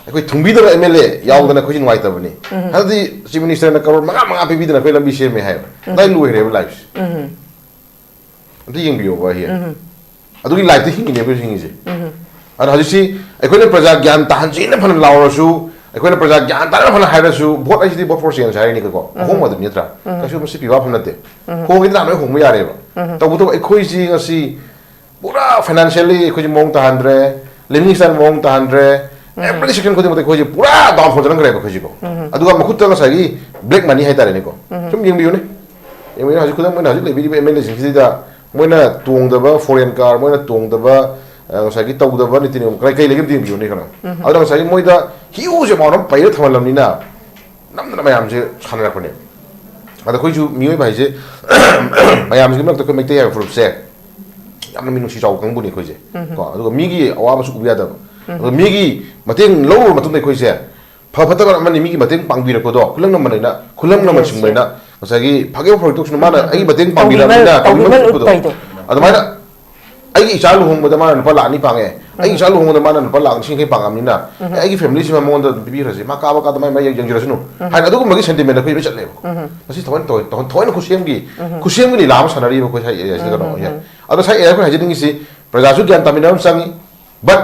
ꯑꯩꯈꯣꯏ ꯊꯨꯡꯕꯤꯗꯕ ꯑꯦꯝ ꯑꯦꯜ ꯑꯦ ꯌꯥꯎꯗꯅ ꯑꯩꯈꯣꯏꯁꯤ ꯅꯨꯡꯉꯥꯏꯇꯕꯅꯤ꯫ ꯍꯟꯗꯛꯇꯤ ꯆꯤꯐ ꯃꯤꯅꯤꯁꯇꯔꯅ ꯀꯔꯣꯔ ꯃꯉꯥ ꯃꯉꯥ ꯄꯤꯕꯤꯗꯅ ꯑꯩꯈꯣꯏ ꯂꯝꯕꯤ ꯁꯦꯝꯃꯦ ꯍꯥꯏꯕ꯫ ꯑꯗꯥꯏ ꯂꯣꯏꯈ꯭ꯔꯦꯕ ꯂꯥꯏꯐꯁꯦ꯫ ꯑꯝꯇ ꯌꯦꯡꯕꯤꯌꯣꯕ ꯍꯦ꯫ ꯑꯗꯨꯒꯤ ꯂꯥꯏꯐꯇ ꯍꯤꯡꯉꯤꯅꯦ ꯑꯩꯈꯣꯏ ꯍꯤꯡꯉꯤꯁꯦ꯫ ꯑꯗꯣ ꯍꯧꯖꯤꯛꯁꯤ ꯑꯩꯈꯣꯏꯅ ꯄ꯭ꯔꯖꯥ ꯒ꯭ꯌꯥꯟ ꯇꯥꯍꯟꯁꯦꯅ ꯐꯅ ꯂꯥꯎꯔꯁꯨ, ꯑꯩꯈꯣꯏꯅ ꯄ꯭ꯔꯖꯥ ꯒ꯭ꯌꯥꯟ ꯇꯥꯅ ꯐꯅ ꯍꯥꯏꯔꯁꯨ, ꯚꯣꯠ ꯍꯥꯏꯁꯤꯗꯤ ꯚꯣꯠ ꯐꯣꯔ ꯆꯦꯟꯖ ꯍꯥꯏꯔꯤꯅꯤ ꯀꯣ꯫ ꯑꯍꯣꯡꯕ ꯑꯗꯨꯝ ꯅꯠꯇ꯭ꯔꯥ? ꯀꯩꯁꯨ ꯃꯁꯤ ꯄꯤꯕ ꯋꯥꯐꯝ ꯅꯠꯇꯦ꯫ ꯍꯣꯡꯉꯦꯗꯤ ꯅꯍꯥꯟ ꯂꯣꯏ ꯍꯣꯡꯕ ꯌꯥꯔꯦꯕ꯫ ꯇꯧꯕꯇꯕꯨ ꯑꯩꯈꯣꯏꯁꯤ ꯉꯁꯤ ꯄꯨꯔꯥ ꯐꯥꯏꯅꯥꯟꯁꯤꯌꯦꯜꯂꯤ ꯑꯩꯈꯣꯏꯁꯤ ꯃꯑꯣꯡ ꯇꯥꯍꯟꯗ꯭ꯔꯦ, ꯂꯤꯚꯤꯡ ꯁ꯭ꯇꯥꯏꯜ ꯃꯑꯣꯡ ꯇꯥꯍꯟꯗ꯭ꯔꯦ, ꯑꯦꯚ꯭ꯔꯤ ꯁꯦꯛꯁꯟ ꯈꯨꯗꯤꯡꯃꯛꯇ ꯑꯩꯈꯣꯏꯁꯤ ꯄꯨꯔꯥ ꯗꯥꯎꯟꯐꯣꯜ ꯆꯠꯍꯟꯈ꯭ꯔꯦꯕ ꯑꯩꯈꯣꯏꯁꯤꯀꯣ꯫ ꯑꯗꯨꯒ ꯃꯈꯨꯠꯇ ꯉꯁꯥꯏꯒꯤ ꯕ꯭ꯂꯦꯛ ꯃꯅꯤ ꯍꯥꯏꯇꯥꯔꯦꯅꯦꯀꯣ꯫ ꯁꯨꯝ ꯌꯦꯡꯕꯤꯌꯨꯅꯦ꯫ ꯌꯦꯡꯕꯤꯌꯨꯅꯦ, ꯍꯧꯖꯤꯛ ꯈꯨꯗꯝ ꯑꯣꯏꯅ ꯍꯧꯖꯤꯛ ꯂꯩꯕꯤꯔꯤꯕ ꯑꯦꯝ ꯑꯦꯜ ꯑꯦꯁꯤꯡꯁꯤꯗ ꯃꯣꯏꯅ ꯇꯣꯡꯗꯕ ꯐꯣꯔꯦꯟ ꯀꯥꯔ, ꯃꯣꯏꯅ ꯇꯣꯡꯗꯕ, ꯑ, ꯉꯁꯥꯏꯒꯤ ꯇꯧꯗꯕ ꯅꯤꯇꯤ ꯅꯤꯌꯣꯝ ꯀꯔꯤ, ꯀꯔꯤ ꯂꯩꯒꯦ ꯑꯝꯇ ꯌꯦꯡꯕꯤꯌꯨꯅꯦ ꯀꯩꯅꯣ꯫ ꯑꯗꯨꯅ ꯉꯁꯥꯏꯒꯤ ꯃꯣꯏꯗ ꯍ꯭ꯌꯨꯖ ꯑꯦꯃꯥꯎꯟ ꯑꯃ ꯄꯩꯔ ꯊꯝꯍꯜꯂꯝꯅꯤꯅ ꯅꯝꯗꯅ ꯃꯌꯥꯝꯁꯦ ꯁꯥꯟꯅꯔꯛꯄꯅꯦ꯫ ꯑꯗ ꯑꯩꯈꯣꯏꯁꯨ ꯃꯤꯑꯣꯏꯕ ꯍꯥꯏꯁꯦ ꯃꯌꯥꯝꯁꯤꯒꯤ ꯃꯔꯛꯇ ꯑꯩꯈꯣꯏ ꯃꯩꯇꯩ ꯍꯥꯏꯕ ꯐꯨꯔꯨꯞꯁꯦ ꯌꯥꯝꯅ ꯃꯤꯅꯨꯡꯁꯤ ꯆꯥꯎꯕ ꯀꯥꯡꯕꯨꯅꯤ ꯑꯩꯈꯣꯏꯁꯦ꯫ ꯀꯣ, ꯑꯗꯨꯒ ꯃꯤꯒꯤ ꯑꯋꯥꯕꯁꯨ ꯎꯕ ꯌꯥꯗꯕ꯫ ꯑꯗꯨꯒ ꯃꯤꯒꯤ ꯃꯇꯦꯡ ꯂꯧꯔꯕ ꯃꯇꯨꯡꯗ ꯑꯩꯈꯣꯏꯁꯦ ꯐ ꯐꯠꯇꯕ ꯑꯃꯅꯤ, ꯃꯤꯒꯤ ꯃꯇꯦꯡ ꯄꯥꯡꯕꯤꯔꯛꯄꯗꯣ ꯈꯨꯂꯪ ꯅꯝꯕꯅꯤꯅ, ꯈꯨꯂꯪ ꯅꯝꯕ ꯆꯤꯡꯕꯅꯤꯅ ꯉꯁꯥꯏꯒꯤ ꯐꯒꯦꯕꯨ ꯐꯔꯣꯏꯗꯧꯁꯨ ꯃꯥꯅ ꯑꯩꯒꯤ ꯃꯇꯦꯡ ꯇꯧꯕꯤꯃꯜ-, ꯄꯥꯡꯕꯤꯔꯛꯑꯕꯅꯤꯅ ꯇꯧꯕꯤꯃꯜ ꯇꯧꯕꯤꯃꯜ ꯎꯠꯄꯗꯣ꯫ ꯎꯠꯄꯩꯗꯣ꯫ ꯑꯗꯨꯃꯥꯏꯅ ꯑꯩꯒꯤ ꯏꯆꯥ ꯂꯨꯍꯣꯡꯕꯗ ꯃꯥꯅ ꯂꯨꯄꯥ ꯂꯥꯛ ꯑꯅꯤ ꯄꯥꯡꯉꯦ, ꯑꯩꯒꯤ ꯏꯆꯥ ꯂꯨꯍꯣꯡꯕꯗ ꯃꯥꯅ ꯂꯨꯄꯥ ꯂꯥꯛ ꯂꯤꯁꯤꯡ ꯌꯥꯡꯈꯩ ꯄꯥꯡꯉꯕꯅꯤꯅ, ꯑꯦ, ꯑꯩꯒꯤ ꯐꯦꯃꯤꯂꯤꯁꯤꯃ ꯃꯉꯣꯟꯗ ꯑꯗꯨꯝ ꯄꯤꯕꯤꯈ꯭ꯔꯁꯤ, ꯃꯥ ꯀꯥꯕ ꯀꯥꯗ ꯃꯥꯏ ꯃꯥꯏ ꯌꯦꯡꯖꯔꯁꯅꯨ ꯍꯥꯏꯅ ꯑꯗꯨꯒꯨꯝꯕꯒꯤ ꯁꯦꯟꯇꯤꯃꯦꯟ ꯑꯩꯈꯣꯏ ꯂꯣꯏ ꯆꯠꯂꯦꯕ꯫ ꯃꯁꯤ ꯊꯑꯣꯏꯅ ꯇꯧ-, ꯇꯧ-, ꯊꯑꯣꯏꯅ ꯈꯨꯠꯁꯦꯝꯒꯤ, ꯈꯨꯠꯁꯦꯝꯒꯤ ꯂꯤꯂꯥ ꯑꯃ ꯁꯥꯟꯅꯔꯤꯕ ꯑꯩꯈꯣꯏ ꯁꯥꯏ ꯑꯦꯔꯤꯌꯥꯁꯤꯗ ꯀꯩꯅꯣ꯫ ꯑꯗꯣ ꯁꯥꯏ ꯑꯦꯔꯤꯌꯥ ꯑꯩꯈꯣꯏꯅ ꯍꯥꯏꯖꯅꯤꯡꯉꯤꯁꯤ ꯄ꯭ꯔꯖꯥꯁꯨ ꯒ꯭ꯌꯥꯟ ꯇꯥꯃꯤꯟꯅꯕ ꯑꯃ ꯆꯪꯉꯤ, ꯕꯠ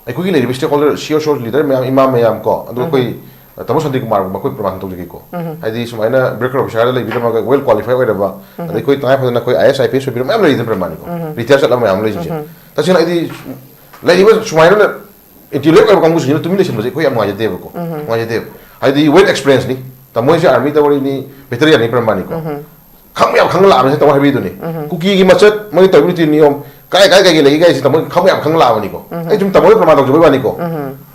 ꯑꯩꯈꯣꯏꯒꯤ ꯂꯩꯔꯤꯕ ꯁ꯭ꯇꯦꯛ ꯍꯣꯜꯗꯔ, ꯁꯤ ꯑꯣ ꯁꯤ ꯑꯣ ꯂꯤꯗꯔ ꯃꯌꯥꯝ, ꯏꯃꯥ ꯃꯌꯥꯝ ꯀꯣ, ꯑꯗꯣ ꯑꯩꯈꯣꯏ, ꯑ, ꯇꯥꯃꯣ ꯁꯥꯟꯇꯤ ꯀꯨꯃꯥꯔꯒꯨꯝꯕ ꯑꯩꯈꯣꯏ ꯄ꯭ꯔꯃꯥꯟ ꯇꯧꯖꯒꯦꯀꯣ꯫ ꯍꯥꯏꯗꯤ ꯁꯨꯃꯥꯏꯅ ꯕ꯭ꯔꯦꯀꯔ ꯑꯣꯐꯤꯁꯥꯔꯗ ꯂꯩꯕꯤꯔꯝꯃꯒ ꯋꯦꯜ ꯀ꯭ꯋꯥꯂꯤꯐꯥꯏ ꯑꯣꯏꯔꯕ, ꯑꯗꯩ ꯑꯩꯈꯣꯏ ꯇꯉꯥꯏ ꯐꯗꯅ ꯑꯩꯈꯣꯏ ꯑꯥꯏ ꯑꯦꯁ, ꯑꯥꯏ ꯄꯤ ꯑꯦꯁ ꯑꯣꯏꯕꯤꯔꯝꯕ ꯃꯌꯥꯝ ꯂꯩꯔꯤꯗꯅ ꯄ꯭ꯔꯃꯥꯟꯅꯤꯀꯣ꯫ ꯔꯤꯇꯥꯌꯔ ꯆꯠꯂꯕ ꯃꯌꯥꯝ ꯑꯃ ꯂꯩꯁꯤꯡꯁꯦ꯫ ꯇꯁꯦꯡꯅ ꯑꯩꯗꯤ ꯂꯩꯔꯤꯕ ꯁꯨꯃꯥꯏꯅ ꯏꯟꯇꯦꯂꯦꯛ ꯑꯣꯏꯕ ꯀꯥꯡꯕꯨꯁꯤꯡꯁꯤꯅ ꯇꯨꯃꯤꯟ ꯂꯩꯁꯤꯟꯕꯁꯦ ꯑꯩꯈꯣꯏ ꯌꯥꯝ ꯅꯨꯡꯉꯥꯏꯖꯗꯦꯕꯀꯣ꯫ ꯅꯨꯡꯉꯥꯏꯖꯗꯦꯕ꯫ ꯍꯥꯏꯗꯤ ꯋꯦꯜ ꯑꯦꯛꯁꯄꯤꯔꯤꯌꯟꯁꯅꯤ꯫ ꯇꯥꯃꯣꯁꯦ ꯑꯥꯔꯃꯤ ꯇꯧꯔꯤꯅꯤ, ꯚꯦꯇꯔꯤꯌꯥꯟꯅꯤ ꯄ꯭ꯔꯃꯥꯟꯅꯤꯀꯣ꯫ ꯈꯪꯕ ꯌꯥꯕ ꯈꯪꯉ ꯂꯥꯛꯑꯕꯅꯤ, ꯇꯥꯃꯣ ꯍꯥꯏꯕꯤꯗꯨꯅꯤ꯫ ꯀꯨꯀꯤꯒꯤ ꯃꯆꯠ, ꯃꯣꯏ ꯇꯧꯔꯤꯕ ꯅꯤꯇꯤ ꯅꯤꯌꯣꯝ, ꯀꯥꯏ ꯀꯥꯏ ꯀꯩꯀꯩ ꯂꯩꯒꯦ ꯀꯥꯏꯁꯤ ꯇꯥꯃꯣ ꯈꯪꯕ ꯌꯥꯕ ꯈꯪꯉ ꯂꯥꯛꯑꯕꯅꯤꯀꯣ꯫ ꯑꯩ ꯁꯨꯝ ꯇꯥꯃꯣ ꯍꯣꯏ ꯄ꯭ꯔꯃꯥꯟ ꯇꯧꯖꯕꯩ ꯋꯥꯅꯤꯀꯣ꯫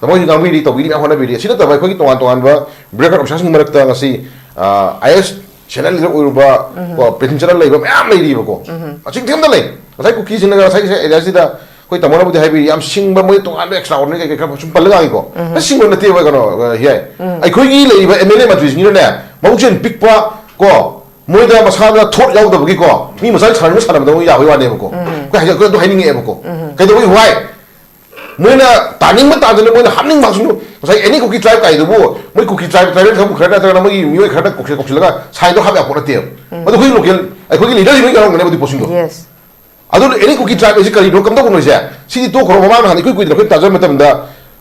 ꯇꯥꯃꯣ ꯍꯣꯏꯁꯨ ꯉꯥꯡꯕꯤꯔꯤ, ꯇꯧꯕꯤꯔꯤ, ꯃꯌꯥꯝ ꯍꯣꯠꯅꯕꯤꯔꯤ꯫ ꯑꯁꯤ ꯅꯠꯇꯕ ꯑꯩꯈꯣꯏꯒꯤ ꯇꯣꯉꯥꯟ ꯇꯣꯉꯥꯟꯕ bureaucrat officerꯁꯤꯡꯒꯤ ꯃꯔꯛꯇ ꯉꯁꯤ, ꯑꯥ, IAS channel leader ꯑꯣꯏꯔꯨꯕ, ꯀꯣ, pension leader ꯂꯩꯕ ꯃꯌꯥꯝ ꯂꯩꯔꯤꯕꯀꯣ꯫ ꯑꯁꯤ ꯊꯦꯡꯅ ꯂꯩ꯫ ꯉꯁꯥꯏ ꯀꯨꯀꯤꯁꯤꯡꯅꯒ ꯉꯁꯥꯏꯒꯤ areaꯁꯤꯗ ꯑꯩꯈꯣꯏ ꯇꯥꯃꯣꯅꯕꯨꯗꯤ ꯍꯥꯏꯕꯤꯔꯤ, ꯌꯥꯝ ꯁꯤꯡꯕ, ꯃꯣꯏ ꯇꯣꯉꯥꯟꯕ extraordinary ꯀꯩ ꯀꯩ ꯈꯔ ꯁꯨꯝ ꯄꯜꯂꯒ ꯉꯥꯡꯉꯤꯀꯣ꯫ ꯑꯁ, ꯁꯤꯡꯕ ꯅꯠꯇꯦꯕ, ꯀꯩꯅꯣ, ꯑ, ꯍꯤꯌꯥꯏ꯫ ꯑꯩꯈꯣꯏꯒꯤ ꯂꯩꯔꯤꯕ MLA ꯃꯟꯇ꯭ꯔꯤꯁꯤꯡꯁꯤꯅꯅꯦ, ꯃꯕꯨꯛꯆꯦꯜ ꯄꯤꯛꯄ, ꯀꯣ, ꯃꯣꯏꯗ ꯃꯁꯥꯗ ꯊꯣꯠ ꯌꯥꯎꯗꯕꯒꯤꯀꯣ, ꯃꯤ ꯃꯆꯥ ꯁꯥꯟꯅꯕ ꯁꯥꯟꯅꯕꯗ ꯃꯣꯏ ꯌꯥꯕꯩ ꯋꯥꯅꯦꯕꯀꯣ꯫ ꯑꯩꯈꯣꯏ ꯍꯥꯏꯖ-, ꯑꯩꯈꯣꯏ ꯑꯗꯨ ꯍꯥꯏꯅꯤꯡꯉꯛꯑꯦꯕꯀꯣ꯫ ꯀꯩꯗꯧꯕꯩ ꯋꯥꯏ? ꯃꯣꯏꯅ ꯇꯥꯅꯤꯡꯕ ꯇꯥꯗꯅ ꯃꯣꯏꯅ ꯍꯥꯞꯅꯤꯡꯕ ꯍꯥꯞꯁꯅꯨ꯫ ꯉꯁꯥꯏ any ꯀꯨꯀꯤ tribe ꯀꯥꯏꯗꯨꯕꯨ ꯃꯣꯏ ꯀꯨꯀꯤ tribe, tribal ꯀꯥꯡꯕꯨ ꯈꯔ ꯅꯠꯇ꯭ꯔꯒꯅ ꯃꯣꯏꯒꯤ ꯃꯤꯑꯣꯏ ꯈꯔꯅ ꯀꯧꯁꯤꯜ-, ꯀꯧꯁꯤꯜꯂꯒ sign ꯗꯣ ꯍꯥꯞ ꯌꯥꯄꯣꯠ ꯅꯠꯇꯦꯕ꯫ ꯑꯗꯨ ꯑꯩꯈꯣꯏ local, ꯑꯩꯈꯣꯏꯒꯤ leader ꯁꯤꯡ ꯂꯣꯏ ꯌꯥꯎꯔꯝꯒꯅꯦꯕ ꯑꯗꯨ ꯄꯣꯠꯁꯤꯡꯗꯣ꯫ Yes. ꯑꯗꯨ any ꯀꯨꯀꯤ tribe ꯍꯥꯏꯁꯦ ꯀꯔꯤꯅꯣ, ꯀꯝꯗꯧꯕꯅꯣ ꯍꯥꯏꯁꯦ? ꯁꯤꯗꯤ ꯇꯣꯛꯈ꯭ꯔꯣ꯫ ꯃꯃꯥꯡ ꯅꯍꯥꯟ ꯏꯀꯨꯏ ꯀꯨꯏꯗꯅ ꯑꯩꯈꯣꯏ ꯇꯥꯖꯕ ꯃꯇꯝꯗ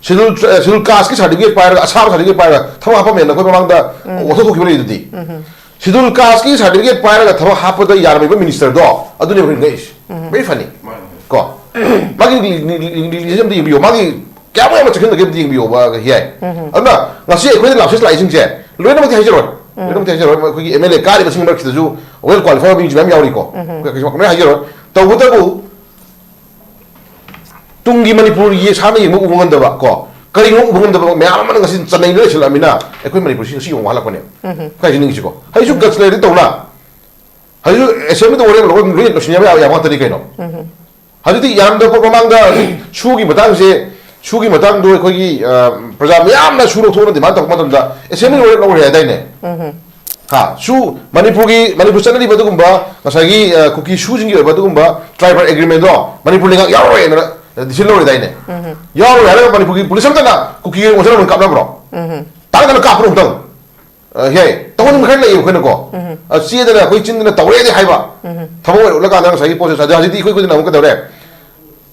schedule, schedule caste ꯀꯤ certificate ꯄꯥꯏꯔꯒ, ꯑꯁꯥꯕ certificate ꯄꯥꯏꯔꯒ ꯊꯕꯛ ꯍꯥꯞꯄꯝꯃꯦꯅ ꯑꯩꯈꯣꯏ ꯃꯃꯥꯡꯗ ꯋꯥꯊꯣꯛ ꯊꯣꯛꯈꯤꯕ ꯂꯩꯗꯨꯗꯤ꯫ Schedule caste ꯀꯤ certificate ꯄꯥꯏꯔꯒ ꯊꯕꯛ ꯍꯥꯞꯄꯗ ꯌꯥꯔꯝꯃꯤꯕ minister ꯗꯣ, ꯑꯗꯨꯅꯦꯕ ꯑꯩꯈꯣꯏꯅ ꯉꯛꯏꯁꯦ꯫ Very funny꯫ ꯀꯣ? ꯃꯥꯒꯤ ꯂꯤ-, ꯂꯤ-, ꯂꯤ-, ꯂꯤ-, ꯑꯝꯇ ꯌꯦꯡꯕꯤꯌꯣ꯫ ꯃꯥꯒꯤ ꯀꯌꯥꯃꯨꯛ ꯌꯥꯝꯅ ꯆꯦꯛꯁꯤꯟꯗꯒꯦ ꯑꯝꯇ ꯌꯦꯡꯕꯤꯌꯣꯕ, ꯍꯤꯌꯥꯏ꯫ ꯑꯗꯨꯅ ꯉꯁꯤ ꯑꯩꯈꯣꯏꯅ ꯂꯥꯎꯁꯦꯁ ꯂꯥꯛꯏꯁꯤꯡꯁꯦ ꯂꯣꯏꯅꯃꯛꯇꯤ ꯍꯥꯏꯖꯔꯣꯏ꯫ ꯂꯣꯏꯅꯃꯛꯇꯤ ꯍꯥꯏꯖꯔꯣꯏ꯫ ꯑꯩꯈꯣꯏꯒꯤ MLA ꯀꯥꯔꯤꯕꯁꯤꯡ ꯃꯔꯛꯁꯤꯗꯁꯨ well qualified ꯃꯤꯁꯨ ꯃꯌꯥꯝ ꯌꯥꯎꯔꯤꯀꯣ꯫ ꯑꯩꯈꯣꯏ ꯀꯩꯁꯨ ꯂꯣꯏ ꯍꯥꯏꯖꯔꯣꯏ꯫ ꯇꯧꯕꯇꯕꯨ ꯇꯨꯡꯒꯤ ꯃꯅꯤꯄꯨꯔꯒꯤ ꯁꯥꯟꯅ ꯌꯦꯡꯕ ꯎꯕ ꯉꯝꯗꯕ ꯀꯣ, ꯀꯔꯤꯒꯨꯝꯕ ꯎꯕ ꯉꯝꯗꯕ ꯃꯌꯥꯝ ꯑꯃꯅ ꯉꯁꯤ ꯆꯠꯅꯩꯅ ꯂꯩꯁꯤꯜꯂꯛꯑꯃꯤꯅ ꯑꯩꯈꯣꯏ ꯃꯅꯤꯄꯨꯔꯁꯤ ꯉꯁꯤ ꯌꯦꯡꯉꯨ ꯋꯥꯍꯜꯂꯛꯄꯅꯦꯕ꯫ ꯀꯥꯏꯁꯤ ꯅꯤꯡꯁꯤꯀꯣ꯫ ꯍꯧꯖꯤꯛꯁꯨ guts ꯂꯩꯔꯗꯤ ꯇꯧꯅ꯫ ꯍꯧꯖꯤꯛ assembly ꯗ ꯋꯥꯔꯦꯞ ꯂꯧꯔꯒ ꯂꯣꯏ ꯂꯣꯏꯁꯤꯟꯕ ꯌꯥꯕ, ꯌꯥꯕ ꯉꯥꯛꯇꯅꯤ ꯀꯩꯅꯣ꯫ ꯍꯧꯖꯤꯛꯇꯤ ꯌꯥꯝꯗꯕ ꯃꯃꯥꯡꯗ ꯍꯧꯖꯤꯛ ꯁꯨꯒꯤ ꯃꯇꯥꯡꯁꯦ, ꯁꯨꯒꯤ ꯃꯇꯥꯡꯗꯣ ꯑꯩꯈꯣꯏꯒꯤ, ꯑ, ꯄ꯭ꯔꯖꯥ ꯃꯌꯥꯝꯅ ꯁꯨ ꯂꯧꯊꯣꯛꯅ demand ꯇꯧꯔꯛꯄ ꯃꯇꯝꯗ assembly ꯋꯥꯔꯦꯞ ꯂꯧꯔꯦ ꯍꯥꯏꯗꯥꯏꯅꯦ? ꯍꯥ, ꯁꯨ ꯃꯅꯤꯄꯨꯔꯒꯤ, ꯃꯅꯤꯄꯨꯔ ꯆꯠꯅꯔꯤꯕ ꯑꯗꯨꯒꯨꯝꯕ ꯉꯁꯥꯏꯒꯤ, ꯑ, ꯀꯨꯀꯤ ꯁꯨꯁꯤꯡꯒꯤ ꯑꯣꯏꯕ ꯑꯗꯨꯒꯨꯝꯕ tribal agreement ꯗꯣ ꯃꯅꯤꯄꯨꯔ ꯂꯩꯉꯥꯛ ꯌꯥꯎꯔꯔꯣꯏꯅ decision ꯂꯧꯔꯦꯗꯥꯏꯅꯦ? ꯌꯥꯎꯔꯔꯣꯏ ꯍꯥꯏꯔꯒ ꯃꯅꯤꯄꯨꯔꯒꯤ ꯄꯨꯂꯤꯁ ꯑꯃꯠꯇꯅ ꯀꯨꯀꯤꯒꯤ ꯑꯣꯏꯅ ꯀꯥꯞꯅꯕ꯭ꯔꯣ? ꯇꯥꯡ ꯇꯥꯡꯅ ꯀꯥꯞꯄ꯭ꯔꯣ ꯑꯝꯇꯪ? ꯑ, ꯍꯦ, ꯇꯧꯍꯟꯅꯤꯡꯕ ꯈꯔ ꯂꯩꯌꯦꯕ ꯑꯩꯈꯣꯏꯅꯀꯣ꯫ ꯑ, ꯆꯦꯗꯅ ꯑꯩꯈꯣꯏ ꯆꯤꯟꯗꯅ ꯇꯧꯔꯦꯗꯤ ꯍꯥꯏꯕ꯫ ꯊꯕꯛ ꯑꯣꯏꯔꯛꯂꯀꯥꯟꯗ ꯉꯁꯥꯏꯒꯤ ꯄꯣꯠꯁꯦ, ꯑꯗꯣ ꯍꯧꯖꯤꯛꯇꯤ ꯑꯩꯈꯣꯏ ꯈꯨꯗꯤꯡꯃꯛ ꯑꯃꯨꯛ ꯀꯩꯗꯧꯔꯦ?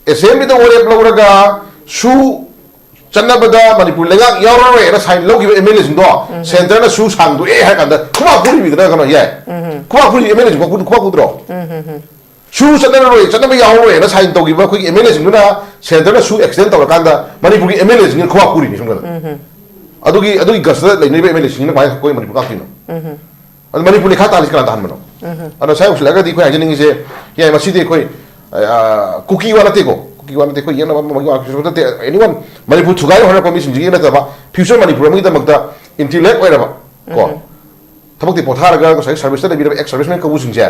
Assembly ꯗ ꯋꯥꯔꯦꯞ ꯂꯧꯔꯒ ꯁꯨ ꯆꯠꯅꯕꯗ ꯃꯅꯤꯄꯨꯔ ꯂꯩꯉꯥꯛ ꯌꯥꯎꯔꯔꯣꯏꯅ sign ꯂꯧꯈꯤꯕ MLA ꯁꯤꯡꯗꯣ centre ꯅ ꯁꯨ ꯁꯥꯡꯗꯣꯛꯑꯦ ꯍꯥꯏꯔ ꯀꯥꯟꯗ ꯈꯨꯕꯥꯛ ꯈꯨꯔꯤꯕꯤꯗꯅ ꯀꯩꯅꯣ ꯌꯥꯏ? ꯈꯨꯕꯥꯛ ꯈꯨꯔꯤ MLA ꯁꯤꯡ ꯈꯨꯕꯥꯛ ꯈꯨꯗ꯭ꯔꯣ? ꯁꯨ ꯆꯠꯅꯔꯣꯏ, ꯆꯠꯅꯕ ꯌꯥꯎꯔꯣꯏꯅ sign ꯇꯧꯈꯤꯕ ꯑꯩꯈꯣꯏꯒꯤ MLA ꯁꯤꯡꯗꯨꯅ centre ꯅ ꯁꯨ extend ꯇꯧꯔꯀꯥꯟꯗ ꯃꯅꯤꯄꯨꯔꯒꯤ MLA ꯁꯤꯡꯅ ꯈꯨꯕꯥꯛ ꯈꯨꯔꯤꯅꯤ ꯁꯣꯝꯗ꯫ ꯑꯗꯨꯒꯤ, ꯑꯗꯨꯒꯤ guts ꯇ ꯂꯩꯅꯔꯤꯕ MLA ꯁꯤꯡꯁꯤꯅ ꯀꯃꯥꯏꯅ ꯑꯩꯈꯣꯏ ꯃꯅꯤꯄꯨꯔ ꯉꯥꯛꯇꯣꯏꯅꯣ? ꯑꯗꯨ ꯃꯅꯤꯄꯨꯔ ꯂꯩꯈꯥ ꯇꯥꯍꯜꯂꯤꯁꯤ ꯀꯅꯥ ꯇꯥꯍꯟꯕꯅꯣ? ꯑꯗꯣ ꯁ꯭ꯋꯥꯏ ꯎꯁꯤꯜꯂꯛꯑꯒꯗꯤ ꯑꯩꯈꯣꯏ ꯍꯥꯏꯖꯅꯤꯡꯉꯤꯁꯦ, ꯌꯥꯏ, ꯃꯁꯤꯗꯤ ꯑꯩꯈꯣꯏ, ꯑ, ꯀꯨꯀꯤ ꯋꯥ ꯅꯠꯇꯦꯀꯣ, ꯀꯨꯀꯤ ꯋꯥ ꯅꯠꯇꯦ, ꯑꯩꯈꯣꯏ ꯌꯦꯛꯅꯕ ꯑꯃ ꯑꯃꯒꯤ ꯋꯥ ꯀꯩꯁꯨ ꯅꯠꯇꯦ꯫ Anyone, ꯃꯅꯤꯄꯨꯔ ꯊꯨꯒꯥꯏꯅ ꯍꯣꯠꯅꯔꯛꯄ ꯃꯤꯁꯤꯡꯁꯤꯒꯤ ꯅꯠꯇꯕ, future ꯃꯅꯤꯄꯨꯔ ꯑꯃꯒꯤꯗꯃꯛꯇ intellect ꯑꯣꯏꯔꯕ ꯀꯣ, ꯊꯕꯛꯇꯤ ꯄꯣꯊꯥꯔꯒ ꯉꯁꯥꯏꯒꯤ service ꯇ ꯂꯩꯕꯤꯔꯕ ex serviceman ꯀꯥꯡꯕꯨꯁꯤꯡꯁꯦ,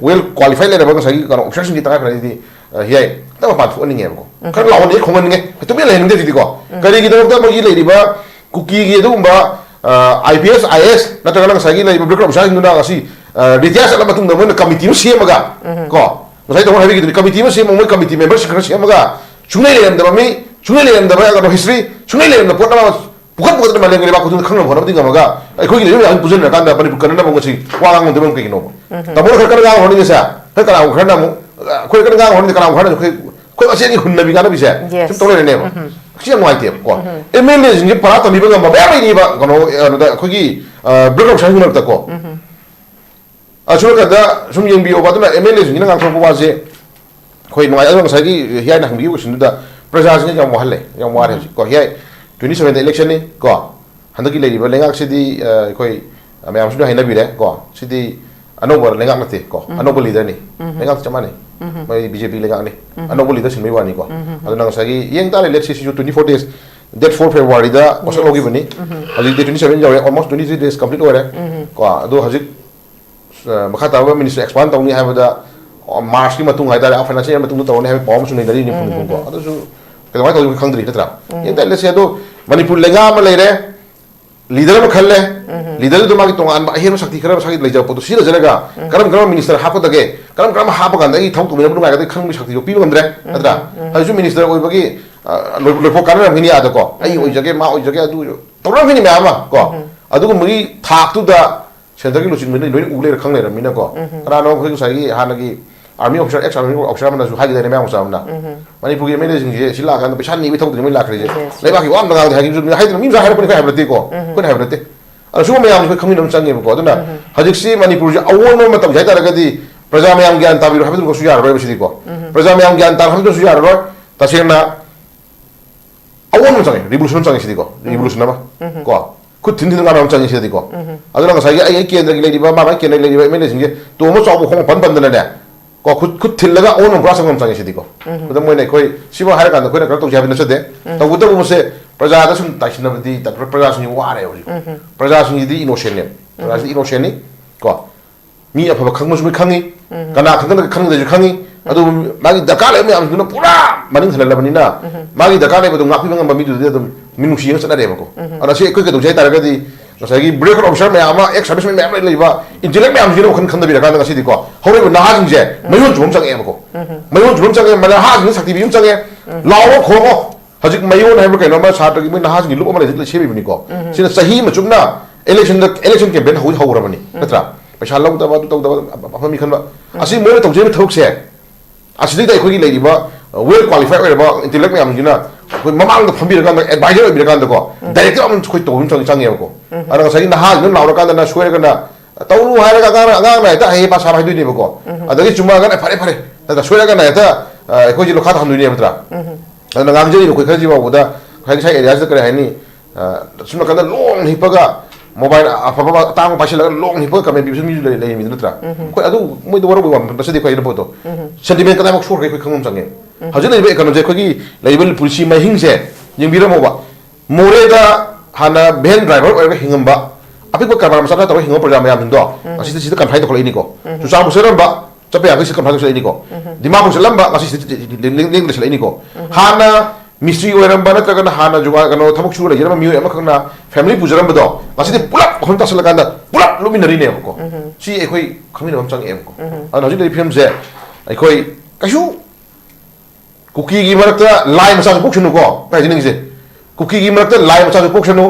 well qualified ꯂꯩꯔꯕ ꯉꯁꯥꯏꯒꯤ ꯀꯩꯅꯣ officer ꯁꯤꯡꯒꯤ ꯇꯉꯥꯏ ꯐꯗꯅꯗꯤ, ꯑ, ꯌꯥꯏ, ꯈꯤꯇꯪ ꯃꯄꯥꯟ ꯊꯣꯛꯍꯟꯅꯤꯡꯉꯦꯕꯀꯣ꯫ ꯈꯔ ꯂꯥꯎꯍꯟꯅꯤꯡꯉꯦ, ꯈꯣꯡꯍꯟꯅꯤꯡꯉꯦ, ꯇꯨꯃꯤꯟꯅ ꯂꯩꯍꯟꯅꯤꯡꯗꯦ ꯍꯧꯖꯤꯛꯇꯤꯀꯣ꯫ ꯀꯔꯤꯒꯤꯗꯃꯛꯇ ꯃꯣꯏꯒꯤ ꯂꯩꯔꯤꯕ ꯀꯨꯀꯤꯒꯤ ꯑꯗꯨꯒꯨꯝꯕ, ꯑ, IPS, IAS ꯅꯠꯇ꯭ꯔꯒꯅ ꯉꯁꯥꯏꯒꯤ ꯂꯩꯔꯤꯕ black officer ꯁꯤꯡꯗꯨꯅ ꯉꯁꯤ, ꯑ, retire ꯆꯠꯂ ꯃꯇꯨꯡꯗ ꯃꯣꯏꯅ committee ꯑꯃ ꯁꯦꯝꯃꯒ ꯀꯣ, ꯉꯁꯥꯏ ꯇꯥꯃꯣꯅ ꯍꯥꯏꯕꯤꯈꯤꯗꯨꯅꯤ, committee ꯑꯃ ꯁꯦꯝꯃꯒ ꯃꯣꯏ committee member ꯁꯤꯡ ꯈꯔ ꯁꯦꯝꯃꯒ ꯁꯨꯡꯂꯩ ꯂꯩꯔꯝꯗꯕ ꯃꯤ, ꯁꯨꯡꯂꯩ ꯂꯩꯔꯝꯗꯕ ꯀꯩꯅꯣ history, ꯁꯨꯡꯂꯩ ꯂꯩꯔꯝꯗꯕ ꯄꯣꯠ ꯑꯃ ꯄꯨꯈꯠ ꯄꯨꯈꯠꯇꯅ ꯃꯥꯂꯦꯝꯒꯤ ꯂꯩꯕꯥꯛ ꯈꯨꯗꯤꯡꯃꯛ ꯈꯪꯅꯕ ꯍꯣꯠꯅꯕꯗꯤ ꯉꯝꯃꯒ ꯑꯩꯈꯣꯏꯒꯤ ꯂꯩꯕꯥꯛ ꯃꯌꯥꯝ ꯄꯨꯟꯁꯤꯟꯅꯔꯀꯥꯟꯗ ꯃꯅꯤꯄꯨꯔ ꯀꯟꯅꯅꯕ ꯉꯁꯤ ꯋꯥ ꯉꯥꯡꯉꯝꯗꯕ ꯀꯩꯒꯤꯅꯣꯕ? ꯇꯥꯃꯣꯅ ꯈꯔ ꯀꯟꯅ ꯉꯥꯡ ꯍꯧꯔꯅꯤꯡꯉꯤꯁꯦ, ꯈꯔ ꯀꯅꯥꯒꯨꯝꯕ ꯈꯔꯅ ꯑꯃꯨꯛ, ꯑ, ꯑꯩꯈꯣꯏ ꯀꯟꯅ ꯉꯥꯡ ꯍꯧꯔꯅꯤ, ꯀꯅꯥꯒꯨꯝꯕ ꯈꯔꯅ ꯑꯩꯈꯣꯏ, ꯑꯩꯈꯣꯏ ꯃꯁꯦꯟꯒꯤ ꯍꯨꯟꯅꯕꯤ ꯀꯥꯟꯅꯕꯤꯁꯦ ꯁꯨꯝ ꯇꯧ ꯂꯩꯔꯅꯦꯕ꯫ ꯁꯤ ꯌꯥꯝ ꯅꯨꯡꯉꯥꯏꯇꯦꯕ ꯀꯣ꯫ MLA ꯁꯤꯡꯁꯦ ꯄꯔꯥ ꯇꯝꯕꯤꯕ ꯉꯝꯕ ꯃꯌꯥꯝ ꯂꯩꯔꯤꯕ ꯀꯩꯅꯣ, ꯑ, ꯀꯩꯅꯣꯗ ꯑꯩꯈꯣꯏꯒꯤ, ꯑ, black officer ꯁꯤꯡ ꯃꯔꯛꯇ ꯀꯣ꯫ ꯑꯁꯨꯝ ꯀꯥꯟꯗ ꯁꯨꯝ ꯌꯦꯡꯕꯤꯌꯣꯕ꯫ ꯑꯗꯨꯅ MLA ꯁꯤꯡꯁꯤꯅ ꯉꯥꯡꯊꯣꯔꯛꯄ ꯋꯥꯁꯦ ꯑꯩꯈꯣꯏ ꯅꯨꯡꯉꯥꯏ꯫ ꯑꯗꯨꯒ ꯉꯁꯥꯏꯒꯤ ꯍꯤꯌꯥꯏꯅ ꯍꯪꯕꯤꯈꯤꯕ question ꯗꯨꯗ ꯄ꯭ꯔꯖꯥꯁꯤꯡꯁꯦ ꯌꯥꯝ ꯋꯥꯍꯜꯂꯦ, ꯌꯥꯝ ꯋꯥꯔꯦ ꯍꯧꯖꯤꯛ ꯀꯣ꯫ ꯍꯤꯌꯥꯏ twenty seven ꯗ election ꯅꯤ ꯀꯣ꯫ ꯍꯟꯗꯛꯀꯤ ꯂꯩꯔꯤꯕ ꯂꯩꯉꯥꯛꯁꯤꯗꯤ, ꯑ, ꯑꯩꯈꯣꯏ ꯃꯌꯥꯝꯁꯨ ꯂꯣꯏ ꯍꯥꯏꯅꯕꯤꯔꯦ ꯀꯣ꯫ ꯁꯤꯗꯤ ꯑꯅꯧꯕ ꯂꯩꯉꯥꯛ ꯅꯠꯇꯦ ꯀꯣ, ꯑꯅꯧꯕ leader ꯅꯤ꯫ ꯂꯩꯉꯥꯛ ꯆꯞ ꯃꯥꯟꯅꯩ꯫ ꯃꯣꯏ BJP ꯂꯩꯉꯥꯛꯅꯤ꯫ ꯑꯅꯧꯕ leader ꯁꯤꯟꯕꯒꯤ ꯋꯥꯅꯤꯀꯣ꯫ ꯑꯗꯨꯅ ꯉꯁꯥꯏꯒꯤ ꯌꯦꯡ ꯇꯥꯔꯦ, let's see, ꯁꯤꯁꯨ twenty four days, date four February ꯗ ꯋꯥꯁꯛ ꯂꯧꯈꯤꯕꯅꯤ꯫ ꯍꯧꯖꯤꯛ date twenty seven ꯌꯧꯔꯦ, almost twenty three days complete ꯑꯣꯏꯔꯦ ꯀꯣ꯫ ꯑꯗꯣ ꯍꯧꯖꯤꯛ, ꯑ, ꯃꯈꯥ ꯇꯥꯕ minister expand ꯇꯧꯅꯤ ꯍꯥꯏꯕꯗ, ꯑ, March ꯀꯤ ꯃꯇꯨꯡ ꯍꯥꯏꯇꯥꯔꯦ, finance ꯒꯤ ꯃꯇꯨꯡꯗ ꯇꯧꯔꯅꯤ ꯍꯥꯏꯕ ꯄꯥꯎ ꯑꯃꯁꯨ ꯂꯩꯅꯔꯤꯅꯤ ꯈꯨꯟ ꯈꯨꯟ ꯀꯣ꯫ ꯑꯗꯨꯁꯨ ꯀꯩꯗꯧꯉꯩ ꯇꯧꯗꯣꯏꯅꯣ ꯈꯪꯗ꯭ꯔꯤ ꯅꯠꯇ꯭ꯔꯥ? ꯌꯦꯡ ꯇꯥꯔꯦ, let's see꯫ ꯑꯗꯣ ꯃꯅꯤꯄꯨꯔ ꯂꯩꯉꯥꯛ ꯑꯃ ꯂꯩꯔꯦ, leader ꯑꯃ ꯈꯜꯂꯦ, leader ꯗꯨ ꯃꯥꯒꯤ ꯇꯣꯉꯥꯟꯕ ꯑꯍꯦꯟꯕ ꯁꯛꯇꯤ ꯈꯔ ꯃꯁꯥꯒꯤ ꯂꯩꯖꯕ ꯄꯣꯠꯇꯨ ꯁꯤꯖꯤꯟꯅꯖꯔꯒ ꯀꯔꯝ ꯀꯔꯝꯕ minister ꯍꯥꯞꯀꯗꯒꯦ, ꯀꯔꯝ ꯀꯔꯝꯕ ꯍꯥꯞꯄ ꯀꯥꯟꯗ ꯑꯩꯒꯤ ꯊꯕꯛ ꯇꯧꯃꯤꯟꯅꯕ ꯅꯨꯡꯉꯥꯏꯒꯗꯒꯦ ꯈꯪꯕꯒꯤ ꯁꯛꯇꯤꯗꯣ ꯄꯤꯕ ꯉꯝꯗ꯭ꯔꯦ ꯅꯠꯇ꯭ꯔꯥ? ꯍꯧꯖꯤꯛꯁꯨ minister ꯑꯣꯏꯕꯒꯤ, ꯑ, ꯂꯣꯏ-, ꯂꯣꯏꯐꯥꯎ ꯀꯥꯟꯅꯔꯝꯈꯤꯅꯤ ꯑꯥꯗꯀꯣ, ꯑꯩ ꯑꯣꯏꯖꯒꯦ, ꯃꯥ ꯑꯣꯏꯖꯒꯦ, ꯑꯗꯨ ꯇꯧꯔꯝꯈꯤꯅꯤ ꯃꯌꯥꯝ ꯑꯃ ꯀꯣ꯫ ꯑꯗꯨꯒꯨꯝꯕꯒꯤ ꯊꯥꯛꯇꯨꯗ centre ꯒꯤ ꯂꯨꯆꯤꯡꯕꯗꯨꯅ ꯂꯣꯏꯅ ꯎ ꯂꯩꯔ ꯈꯪ ꯂꯩꯔꯝꯃꯤꯅꯀꯣ꯫ ꯀꯅꯥꯅꯣ ꯑꯩꯈꯣꯏ ꯉꯁꯥꯏꯒꯤ ꯍꯥꯟꯅꯒꯤ army officer, ex army officer ꯑꯃꯅꯁꯨ ꯍꯥꯏꯈꯤꯗꯥꯏꯅꯦ ꯃꯌꯥꯝ ꯃꯆꯥ ꯑꯃꯅ? ꯃꯅꯤꯄꯨꯔꯒꯤ MLA ꯁꯤꯡꯁꯦ ꯁꯤ ꯂꯥꯛꯑꯀꯥꯟꯗ ꯄꯩꯁꯥ ꯅꯤꯕꯒꯤ ꯊꯕꯛꯇꯅꯤ ꯃꯣꯏ ꯂꯥꯛꯈ꯭ꯔꯤꯁꯦ꯫ ꯂꯩꯕꯥꯛꯀꯤ ꯋꯥ ꯑꯝꯇ ꯉꯥꯡꯗꯦ ꯍꯥꯏꯈꯤꯕꯁꯨ ꯍꯥꯏꯗꯅ ꯃꯤ ꯃꯆꯥ ꯍꯥꯏꯔꯛꯄꯅꯤ, ꯑꯩꯈꯣꯏ ꯍꯥꯏꯕ ꯅꯠꯇꯦꯀꯣ, ꯑꯩꯈꯣꯏꯅ ꯍꯥꯏꯕ ꯅꯠꯇꯦ꯫ ꯑꯗꯣ ꯁꯤꯒꯨꯝꯕ ꯃꯌꯥꯝꯁꯦ ꯑꯩꯈꯣꯏ ꯈꯪꯃꯤꯟꯅꯕ ꯑꯃ ꯆꯪꯉꯦꯕꯀꯣ꯫ ꯑꯗꯨꯅ ꯍꯧꯖꯤꯛꯁꯤ ꯃꯅꯤꯄꯨꯔꯁꯦ ꯑꯑꯣꯟꯕ ꯃꯇꯝꯁꯦ ꯍꯥꯏꯇꯥꯔꯒꯗꯤ ꯄ꯭ꯔꯖꯥ ꯃꯌꯥꯝ ꯒ꯭ꯌꯥꯟ ꯇꯥꯕꯤꯔꯣ ꯍꯥꯏꯕꯗꯨꯃꯛꯁꯨ ꯌꯥꯔꯔꯣꯏꯕ ꯁꯤꯗꯤꯀꯣ꯫ ꯄ꯭ꯔꯖꯥ ꯃꯌꯥꯝ ꯒ꯭ꯌꯥꯟ ꯇꯥꯔꯣ ꯍꯥꯏꯕꯗꯨꯃꯁꯨ ꯌꯥꯔꯔꯣꯏ꯫ ꯇꯁꯦꯡꯅ ꯑꯑꯣꯟꯕ ꯆꯪꯉꯦ, revolution ꯑꯃ ꯆꯪꯉꯦ ꯁꯤꯗꯤꯀꯣ, revolution ꯑꯃ ꯀꯣ꯫ ꯈꯨꯠ ꯊꯤꯟ ꯊꯤꯟ ꯉꯥꯡꯕ ꯑꯃ ꯆꯪꯉꯤ ꯁꯤꯗꯗꯤꯀꯣ꯫ ꯑꯗꯨꯅ ꯉꯁꯥꯏꯒꯤ ꯑꯩ ꯑꯩ ꯀꯦꯟꯗ꯭ꯔꯒꯤ ꯂꯩꯔꯤꯕ, ꯃꯥ ꯃꯥꯒꯤ ꯀꯦꯟꯗ꯭ꯔꯒꯤ ꯂꯩꯔꯤꯕ ꯑꯦꯝ ꯑꯦꯜ ꯑꯦꯁꯤꯡꯁꯦ ꯇꯣꯡꯕ ꯆꯥꯎꯕ ꯈꯣꯡ ꯄꯟ ꯄꯟꯗꯅꯅꯦ, ꯀꯣ, ꯈꯨꯠ ꯈꯨꯠ ꯊꯤꯜꯂꯒ ꯑꯑꯣꯟꯕ ꯄꯨꯔꯥ ꯆꯪꯕ ꯑꯃ ꯆꯪꯉꯤ ꯁꯤꯗꯤꯀꯣ꯫ ꯈꯨꯗꯝ ꯑꯣꯏꯅ ꯑꯩꯈꯣꯏ ꯁꯤꯃ ꯍꯥꯏꯔꯀꯥꯟꯗ ꯑꯩꯈꯣꯏꯅ ꯀꯩꯅꯣ ꯇꯧꯁꯦ ꯍꯥꯏꯕ ꯅꯠꯆꯗꯦ꯫ ꯇꯧꯕꯇꯕꯨ ꯃꯁꯦ ꯄ꯭ꯔꯖꯥꯗ ꯁꯨꯝ ꯇꯥꯏꯁꯤꯟꯅꯕꯗꯤ ꯇ-, ꯄ꯭ꯔꯖꯥꯁꯤꯡꯁꯤ ꯋꯥꯔꯦ ꯍꯧꯖꯤꯛ꯫ ꯄ꯭ꯔꯖꯥꯁꯤꯡꯁꯤꯗꯤ ꯏꯅꯣꯁꯦꯟꯅꯦꯕ꯫ ꯄ꯭ꯔꯖꯥꯁꯤꯗꯤ ꯏꯅꯣꯁꯦꯟꯅꯤ꯫ ꯀꯣ, ꯃꯤ ꯑꯐꯕ ꯈꯪꯕꯁꯨ ꯃꯣꯏ ꯈꯪꯉꯤ, ꯀꯅꯥ ꯈꯪꯗꯅ ꯈꯪꯗ꯭ꯔꯁꯨ ꯈꯪꯉꯤ꯫ ꯑꯗꯨꯕꯨ ꯃꯥꯒꯤ ꯗꯔꯀꯥꯔ ꯂꯩꯕ ꯃꯌꯥꯝꯗꯨꯅ ꯄꯨꯔꯥ ꯃꯅꯤꯡ ꯍꯜꯍꯜꯂꯕꯅꯤꯅ, ꯃꯥꯒꯤ ꯗꯔꯀꯥꯔ ꯂꯩꯕꯗꯣ ꯉꯥꯛꯄꯤꯕ ꯉꯝꯕ ꯃꯤꯗꯨꯗꯤ ꯑꯗꯨꯝ ꯃꯤꯅꯨꯡꯁꯤ ꯌꯦꯡꯉ ꯆꯠꯅꯔꯦꯕꯀꯣ꯫ ꯑꯗꯣ ꯁꯤ ꯑꯩꯈꯣꯏ ꯀꯩꯗꯧꯁꯦ ꯍꯥꯏ ꯇꯥꯔꯒꯗꯤ, ꯉꯁꯥꯏꯒꯤ bureaucrat officer ꯃꯌꯥꯝ ꯑꯃ, ex serviceman ꯃꯌꯥꯝ ꯂꯩ-, ꯂꯩꯕ intellect ꯃꯌꯥꯝꯁꯤꯅ ꯋꯥꯈꯜ ꯈꯟꯊꯕꯤꯔꯀꯥꯟꯗ ꯉꯁꯤꯗꯤꯀꯣ, ꯍꯧꯔꯛꯏꯕ ꯅꯍꯥꯁꯤꯡꯁꯦ ꯃꯌꯣꯟ ꯆꯨꯝꯕ ꯑꯃ ꯆꯪꯉꯛꯑꯦꯕꯀꯣ꯫ ꯃꯌꯣꯟ ꯆꯨꯝꯕ ꯑꯃ ꯆꯪꯉꯛꯑꯦ, ꯅꯍꯥꯁꯤꯡꯁꯦ ꯁꯛꯇꯤ ꯄꯤꯕ ꯑꯃ ꯆꯪꯉꯦ, ꯂꯥꯎꯔꯣ ꯈꯣꯡꯉꯣ꯫ ꯍꯧꯖꯤꯛ ꯃꯌꯣꯟ ꯍꯥꯏꯕ ꯀꯩꯅꯣ ꯑꯃ ꯁꯥꯇ꯭ꯔꯒꯤ ꯃꯣꯏ ꯅꯍꯥꯁꯤꯡꯒꯤ ꯂꯨꯞ ꯑꯃ ꯂꯩ-, ꯁꯦꯝꯃꯤꯕꯅꯤꯀꯣ꯫ ꯁꯤꯅ ꯆꯍꯤ ꯑꯃ ꯆꯨꯞꯅ election ꯗ, election campaign ꯍꯧ-, ꯍꯧꯔꯕꯅꯤ, ꯅꯠꯇ꯭ꯔꯥ? ꯄꯩꯁꯥ ꯂꯧꯗꯕ, ꯑꯗꯨ ꯇꯧꯗꯕ, ꯑꯐ-, ꯑꯐꯕ ꯃꯤ ꯈꯟꯕ꯫ ꯑꯁꯤ ꯃꯣꯏꯅ ꯇꯧꯖꯔꯤꯕ ꯊꯕꯛꯁꯦ, ꯑꯁꯤꯗꯩꯗ ꯑꯩꯈꯣꯏꯒꯤ ꯂꯩꯔꯤꯕ, ꯑ, well qualified ꯑꯣꯏꯔꯕ intellect ꯃꯌꯥꯝꯁꯤꯅ ꯑꯩꯈꯣꯏ ꯃꯃꯥꯡꯗ ꯐꯝꯕꯤꯔꯀꯥꯟꯗ, advisor ꯑꯣꯏꯕꯤꯔꯀꯥꯟꯗꯀꯣ, directive ꯑꯃ ꯑꯩꯈꯣꯏ ꯇꯧꯕ ꯑꯃ ꯆꯪ-, ꯆꯪꯉꯦꯕꯀꯣ꯫ ꯑꯗ ꯉꯁꯥꯏꯒꯤ ꯅꯍꯥꯁꯤꯡꯗꯨꯅ ꯂꯥꯎꯔꯀꯥꯟꯗꯅ ꯁꯣꯏꯔꯒꯅ ꯇꯧꯅꯨ ꯍꯥꯏꯔꯒ ꯑꯉꯥꯡꯅ, ꯑꯉꯥꯡꯅ ꯍꯦꯛꯇ ꯍꯩ ꯍꯩ ꯄꯥ ꯁꯥꯕ ꯍꯥꯏꯗꯣꯏꯅꯦꯕꯀꯣ꯫ ꯑꯗꯒꯤ ꯆꯨꯝꯃꯛꯑꯒꯅ "ꯐꯔꯦ, ꯐꯔꯦ", ꯅꯠꯇ꯭ꯔꯥ? ꯁꯣꯏꯔꯒꯅ ꯍꯦꯛꯇ, ꯑ, ꯑꯩꯈꯣꯏꯁꯦ ꯂꯣꯈꯥ ꯊꯝꯗꯣꯏꯅꯦꯕ, ꯅꯠꯇ꯭ꯔꯥ? ꯑꯗꯨꯅ ꯉꯥꯡꯖꯔꯤꯕ ꯑꯩꯈꯣꯏ ꯈꯔꯁꯤ ꯐꯥꯎꯕꯗ ꯉꯁꯥꯏ, ꯉꯁꯥꯏ area ꯁꯤꯗ ꯀꯔꯤ ꯍꯥꯏꯅꯤ, ꯑ, ꯁꯨꯝ ꯅꯥꯀꯟꯗ ꯂꯣꯡ ꯍꯤꯞꯄꯒ mobile ꯑꯐꯕ ꯑꯇꯥꯡꯕ ꯄꯥꯏꯁꯤꯜꯂꯒ ꯂꯣꯡ ꯍꯤꯞꯄꯒ comment ꯄꯤꯕꯁꯨ ꯃꯤꯁꯨ ꯂꯩ-, ꯂꯩꯔꯤꯃꯤꯗꯨ, ꯅꯠꯇ꯭ꯔꯥ? ꯑꯩꯈꯣꯏ ꯑꯗꯨ ꯃꯣꯏꯗ ꯋꯥꯔꯧꯕ ꯋꯥ ꯃꯁꯤꯗꯤ ꯑꯩꯈꯣꯏ ꯍꯥꯏꯅ ꯄꯣꯠꯇꯣ꯫ Sentiment ꯀꯗꯥꯏꯃꯨꯛ ꯁꯣꯛꯈ꯭ꯔꯦ ꯑꯩꯈꯣꯏ ꯈꯪꯕ ꯑꯃ ꯆꯪꯉꯦ꯫ ꯍꯧꯖꯤꯛ ꯂꯩꯔꯤꯕ economy ꯁꯦ, ꯑꯩꯈꯣꯏꯒꯤ ꯂꯩꯔꯤꯕ ꯄꯨꯟꯁꯤ ꯃꯍꯤꯡꯁꯦ ꯌꯦꯡꯕꯤꯔꯝꯃꯣꯕ꯫ ꯃꯣꯔꯦꯗ ꯍꯥꯟꯅ van driver ꯑꯣꯏꯔꯒ ꯍꯤꯡꯉꯝꯕ, ꯑꯄꯤꯛꯄ ꯀꯔꯕꯥꯔ ꯃꯆꯥ ꯃꯆꯥ ꯇꯧꯔꯒ ꯍꯤꯡꯉꯝꯕ ꯄ꯭ꯔꯖꯥ ꯃꯌꯥꯝꯁꯤꯡꯗꯣ ꯉꯁꯤꯗꯤ ꯁꯤꯗ confine ꯇꯧꯈꯠꯂꯛꯏꯅꯤꯀꯣ꯫ ꯆꯨꯔꯆꯥꯟꯄꯨꯔ ꯆꯠꯂꯝꯕ, ꯆꯠꯄ ꯌꯥꯕꯒꯤ ꯁꯤꯗ confine ꯇꯧꯁꯜꯂꯛꯏꯅꯤꯀꯣ꯫ ꯗꯤꯃꯥꯄꯨꯔ ꯆꯠꯂꯝꯕ, ꯉꯁꯤ ꯁꯤꯗ ꯂꯦꯡ-, ꯂꯦꯡ-, ꯂꯦꯡꯗꯅ ꯆꯠꯂꯛꯏꯅꯤꯀꯣ꯫ ꯍꯥꯟꯅ ꯃꯤꯁꯇ꯭ꯔꯤ ꯑꯣꯏꯔꯝꯕ ꯅꯠꯇ꯭ꯔꯒꯅ ꯍꯥꯟꯅ ꯖꯨꯒꯥ-, ꯀꯩꯅꯣ, ꯊꯕꯛ ꯁꯨꯔ ꯂꯩꯖꯔꯝꯕ ꯃꯤꯑꯣꯏ ꯑꯃꯈꯛꯅ family ꯄꯨꯖꯔꯝꯕꯗꯣ ꯉꯁꯤꯗꯤ ꯄꯨꯂꯞ ꯋꯥꯈꯜ ꯇꯥꯁꯜꯂꯀꯥꯟꯗ ꯄꯨꯂꯞ ꯂꯨꯞꯃꯤꯟꯅꯔꯤꯅꯦꯕꯀꯣ꯫ ꯁꯤ ꯑꯩꯈꯣꯏ ꯈꯪꯃꯤꯟꯅꯕ ꯑꯃ ꯆꯪꯉꯛꯑꯦꯕꯀꯣ꯫ ꯑꯗꯨꯅ ꯍꯧꯖꯤꯛ ꯂꯩꯔꯤꯕ ꯐꯤꯕꯝꯁꯦ ꯑꯩꯈꯣꯏ ꯀꯩꯁꯨ ꯀꯨꯀꯤꯒꯤ ꯃꯔꯛꯇ ꯂꯥꯏ ꯃꯆꯥꯁꯨ ꯄꯣꯛꯁꯅꯨꯀꯣ, ꯀꯥꯏꯁꯦ ꯅꯤꯡꯁꯦ꯫ ꯀꯨꯀꯤꯒꯤ ꯃꯔꯛꯇ ꯂꯥꯏ ꯃꯆꯥꯁꯨ ꯄꯣꯛꯁꯅꯨ꯫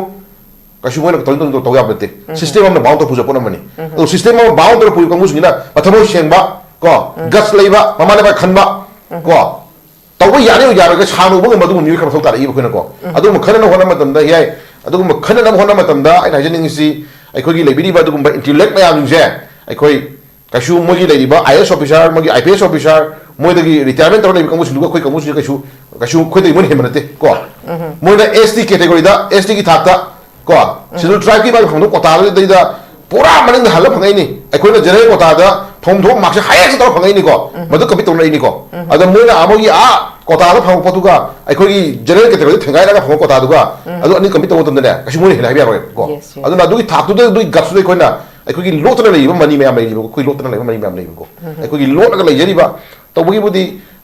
ꯀꯩꯁꯨ ꯃꯣꯏꯅ ꯇꯧꯅꯤꯡ ꯇꯧꯅꯤꯡ ꯇꯧ ꯌꯥꯕ ꯅꯠꯇꯦ꯫ System ꯑꯃꯅ bound ꯇꯧꯔ ꯄꯨꯖ ꯄꯣꯠ ꯑꯃꯅꯤ꯫ ꯑꯗꯣ system ꯑꯃ bound ꯇꯧꯔ ꯄꯨꯔꯤꯕ ꯀꯥꯡꯕꯨꯁꯤꯡꯁꯤꯅ ꯃꯊꯃꯣꯏ ꯁꯦꯡꯕ ꯀꯣ, guts ꯂꯩꯕ, ꯃꯃꯥ ꯂꯩꯕꯥꯛ ꯈꯟꯕ ꯀꯣ, ꯇꯧꯕ ꯌꯥꯅꯤ ꯌꯥꯔꯣꯏꯒ ꯁꯥꯟꯅ ꯎꯕ ꯉꯝꯕ ꯑꯗꯨꯒꯨꯝꯕ ꯃꯤꯑꯣꯏ ꯈꯔ ꯃꯊꯧ ꯇꯥꯔꯛꯏꯕ ꯑꯩꯈꯣꯏꯅꯀꯣ꯫ ꯑꯗꯨꯒꯨꯝꯕ ꯈꯟꯅꯅꯕ ꯍꯣꯠꯅꯕ ꯃꯇꯝꯗ, ꯌꯥꯏ, ꯑꯗꯨꯒꯨꯝꯕ ꯈꯟꯅꯅꯕ ꯍꯣꯠꯅꯕ ꯃꯇꯝꯗ ꯑꯩꯅ ꯍꯥꯏꯖꯅꯤꯡꯉꯤꯁꯤ, ꯑꯩꯈꯣꯏꯒꯤ ꯂꯩꯕꯤꯔꯤꯕ ꯑꯗꯨꯒꯨꯝꯕ intellect ꯃꯌꯥꯝꯁꯤꯡꯁꯦ ꯑꯩꯈꯣꯏ ꯀꯩꯁꯨ ꯃꯣꯏꯒꯤ ꯂꯩꯔꯤꯕ I A S officer, ꯃꯣꯏꯒꯤ I P S officer, ꯃꯣꯏꯗꯒꯤ retirement ꯇꯧꯔ ꯂꯩꯕ ꯀꯥꯡꯕꯨꯁꯤꯡꯗꯨꯒ ꯑꯩꯈꯣꯏ ꯀꯥꯡꯕꯨꯁꯤꯡꯁꯦ ꯀꯩꯁꯨ, ꯀꯩꯁꯨ ꯑꯩꯈꯣꯏꯗꯒꯤ ꯃꯣꯏꯅ ꯍꯦꯟꯕ ꯅꯠꯇꯦ ꯀꯣ꯫ ꯃꯣꯏꯅ S T category ꯗ, S T ꯒꯤ ꯊꯥꯛꯇ ꯀꯣ, ꯁꯦꯗꯨꯜ ꯇ꯭ꯔꯥꯏꯕꯀꯤ ꯃꯥꯒꯤ ꯐꯪꯐꯝ ꯀꯣꯇꯥꯗꯨꯗꯩꯗ ꯄꯨꯔꯥ ꯃꯅꯤꯡꯗ ꯍꯜꯂ ꯐꯪꯉꯛꯏꯅꯤ꯫ ꯑꯩꯈꯣꯏꯅ ꯖꯦꯅꯔꯦꯜ ꯀꯣꯇꯥꯗ ꯐꯪꯐꯝ ꯊꯣꯛꯄ ꯃꯥꯔꯛꯁꯦ ꯍꯥꯏꯌꯦꯁ ꯇꯧꯔ ꯐꯪꯉꯛꯏꯅꯤꯀꯣ꯫ ꯃꯗꯨ ꯀꯝꯄꯤꯠ ꯇꯧꯅꯔꯛꯏꯅꯤꯀꯣ꯫ ꯑꯗꯣ ꯃꯣꯏꯅ ꯑꯥ ꯃꯣꯏꯒꯤ ꯑꯥ ꯀꯣꯇꯥꯗ ꯐꯪꯕ ꯄꯣꯠꯇꯨꯒ ꯑꯩꯈꯣꯏꯒꯤ ꯖꯦꯅꯔꯦꯜ ꯀꯦꯇꯦꯒꯣꯔꯤꯗ ꯊꯦꯡꯒꯥꯏꯔꯒ ꯐꯪꯕ ꯀꯣꯇꯥꯗꯨꯒ ꯑꯗꯨ ꯑꯅꯤ ꯀꯝꯄꯤꯠ ꯇꯧꯕ ꯃꯇꯝꯗꯅꯦ ꯀꯩꯁꯨ ꯃꯣꯏꯅ ꯍꯦꯟꯅ ꯍꯥꯏꯕ ꯌꯥꯔꯣꯏꯕꯀꯣ꯫ Yes, yes. ꯑꯗꯨꯅ ꯑꯗꯨꯒꯤ ꯊꯥꯛꯇꯨꯗ, ꯑꯗꯨꯒꯤ ꯒꯞꯇꯨꯗ ꯑꯩꯈꯣꯏꯅ ꯑꯩꯈꯣꯏꯒꯤ ꯂꯣꯠꯇꯅ ꯂꯩꯔꯤꯕ ꯃꯅꯤ ꯃꯌꯥꯝ ꯂꯩꯔꯤꯕꯀꯣ, ꯑꯩꯈꯣꯏ ꯂꯣꯠꯇꯅ ꯂꯩꯕ ꯃꯅꯤ ꯃꯌꯥꯝ ꯂꯩꯔꯤꯕꯀꯣ꯫ ꯑꯩꯈꯣꯏꯒꯤ ꯂꯣꯠꯂꯒ ꯂꯩꯖꯔꯤꯕ, ꯇꯧꯕꯒꯤ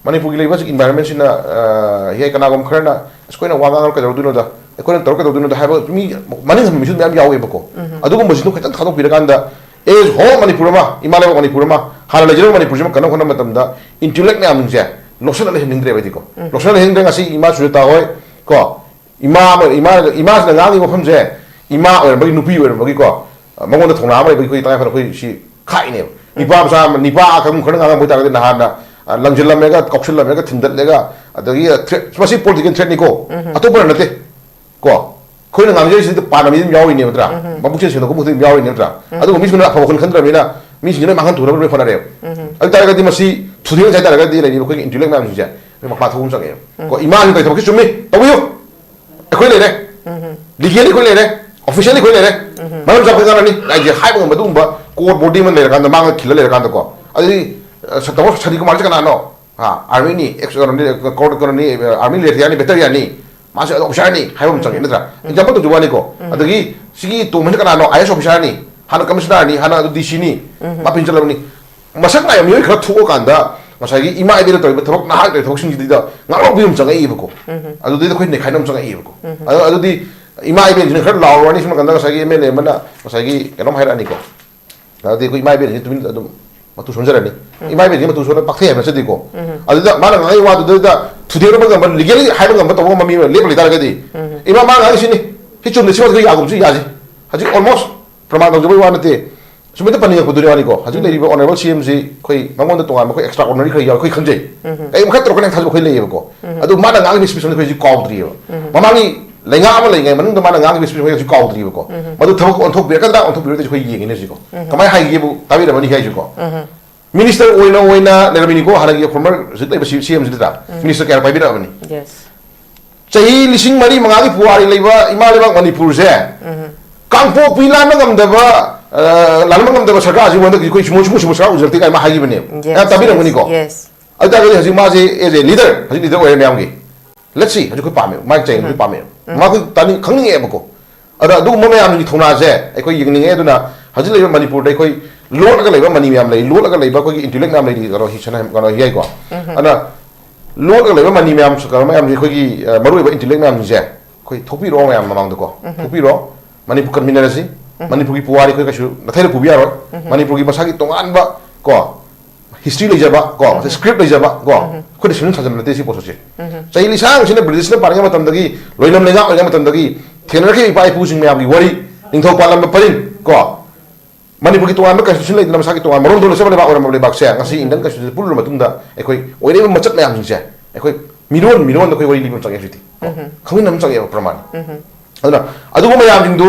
ꯃꯅꯤꯄꯨꯔꯒꯤ ꯂꯩꯕ ꯍꯧꯖꯤꯛ ꯏꯟꯚꯥꯏꯔꯣꯟꯃꯦꯟꯁꯤꯅ, ꯑ, ꯍꯦꯛ ꯀꯅꯥꯒꯨꯝꯕ ꯈꯔꯅ, "ꯑꯁ, ꯑꯩꯈꯣꯏꯅ ꯋꯥ ꯉꯥꯡꯉꯒ ꯀꯩꯗꯧꯗꯣꯏꯅꯣꯗ, ꯑꯩꯈꯣꯏꯅ ꯇꯧꯔꯒ ꯀꯩꯗꯧꯗꯣꯏꯅꯣꯗ" ꯍꯥꯏꯕ ꯃꯤ, ꯃꯅꯤꯡ ꯍꯟꯕ ꯃꯤꯁꯨ ꯃꯌꯥꯝ ꯌꯥꯎꯋꯦꯕꯀꯣ꯫ ꯑꯗꯨꯒꯨꯝꯕꯁꯤꯡꯗꯣ ꯈꯤꯇꯪ ꯊꯥꯗꯣꯛꯄꯤꯔꯀꯥꯟꯗ, as whole ꯃꯅꯤꯄꯨꯔ ꯑꯃ, ꯏꯃꯥ ꯂꯩꯕꯥꯛ ꯃꯅꯤꯄꯨꯔ ꯑꯃ, ꯍꯥꯟꯅ ꯂꯩꯖꯔꯝꯕ ꯃꯅꯤꯄꯨꯔꯁꯤꯃ ꯀꯟꯅ ꯍꯣꯠꯅꯕ ꯃꯇꯝꯗ intellect ꯃꯌꯥꯝꯁꯤꯡꯁꯦ ꯂꯣꯠꯁꯤꯜꯂ ꯂꯩꯍꯟꯅꯤꯡꯗ꯭ꯔꯦꯕ ꯑꯩꯗꯤꯀꯣ꯫ ꯂꯣꯠꯁꯤꯜꯂ ꯂꯩꯍꯟꯅꯤꯡꯗ꯭ꯔꯦ꯫ ꯉꯁꯤ ꯏꯃꯥ ꯁꯨꯖꯥꯇꯥ ꯍꯣꯏ ꯀꯣ, ꯏꯃꯥ ꯑꯃ, ꯏꯃꯥ, ꯏꯃꯥꯁꯤꯅ ꯉꯥꯡꯉꯤꯕ ꯋꯥꯐꯝꯁꯦ, ꯏꯃꯥ ꯑꯣꯏꯔꯝꯕꯒꯤ, ꯅꯨꯄꯤ ꯑꯣꯏꯔꯝꯕꯒꯤꯀꯣ, ꯑ, ꯃꯉꯣꯟꯗ ꯊꯧꯅꯥ ꯑꯃ ꯂꯩꯕꯒꯤ ꯑꯩꯈꯣꯏ ꯇꯉꯥꯏ ꯐꯗꯅ ꯑꯩꯈꯣꯏ ꯁꯤ ꯈꯥꯛꯏꯅꯦꯕ꯫ ꯅꯤꯄꯥ ꯃꯆꯥ ꯑꯃ, ꯅꯤꯄꯥ ꯑꯀꯪ ꯈꯔ ꯉꯥꯡꯉꯝꯕ ꯑꯣꯏꯇꯥꯔꯒꯗꯤ ꯅꯍꯥꯟꯅ, ꯑ, ꯂꯪꯁꯤꯜꯂꯝꯃꯦꯒ, ꯀꯥꯎꯁꯤꯜꯂꯝꯃꯦꯒ, ꯊꯤꯟꯗꯠꯂꯦꯒ, ꯑꯗꯒꯤ, ꯑ, threat, ꯃꯁꯤ political threatꯅꯤꯀꯣ, ꯑꯇꯣꯞꯄꯅ ꯅꯠꯇꯦ ꯀꯣ꯫ ꯑꯩꯈꯣꯏꯅ ꯉꯥꯡꯖꯔꯤꯁꯤꯗ ꯄꯥꯟꯅꯕ ꯃꯤ ꯑꯗꯨꯝ ꯌꯥꯎꯔꯤꯅꯦꯕ ꯅꯠꯇ꯭ꯔꯥ? ꯃꯕꯨꯛꯆꯦꯜ ꯁꯦꯡꯗꯣꯛꯄ ꯃꯈꯩ ꯑꯗꯨꯝ ꯌꯥꯎꯔꯤꯅꯦ ꯅꯠꯇ꯭ꯔꯥ? ꯑꯗꯨꯒ ꯃꯤꯁꯤꯡꯗꯨꯅ ꯑꯐꯕ ꯋꯥꯈꯜ ꯈꯟꯗ꯭ꯔꯕꯅꯤꯅ ꯃꯤꯁꯤꯡꯁꯤꯅ ꯃꯥꯡꯍꯟ ꯊꯣꯛꯅꯕ ꯂꯣꯏ ꯍꯣꯠꯅꯔꯦꯕ꯫ ꯑꯗꯨ ꯇꯥꯔꯒꯗꯤ ꯃꯁꯤ ꯊꯨꯗꯦꯛꯅꯁꯦ ꯍꯥꯏ ꯇꯥꯔꯒꯗꯤ ꯂꯩꯔꯤꯕ ꯑꯩꯈꯣꯏꯒꯤ intellect ꯃꯌꯥꯝꯁꯤꯡꯁꯦ ꯃꯄꯥ ꯊꯣꯛꯄ ꯑꯃ ꯆꯪꯉꯦꯕ꯫ ꯀꯣ, ꯏꯃꯥꯒꯤ ꯇꯧꯔꯤ ꯊꯕꯛꯁꯤ ꯆꯨꯝꯃꯤ, ꯇꯧꯕꯤꯌꯨ꯫ ꯑꯩꯈꯣꯏ ꯂꯩꯔꯦ꯫ Legally ꯑꯩꯈꯣꯏ ꯂꯩꯔꯦ꯫ Officially ꯑꯩꯈꯣꯏ ꯂꯩꯔꯦ꯫ ꯃꯔꯝ ꯆꯥꯕ ꯑꯩꯈꯣꯏ ꯉꯥꯡꯅꯅꯤ꯫ ꯍꯥꯏꯁꯦ ꯍꯥꯏꯕ ꯉꯝꯕ ꯑꯗꯨꯒꯨꯝꯕ core body ꯑꯃ ꯂꯩꯔꯀꯥꯟꯗ, ꯃꯥꯡꯗ ꯈꯤꯜꯂ ꯂꯩꯔꯀꯥꯟꯗꯀꯣ꯫ ꯑꯗꯨꯗꯤ, ꯑ, ꯁ-, ꯇꯥꯃꯣ ꯁꯅꯤ ꯀꯨꯃꯥꯔꯁꯦ ꯀꯅꯥꯅꯣ? ꯍꯥ, armyꯅꯤ, ex ꯀꯩꯅꯣꯅꯤ, ꯀꯣꯔ-, ꯀꯩꯅꯣꯅꯤ, army ꯂꯩꯔꯤꯌꯥꯅꯤ, veteranꯅꯤ꯫ ꯃꯥꯁꯦ officerꯅꯤ ꯍꯥꯏꯕ ꯑꯃ ꯆꯪꯉꯦ ꯅꯠꯇ꯭ꯔꯥ? Example ꯇꯧꯖꯕ ꯋꯥꯅꯤꯀꯣ꯫ ꯑꯗꯒꯤ ꯁꯤꯒꯤ ꯇꯣꯝꯕꯁꯦ ꯀꯅꯥꯅꯣ? IAS officerꯅꯤ, ꯍꯥꯟꯅ commissionerꯅꯤ, ꯍꯥꯟꯅ ꯑꯗꯨ DCꯅꯤ, ꯃꯥ pension ꯂꯧꯕꯅꯤ꯫ ꯃꯁꯛ ꯅꯥꯏꯕ ꯃꯤꯑꯣꯏ ꯈꯔ ꯊꯣꯛꯑꯀꯥꯟꯗ ꯉꯁꯥꯏꯒꯤ ꯏꯃꯥ ꯏꯕꯦꯟꯅ ꯇꯧꯔꯤꯕ ꯊꯕꯛ, ꯅꯍꯥꯛ ꯇꯧꯔꯤꯕ ꯊꯕꯛꯁꯤꯡꯁꯤꯗ ꯉꯥꯛꯂꯧꯕꯤ ꯑꯃ ꯆꯪꯉꯛꯏꯕꯀꯣ꯫ ꯑꯗꯨꯗꯩꯗ ꯑꯩꯈꯣꯏ ꯅꯩꯈꯥꯏꯅꯕ ꯑꯃ ꯆꯪꯉꯛꯏꯕꯀꯣ꯫ ꯑꯗꯣ ꯑꯗꯨꯗꯤ ꯏꯃꯥ ꯏꯕꯦꯟꯁꯤꯅ ꯈꯔ ꯂꯥꯎꯔꯨꯔꯅꯤ, ꯁꯣꯝ ꯅꯥꯀꯟꯗ ꯉꯁꯥꯏꯒꯤ MLA ꯑꯃꯅ ꯉꯁꯥꯏꯒꯤ ꯀꯩꯅꯣꯝ ꯍꯥꯏꯔꯛꯑꯅꯤꯀꯣ꯫ ꯑꯗꯨꯗꯤ ꯑꯩꯈꯣꯏ ꯏꯃꯥ ꯏꯕꯦꯟꯁꯤ ꯇꯨꯃꯤꯟ ꯑꯗꯨꯝ ꯃꯇꯨ ꯁꯣꯟꯖꯔꯅꯤ꯫ ꯏꯃꯥ ꯏꯕꯦꯟꯁꯤ ꯃꯇꯨ ꯁꯣꯟꯕ ꯄꯥꯛꯊꯩ ꯍꯥꯏꯕ ꯅꯠꯆꯗꯦꯀꯣ꯫ ꯑꯗꯨꯗ ꯃꯥꯅ ꯉꯥꯡꯉꯤ ꯋꯥꯗꯨꯗ ꯊꯨꯗꯦꯛꯅꯕ ꯉꯝꯕ, legally ꯍꯥꯏꯕ ꯉꯝꯕ, ꯇꯧꯕ ꯉꯝꯕ ꯃꯤ ꯑꯃ ꯂꯦꯞꯄ ꯂꯩꯇꯥꯔꯒꯗꯤ, "ꯏꯃꯥ, ꯃꯥ ꯉꯥꯡꯉꯤꯁꯤꯅꯤ, ꯁꯤ ꯆꯨꯝꯗꯦ, ꯁꯤ ꯋꯥꯗꯨ ꯌꯥꯒꯨꯝꯁꯤ ꯌꯥꯁꯤ"꯫ ꯍꯧꯖꯤꯛ almost ꯄ꯭ꯔꯃꯥꯟ ꯇꯧꯖꯕꯒꯤ ꯋꯥ ꯅꯠꯇꯦ꯫ ꯁꯨꯃꯥꯏꯅ ꯄꯟꯅꯤꯡꯉꯛꯄꯗꯨꯅꯤ ꯋꯥꯅꯤꯀꯣ꯫ ꯍꯧꯖꯤꯛ ꯂꯩꯔꯤꯕ Honourable CMꯁꯤ ꯑꯩꯈꯣꯏ ꯃꯉꯣꯟꯗ ꯇꯣꯉꯥꯟꯕ ꯑꯩꯈꯣꯏ extraordinary ꯈꯔ ꯌꯥꯎꯏ, ꯑꯩꯈꯣꯏ ꯈꯪꯖꯩ꯫ ꯀꯩꯒꯨꯝꯕ ꯈꯔ ꯇꯧꯔꯛꯀꯅꯤ ꯊꯥꯖꯕ ꯑꯩꯈꯣꯏ ꯂꯩꯌꯦꯕꯀꯣ꯫ ꯑꯗꯨ ꯃꯥꯅ ꯉꯥꯡꯉꯤꯕ speechꯇꯨ ꯑꯩꯈꯣꯏ ꯍꯧꯖꯤꯛ ꯀꯥꯎꯗ꯭ꯔꯤꯑꯕ꯫ ꯃꯃꯥꯡꯒꯤ ꯂꯩꯉꯥꯛ ꯑꯃ ꯂꯩꯉꯩ ꯃꯅꯨꯡꯗ ꯃꯥꯅ ꯉꯥꯡꯉꯤꯕ speech ꯑꯩꯈꯣꯏ ꯍꯧꯖꯤꯛ ꯀꯥꯎꯗ꯭ꯔꯤꯕꯀꯣ꯫ ꯃꯗꯨ ꯊꯕꯛ ꯑꯣꯟꯊꯣꯛꯄꯤꯔꯛꯀꯗ꯭ꯔꯥ, ꯑꯣꯟꯊꯣꯛꯄꯤꯔꯣꯏꯗ꯭ꯔꯥ ꯑꯩꯈꯣꯏ ꯌꯦꯡꯉꯤꯅꯦ ꯍꯧꯖꯤꯛꯀꯣ꯫ ꯀꯃꯥꯏꯅ ꯍꯥꯏꯒꯦꯕꯨ ꯇꯥꯕꯤꯔꯝꯃꯅꯤ ꯍꯥꯏꯁꯤꯀꯣ꯫ Minister ꯑꯣꯏꯅ, ꯑꯣꯏꯅ ꯂꯩꯔꯝꯃꯤꯅꯤꯀꯣ, ꯍꯥꯟꯅꯒꯤ former ꯍꯧꯖꯤꯛ ꯂꯩꯕ CMꯁꯤ ꯅꯠꯇ꯭ꯔꯥ? Minister ꯀꯌꯥ ꯄꯥꯏꯕꯤꯔꯛꯑꯕꯅꯤ? Yes. ꯆꯍꯤ ꯂꯤꯁꯤꯡ ꯃꯔꯤ ꯃꯉꯥꯒꯤ ꯄꯨꯋꯥꯔꯤ ꯂꯩꯕ ꯏꯃꯥ ꯂꯩꯕꯥꯛ ꯃꯅꯤꯄꯨꯔꯁꯦ, ꯀꯥꯡꯄꯣꯛꯄꯤ ꯂꯥꯟꯕ ꯉꯝꯗꯕ, ꯑ, ꯂꯥꯟꯕ ꯉꯝꯗꯕ ꯁꯔꯀꯥꯔꯁꯤ ꯍꯟꯗꯛꯀꯤ ꯑꯩꯈꯣꯏ ꯁꯨꯝꯕ ꯁꯨꯝꯕ ꯁꯔꯀꯥꯔ ꯎꯖꯔꯛꯇꯦ ꯀꯥꯏ ꯃꯥ ꯍꯥꯏꯈꯤꯕꯅꯦꯕ꯫ Yes, ꯌꯥꯝ ꯇꯥꯕꯤꯔꯝꯒꯅꯤꯀꯣ꯫ Yes. ꯑꯗꯨ ꯇꯥꯔꯒꯗꯤ ꯍꯧꯖꯤꯛ ꯃꯥꯁꯦ as a leader, ꯍꯧꯖꯤꯛ ꯂꯤꯗꯔ ꯑꯣꯏꯔꯦ ꯃꯌꯥꯝꯒꯤ꯫ Let's see, ꯍꯧꯖꯤꯛ ꯑꯩꯈꯣꯏ ꯄꯥꯝꯃꯦꯕ, ꯃꯥꯒꯤ ꯆꯩ ꯑꯩꯈꯣꯏ ꯄꯥꯝꯃꯦꯕ, ꯃꯥ ꯑꯩꯈꯣꯏ ꯇꯥꯅꯤꯡ ꯈꯪꯅꯤꯡꯉꯦꯕꯀꯣ꯫ ꯑꯗ ꯑꯗꯨꯒꯨꯝꯕ ꯃꯌꯥꯝꯒꯤ ꯊꯧꯅꯥꯁꯦ ꯑꯩꯈꯣꯏ ꯌꯦꯡꯅꯤꯡꯉꯦ꯫ ꯑꯗꯨꯅ ꯍꯧꯖꯤꯛ ꯂꯩꯔꯤꯕ ꯃꯅꯤꯄꯨꯔꯗ ꯑꯩꯈꯣꯏ ꯂꯣꯠꯂꯒ ꯂꯩꯕ ꯃꯅꯤ ꯃꯌꯥꯝ ꯂꯩ, ꯂꯣꯠꯂꯒ ꯂꯩꯕ ꯑꯩꯈꯣꯏꯒꯤ intellect ꯃꯌꯥꯝ ꯂꯩꯔꯤ, ꯀꯩꯅꯣ ꯍꯤ ꯁꯅ ꯀꯩꯅꯣ ꯍꯤꯌꯥꯏꯀꯣ꯫ ꯑꯗꯨꯅ ꯂꯣꯠꯂꯒ ꯂꯩꯕ ꯃꯅꯤ ꯃꯌꯥꯝ, ꯀꯩꯅꯣ ꯃꯌꯥꯝꯁꯦ ꯑꯩꯈꯣꯏꯒꯤ, ꯑ, ꯃꯔꯨꯑꯣꯏꯕ intellect ꯃꯌꯥꯝꯁꯤꯡꯁꯦ ꯑꯩꯈꯣꯏ ꯊꯣꯛꯄꯤꯔꯣ ꯃꯌꯥꯝ ꯃꯃꯥꯡꯗꯀꯣ, ꯊꯣꯛꯄꯤꯔꯣ꯫ ꯃꯅꯤꯄꯨꯔ ꯀꯟꯃꯤꯟꯅꯔꯁꯤ꯫ ꯃꯅꯤꯄꯨꯔꯒꯤ ꯄꯨꯋꯥꯔꯤ ꯑꯩꯈꯣꯏ ꯀꯩꯁꯨ ꯅꯥꯊꯩꯔ ꯄꯨꯕ ꯌꯥꯔꯣꯏ꯫ ꯃꯅꯤꯄꯨꯔꯒꯤ ꯃꯁꯥꯒꯤ ꯇꯣꯉꯥꯟꯕ ꯀꯣ history ꯂꯩꯖꯕ ꯀꯣ, script ꯂꯩꯖꯕ ꯀꯣ, ꯑꯩꯈꯣꯏꯅ ꯁꯦꯝꯖꯤꯟ ꯁꯥꯖꯤꯟꯕ ꯅꯠꯇꯦ ꯁꯤ ꯄꯣꯠꯁꯛꯁꯦ꯫ ꯆꯍꯤ ꯂꯤꯁꯥꯡꯁꯤꯅ ꯕ꯭ꯔꯤꯇꯤꯁꯅ ꯄꯥꯜꯂꯤꯉꯩ ꯃꯇꯝꯗꯒꯤ, ꯂꯣꯏꯂꯝ ꯂꯩꯉꯥꯛ ꯑꯣꯏꯔꯤꯉꯩ ꯃꯇꯝꯗꯒꯤ ꯊꯦꯡꯅꯔꯛꯈꯤꯕ ꯏꯄꯥ ꯏꯄꯨꯁꯤꯡ ꯃꯌꯥꯝꯒꯤ ꯋꯥꯔꯤ, ꯅꯤꯡꯊꯧ ꯄꯥꯜꯂꯝꯕ ꯄꯔꯤꯡ ꯀꯣ, ꯃꯅꯤꯄꯨꯔꯒꯤ ꯇꯣꯉꯥꯟꯕ constitution ꯂꯩꯗꯅ, ꯃꯁꯥꯒꯤ ꯇꯣꯉꯥꯟꯕ ꯃꯔꯣꯟ ꯊꯣꯛꯅ ꯆꯠꯄ ꯂꯩꯕꯥꯛ ꯑꯣꯏꯔꯝꯕ ꯂꯩꯕꯥꯛꯁꯦ ꯉꯁꯤ Indian constitution ꯄꯨꯜꯂꯨꯔ ꯃꯇꯨꯡꯗ ꯑꯩꯈꯣꯏ ꯑꯣꯏꯔꯛꯏꯕ ꯃꯆꯠ ꯃꯌꯥꯝꯁꯤꯡꯁꯦ ꯑꯩꯈꯣꯏ ꯃꯤꯔꯣꯟ ꯃꯤꯔꯣꯟꯗ ꯑꯩꯈꯣꯏ ꯋꯥꯔꯤ ꯂꯤꯕ ꯑꯃ ꯆꯪꯉꯦ ꯍꯧꯖꯤꯛꯇꯤ꯫ ꯈꯪꯃꯤꯟꯅꯕ ꯑꯃ ꯆꯪꯉꯦꯕ ꯄ꯭ꯔꯃꯥꯟ꯫ ꯑꯗꯨꯅ ꯑꯗꯨꯒꯨꯝꯕ ꯃꯌꯥꯝꯁꯤꯡꯗꯨ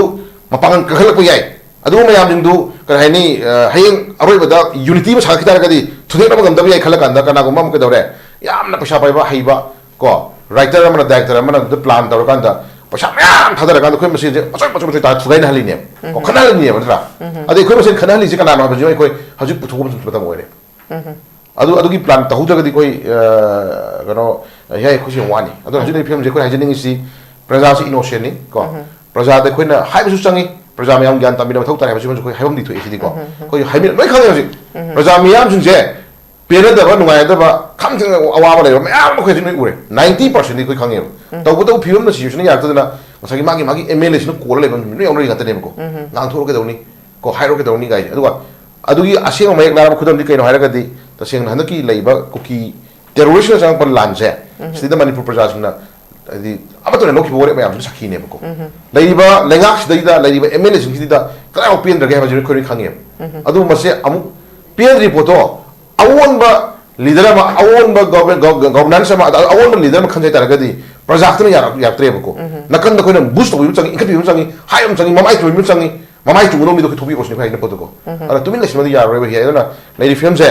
ꯃꯄꯥꯡꯒꯜ ꯀꯟꯈꯠꯂꯛꯄ ꯌꯥꯏ꯫ ꯑꯗꯨꯒꯨꯝꯕ ꯃꯌꯥꯝꯁꯤꯡꯗꯨ ꯀꯔꯤ ꯍꯥꯏꯅꯤ, ꯑ, ꯍꯌꯦꯡ ꯑꯔꯣꯏꯕꯗ unity ꯑꯃ ꯁꯥꯒꯠꯈꯤ ꯇꯥꯔꯒꯗꯤ ꯊꯨꯗꯦꯛꯅꯕ ꯉꯝꯗꯕ ꯌꯥꯏ ꯈꯜꯂ ꯀꯥꯟꯗ ꯀꯅꯥꯒꯨꯝꯕ ꯑꯃ ꯀꯩꯗꯧꯔꯦ, ꯌꯥꯝꯅ ꯄꯩꯁꯥ ꯄꯥꯏꯕ ꯍꯩꯕ ꯀꯣ, writer ꯑꯃꯅ director ꯑꯃꯅ ꯑꯗꯨꯗ plan ꯇꯧꯔꯀꯥꯟꯗ ꯄꯩꯁꯥ ꯃꯌꯥꯝ ꯊꯥꯗꯔꯀꯥꯟꯗ ꯑꯩꯈꯣꯏ ꯃꯁꯦꯟꯁꯦ ꯃꯆꯣꯏ ꯃꯆꯣꯏ ꯃꯆꯣꯏ ꯇꯥꯔ ꯊꯨꯒꯥꯏꯅꯍꯜꯂꯤꯅꯦꯕ ꯀꯣ, ꯈꯠꯅꯍꯜꯂꯤꯅꯦꯕ ꯅꯠꯇ꯭ꯔꯥ? ꯑꯗꯩ ꯑꯩꯈꯣꯏ ꯃꯁꯦꯟ ꯈꯠꯅꯍꯜꯂꯤꯁꯦ ꯀꯅꯥꯅꯣ ꯍꯥꯏꯕꯁꯤ ꯑꯩꯈꯣꯏ ꯍꯧꯖꯤꯛ ꯄꯨꯊꯣꯛꯄ ꯃꯇꯝ ꯑꯣꯏꯔꯦ꯫ ꯑꯗꯨ, ꯑꯗꯨꯒꯤ plan ꯇꯧꯍꯧꯗ꯭ꯔꯒꯗꯤ ꯑꯩꯈꯣꯏ, ꯑ, ꯀꯩꯅꯣ, ꯌꯥꯏ, ꯑꯩꯈꯣꯏꯁꯦ ꯌꯥꯝ ꯋꯥꯅꯤ꯫ ꯑꯗꯨꯅ ꯍꯧꯖꯤꯛ ꯂꯩꯔꯤꯕ ꯐꯤꯕꯝꯁꯦ ꯑꯩꯈꯣꯏ ꯍꯥꯏꯖꯅꯤꯡꯉꯤꯁꯤ, ꯄ꯭ꯔꯖꯥꯁꯤ innocentꯅꯤ ꯀꯣ꯫ ꯄ꯭ꯔꯖꯥꯗ ꯑꯩꯈꯣꯏꯅ ꯍꯥꯏꯕꯁꯨ ꯆꯪꯉꯤ, ꯄ꯭ꯔꯖꯥ ꯃꯌꯥꯝ ꯒ꯭ꯌꯥꯟ ꯇꯥꯃꯤꯟꯅꯕ ꯃꯊꯧ ꯇꯥꯏ ꯍꯥꯏꯕꯁꯤꯃꯁꯨ ꯑꯩꯈꯣꯏ ꯍꯥꯏꯐꯝꯗꯤ ꯊꯣꯛꯑꯦ ꯁꯤꯗꯤꯀꯣ꯫ ꯑꯩꯈꯣꯏ ꯍꯥꯏꯃꯤꯟ-, ꯂꯣꯏ ꯈꯪꯉꯦ ꯍꯧꯖꯤꯛ꯫ ꯄ꯭ꯔꯖꯥ ꯃꯤꯌꯥꯝꯁꯤꯡꯁꯦ ꯄꯦꯟꯅꯗꯕ, ꯅꯨꯡꯉꯥꯏꯅꯗꯕ, ꯈꯝ ꯊꯦꯡꯅ ꯑꯋꯥꯕ ꯂꯩꯕ ꯃꯌꯥꯝ ꯑꯃ ꯑꯩꯈꯣꯏ ꯍꯧꯖꯤꯛ ꯂꯣꯏ ꯎꯔꯦ꯫ Ninety percentꯗꯤ ꯑꯩꯈꯣꯏ ꯈꯪꯉꯦꯕ꯫ ꯇꯧꯕꯇꯕꯨ ꯐꯤꯕꯝꯗ situation ꯌꯥꯔꯛꯇꯗꯅ ꯉꯁꯥꯏꯒꯤ ꯃꯥꯒꯤ, ꯃꯥꯒꯤ MLAꯁꯤꯅ ꯀꯣꯜꯂ ꯂꯩꯕ ꯃꯤ ꯂꯣꯏ ꯌꯥꯎꯅꯔꯤ ꯉꯥꯛꯇꯅꯦꯕꯀꯣ꯫ ꯉꯥꯡꯊꯣꯛꯑ ꯀꯩꯗꯧꯅꯤ ꯀꯣ, ꯍꯥꯏꯔꯣ ꯀꯩꯗꯧꯅꯤ ꯀꯥꯏꯁꯦ꯫ ꯑꯗꯨꯒ ꯑꯗꯨꯒꯤ ꯑꯁꯦꯡꯕ ꯃꯌꯦꯛ ꯂꯥꯔꯕ ꯈꯨꯗꯝꯗꯤ ꯀꯩꯅꯣ ꯍꯥꯏꯔꯒꯗꯤ, ꯇꯁꯦꯡꯅ ꯍꯟꯗꯛꯀꯤ ꯂꯩꯕ ꯀꯨꯀꯤ terroristꯅ ꯆꯪꯉꯛꯄ ꯂꯥꯟꯁꯦ, ꯁꯤꯗ ꯃꯅꯤꯄꯨꯔ ꯄ꯭ꯔꯖꯥꯁꯤꯡꯅ ꯍꯥꯏꯗꯤ ꯑꯃꯠꯇ ꯑꯣꯏꯅ ꯂꯧꯈꯤꯕ ꯋꯥꯔꯦꯞ ꯃꯌꯥꯝꯁꯤꯅ ꯁꯥꯈꯤꯅꯦꯕꯀꯣ꯫ ꯂꯩꯔꯤꯕ ꯂꯩꯉꯥꯛꯁꯤꯗꯩꯗ, ꯂꯩꯔꯤꯕ MLAꯁꯤꯡꯁꯤꯗ ꯀꯗꯥꯏꯐꯥꯎ ꯄꯦꯟꯗ꯭ꯔꯒꯦ ꯍꯥꯏꯕꯁꯤ ꯑꯩꯈꯣꯏ ꯂꯣꯏ ꯈꯪꯉꯦꯕ꯫ ꯑꯗꯨ ꯃꯁꯦ ꯑꯃꯨꯛ ꯄꯦꯟꯗ꯭ꯔꯤ ꯄꯣꯠꯇꯣ ꯑꯑꯣꯟꯕ leader ꯑꯃ, ꯑꯑꯣꯟꯕ government, gov-, governance ꯑꯃ, ꯑꯗ ꯑꯑꯣꯟꯕ leader ꯑꯃ ꯈꯟꯖ ꯇꯥꯔꯒꯗꯤ ꯄ꯭ꯔꯖꯥ ꯈꯛꯇꯅ ꯌꯥꯔꯛ-, ꯌꯥꯔꯛꯇ꯭ꯔꯦꯕꯀꯣ꯫ ꯅꯥꯀꯟꯗ ꯑꯩꯈꯣꯏꯅ boost ꯇꯧꯕꯤꯕ ꯑꯃ ꯆꯪꯉꯤ, ꯏꯟꯈꯠꯄꯤꯕ ꯑꯃ ꯆꯪꯉꯤ, ꯍꯥꯏꯕ ꯑꯃ ꯆꯪꯉꯤ, ꯃꯃꯥꯏ ꯆꯨꯝꯍꯟꯕ ꯑꯃ ꯆꯪꯉꯤ, ꯃꯃꯥꯏ ꯆꯨꯝꯒꯗꯧꯕ ꯃꯤꯗꯣ ꯑꯩꯈꯣꯏ ꯊꯣꯛꯄꯤꯔꯛꯑꯣꯁꯤꯅꯦ ꯑꯩꯈꯣꯏ ꯍꯥꯏꯅ ꯄꯣꯠꯇꯨꯀꯣ꯫ ꯑꯗ ꯇꯨꯃꯤꯟ ꯂꯩꯁꯤꯟꯕꯗꯤ ꯌꯥꯔꯔꯣꯏꯕ ꯍꯤ꯫ ꯑꯗꯨꯅ ꯂꯩꯔꯤ ꯐꯤꯕꯝꯁꯦ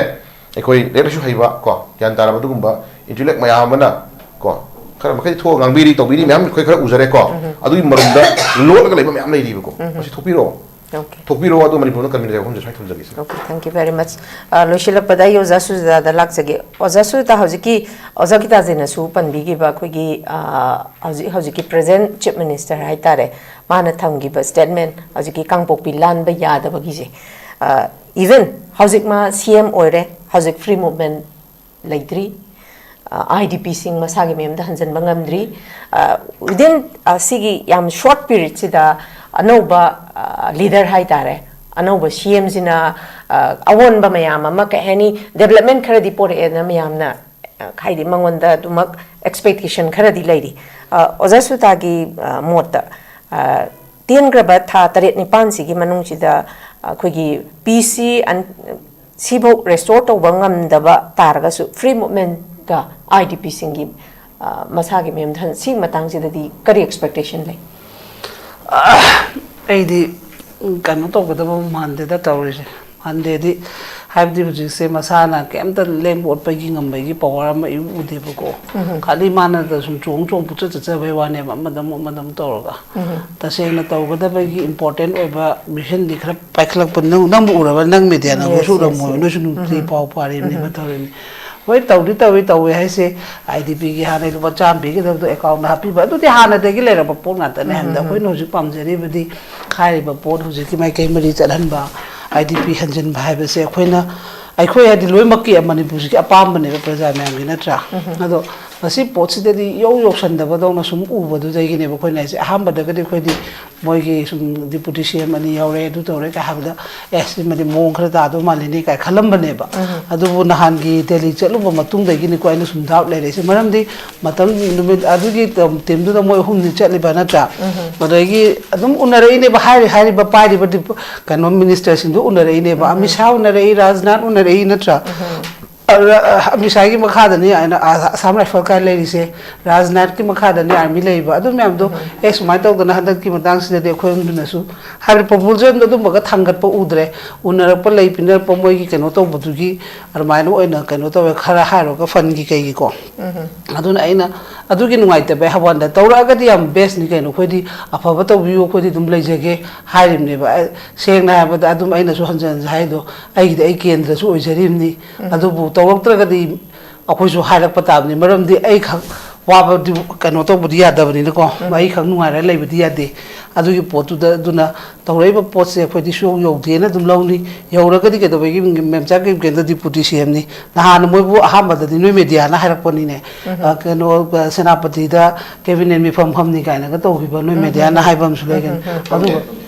ꯑꯩꯈꯣꯏ ꯂꯥꯏꯔꯤꯛ ꯂꯥꯏꯁꯨ ꯍꯩꯕ ꯀꯣ, ꯒ꯭ꯌꯥꯟ ꯇꯥꯔꯕ ꯑꯗꯨꯒꯨꯝꯕ intellect ꯃꯌꯥꯝ ꯑꯃꯅ ꯀꯣ, ꯈꯔ ꯃꯈꯩ ꯊꯣꯛꯑꯒ ꯉꯥꯡꯕꯤꯔꯤ, ꯇꯧꯕꯤꯔꯤ ꯃꯌꯥꯝ ꯑꯩꯈꯣꯏ ꯈꯔ ꯎꯖꯔꯦꯀꯣ꯫ ꯑꯗꯨꯒꯤ ꯃꯔꯨꯝꯗ ꯂꯣꯠꯂꯒ ꯂꯩꯕ ꯃꯌꯥꯝ ꯂꯩꯔꯤꯕꯀꯣ꯫ ꯃꯁꯤ ꯊꯣꯛꯄꯤꯔꯛꯑꯣ꯫ Okay. ꯊꯣꯛꯄꯤꯔꯛꯑꯣ, ꯑꯗꯨ ꯃꯅꯤꯄꯨꯔꯗ ꯀꯟꯚꯤꯅꯔ ꯋꯥꯐꯝꯁꯦ ꯁ꯭ꯋꯥꯏ ꯊꯝꯖꯒꯦ, ꯁꯥꯔ꯫ Okay, thank you very much. ꯑ, ꯂꯣꯏꯁꯤꯜꯂꯛꯄꯗ ꯑꯩ ꯑꯣꯖꯥ ꯁꯨꯖꯥꯇꯥꯗ ꯂꯥꯛꯆꯒꯦ꯫ ꯑꯣꯖꯥ ꯁꯨꯖꯥꯇꯥ, ꯍꯧꯖꯤꯛꯀꯤ ꯑꯣꯖꯥ ꯒꯤꯇꯥꯖꯤꯅꯁꯨ ꯄꯟꯕꯤꯈꯤꯕ ꯑꯩꯈꯣꯏꯒꯤ, ꯑ, ꯍꯧꯖꯤꯛ, ꯍꯧꯖꯤꯛꯀꯤ present Chief Minister ꯍꯥꯏꯇꯥꯔꯦ, ꯃꯥꯅ ꯊꯝꯈꯤꯕ statement, ꯍꯧꯖꯤꯛꯀꯤ ꯀꯥꯡꯄꯣꯛꯄꯤ ꯂꯥꯟꯕ ꯌꯥꯗꯕꯒꯤꯁꯦ, ꯑ, even ꯍꯧꯖꯤꯛ ꯃꯥ C M ꯑꯣꯏꯔꯦ, ꯍꯧꯖꯤꯛ free movement ꯂꯩꯇ꯭ꯔꯤ꯫ ꯑ, I D P ꯁꯤꯡ ꯃꯁꯥꯒꯤ ꯃꯌꯨꯝꯗ ꯍꯟꯖꯤꯟꯕ ꯉꯝꯗ꯭ꯔꯤ꯫ ꯑ, within, ꯑ, ꯁꯤꯒꯤ ꯌꯥꯝ short period ꯁꯤꯗ ꯑꯅꯧꯕ, ꯑ, leader ꯍꯥꯏꯇꯥꯔꯦ, ꯑꯅꯧꯕ C M ꯁꯤꯅ, ꯑ, ꯑꯑꯣꯟꯕ ꯃꯌꯥꯝ ꯑꯃ, ꯀꯩ ꯍꯥꯏꯅꯤ, development ꯈꯔꯗꯤ ꯄꯣꯔꯛꯑꯦꯅ ꯃꯌꯥꯝꯅ, ꯑ, ꯍꯥꯏꯗꯤ ꯃꯉꯣꯟꯗ ꯑꯗꯨꯃꯛ expectation ꯈꯔꯗꯤ ꯂꯩꯔꯤ꯫ ꯑ, ꯑꯣꯖꯥ ꯁꯨꯖꯥꯇꯥꯒꯤ, ꯑ, ꯃꯣꯠꯇ, ꯑ, ꯇꯦꯟꯈ꯭ꯔꯕ ꯊꯥ ꯇꯔꯦꯠ ꯅꯤꯄꯥꯟꯁꯤꯒꯤ ꯃꯅꯨꯡꯁꯤꯗ ꯑꯩꯈꯣꯏꯒꯤ peace ꯁꯤ ꯑꯟ-, ꯁꯤꯐꯧ restore ꯇꯧꯕ ꯉꯝꯗꯕ ꯇꯥꯔꯒꯁꯨ, free movement ꯀ I D P ꯁꯤꯡꯒꯤ, ꯑ, ꯃꯁꯥꯒꯤ ꯃꯌꯨꯝꯗ ꯍꯟ-, ꯁꯤꯒꯤ ꯃꯇꯥꯡꯁꯤꯗꯗꯤ ꯀꯔꯤ expectation ꯂꯩ? ꯑꯩꯗꯤ ꯀꯩꯅꯣ ꯇꯧꯒꯗꯕ ꯃꯥꯟꯗꯦꯗ ꯇꯧꯔꯤꯁꯦ꯫ ꯃꯥꯟꯗꯦꯗꯤ ꯍꯥꯏꯕꯗꯤ ꯍꯧꯖꯤꯛꯁꯦ ꯃꯁꯥꯅ ꯀꯩꯝꯇ ꯂꯦꯡꯕ ꯑꯣꯠꯄꯒꯤ ꯉꯝꯕꯒꯤ power ꯑꯃ ꯏꯎ ꯎꯗꯦꯕꯀꯣ꯫ ꯈꯥꯂꯤ ꯃꯥꯅꯗ ꯁꯨꯝ ꯆꯣꯡ ꯆꯣꯡ ꯄꯨꯆꯠ ꯆꯠꯆꯕꯩ ꯋꯥꯅꯦꯕ, ꯑꯃꯗ ꯑꯃꯨꯛ ꯑꯃꯗ ꯑꯃꯨꯛ ꯇꯧꯔꯒ꯫ ꯇꯁꯦꯡꯅ ꯇꯧꯒꯗꯕꯒꯤ important ꯑꯣꯏꯕ mission ꯗꯤ ꯈꯔ ꯄꯥꯏꯈꯠꯂꯛꯄ ꯅꯪ, ꯅꯪꯕꯨ ꯎꯔꯕ, ꯅꯪ media ꯅꯪꯕꯨꯁꯨ Yes, yes, ꯎꯔꯝꯃꯣꯏ, yes. ꯅꯣꯏꯁꯨ ꯅꯨꯡꯇꯤ ꯄꯥꯎ ꯄꯥꯔꯤꯕꯅꯦꯕ ꯇꯧꯔꯤꯕꯅꯤ꯫ ꯍꯣꯏ, ꯇꯧꯗꯤ ꯇꯧꯏ, ꯇꯧꯋꯦ ꯍꯥꯏꯁꯦ꯫ I D P ꯒꯤ ꯍꯥꯟꯅ ꯂꯨꯄꯥ ꯆꯥꯝꯃ ꯄꯤꯒꯗꯕꯗꯣ account ꯗ ꯍꯥꯞꯄꯤꯕ, ꯑꯗꯨꯗꯤ ꯍꯥꯟꯅꯗꯒꯤ ꯂꯩꯔꯕ ꯄꯣꯠ ꯉꯥꯛꯇꯅꯦ꯫ ꯍꯟꯗꯛ ꯑꯩꯈꯣꯏꯅ ꯍꯧꯖꯤꯛ ꯄꯥꯝꯖꯔꯤꯕꯗꯤ ꯍꯥꯏꯔꯤꯕ ꯄꯣꯠ ꯍꯧꯖꯤꯛꯀꯤ ꯃꯥꯏꯀꯩ ꯃꯔꯤ ꯆꯠꯍꯟꯕ, I D P ꯍꯟꯖꯤꯟꯕ ꯍꯥꯏꯕꯁꯦ ꯑꯩꯈꯣꯏꯅ, ꯑꯩꯈꯣꯏ ꯍꯥꯏꯗꯤ ꯂꯣꯏꯅꯃꯛꯀꯤ ꯃꯅꯤꯄꯨꯔꯁꯤꯒꯤ ꯑꯄꯥꯝꯕꯅꯦꯕ, ꯄ꯭ꯔꯖꯥ ꯃꯌꯥꯝꯒꯤ, ꯅꯠꯇ꯭ꯔꯥ? ꯑꯗꯣ ꯃꯁꯤ ꯄꯣꯠꯁꯤꯗꯗꯤ ꯏꯌꯧ ꯌꯧꯁꯟꯗꯕꯗꯧꯅ ꯁꯨꯝ ꯎꯕꯗꯨꯗꯒꯤꯅꯦꯕ ꯑꯩꯈꯣꯏꯅ ꯍꯥꯏꯁꯦ꯫ ꯑꯍꯥꯟꯕꯗꯒꯗꯤ ꯑꯩꯈꯣꯏꯗꯤ ꯃꯣꯏꯒꯤ ꯁꯨꯝ deputy C M ꯑꯅꯤ ꯌꯥꯎꯔꯦ, ꯑꯗꯨ ꯇꯧꯔꯦ ꯀꯥꯏ ꯍꯥꯏꯕꯗ, "ꯑꯦ, ꯁꯤꯃꯗꯤ ꯃꯑꯣꯡ ꯈꯔ ꯇꯥꯗꯧ ꯃꯥꯜꯂꯤꯅꯦ" ꯀꯥꯏ ꯈꯜꯂꯝꯕꯅꯦꯕ꯫ ꯑꯗꯨꯕꯨ ꯅꯍꯥꯟꯒꯤ ꯗꯦꯜꯂꯤ ꯆꯠꯂꯨꯕ ꯃꯇꯨꯡꯗꯒꯤꯅꯤꯀꯣ ꯑꯩꯅ ꯁꯨꯝ doubt ꯂꯩꯔꯛꯏꯁꯦ꯫ ꯃꯔꯝꯗꯤ ꯃꯇꯝ, ꯅꯨꯃꯤꯠ ꯑꯗꯨꯒꯤ ꯇꯝ-, team ꯗꯨꯗ ꯃꯣꯏ ꯑꯍꯨꯝꯅꯤ ꯆꯠꯂꯤꯕ, ꯅꯠꯇ꯭ꯔꯥ? ꯑꯗꯒꯤ ꯑꯗꯨꯝ ꯎꯅꯔꯛꯏꯅꯦꯕ, ꯍꯥꯏꯔꯤ-, ꯍꯥꯏꯔꯤꯕ ꯄꯥꯏꯔꯤꯕ ꯗꯤꯞ-, ꯀꯩꯅꯣ minister ꯁꯤꯡꯗꯨ ꯎꯅꯔꯛꯏꯅꯦꯕ꯫ ꯑꯃꯤꯠ ꯁꯥꯍ ꯎꯅꯔꯛꯏ, ꯔꯥꯖꯅꯥꯊ ꯎꯅꯔꯛꯏ, ꯅꯠꯇ꯭ꯔꯥ? ꯑ, ꯔ-, ꯑ, ꯑꯃꯤꯠ ꯁꯥꯍꯒꯤ ꯃꯈꯥꯗꯅꯤ ꯑꯩꯅ, ꯑ, ꯑꯁꯥꯝ ꯔꯥꯏꯐꯜ ꯀꯥꯏ ꯂꯩꯔꯤꯁꯦ, ꯔꯥꯖꯅꯥꯊꯀꯤ ꯃꯈꯥꯗꯅꯤ ꯑꯥꯔꯃꯤ ꯂꯩꯔꯤꯕ, ꯑꯗꯨ ꯃꯌꯥꯝꯗꯣ, ꯑꯦ, ꯁꯨꯃꯥꯏꯅ ꯇꯧꯗꯅ ꯍꯟꯗꯛꯀꯤ ꯃꯇꯥꯡꯁꯤꯗꯗꯤ ꯑꯩꯈꯣꯏ ꯑꯃꯗꯨꯅꯁꯨ, ꯍꯥꯏꯕꯗꯤ, ꯄ꯭ꯔꯣꯄꯣꯖꯦꯜꯗꯣ ꯑꯗꯨꯝꯕꯒ ꯊꯥꯡꯒꯠꯄ ꯎꯗ꯭ꯔꯦ꯫ ꯎꯅꯔꯛꯄ ꯂꯩ, ꯄꯤꯅꯔꯛꯄ, ꯃꯣꯏꯒꯤ ꯀꯩꯅꯣ ꯇꯧꯕꯗꯨꯒꯤ ꯑꯗꯨꯃꯥꯏꯅ ꯑꯣꯏꯅ ꯀꯩꯅꯣ ꯇꯧꯋꯦ, ꯈꯔ ꯍꯥꯏꯔꯨꯔꯒ ꯐꯟꯒꯤ ꯀꯩꯒꯤꯀꯣ꯫ ꯑꯗꯨꯅ ꯑꯩꯅ ꯑꯗꯨꯒꯤ ꯅꯨꯡꯉꯥꯏꯇꯕ ꯍꯥꯏꯕ ꯋꯥꯅꯤꯗ, ꯇꯧꯔꯛꯑꯒꯗꯤ ꯌꯥꯝ ꯕꯦꯁꯅꯤ ꯀꯩꯅꯣ, ꯑꯩꯈꯣꯏꯗꯤ ꯑꯐꯕ ꯇꯧꯕꯤꯌꯨ, ꯑꯩꯈꯣꯏꯗꯤ ꯑꯗꯨꯝ ꯂꯩꯖꯒꯦ ꯍꯥꯏꯔꯤꯕꯅꯦꯕ꯫ ꯑꯩ ꯁꯦꯡꯅ ꯍꯥꯏꯔꯕꯗ ꯑꯗꯨꯝ ꯑꯩꯅꯁꯨ ꯍꯟꯖꯤꯟ ꯍꯟꯖꯤꯟ ꯍꯥꯏꯗꯣ, ꯑꯩꯒꯤꯗꯤ ꯑꯩ ꯀꯦꯟꯗ꯭ꯔꯁꯨ ꯑꯣꯏꯖꯔꯤꯕꯅꯤ꯫ ꯑꯗꯨꯕꯨ ꯇꯧꯔꯛꯇ꯭ꯔꯒꯗꯤ ꯑꯩꯈꯣꯏꯁꯨ ꯍꯥꯏꯔꯛꯄ ꯇꯥꯕꯅꯤ, ꯃꯔꯝꯗꯤ ꯑꯩ ꯈꯛ ꯋꯥꯕꯗꯤ ꯀꯩꯅꯣ ꯇꯧꯕꯗꯤ ꯌꯥꯗꯕꯅꯤꯅꯀꯣ, ꯑꯩ ꯈꯛ ꯅꯨꯡꯉꯥꯏꯔ ꯂꯩꯕꯗꯤ ꯌꯥꯗꯦ꯫ ꯑꯗꯨꯒꯤ ꯄꯣꯠꯇꯨꯗ, ꯑꯗꯨꯅ ꯇꯧꯔꯛꯏꯕ ꯄꯣꯠꯁꯦ ꯑꯩꯈꯣꯏꯗꯤ ꯁꯨꯡꯌꯧ ꯌꯧꯗꯦꯅ ꯑꯗꯨꯝ ꯂꯧꯅꯤ꯫ ꯌꯧꯔꯒꯗꯤ ꯀꯩꯗꯧꯕꯒꯤ ꯃꯦꯝꯆꯥ ꯀꯦꯝꯀꯦꯟꯗ ꯗꯤꯄꯨꯇꯤ ꯁꯤ ꯑꯦꯝꯅꯤ? ꯅꯍꯥꯟ ꯃꯣꯏꯕꯨ ꯑꯍꯥꯟꯕꯗꯗꯤ ꯅꯣꯏ ꯃꯦꯗꯤꯌꯥꯅ ꯍꯥꯏꯔꯛꯄꯅꯤꯅꯦ꯫ ꯑ, ꯀꯩꯅꯣ, ꯑ, ꯁꯦꯅꯥꯄꯇꯤꯗ ꯀꯦꯕꯤꯅꯦꯠ ꯃꯤꯐꯝ ꯐꯝꯅꯤ ꯀꯥꯏꯅꯒ ꯇꯧꯈꯤꯕ ꯅꯣꯏ ꯃꯦꯗꯤꯌꯥꯅ ꯍꯥꯏꯕ ꯑꯃꯁꯨ ꯂꯩꯒꯅꯤ꯫ ꯑꯗꯨꯒ,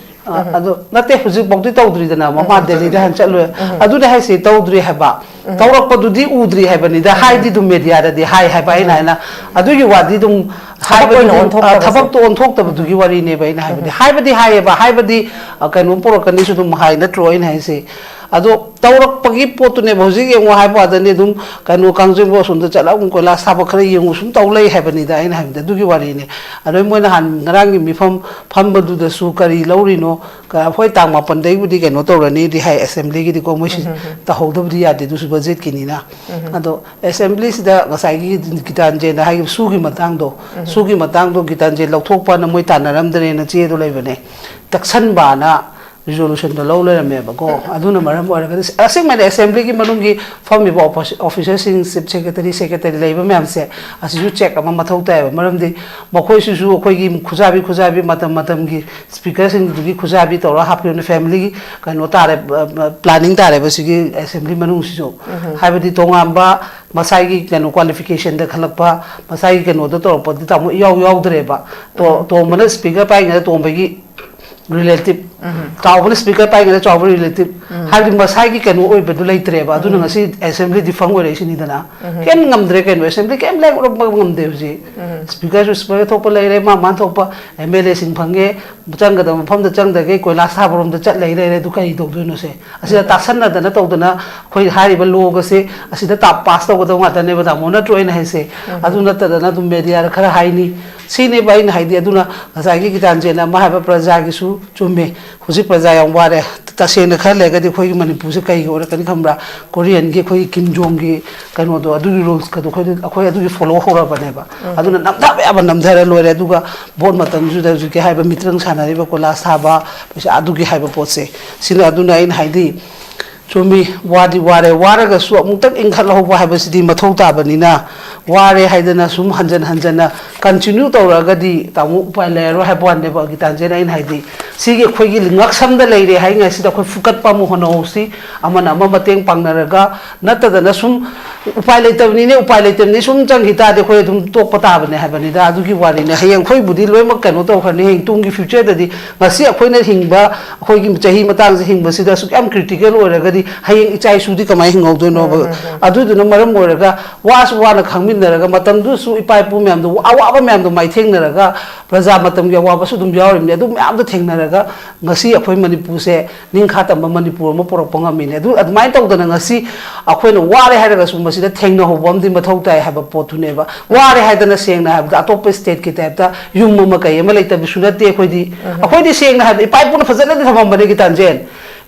ꯑ, ꯑꯗꯣ ꯅꯠꯇꯦ, ꯍꯧꯖꯤꯛꯐꯥꯎꯗꯤ ꯇꯧꯗ꯭ꯔꯤꯗꯅ, ꯃꯃꯥ ꯗꯦꯜꯂꯤꯗ ꯍꯥꯟꯅ ꯆꯠꯂꯨꯔꯦ꯫ ꯑꯗꯨꯅꯦ ꯍꯥꯏꯁꯦ, ꯇꯧꯗ꯭ꯔꯤ ꯍꯥꯏꯕ꯫ ꯇꯧꯔꯛꯄꯗꯨꯗꯤ ꯎꯗ꯭ꯔꯤ ꯍꯥꯏꯕꯅꯤꯗ, ꯍꯥꯏꯗꯤ ꯑꯗꯨꯝ ꯃꯦꯗꯤꯌꯥꯗꯗꯤ ꯍꯥꯏ ꯍꯥꯏꯕ ꯑꯩꯅ ꯍꯥꯏꯅ꯫ ꯑꯗꯨꯒꯤ ꯋꯥꯗꯤ ꯑꯗꯨꯝ ꯊꯕꯛ ꯑꯣꯏꯅ ꯍꯥꯏꯕꯗꯤ, ꯑ, ꯑꯣꯟꯊꯣꯛꯇꯕꯁꯦ꯫ ꯊꯕꯛꯇꯣ ꯑꯣꯟꯊꯣꯛꯇꯕꯗꯨꯒꯤ ꯋꯥꯔꯤꯅꯦꯕ ꯑꯩꯅ ꯍꯥꯏꯕꯗꯤ꯫ ꯍꯥꯏꯕꯗꯤ ꯍꯥꯏꯌꯦꯕ, ꯍꯥꯏꯕꯗꯤ, ꯑ, ꯀꯩꯅꯣꯝ ꯄꯨꯔꯛꯀꯅꯤꯁꯨ ꯑꯗꯨꯝ ꯍꯥꯏ ꯅꯠꯇ꯭ꯔꯣ ꯑꯩꯅ ꯍꯥꯏꯁꯦ? ꯑꯗꯣ ꯇꯧꯔꯛꯄꯒꯤ ꯄꯣꯠꯇꯨꯅꯦꯕ꯫ ꯍꯧꯖꯤꯛ ꯌꯦꯡꯉꯣ ꯍꯥꯏꯕ ꯋꯥꯗꯅꯤ, ꯑꯗꯨꯝ ꯀꯩꯅꯣ, ꯀꯥꯡꯖꯩꯕꯨꯡ ꯑꯁꯣꯝꯗ ꯆꯠꯂ ꯑꯃꯨꯛ ꯀꯣꯏꯂꯥꯁ ꯊꯥꯕ ꯈꯔ ꯌꯦꯡꯉꯨ ꯁꯨꯝ ꯇꯧ ꯂꯩ ꯍꯥꯏꯕꯅꯤꯗ ꯑꯩꯅ ꯍꯥꯏꯕꯗꯤ, ꯑꯗꯨꯒꯤ ꯋꯥꯔꯤꯅꯦ꯫ ꯑꯗꯩ ꯃꯣꯏ ꯅꯍꯥꯟ ꯉꯔꯥꯡꯒꯤ ꯃꯤꯐꯝ ꯐꯝꯕꯗꯨꯗꯁꯨ ꯀꯔꯤ ꯂꯧꯔꯤꯅꯣ? ꯀ-, ꯍꯣꯏ, ꯇꯥꯡ ꯃꯥꯄꯟꯗꯩꯕꯨꯗꯤ ꯀꯩꯅꯣ ꯇꯧꯔꯅꯤꯗꯤ ꯍꯥꯏ, ꯑꯦꯁꯦꯝꯕ꯭ꯂꯤꯒꯤꯗꯤꯀꯣ, ꯃꯣꯏ ꯁꯤ ꯇꯧꯍꯧꯗꯕꯗꯤ ꯌꯥꯗꯦ, ꯑꯗꯨꯁꯨ ꯕꯖꯦꯠꯀꯤꯅꯤꯅ꯫ ꯑꯗꯣ ꯑꯦꯁꯦꯝꯕ꯭ꯂꯤꯁꯤꯗ ꯉꯁꯥꯏꯒꯤ ꯒꯤꯇꯥꯟꯖꯦꯅ ꯍꯥꯏꯈꯤꯕ ꯁꯨꯒꯤ ꯃꯇꯥꯡꯗꯣ, ꯁꯨꯒꯤ ꯃꯇꯥꯡꯗꯣ ꯒꯤꯇꯥꯟꯖꯦ ꯂꯧꯊꯣꯛꯄꯅ ꯃꯣꯏ ꯇꯥꯟꯅꯔꯝꯗ꯭ꯔꯦꯅ ꯆꯦꯗꯣ ꯂꯩꯕꯅꯦ, ꯇꯛꯁꯟꯕꯅ ꯔꯤꯖꯣꯂꯨꯁꯟꯗꯣ ꯂꯧ ꯂꯩꯔꯝꯃꯦꯕꯀꯣ꯫ ꯑꯗꯨꯅ ꯃꯔꯝ ꯑꯣꯏꯔꯒꯗꯤ ꯑꯁꯦꯡꯕꯗꯤ ꯑꯦꯁꯦꯝꯕ꯭ꯂꯤꯒꯤ ꯃꯅꯨꯡꯒꯤ ꯐꯝꯃꯤꯕ ꯑꯣꯐꯤꯁ-, ꯑꯣꯐꯤꯁꯔꯁꯤꯡ, ꯆꯤꯐ ꯁꯦꯀ꯭ꯔꯦꯇꯔꯤ, ꯁꯦꯀ꯭ꯔꯦꯇꯔꯤ ꯂꯩꯕ ꯃꯌꯥꯝꯁꯦ, ꯑꯁꯤꯁꯨ ꯆꯦꯛ ꯑꯃ ꯃꯊꯧ ꯇꯥꯏꯌꯦꯕ꯫ ꯃꯔꯝꯗꯤ ꯃꯈꯣꯏꯁꯤꯁꯨ ꯑꯩꯈꯣꯏꯒꯤ ꯈꯨꯖꯥꯕꯤ, ꯈꯨꯖꯥꯕꯤ, ꯃꯇꯝ ꯃꯇꯝꯒꯤ ꯁ꯭ꯄꯤꯀꯔꯁꯤꯡꯗꯨꯒꯤ ꯈꯨꯖꯥꯕꯤ ꯇꯧꯔꯒ ꯍꯥꯞꯄꯤꯕꯅ ꯐꯦꯃꯤꯂꯤꯒꯤ ꯀꯩꯅꯣ ꯇꯥꯔꯦ, ꯄ꯭ꯂꯥꯅꯤꯡ ꯇꯥꯔꯦꯕ ꯁꯤꯒꯤ ꯑꯦꯁꯦꯝꯕ꯭ꯂꯤ ꯃꯅꯨꯡꯁꯤꯁꯨ꯫ ꯍꯥꯏꯕꯗꯤ ꯇꯣꯉꯥꯟꯕ ꯃꯁꯥꯒꯤ ꯀꯩꯅꯣ ꯀ꯭ꯋꯥꯂꯤꯐꯤꯀꯦꯁꯟꯗ ꯈꯜꯂꯛꯄ, ꯃꯁꯥꯒꯤ ꯀꯩꯅꯣꯗ ꯇꯧꯔꯛꯄꯗꯤ ꯇꯥꯃꯣ ꯏꯌꯥꯎ ꯌꯥꯎꯗ꯭ꯔꯦꯕ꯫ ꯇꯣ-, ꯇꯣꯝꯕꯅ ꯁ꯭ꯄꯤꯀꯔ ꯄꯥꯏꯔꯤꯉꯩꯗ ꯇꯣꯝꯕꯒꯤ ꯔꯤꯂꯦꯇꯤꯚ ꯆꯥꯎꯕꯅ ꯁ꯭ꯄꯤꯀꯔ ꯄꯥꯏꯉꯩꯗ ꯆꯥꯎꯕ ꯔꯤꯂꯦꯇꯤꯞ ꯍꯥꯏꯕꯗꯤ ꯃꯁꯥꯒꯤ ꯀꯩꯅꯣ ꯑꯣꯏꯕꯗꯨ ꯂꯩꯇ꯭ꯔꯦꯕ꯫ ꯑꯗꯨꯅ ꯉꯁꯤ ꯑꯦꯁꯦꯝꯕ꯭ꯂꯤ ꯗꯤꯐꯪ ꯑꯣꯏꯔꯛꯏꯁꯤꯅꯤꯗꯅ꯫ ꯀꯩꯝ ꯉꯝꯗ꯭ꯔꯦ ꯀꯩꯅꯣ, ꯑꯦꯁꯦꯝꯕ꯭ꯂꯤ ꯀꯩꯝ ꯂꯦꯡ ꯑꯣꯠꯄ ꯉꯝꯗꯦ ꯍꯧꯖꯤꯛ꯫ ꯁ꯭ꯄꯤꯀꯔꯁꯨ ꯁ꯭ꯄꯤꯀꯔ ꯊꯣꯛꯄ ꯂꯩꯔꯦ, ꯃꯥ ꯃꯥꯅ ꯊꯣꯛꯄ ꯑꯦꯝ ꯑꯦꯜ ꯑꯦꯁꯤꯡ ꯐꯪꯉꯦ, ꯆꯪꯒꯗꯕ ꯃꯐꯝꯗ ꯆꯪꯗꯒꯩ ꯀꯣꯏꯂꯥꯁ ꯊꯥꯕꯔꯣꯝꯗ ꯆꯠ ꯂꯩ ꯂꯩꯔꯦ꯫ ꯑꯗꯨ ꯀꯔꯤ ꯇꯧꯗꯣꯏꯅꯣ ꯁꯦ? ꯑꯁꯤꯗ ꯇꯥꯁꯟꯅꯗꯅ ꯇꯧꯗꯅ ꯑꯩꯈꯣꯏ ꯍꯥꯏꯔꯤꯕ ꯂꯣꯒꯁꯦ ꯑꯁꯤꯗ ꯇꯥ ꯄꯥꯁ ꯇꯧꯒꯗꯕ ꯉꯥꯛꯇꯅꯦꯕ, ꯇꯥꯃꯣ, ꯅꯠꯇ꯭ꯔꯣ ꯑꯩꯅ ꯍꯥꯏꯁꯦ? ꯑꯗꯨ ꯅꯠꯇꯗꯅ ꯑꯗꯨꯝ ꯃꯦꯗꯤꯌꯥꯗ ꯈꯔ ꯍꯥꯏꯅꯤ꯫ ꯁꯤꯅꯦꯕ ꯑꯩꯅ ꯍꯥꯏꯗꯤ꯫ ꯑꯗꯨꯅ ꯉꯁꯥꯏꯒꯤ ꯒꯤꯇꯥꯟꯖꯦꯟ ꯑꯃ ꯍꯥꯏꯕ ꯄ꯭ꯔꯖꯥꯒꯤꯁꯨ ꯆꯨꯝꯃꯦ꯫ ꯍꯧꯖꯤꯛ ꯄ꯭ꯔꯖꯥ ꯌꯥꯝ ꯋꯥꯔꯦ꯫ ꯇꯁꯦꯡꯅ ꯈꯔ ꯂꯩꯔꯒꯗꯤ ꯑꯩꯈꯣꯏꯒꯤ ꯃꯅꯤꯄꯨꯔꯁꯦ ꯀꯩꯒꯤ ꯑꯣꯏꯔꯛꯀꯅꯤ ꯈꯪꯕ꯭ꯔꯥ? ꯀꯣꯔꯤꯌꯟꯒꯤ ꯑꯩꯈꯣꯏꯒꯤ ꯀꯤꯝ ꯖꯣꯡꯒꯤ ꯀꯩꯅꯣꯗꯣ, ꯑꯗꯨꯒꯤ ꯔꯨꯜꯁꯀꯗꯣ ꯑꯩꯈꯣꯏꯗ, ꯑꯩꯈꯣꯏ ꯑꯗꯨꯒꯤ ꯐꯣꯂꯣ ꯍꯧꯔꯕꯅꯦꯕ꯫ ꯑꯗꯨꯅ ꯅꯝꯊꯕ ꯌꯥꯕ ꯅꯝꯊꯔ ꯂꯣꯏꯔꯦ꯫ ꯑꯗꯨꯒ ꯚꯣꯠ ꯃꯇꯝꯁꯤꯗ ꯍꯧꯖꯤꯛꯀꯤ ꯍꯥꯏꯕ ꯃꯤꯇ꯭ꯔꯪ ꯁꯥꯟꯅꯔꯤꯕ, ꯀꯣꯏꯂꯥꯁ ꯊꯥꯕ, ꯄꯩꯁꯥ ꯑꯗꯨꯒꯤ ꯍꯥꯏꯕ ꯄꯣꯠꯁꯦ, ꯁꯤꯅ, ꯑꯗꯨꯅ ꯑꯩꯅ ꯍꯥꯏꯗꯤ, ꯆꯨꯝꯃꯤ, ꯋꯥꯗꯤ ꯋꯥꯔꯦ꯫ ꯋꯥꯔꯒꯁꯨ ꯑꯃꯨꯛꯇꯪ ꯏꯪꯈꯠꯍꯧꯕ ꯍꯥꯏꯕꯁꯤꯗꯤ ꯃꯊꯧ ꯇꯥꯕꯅꯤꯅ, ꯋꯥꯔꯦ ꯍꯥꯏꯗꯅ ꯁꯨꯝ ꯍꯟꯖꯟ ꯍꯟꯖꯟꯅ ꯀꯟꯇꯤꯅ꯭ꯌꯨ ꯇꯧꯔꯛꯑꯒꯗꯤ ꯇꯥꯃꯣ ꯎꯄꯥꯏ ꯂꯩꯔꯔꯣꯏ ꯍꯥꯏꯕ ꯋꯥꯅꯦꯕ, ꯒꯤꯇꯥꯟꯖꯦꯟ꯫ ꯑꯩꯅ ꯍꯥꯏꯗꯤ, ꯁꯤꯒꯤ ꯑꯩꯈꯣꯏꯒꯤ ꯉꯛꯁꯝꯗ ꯂꯩꯔꯦ ꯍꯥꯏꯔꯤꯉꯩꯁꯤꯗ ꯑꯩꯈꯣꯏ ꯐꯨꯀꯠꯄ ꯑꯃꯨꯛ ꯍꯣꯠꯅꯍꯧꯁꯤ꯫ ꯑꯃꯅ ꯑꯃ ꯃꯇꯦꯡ ꯄꯥꯡꯅꯔꯒ, ꯅꯠꯇꯗꯅ ꯁꯨꯝ ꯎꯄꯥꯏ ꯂꯩꯇꯕꯅꯤꯅꯦ, ꯎꯄꯥꯏ ꯂꯩꯇꯕꯅꯤ ꯁꯨꯝ ꯆꯪꯈꯤ ꯇꯥꯔꯗꯤ ꯑꯩꯈꯣꯏ ꯑꯗꯨꯝ ꯇꯣꯛꯄ ꯇꯥꯕꯅꯦ ꯍꯥꯏꯕꯅꯤꯗ꯫ ꯑꯗꯨꯒꯤ ꯋꯥꯔꯤꯅꯦ꯫ ꯍꯌꯦꯡ ꯑꯩꯈꯣꯏꯕꯨꯗꯤ ꯂꯣꯏꯅꯃꯛ ꯀꯩꯅꯣ ꯇꯧꯈ꯭ꯔꯅꯤ꯫ ꯍꯌꯦꯡ ꯇꯨꯡꯒꯤ ꯐ꯭ꯌꯨꯆꯔꯗꯗꯤ, ꯉꯁꯤ ꯑꯩꯈꯣꯏꯅ ꯍꯤꯡꯕ, ꯑꯩꯈꯣꯏꯒꯤ ꯆꯍꯤ ꯃꯇꯥꯡꯁꯦ ꯍꯤꯡꯕꯁꯤꯗ ꯑꯁꯨꯛ ꯌꯥꯝ ꯀ꯭ꯔꯤꯇꯤꯀꯦꯜ ꯑꯣꯏꯔꯒꯗꯤ ꯍꯌꯦꯡ ꯏꯆꯥ ꯏꯁꯨꯗꯤ ꯀꯃꯥꯏꯅ ꯍꯤꯡꯍꯧꯗꯣꯏꯅꯣꯕ? ꯑꯗꯨꯗꯨꯅ ꯃꯔꯝ ꯑꯣꯏꯔꯒ ꯋꯥꯁꯨ ꯋꯥꯅ ꯈꯪꯃꯤꯟꯅꯔꯒ, ꯃꯇꯝꯗꯨꯗꯁꯨ ꯏꯄꯥ ꯏꯄꯨ ꯃꯌꯥꯝꯗꯣ ꯑꯋꯥꯕ ꯃꯌꯥꯝꯗꯣ ꯃꯥꯏꯊꯦꯡꯅꯔꯒ, ꯄ꯭ꯔꯖꯥ ꯃꯇꯝꯒꯤ ꯑꯋꯥꯕꯁꯨ ꯑꯗꯨꯝ ꯌꯥꯎꯔꯤꯕꯅꯤ꯫ ꯑꯗꯨ ꯃꯌꯥꯝꯗꯣ ꯊꯦꯡꯅꯔꯒ ꯉꯁꯤ ꯑꯩꯈꯣꯏ ꯃꯅꯤꯄꯨꯔꯁꯦ ꯅꯤꯡꯈꯥ ꯇꯝꯕ ꯃꯅꯤꯄꯨꯔ ꯑꯃ ꯄꯨꯔꯛꯄ ꯉꯝꯃꯤꯅꯦ꯫ ꯑꯗꯨ, ꯑꯗꯨꯃꯥꯏꯅ ꯇꯧꯗꯅ ꯉꯁꯤ ꯑꯩꯈꯣꯏꯅ ꯋꯥꯔꯦ ꯍꯥꯏꯔꯒꯁꯨ ꯃꯁꯤꯗ ꯊꯦꯡꯅꯍꯧꯕ ꯑꯃꯗꯤ ꯃꯊꯧ ꯇꯥꯏ ꯍꯥꯏꯕ ꯄꯣꯠꯇꯨꯅꯦꯕ꯫ ꯋꯥꯔꯦ ꯍꯥꯏꯗꯅ, ꯁꯦꯡꯅ ꯍꯥꯏꯕꯗ, ꯑꯇꯣꯞꯄ ꯁ꯭ꯇꯦꯠꯀꯤ ꯇꯥꯏꯞꯇ ꯌꯨꯝ ꯑꯃ ꯀꯩ ꯑꯃ ꯂꯩꯇꯕꯁꯨ ꯅꯠꯇꯦ ꯑꯩꯈꯣꯏꯗꯤ꯫ ꯑꯩꯈꯣꯏꯗꯤ ꯁꯦꯡꯅ ꯍꯥꯏꯕꯗ ꯏꯄꯥ ꯏꯄꯨꯅ ꯐꯖꯅꯗꯤ ꯊꯝꯃꯝꯕꯅꯦ, ꯒꯤꯇꯥꯟꯖꯦꯟ꯫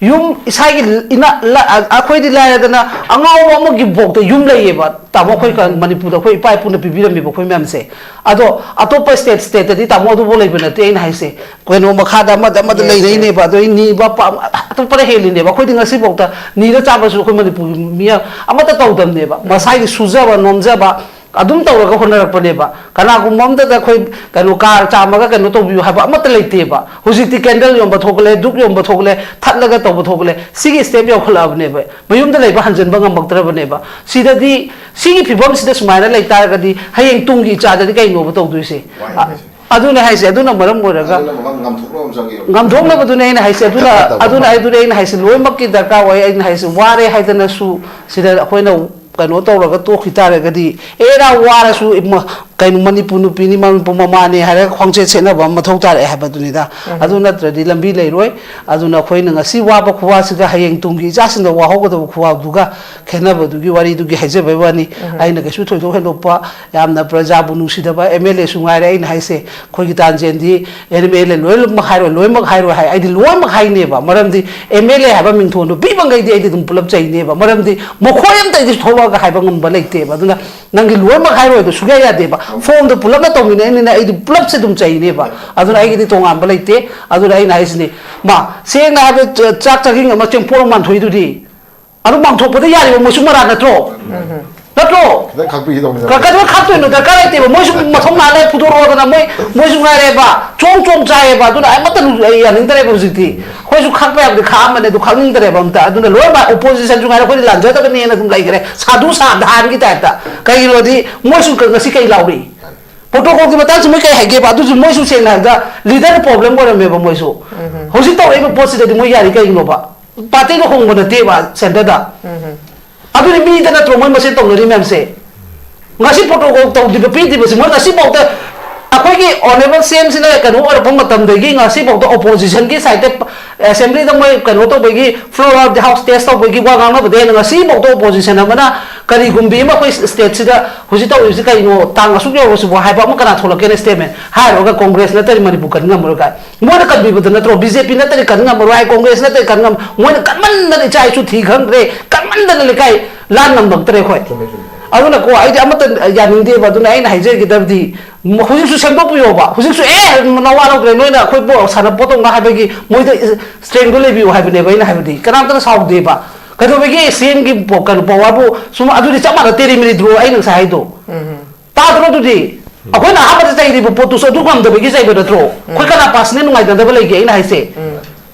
ꯌꯨꯝ ꯏꯁꯥꯒꯤ ꯏꯅꯥ-, ꯂ-, ꯑ-, ꯑꯩꯈꯣꯏꯗꯤ ꯂꯥꯏꯔꯗꯅ ꯑꯉꯥꯎꯕ ꯑꯃꯒꯤ ꯕꯣꯛꯇ ꯌꯨꯝ ꯂꯩꯌꯦꯕ꯫ ꯇꯥꯃꯣ, ꯑꯩꯈꯣꯏ ꯀ-, ꯃꯅꯤꯄꯨꯔꯗ ꯑꯩꯈꯣꯏ ꯏꯄꯥ ꯏꯄꯨꯅ ꯄꯤꯕꯤꯔꯝꯃꯤꯕ ꯑꯩꯈꯣꯏ ꯃꯌꯥꯝꯁꯦ꯫ ꯑꯗꯣ ꯑꯇꯣꯞꯄ ꯁ꯭ꯇꯦꯠ, ꯁ꯭ꯇꯦꯠꯇꯗꯤ, ꯇꯥꯃꯣ, ꯑꯗꯨꯐꯥꯎ ꯂꯩꯕ ꯅꯠꯇꯦ ꯑꯩꯅ ꯍꯥꯏꯁꯦ꯫ ꯀꯩꯅꯣ ꯃꯈꯥꯗ ꯑꯃꯗ ꯑꯃꯗ ꯂꯩꯅꯩꯅꯦꯕ꯫ ꯑꯗꯣ ꯑꯩ ꯅꯤꯕ ꯄꯥ-, ꯑꯇꯣꯞꯄꯅ ꯍꯦꯜꯂꯤꯅꯦꯕ꯫ ꯑꯩꯈꯣꯏꯗꯤ ꯉꯁꯤꯐꯥꯎꯗ ꯅꯤꯔ ꯆꯥꯕꯁꯨ ꯑꯩꯈꯣꯏ ꯃꯅꯤꯄꯨꯔꯒꯤ ꯃꯤ ꯑꯃꯠꯇ ꯇꯧꯗꯕꯅꯦꯕ꯫ ꯃꯁꯥꯒꯤ ꯁꯨꯖꯕ ꯅꯣꯝꯖꯕ ꯑꯗꯨꯝ ꯇꯧꯔꯒ ꯍꯣꯠꯅꯔꯛꯄꯅꯦꯕ꯫ ꯀꯅꯥꯒꯨꯝꯕ ꯑꯃꯗꯗ ꯑꯩꯈꯣꯏ ꯀꯩꯅꯣ ꯀꯥꯔ ꯆꯥꯝꯃꯒ ꯀꯩꯅꯣ ꯇꯧꯕꯤꯌꯨ ꯍꯥꯏꯕ ꯑꯃꯠꯇ ꯂꯩꯇꯦꯕ꯫ ꯍꯧꯖꯤꯛꯇꯤ ꯀꯦꯟꯗꯜ ꯌꯣꯟꯕ ꯊꯣꯛꯂꯦ, ꯙꯨꯞ ꯌꯣꯟꯕ ꯊꯣꯛꯂꯦ, ꯊꯠꯂꯒ ꯇꯧꯕ ꯊꯣꯛꯂꯦ꯫ ꯁꯤꯒꯤ ꯁ꯭ꯇꯦꯞ ꯌꯧꯈꯠꯂꯛꯑꯕꯅꯦꯕ꯫ ꯃꯌꯨꯝꯗ ꯂꯩꯕ ꯍꯟꯖꯤꯟꯕ ꯉꯝꯃꯛꯇ꯭ꯔꯕꯅꯦꯕ꯫ ꯁꯤꯗꯗꯤ, ꯁꯤꯒꯤ ꯐꯤꯕꯝꯁꯤꯗ ꯁꯨꯃꯥꯏꯅ ꯂꯩ ꯇꯥꯔꯒꯗꯤ ꯍꯌꯦꯡ ꯇꯨꯡꯒꯤ ꯏꯆꯥꯗꯗꯤ ꯀꯩꯅꯣꯕ ꯇꯧꯗꯣꯏꯁꯦ? ꯋꯥꯏ ꯑ, ꯍꯥꯏꯁꯦ꯫ ꯑꯗꯨꯅꯦ ꯍꯥꯏꯁꯦ꯫ ꯑꯗꯨꯅ ꯃꯔꯝ ꯑꯣꯏꯔꯒ ꯑꯗꯨꯅ ꯃꯐꯝ ꯉꯝꯊꯣꯛꯅꯕ ꯑꯃ ꯆꯪꯉꯦꯕ꯫ ꯉꯝꯊꯣꯛꯅꯕꯗꯨꯅꯦ ꯑꯩꯅ ꯍꯥꯏꯁꯦ꯫ ꯑꯗꯨꯅ, ꯗꯔꯀꯥꯔ ꯇꯥꯕ ꯑꯗꯨꯅ ꯃꯐꯝ꯫ ꯑꯩ, ꯑꯗꯨꯅꯦ ꯑꯩꯅ ꯍꯥꯏꯁꯦ, ꯂꯣꯏꯅꯃꯛꯀꯤ ꯗꯔꯀꯥꯔ ꯑꯣꯏ꯫ ꯑꯩꯅ ꯍꯥꯏꯁꯦ, ꯋꯥꯔꯦ ꯍꯥꯏꯗꯅꯁꯨ ꯁꯤꯗ ꯑꯩꯈꯣꯏꯅ ꯀꯩꯅꯣ ꯇꯧꯔꯒ ꯇꯣꯛꯈꯤ ꯇꯥꯔꯒꯗꯤ, ꯑꯦꯔꯥ, ꯋꯥꯔꯁꯨ ꯏꯃ-, ꯀꯩꯅꯣ, ꯃꯅꯤꯄꯨꯔ ꯅꯨꯄꯤꯅꯤ, ꯃꯅꯤꯄꯨꯔ ꯃꯃꯥꯅꯦ ꯍꯥꯏꯔꯒ ꯈ꯭ꯋꯥꯡꯆꯦꯠ ꯁꯦꯠꯅꯕ ꯑꯃ ꯃꯊꯧ ꯇꯥꯔꯛꯑꯦ ꯍꯥꯏꯕꯗꯨꯅꯤꯗ꯫ ꯎꯝ꯫ ꯑꯗꯨ ꯅꯠꯇ꯭ꯔꯗꯤ ꯂꯝꯕꯤ ꯂꯩꯔꯣꯏ꯫ ꯑꯗꯨꯅ ꯑꯩꯈꯣꯏꯅ ꯉꯁꯤ ꯋꯥꯕ ꯈꯨꯋꯥꯁꯤꯒ ꯍꯌꯦꯡ ꯇꯨꯡꯒꯤ ꯏꯆꯥꯁꯤꯡꯗ ꯋꯥꯍꯧꯒꯗꯕ ꯈꯨꯋꯥꯗꯨꯒ ꯈꯦꯠꯅꯕꯗꯨꯒꯤ ꯋꯥꯔꯤꯗꯨꯒꯤ ꯍꯥꯏꯖꯕꯩ ꯋꯥꯅꯤ꯫ ꯎꯝ꯫ ꯑꯩꯅ ꯀꯩꯁꯨ ꯊꯣꯏꯗꯣꯛ ꯍꯦꯟꯗꯣꯛꯄ, ꯌꯥꯝꯅ ꯄ꯭ꯔꯖꯥꯕꯨ ꯅꯨꯡꯁꯤꯗꯕ ꯑꯦꯝ ꯑꯦꯜ ꯑꯦꯁꯨ ꯉꯥꯏꯔꯦ꯫ ꯑꯩꯅ ꯍꯥꯏꯁꯦ, ꯑꯩꯈꯣꯏꯒꯤ ꯇꯥꯟꯖꯦꯟꯗꯤ ꯑꯦꯝ ꯑꯦꯜ ꯑꯦ ꯂꯣꯏꯅꯃꯛ ꯍꯥꯏꯔꯣꯏ, ꯂꯣꯏꯅꯃꯛ ꯍꯥꯏꯔꯣꯏ ꯍꯥꯏ꯫ ꯑꯩꯗꯤ ꯂꯣꯏꯅꯃꯛ ꯍꯥꯏꯅꯦꯕ꯫ ꯃꯔꯝꯗꯤ ꯑꯦꯝ ꯑꯦꯜ ꯑꯦ ꯍꯥꯏꯕ ꯃꯤꯡꯊꯣꯟꯗꯣ ꯄꯤꯕꯉꯩꯗꯤ ꯑꯩꯗꯤ ꯑꯗꯨꯝ ꯄꯨꯂꯞ ꯆꯩꯅꯦꯕ꯫ ꯃꯔꯝꯗꯤ ꯃꯈꯣꯏ ꯑꯝꯇ ꯑꯩꯗꯤ ꯊꯣꯛꯂꯛꯑꯒ ꯍꯥꯏꯕ ꯉꯝꯕ ꯂꯩꯇꯦꯕ꯫ ꯑꯗꯨꯅ ꯅꯪꯒꯤ ꯂꯣꯏꯅꯃꯛ ꯍꯥꯏꯔꯣꯏꯗꯣ ꯁꯨꯡꯌꯥ ꯌꯥꯗꯦꯕ꯫ ꯐꯣꯝꯗꯣ ꯄꯨꯂꯞꯅ ꯇꯧꯃꯤꯟꯅꯩꯅꯤꯅ ꯑꯩꯗꯤ ꯄꯨꯂꯞꯁꯦ ꯑꯗꯨꯝ ꯆꯩꯅꯦꯕ꯫ ꯑꯗꯨꯅ ꯑꯩꯒꯤꯗꯤ ꯇꯣꯉꯥꯟꯕ ꯂꯩꯇꯦ꯫ ꯑꯗꯨꯅ ꯑꯩꯅ ꯍꯥꯏꯁꯤꯅꯤ, ꯃꯥ, ꯁꯦꯡꯅ ꯍꯥꯏꯕꯗ, ꯆ-, ꯆꯥꯛ ꯆꯥꯛꯈꯤꯡ ꯑꯃ ꯆꯦꯡꯄꯣꯔ ꯑꯃ ꯃꯥꯟꯊꯣꯏꯗꯨꯗꯤ꯫ ꯑꯗꯨ ꯃꯥꯡꯊꯣꯛꯄꯗ ꯌꯥꯔꯤꯕ ꯃꯣꯏꯁꯨ ꯃꯔꯥ ꯅꯠꯇ꯭ꯔꯣ? ꯎꯝ꯫ ꯅꯠꯇ꯭ꯔꯣ? ꯈꯤꯇꯪ ꯈꯥꯛꯄꯤꯈꯤꯗꯧꯅꯤꯗ꯫ ꯀ-, ꯀꯩꯗꯧꯕꯩ ꯈꯥꯛꯇꯣꯏꯅꯣ? ꯗꯔꯀꯥꯔ ꯂꯩꯇꯦꯕ꯫ ꯃꯣꯏꯁꯨ ꯃꯊꯧ ꯃꯥꯜꯂꯦ ꯐꯨꯗꯣꯔꯛꯑꯣꯗꯅ, ꯃꯣꯏ, ꯃꯣꯏꯁꯨ ꯉꯥꯏꯔꯦꯕ꯫ ꯆꯣꯡ ꯆꯣꯡ ꯆꯥꯏꯌꯦꯕ꯫ ꯑꯗꯨꯅ ꯑꯩ ꯑꯃꯠꯇ ꯅꯨ-, ꯑꯩ ꯌꯥꯅꯤꯡꯗ꯭ꯔꯦꯕ ꯍꯧꯖꯤꯛꯇꯤ꯫ ꯑꯩꯈꯣꯏꯁꯨ ꯈꯥꯛꯄ ꯌꯥꯕꯗꯤ ꯈꯥꯛꯑꯝꯕꯅꯦ, ꯑꯗꯨ ꯈꯥꯛꯅꯤꯡꯗ꯭ꯔꯦꯕ ꯑꯝꯇ꯫ ꯑꯗꯨꯅ ꯂꯣꯏꯅꯃꯛ ꯑꯣꯄꯣꯖꯤꯁꯟꯁꯨ ꯉꯥꯏꯔꯦ, ꯑꯩꯈꯣꯏꯗꯤ ꯂꯥꯟꯖꯗꯕꯅꯦꯅ ꯑꯗꯨꯝ ꯂꯩꯈ꯭ꯔꯦ꯫ ꯁꯥꯗꯨ ꯁꯥ ꯗꯥꯟꯒꯤ ꯇꯥꯏꯞꯇ꯫ ꯀꯩꯒꯤꯅꯣꯗꯤ ꯃꯣꯏꯁꯨ ꯀ-, ꯉꯁꯤ ꯀꯩ ꯂꯥꯎꯔꯤ? ꯄ꯭ꯔꯣꯇꯣꯀꯣꯜꯒꯤ ꯃꯇꯥꯡꯁꯤ ꯃꯣꯏ ꯀꯩ ꯍꯥꯏꯒꯦꯕ? ꯑꯗꯨꯁꯨ ꯃꯣꯏꯁꯨ ꯁꯦꯡꯅ ꯍꯥꯏꯕꯗ ꯂꯤꯗꯔ ꯄ꯭ꯔꯣꯕ꯭ꯂꯦꯝ ꯑꯣꯏꯔꯝꯃꯦꯕ ꯃꯣꯏꯁꯨ꯫ ꯎꯝ꯫ ꯍꯧꯖꯤꯛ ꯇꯧꯔꯛꯏꯕ ꯄꯣꯠꯁꯤꯗꯗꯤ ꯃꯣꯏ ꯌꯥꯔꯤ ꯀꯩꯒꯤꯅꯣꯕ? ꯄꯥꯔꯇꯤꯗ ꯍꯣꯡꯕ ꯅꯠꯇꯦꯕ ꯁꯦꯟꯇꯔꯗ꯫ ꯎꯝ꯫ ꯑꯗꯨꯗꯤ ꯃꯤꯗ ꯅꯠꯇ꯭ꯔꯣ ꯃꯣꯏ ꯃꯁꯦꯟ ꯇꯧꯅꯔꯤ ꯃꯌꯥꯝꯁꯦ? ꯉꯁꯤ ꯄ꯭ꯔꯣꯇꯣꯀꯣꯜ ꯇꯧꯗ꯭ꯔꯤꯕ, ꯄꯤꯗ꯭ꯔꯤꯕꯁꯤ ꯃꯣꯏ ꯉꯁꯤꯐꯥꯎꯗ ꯑꯩꯈꯣꯏꯒꯤ ꯑꯣꯅꯦꯕꯜ ꯁꯤ ꯑꯦꯝꯁꯤꯅ ꯀꯩꯅꯣ ꯑꯣꯏꯔꯛꯄ ꯃꯇꯝꯗꯒꯤ ꯉꯁꯤꯐꯥꯎꯗ ꯑꯣꯄꯣꯖꯤꯁꯟꯒꯤ ꯁꯥꯏꯠꯇ ꯑꯦꯁꯦꯝꯕ꯭ꯂꯤꯗ ꯃꯣꯏ ꯀꯩꯅꯣ ꯇꯧꯕꯒꯤ, floor of the house test ꯇꯧꯕꯒꯤ ꯋꯥ ꯉꯥꯡꯅꯕꯗ ꯍꯦꯟꯅ ꯉꯁꯤꯐꯥꯎꯗ ꯑꯣꯄꯣꯖꯤꯁꯟ ꯑꯃꯅ ꯀꯔꯤꯒꯨꯝꯕꯤ ꯑꯃ ꯑꯩꯈꯣꯏ ꯁ꯭ꯇꯦꯠꯁꯤꯗ ꯍꯧꯖꯤꯛ ꯇꯧꯔꯤꯕꯁꯤ ꯀꯩꯅꯣ, ꯇꯥꯡ ꯑꯁꯨꯛ ꯌꯧꯔꯁꯤꯕꯨ ꯍꯥꯏꯕ ꯑꯃ ꯀꯅꯥ ꯊꯣꯛꯂꯛꯀꯦꯅ ꯁ꯭ꯇꯦꯠꯃꯦꯟ? ꯍꯥꯏꯔꯨꯔꯒ ꯀꯣꯡꯒ꯭ꯔꯦꯁ ꯅꯠꯇ꯭ꯔꯗꯤ ꯃꯅꯤꯄꯨꯔ ꯀꯟ ꯉꯝꯃꯔꯣꯏ ꯀꯥꯏ꯫ ꯃꯣꯏꯅ ꯀꯟꯕꯤꯕꯗ ꯅꯠꯇ꯭ꯔꯣ? ꯕꯤ ꯖꯦ ꯄꯤ ꯅꯠꯇ꯭ꯔꯗꯤ ꯀꯟ ꯉꯝꯃꯔꯣꯏ ꯍꯥꯏ, ꯀꯣꯡꯒ꯭ꯔꯦꯁ ꯅꯠꯇ꯭ꯔꯗꯤ ꯀꯟ ꯉꯝ-, ꯃꯣꯏꯅ ꯀꯟꯃꯟꯗꯅ ꯏꯆꯥ ꯏꯁꯨ ꯊꯤ ꯈꯪꯗ꯭ꯔꯦ, ꯀꯟꯃꯟꯗꯅ ꯂꯩꯀꯥꯏ ꯂꯥꯟ ꯉꯝꯃꯛꯇ꯭ꯔꯦ ꯑꯩꯈꯣꯏ꯫ ꯆꯨꯝꯃꯦ, ꯆꯨꯝꯃꯦ꯫ ꯑꯗꯨꯅꯀꯣ ꯑꯩꯗꯤ ꯑꯃꯠꯇ ꯌꯥꯅꯤꯡꯗꯦꯕ꯫ ꯑꯗꯨꯅ ꯑꯩꯅ ꯍꯥꯏꯖꯒꯗꯕꯗꯤ ꯍꯧꯖꯤꯛꯁꯨ ꯁꯦꯝꯗꯣꯛꯄꯤꯌꯣꯕ꯫ ꯍꯧꯖꯤꯛꯁꯨ "ꯑꯦ, ꯅꯋꯥ ꯂꯧꯗ꯭ꯔꯦ, ꯅꯣꯏꯅ ꯑꯩꯈꯣꯏꯕꯨ ꯁꯥꯟꯅꯄꯣꯠꯇꯧꯅ" ꯍꯥꯏꯕꯒꯤ ꯃꯣꯏꯗ ꯏꯁ-, ꯁ꯭ꯇꯔꯦꯡꯗꯣ ꯂꯩꯕꯤꯌꯨ ꯍꯥꯏꯕꯅꯦꯕ ꯑꯩꯅ ꯍꯥꯏꯕꯗꯤ꯫ ꯀꯅꯥꯝꯇꯅ ꯁꯥꯎꯗꯦꯕ꯫ ꯀꯩꯗꯧꯕꯒꯤ ꯁꯤ ꯑꯦꯝꯒꯤ ꯄꯣ-, ꯀꯩꯅꯣ, ꯄꯋꯥꯔꯕꯨ ꯁꯨꯝ ꯑꯗꯨꯗꯤ ꯆꯞ ꯃꯥꯟꯅ ꯇꯦꯔꯤ ꯃꯦꯔꯤ ꯗ꯭ꯔꯣ ꯑꯩꯅ ꯉꯁꯥꯏ ꯍꯥꯏꯗꯣ꯫ ꯎꯝ꯫ ꯇꯥꯗ꯭ꯔꯣ ꯑꯗꯨꯗꯤ? ꯑꯩꯈꯣꯏꯅ ꯑꯍꯥꯟꯕꯗ ꯆꯩꯔꯤꯕ ꯄꯣꯠꯇꯨꯁꯨ ꯑꯗꯨ ꯉꯝꯗꯕꯒꯤ ꯆꯩꯕ ꯅꯠꯇ꯭ꯔꯣ? ꯑꯩꯈꯣꯏ ꯀꯅꯥ ꯄꯥꯔꯁꯅꯦꯜ ꯅꯨꯡꯉꯥꯏꯅꯗꯕ ꯂꯩꯒꯦ ꯑꯩꯅ ꯍꯥꯏꯁꯦ? ꯎꯝ꯫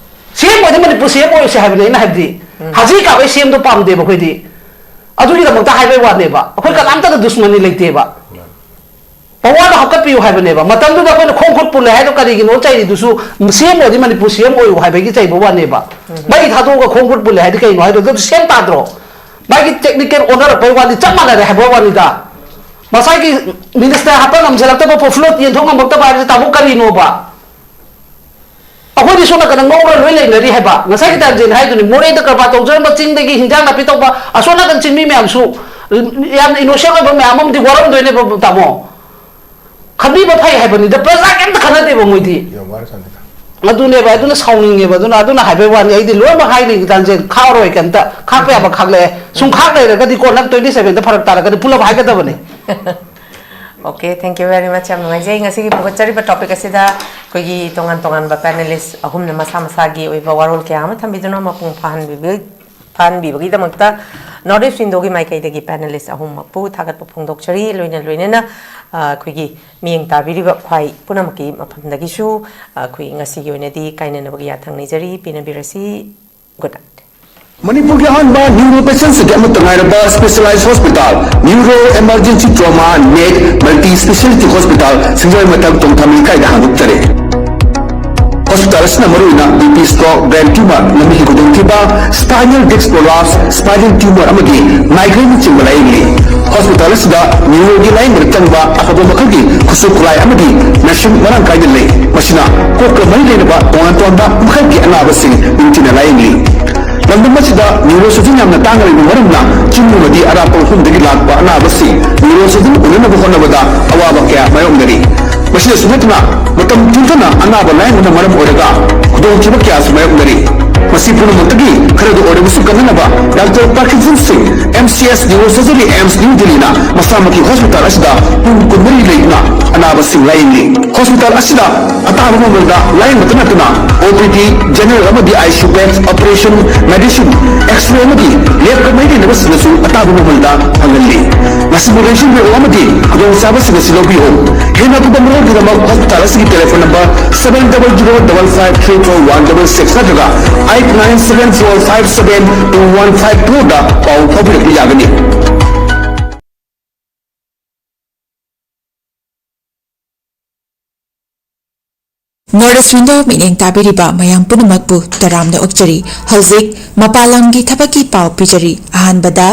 ꯁꯤ ꯑꯦꯝ ꯑꯣꯏꯗꯤ ꯃꯅꯤꯄꯨꯔ ꯁꯤ ꯑꯦꯝ ꯑꯣꯏꯔꯁꯦ ꯍꯥꯏꯕꯅꯦ ꯑꯩꯅ ꯍꯥꯏꯕꯗꯤ꯫ ꯎꯝ꯫ ꯍꯥꯖꯤ ꯀꯥꯕꯩ ꯁꯤ ꯑꯦꯝꯗꯣ ꯄꯥꯝꯗꯦꯕ ꯑꯩꯈꯣꯏꯗꯤ꯫ ꯑꯗꯨꯒꯤꯗꯃꯛꯇ ꯍꯥꯏꯕꯩ ꯋꯥꯅꯦꯕ꯫ ꯑꯩꯈꯣꯏ ꯀꯅꯥꯝꯇꯗ ꯗꯨꯁꯃꯅꯤ ꯂꯩꯇꯦꯕ꯫ ꯎꯝ꯫ ꯑꯋꯥꯗ ꯍꯥꯞꯀꯠꯄꯤꯌꯨ ꯍꯥꯏꯕꯅꯦꯕ꯫ ꯃꯇꯝꯗꯨꯗ ꯑꯩꯈꯣꯏꯅ ꯈꯣꯡ ꯈꯨꯠ ꯄꯨꯜꯂꯦ ꯍꯥꯏꯗꯣ ꯀꯔꯤꯒꯤꯅꯣ ꯆꯩꯔꯤꯗꯨꯁꯨ? ꯁꯤ ꯑꯦꯝ ꯑꯣꯏꯔꯗꯤ ꯃꯅꯤꯄꯨꯔ ꯁꯤ ꯑꯦꯝ ꯑꯣꯏꯌꯨ ꯍꯥꯏꯕꯒꯤ ꯆꯩꯕ ꯋꯥꯅꯦꯕ꯫ ꯃꯩ ꯊꯥꯗꯣꯛꯑꯒ ꯈꯣꯡ ꯈꯨꯠ ꯄꯨꯜꯂꯦ ꯍꯥꯏꯗꯤ ꯀꯩꯅꯣ ꯍꯥꯏꯗꯣ ꯑꯗꯨ ꯁꯦꯝ ꯇꯥꯗ꯭ꯔꯣ? ꯃꯥꯒꯤ ꯇꯦꯛꯅꯤꯀꯦꯜ ꯑꯣꯟꯅꯔꯛꯄꯩ ꯋꯥꯅꯤ, ꯆꯞ ꯃꯥꯟꯅꯔꯦ ꯍꯥꯏꯕ ꯋꯥꯅꯤꯗ꯫ ꯉꯁꯥꯏꯒꯤ ꯃꯤꯅꯤꯁꯇꯔ ꯍꯥꯞꯄ ꯉꯝꯁꯤꯜꯂꯛꯇꯕ, ꯄꯣꯄꯨꯂꯔ ꯌꯦꯟꯊꯣꯛ ꯉꯝꯃꯛꯇꯕ ꯍꯥꯏꯕꯁꯦ ꯇꯥꯃꯣ ꯀꯔꯤꯅꯣꯕ? ꯑꯩꯈꯣꯏꯗꯤ ꯁꯣꯝ ꯅꯥꯀꯟꯗ ꯉꯧꯔ ꯂꯣꯏ ꯂꯩꯅꯔꯤ ꯍꯥꯏꯕ꯫ ꯉꯁꯥꯏꯒꯤ ꯇꯥꯏꯝꯁꯦ ꯍꯥꯏꯗꯨꯅꯤ, ꯃꯣꯔꯦꯗ ꯀꯔꯕꯥꯔ ꯇꯧꯖꯔꯝꯕ ꯆꯤꯡꯗꯒꯤ ꯍꯤꯟꯖꯥꯡ ꯅꯥꯄꯤ ꯇꯧꯕ ꯑꯁꯣꯝ ꯅꯥꯀꯟ ꯆꯤꯡꯃꯤ ꯃꯌꯥꯝꯁꯨ, ꯌꯥꯝꯅ ꯏꯅꯣꯁꯦꯟ ꯑꯣꯏꯕ ꯃꯌꯥꯝ ꯑꯃꯗꯤ ꯋꯥꯔꯝꯗꯣꯏꯅꯦꯕ ꯇꯥꯃꯣ꯫ ꯈꯟꯕꯤꯕ ꯐꯩ ꯍꯥꯏꯕꯅꯤꯗ, ꯄ꯭ꯔꯖꯥ ꯀꯩꯝꯇ ꯈꯟꯅꯗꯦꯕ ꯃꯣꯏꯗꯤ꯫ ꯌꯥꯝ ꯋꯥꯔꯀꯥꯟꯗ꯫ ꯑꯗꯨꯅꯦꯕ, ꯑꯗꯨꯅ ꯁꯥꯎꯅꯤꯡꯉꯦꯕ꯫ ꯑꯗꯨꯅ, ꯑꯗꯨꯅ ꯍꯥꯏꯕꯩ ꯋꯥꯅꯤ, ꯑꯩꯗꯤ ꯂꯣꯏꯅꯃꯛ ꯍꯥꯏꯔꯤ ꯇꯥꯟꯁꯦ, ꯈꯥꯛꯑꯔꯣꯏ ꯀꯩꯝꯇ꯫ ꯈꯥꯛꯄ ꯌꯥꯕ ꯈꯥꯛꯂꯛꯑꯦ꯫ ꯁꯨꯝ ꯈꯥꯛ ꯂꯩꯔꯒꯗꯤ ꯀꯣ, ꯅꯪ twenty seven ꯗ ꯐꯔꯛ ꯇꯥꯔꯒꯗꯤ ꯄꯨꯂꯞ ꯍꯥꯏꯒꯗꯕꯅꯤ꯫ Okay, thank you very much. ꯌꯥꯝ ꯅꯨꯡꯉꯥꯏꯖꯩ꯫ ꯉꯁꯤꯒꯤ ꯄꯨꯈꯠꯆꯔꯤꯕ topic ꯑꯁꯤꯗ ꯑꯩꯈꯣꯏꯒꯤ ꯇꯣꯉꯥꯟ ꯇꯣꯉꯥꯟꯕ panelist ꯑꯍꯨꯝꯅ ꯃꯁꯥ ꯃꯁꯥꯒꯤ ꯑꯣꯏꯕ ꯋꯥꯔꯣꯜ ꯀꯌꯥ ꯑꯃ ꯊꯝꯕꯤꯗꯨꯅ ꯃꯄꯨꯡ ꯐꯥꯍꯟꯕꯤꯕ-, ꯐꯥꯍꯟꯕꯤꯕꯒꯤꯗꯃꯛꯇ North East Window ꯒꯤ ꯃꯥꯏꯀꯩꯗꯒꯤ panelist ꯑꯍꯨꯝꯃꯛꯄꯨ ꯊꯥꯒꯠꯄ ꯐꯣꯡꯗꯣꯛꯆꯔꯤ꯫ ꯂꯣꯏꯅ ꯂꯣꯏꯅꯅ, ꯑ, ꯑꯩꯈꯣꯏꯒꯤ ꯃꯤꯠꯌꯦꯡ ꯇꯥꯕꯤꯔꯤꯕ ꯈ꯭ꯋꯥꯏ ꯄꯨꯝꯅꯃꯛꯀꯤ ꯃꯐꯝꯗꯒꯤꯁꯨ, ꯑ, ꯑꯩꯈꯣꯏ ꯉꯁꯤꯒꯤ ꯑꯣꯏꯅꯗꯤ ꯀꯥꯏꯅꯅꯕꯒꯤ ꯌꯥꯊꯪ ꯅꯤꯖꯔꯤ꯫ ꯄꯦꯟꯅꯕꯤꯔꯁꯤ꯫ Good night꯫ ꯃꯅꯤꯄꯨꯔꯒꯤ ꯑꯍꯥꯟꯕ ꯅ꯭ꯌꯨꯔꯣ ꯄꯦꯁꯦꯟꯁꯤꯡꯒꯤ ꯑꯃꯠꯇ ꯉꯥꯏꯔꯕ specialized hospital, Neuro Emergency Trauma Net Multi Speciality Hospital, ꯁꯤꯡꯖꯃꯩ ꯃꯊꯛ ꯇꯣꯡꯊꯥꯃꯤ ꯂꯩꯀꯥꯏꯗ ꯍꯥꯡꯗꯣꯛꯆꯔꯦ꯫ Hospital ꯑꯁꯤꯅ ꯃꯔꯨꯑꯣꯏꯅ B P stroke, brain tumor, ꯂꯝꯕꯤꯒꯤ ꯈꯨꯗꯣꯡꯊꯤꯕ, spinal disc prolapse, spinal tumor ꯑꯃꯗꯤ migraine ꯅꯆꯤꯡꯕ ꯂꯥꯌꯦꯡꯂꯤ꯫ Hospital ꯑꯁꯤꯗ neuro ꯒꯤ ꯂꯥꯌꯦꯡꯕꯗ ꯆꯪꯕ ꯑꯐꯕ ꯃꯈꯜꯒꯤ ꯈꯨꯠꯁꯨ ꯈꯨꯠꯂꯥꯏ ꯑꯃꯗꯤ machine ꯃꯔꯥꯡ ꯀꯥꯏꯅ ꯂꯩ꯫ ꯃꯁꯤꯅ ꯀꯣꯛꯀ ꯃꯔꯤ ꯂꯩꯅꯕ ꯇꯣꯉꯥꯟ ꯇꯣꯉꯥꯟꯕ ꯃꯈꯜꯒꯤ ꯑꯅꯥꯕꯁꯤꯡ ꯅꯤꯡꯊꯤꯅ ꯂꯥꯌꯦꯡꯂꯤ꯫ ꯂꯝꯗꯝ ꯑꯁꯤꯗ neurosurgeon ꯌꯥꯝꯅ ꯇꯥꯡꯅ ꯂꯩꯕ ꯃꯔꯝꯅ ꯆꯤꯡ ꯑꯃꯗꯤ ꯑꯔꯥꯞꯄ ꯃꯐꯝꯗꯒꯤ ꯂꯥꯛꯄ ꯑꯅꯥꯕꯁꯤꯡ neurosurgeon ꯎꯅꯅꯕ ꯍꯣꯠꯅꯕꯗ ꯑꯋꯥꯕ ꯀꯌꯥ ꯃꯥꯌꯣꯛꯅꯔꯤ꯫ ꯃꯁꯤꯗꯁꯨ ꯅꯠꯇꯅ ꯃꯇꯝ ꯊꯦꯡꯊꯅ ꯑꯅꯥꯕ ꯂꯥꯌꯦꯡꯕꯅ ꯃꯔꯝ ꯑꯣꯏꯔꯒ ꯈꯨꯗꯣꯡꯊꯤꯕ ꯀꯌꯥꯁꯨ ꯃꯥꯌꯣꯛꯅꯔꯤ꯫ ꯃꯁꯤ ꯄꯨꯝꯅꯃꯛꯇꯒꯤ ꯈꯔꯗ ꯑꯣꯏꯔꯕꯁꯨ ꯀꯟꯅꯅꯕ Doctor Parkinson Singh, M C S Neurosurgery, AIIMS New Delhi ꯅ ꯃꯁꯥꯃꯛꯀꯤ hospital ꯑꯁꯤꯗ ꯄꯨꯡ ꯀꯨꯟꯃꯔꯤ ꯂꯩꯗꯨꯅ ꯑꯅꯥꯕꯁꯤꯡ ꯂꯥꯌꯦꯡꯂꯤ꯫ Hospital ꯑꯁꯤꯗ ꯑꯇꯥꯕ ꯃꯃꯜꯗ ꯂꯥꯌꯦꯡꯕꯇ ꯅꯠꯇꯅ O P D, general ꯑꯃꯗꯤ I C U beds, operation, medicine, X-ray ꯑꯃꯗꯤ lab ꯀ ꯃꯔꯤ ꯂꯩꯅꯕꯁꯤꯡꯗꯁꯨ ꯑꯇꯥꯕ ꯃꯃꯜꯗ ꯐꯪꯍꯜꯂꯤ꯫ ꯃꯁꯤꯕꯨ ꯂꯦꯡꯁꯤꯟꯕꯤꯔꯛꯎ ꯑꯃꯗꯤ ꯈꯨꯗꯣꯡꯆꯥꯕꯁꯤꯡ ꯑꯁꯤ ꯂꯧꯕꯤꯌꯨ꯫ ꯍꯦꯟꯅ ꯑꯀꯨꯞꯄ ꯃꯔꯣꯜꯒꯤꯗꯃꯛ hospital ꯑꯁꯤꯒꯤ telephone number seven double zero double five three four one double six ꯅꯠꯇ꯭ꯔꯒ eight nine seven four five seven two one five two ꯗ ꯄꯥꯎ ꯐꯥꯎꯕꯤꯔꯛꯄ ꯌꯥꯒꯅꯤ꯫ North East Window ꯃꯤꯠꯌꯦꯡ ꯇꯥꯕꯤꯔꯤꯕ ꯃꯌꯥꯝ ꯄꯨꯝꯅꯃꯛꯄꯨ ꯇꯔꯥꯝꯅ ꯑꯣꯛꯆꯔꯤ꯫ ꯍꯧꯖꯤꯛ ꯃꯄꯥꯟ ꯂꯝꯒꯤ ꯊꯕꯛꯀꯤ ꯄꯥꯎ ꯄꯤꯖꯔꯤ꯫ ꯑꯍꯥꯟꯕꯗ,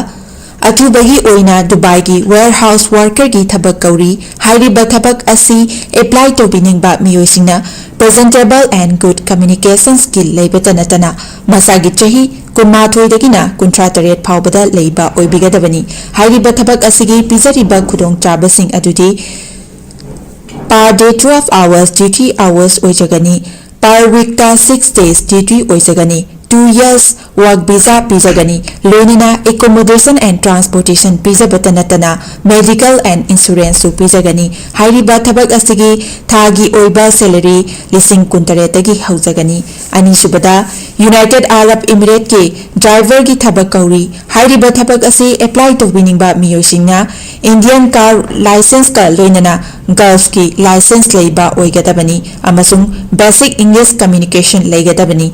ꯑꯊꯨꯕꯒꯤ ꯑꯣꯏꯅ ꯗꯨꯕꯥꯏꯒꯤ warehouse workerꯒꯤ ꯊꯕꯛ ꯀꯧꯔꯤ꯫ ꯍꯥꯏꯔꯤꯕ ꯊꯕꯛ ꯑꯁꯤ apply ꯇꯧꯕꯤꯅꯤꯡꯕ ꯃꯤꯑꯣꯏꯁꯤꯡꯅ presentable and good communication skill ꯂꯩꯕꯇ ꯅꯠꯇꯅ ꯃꯁꯥꯒꯤ ꯆꯍꯤ ꯀꯨꯟꯃꯥꯊꯣꯏꯗꯒꯤꯅ ꯀꯨꯟꯊ꯭ꯔꯥ ꯇꯔꯦꯠ ꯐꯥꯎꯕꯗ ꯂꯩꯕ ꯑꯣꯏꯕꯤꯒꯗꯕꯅꯤ꯫ ꯍꯥꯏꯔꯤꯕ ꯊꯕꯛ ꯑꯁꯤꯒꯤ ꯄꯤꯖꯔꯤꯕ ꯈꯨꯗꯣꯡꯆꯥꯕꯁꯤꯡ ꯑꯗꯨꯗꯤ per day twelve hours duty hours ꯑꯣꯏꯖꯒꯅꯤ꯫ Per weekꯇ six days duty ꯑꯣꯏꯖꯒꯅꯤ꯫ Two years work visa ꯄꯤꯖꯒꯅꯤ꯫ ꯂꯣꯏꯅꯅ accommodation and transportation ꯄꯤꯖꯕꯇ ꯅꯠꯇꯅ medical and insuranceꯁꯨ ꯄꯤꯖꯒꯅꯤ꯫ ꯍꯥꯏꯔꯤꯕ ꯊꯕꯛ ꯑꯁꯤꯒꯤ ꯊꯥꯒꯤ ꯑꯣꯏꯕ salary ꯂꯤꯁꯤꯡ ꯀꯨꯟꯇꯔꯦꯠꯇꯒꯤ ꯍꯧꯖꯒꯅꯤ꯫ ꯑꯅꯤꯁꯨꯕꯗ, United Arab Emirateꯀꯤ driverꯒꯤ ꯊꯕꯛ ꯀꯧꯔꯤ꯫ ꯍꯥꯏꯔꯤꯕ ꯊꯕꯛ ꯑꯁꯤ apply ꯇꯧꯕꯤꯅꯤꯡꯕ ꯃꯤꯑꯣꯏꯁꯤꯡꯅ Indian car licenceꯀ ꯂꯣꯏꯅꯅ Gulfꯀꯤ license ꯂꯩꯕ ꯑꯣꯏꯒꯗꯕꯅꯤ ꯑꯃꯁꯨꯡ basic English communication ꯂꯩꯒꯗꯕꯅꯤ꯫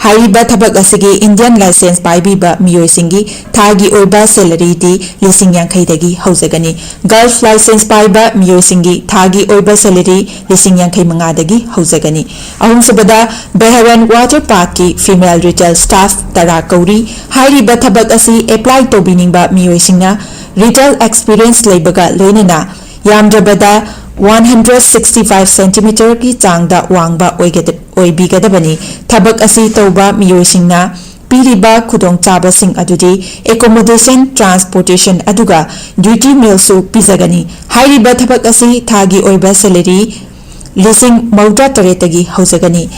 ꯍꯥꯏꯔꯤꯕ ꯊꯕꯛ ꯑꯁꯤꯒꯤ Indian license ꯄꯥꯏꯕꯤꯕ ꯃꯤꯑꯣꯏꯁꯤꯡꯒꯤ ꯊꯥꯒꯤ ꯑꯣꯏꯕ salaryꯗꯤ ꯂꯤꯁꯤꯡ ꯌꯥꯡꯈꯩꯗꯒꯤ ꯍꯧꯖꯒꯅꯤ꯫ Gulf license ꯄꯥꯏꯕ ꯃꯤꯑꯣꯏꯁꯤꯡꯒꯤ ꯊꯥꯒꯤ ꯑꯣꯏꯕ salary ꯂꯤꯁꯤꯡ ꯌꯥꯡꯈꯩ ꯃꯉꯥꯗꯒꯤ ꯍꯧꯖꯒꯅꯤ꯫ ꯑꯍꯨꯝꯁꯨꯕꯗ, Bahrain Water Parkꯀꯤ female retail staff ꯇꯔꯥ ꯀꯧꯔꯤ꯫ ꯍꯥꯏꯔꯤꯕ ꯊꯕꯛ ꯑꯁꯤ apply ꯇꯧꯕꯤꯅꯤꯡꯕ ꯃꯤꯑꯣꯏꯁꯤꯡꯅ retail experience ꯂꯩꯕꯒ ꯂꯣꯏꯅꯅ ꯌꯥꯝꯗ꯭ꯔꯕꯗ one hundred sixty five centimeterꯒꯤ ꯆꯥꯡꯗ ꯋꯥꯡꯕ ꯑꯣꯏꯒꯗ-, ꯑꯣꯏꯕꯤꯒꯗꯕꯅꯤ꯫ ꯊꯕꯛ ꯑꯁꯤ ꯇꯧꯕ ꯃꯤꯑꯣꯏꯁꯤꯡꯅ ꯄꯤꯔꯤꯕ ꯈꯨꯗꯣꯡꯆꯥꯕꯁꯤꯡ ꯑꯗꯨꯗꯤ accommodation, transportation ꯑꯗꯨꯒ duty mealꯁꯨ ꯄꯤꯖꯒꯅꯤ꯫ ꯍꯥꯏꯔꯤꯕ ꯊꯕꯛ ꯑꯁꯤ ꯊꯥꯒꯤ ꯑꯣꯏꯕ salary ꯂꯤꯁꯤꯡ ꯃꯧꯗ꯭ꯔꯥ ꯇꯔꯦꯠꯇꯒꯤ ꯍꯧꯖꯒꯅꯤ꯫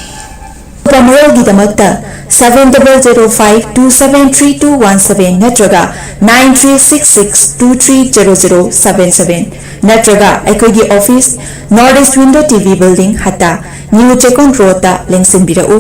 ꯑꯀꯨꯞꯄ ꯃꯔꯣꯜꯒꯤꯗꯃꯛꯇ seven double zero five two seven three two one seven ꯅꯠꯇ꯭ꯔꯒ nine three six six two three zero zero seven seven ꯅꯠꯇ꯭ꯔꯒ ꯑꯩꯈꯣꯏꯒꯤ office, North East Window T V Building, ꯍꯠꯇꯥ, New ꯆꯦꯛꯀꯣꯟ ꯔꯣꯗꯇ ꯂꯦꯡꯁꯤꯟꯕꯤꯔꯛꯎ꯫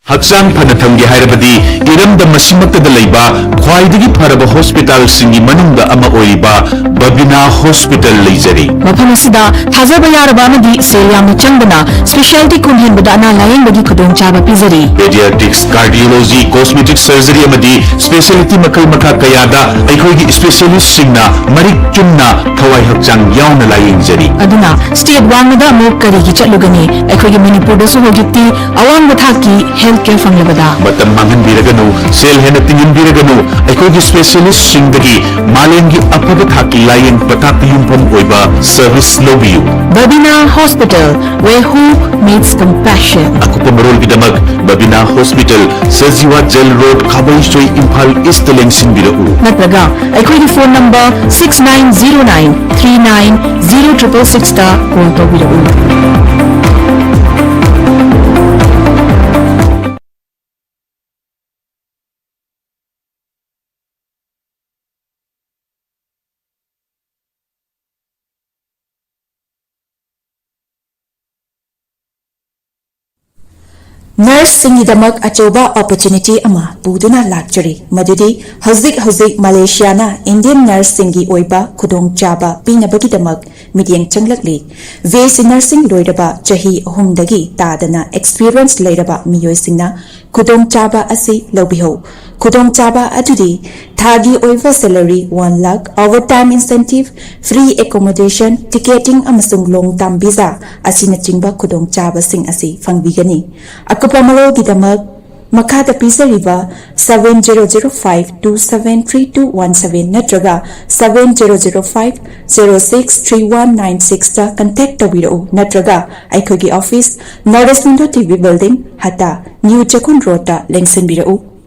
ꯍꯛꯆꯥꯡ ꯐꯅ ꯊꯝꯒꯦ ꯍꯥꯏꯔꯕꯗꯤ ꯏꯔꯝꯗꯝ ꯑꯁꯤꯃꯛꯇꯗ ꯂꯩꯕ ꯈ꯭ꯋꯥꯏꯗꯒꯤ ꯐꯔꯕ ꯍꯣꯁꯄꯤꯇꯥꯜꯁꯤꯡꯒꯤ ꯃꯅꯨꯡꯗ ꯑꯃ ꯑꯣꯏꯔꯤꯕ ꯕꯕꯤꯅꯥ ꯍꯣꯁꯄꯤꯇꯥꯜ ꯂꯩꯖꯔꯤ꯫ ꯃꯐꯝ ꯑꯁꯤꯗ ꯊꯥꯖꯕ ꯌꯥꯔꯕ ꯑꯃꯗꯤ ꯁꯦꯜ ꯌꯥꯝꯅ ꯆꯪꯗꯅ ꯁ꯭ꯄꯦꯁꯤꯌꯥꯂꯤꯇꯤ ꯀꯨꯟ ꯍꯦꯟꯕꯗ ꯑꯅꯥ ꯂꯥꯌꯦꯡꯕꯒꯤ ꯈꯨꯗꯣꯡꯆꯥꯕ ꯄꯤꯖꯔꯤ꯫ ꯄꯦꯗꯤꯌꯥꯇ꯭ꯔꯤꯛꯁ, ꯀꯥꯔꯗꯤꯑꯣꯂꯣꯖꯤ, ꯀꯣꯁꯃꯦꯇꯤꯛ ꯁꯔꯖꯔꯤ ꯑꯃꯗꯤ ꯁ꯭ꯄꯦꯁꯤꯌꯥꯂꯤꯇꯤ ꯃꯈꯜ ꯃꯈꯥ ꯀꯌꯥꯗ ꯑꯩꯈꯣꯏꯒꯤ ꯁ꯭ꯄꯦꯁꯤꯌꯥꯂꯤꯁꯁꯤꯡꯅ ꯃꯔꯤꯛ ꯆꯨꯝꯅ ꯊꯋꯥꯏ ꯍꯛꯆꯥꯡ ꯌꯥꯎꯅ ꯂꯥꯌꯦꯡꯖꯔꯤ꯫ ꯑꯗꯨꯅ ꯁ꯭ꯇꯦꯠ ꯋꯥꯡꯃꯗ ꯑꯃꯨꯛ ꯀꯔꯤꯒꯤ ꯆꯠꯂꯨꯒꯅꯤ? ꯑꯩꯈꯣꯏꯒꯤ ꯃꯅꯤꯄꯨꯔꯗꯁꯨ ꯍꯧꯖꯤꯛꯇꯤ ꯑꯋꯥꯡꯕ ꯊꯥꯛꯀꯤ ꯍꯦꯜꯊ ꯀꯦꯌꯔ ꯐꯪꯂꯕꯗ꯫ ꯃꯇꯝ ꯃꯥꯡꯍꯟꯕꯤꯔꯒꯅꯨ, ꯁꯦꯜ ꯍꯦꯟꯅ ꯇꯤꯡꯍꯟꯕꯤꯔꯒꯅꯨ, ꯑꯩꯈꯣꯏꯒꯤ ꯁ꯭ꯄꯦꯁꯤꯌꯥꯂꯤꯁꯁꯤꯡꯗꯒꯤ ꯃꯥꯂꯦꯝꯒꯤ ꯑꯐꯕ ꯊꯥꯛꯀꯤ ꯂꯥꯌꯦꯡ ꯄꯊꯥꯞꯇ ꯌꯨꯝꯐꯝ ꯑꯣꯏꯕ ꯁꯔꯚꯤꯁ ꯂꯧꯕꯤꯌꯨ꯫ Babina hospital, where hope meets compassion. ꯑꯀꯨꯞꯄ ꯃꯔꯣꯜꯒꯤꯗꯃꯛ Babina hospital, Sajiwa jail road, Khabeisoi, Imphal East ꯂꯦꯡꯁꯤꯟꯕꯤꯔꯛꯎ꯫ ꯅꯠꯇ꯭ꯔꯒ ꯑꯩꯈꯣꯏꯒꯤ phone number six nine zero nine three nine zero triple sixꯇ ꯀꯣꯜ ꯇꯧꯕꯤꯔꯛꯎ꯫ ꯅꯔꯁꯁꯤꯡꯒꯤꯗꯃꯛ ꯑꯆꯧꯕ ꯑꯣꯄꯣꯔꯆꯨꯅꯤꯇꯤ ꯑꯃ ꯄꯨꯗꯨꯅ ꯂꯥꯛꯆꯔꯤ, ꯃꯗꯨꯗꯤ ꯍꯧꯖꯤꯛ ꯍꯧꯖꯤꯛ ꯃꯂꯦꯁꯤꯌꯥꯅ ꯏꯟꯗꯤꯌꯟ ꯅꯔꯁꯁꯤꯡꯒꯤ ꯑꯣꯏꯕ ꯈꯨꯗꯣꯡꯆꯥꯕ ꯄꯤꯅꯕꯒꯤꯗꯃꯛ ꯃꯤꯠꯌꯦꯡ ꯆꯪꯂꯛꯂꯤ꯫ ꯕꯤ ꯑꯦꯁ ꯁꯤ ꯅꯔꯁꯤꯡ ꯂꯣꯏꯔꯕ ꯆꯍꯤ ꯑꯍꯨꯝꯗꯒꯤ ꯇꯥꯗꯅ ꯑꯦꯛꯁꯄꯤꯔꯤꯌꯦꯟꯁ ꯂꯩꯔꯕ ꯃꯤꯑꯣꯏꯁꯤꯡꯅ ꯈꯨꯗꯣꯡꯆꯥꯕ ꯑꯁꯤ ꯂꯧꯕꯤꯍꯧ꯫ ꯈꯨꯗꯣꯡꯆꯥꯕ ꯑꯗꯨꯗꯤ ꯊꯥꯒꯤ ꯑꯣꯏꯕ salary one lakh, overtime incentive, free accommodation, ticketing ꯑꯃꯁꯨꯡ long term visa ꯑꯁꯤꯅꯆꯤꯡꯕ ꯈꯨꯗꯣꯡꯆꯥꯕꯁꯤꯡ ꯑꯁꯤ ꯐꯪꯕꯤꯒꯅꯤ꯫ ꯑꯀꯨꯞꯄ ꯃꯔꯣꯜꯒꯤꯗꯃꯛ ꯃꯈꯥꯗ ꯄꯤꯖꯔꯤꯕ seven zero zero five two seven three two one seven ꯅꯠꯇ꯭ꯔꯒ seven zero zero five zero six three one nine sixꯇ contact ꯇꯧꯕꯤꯔꯛꯎ, ꯅꯠꯇ꯭ꯔꯒ ꯑꯩꯈꯣꯏꯒꯤ office, North East Window T V Building, ꯍꯇꯥ, New ꯆꯈꯨꯟ ꯔꯣꯗꯇ ꯂꯦꯡꯁꯤꯟꯕꯤꯔꯛꯎ꯫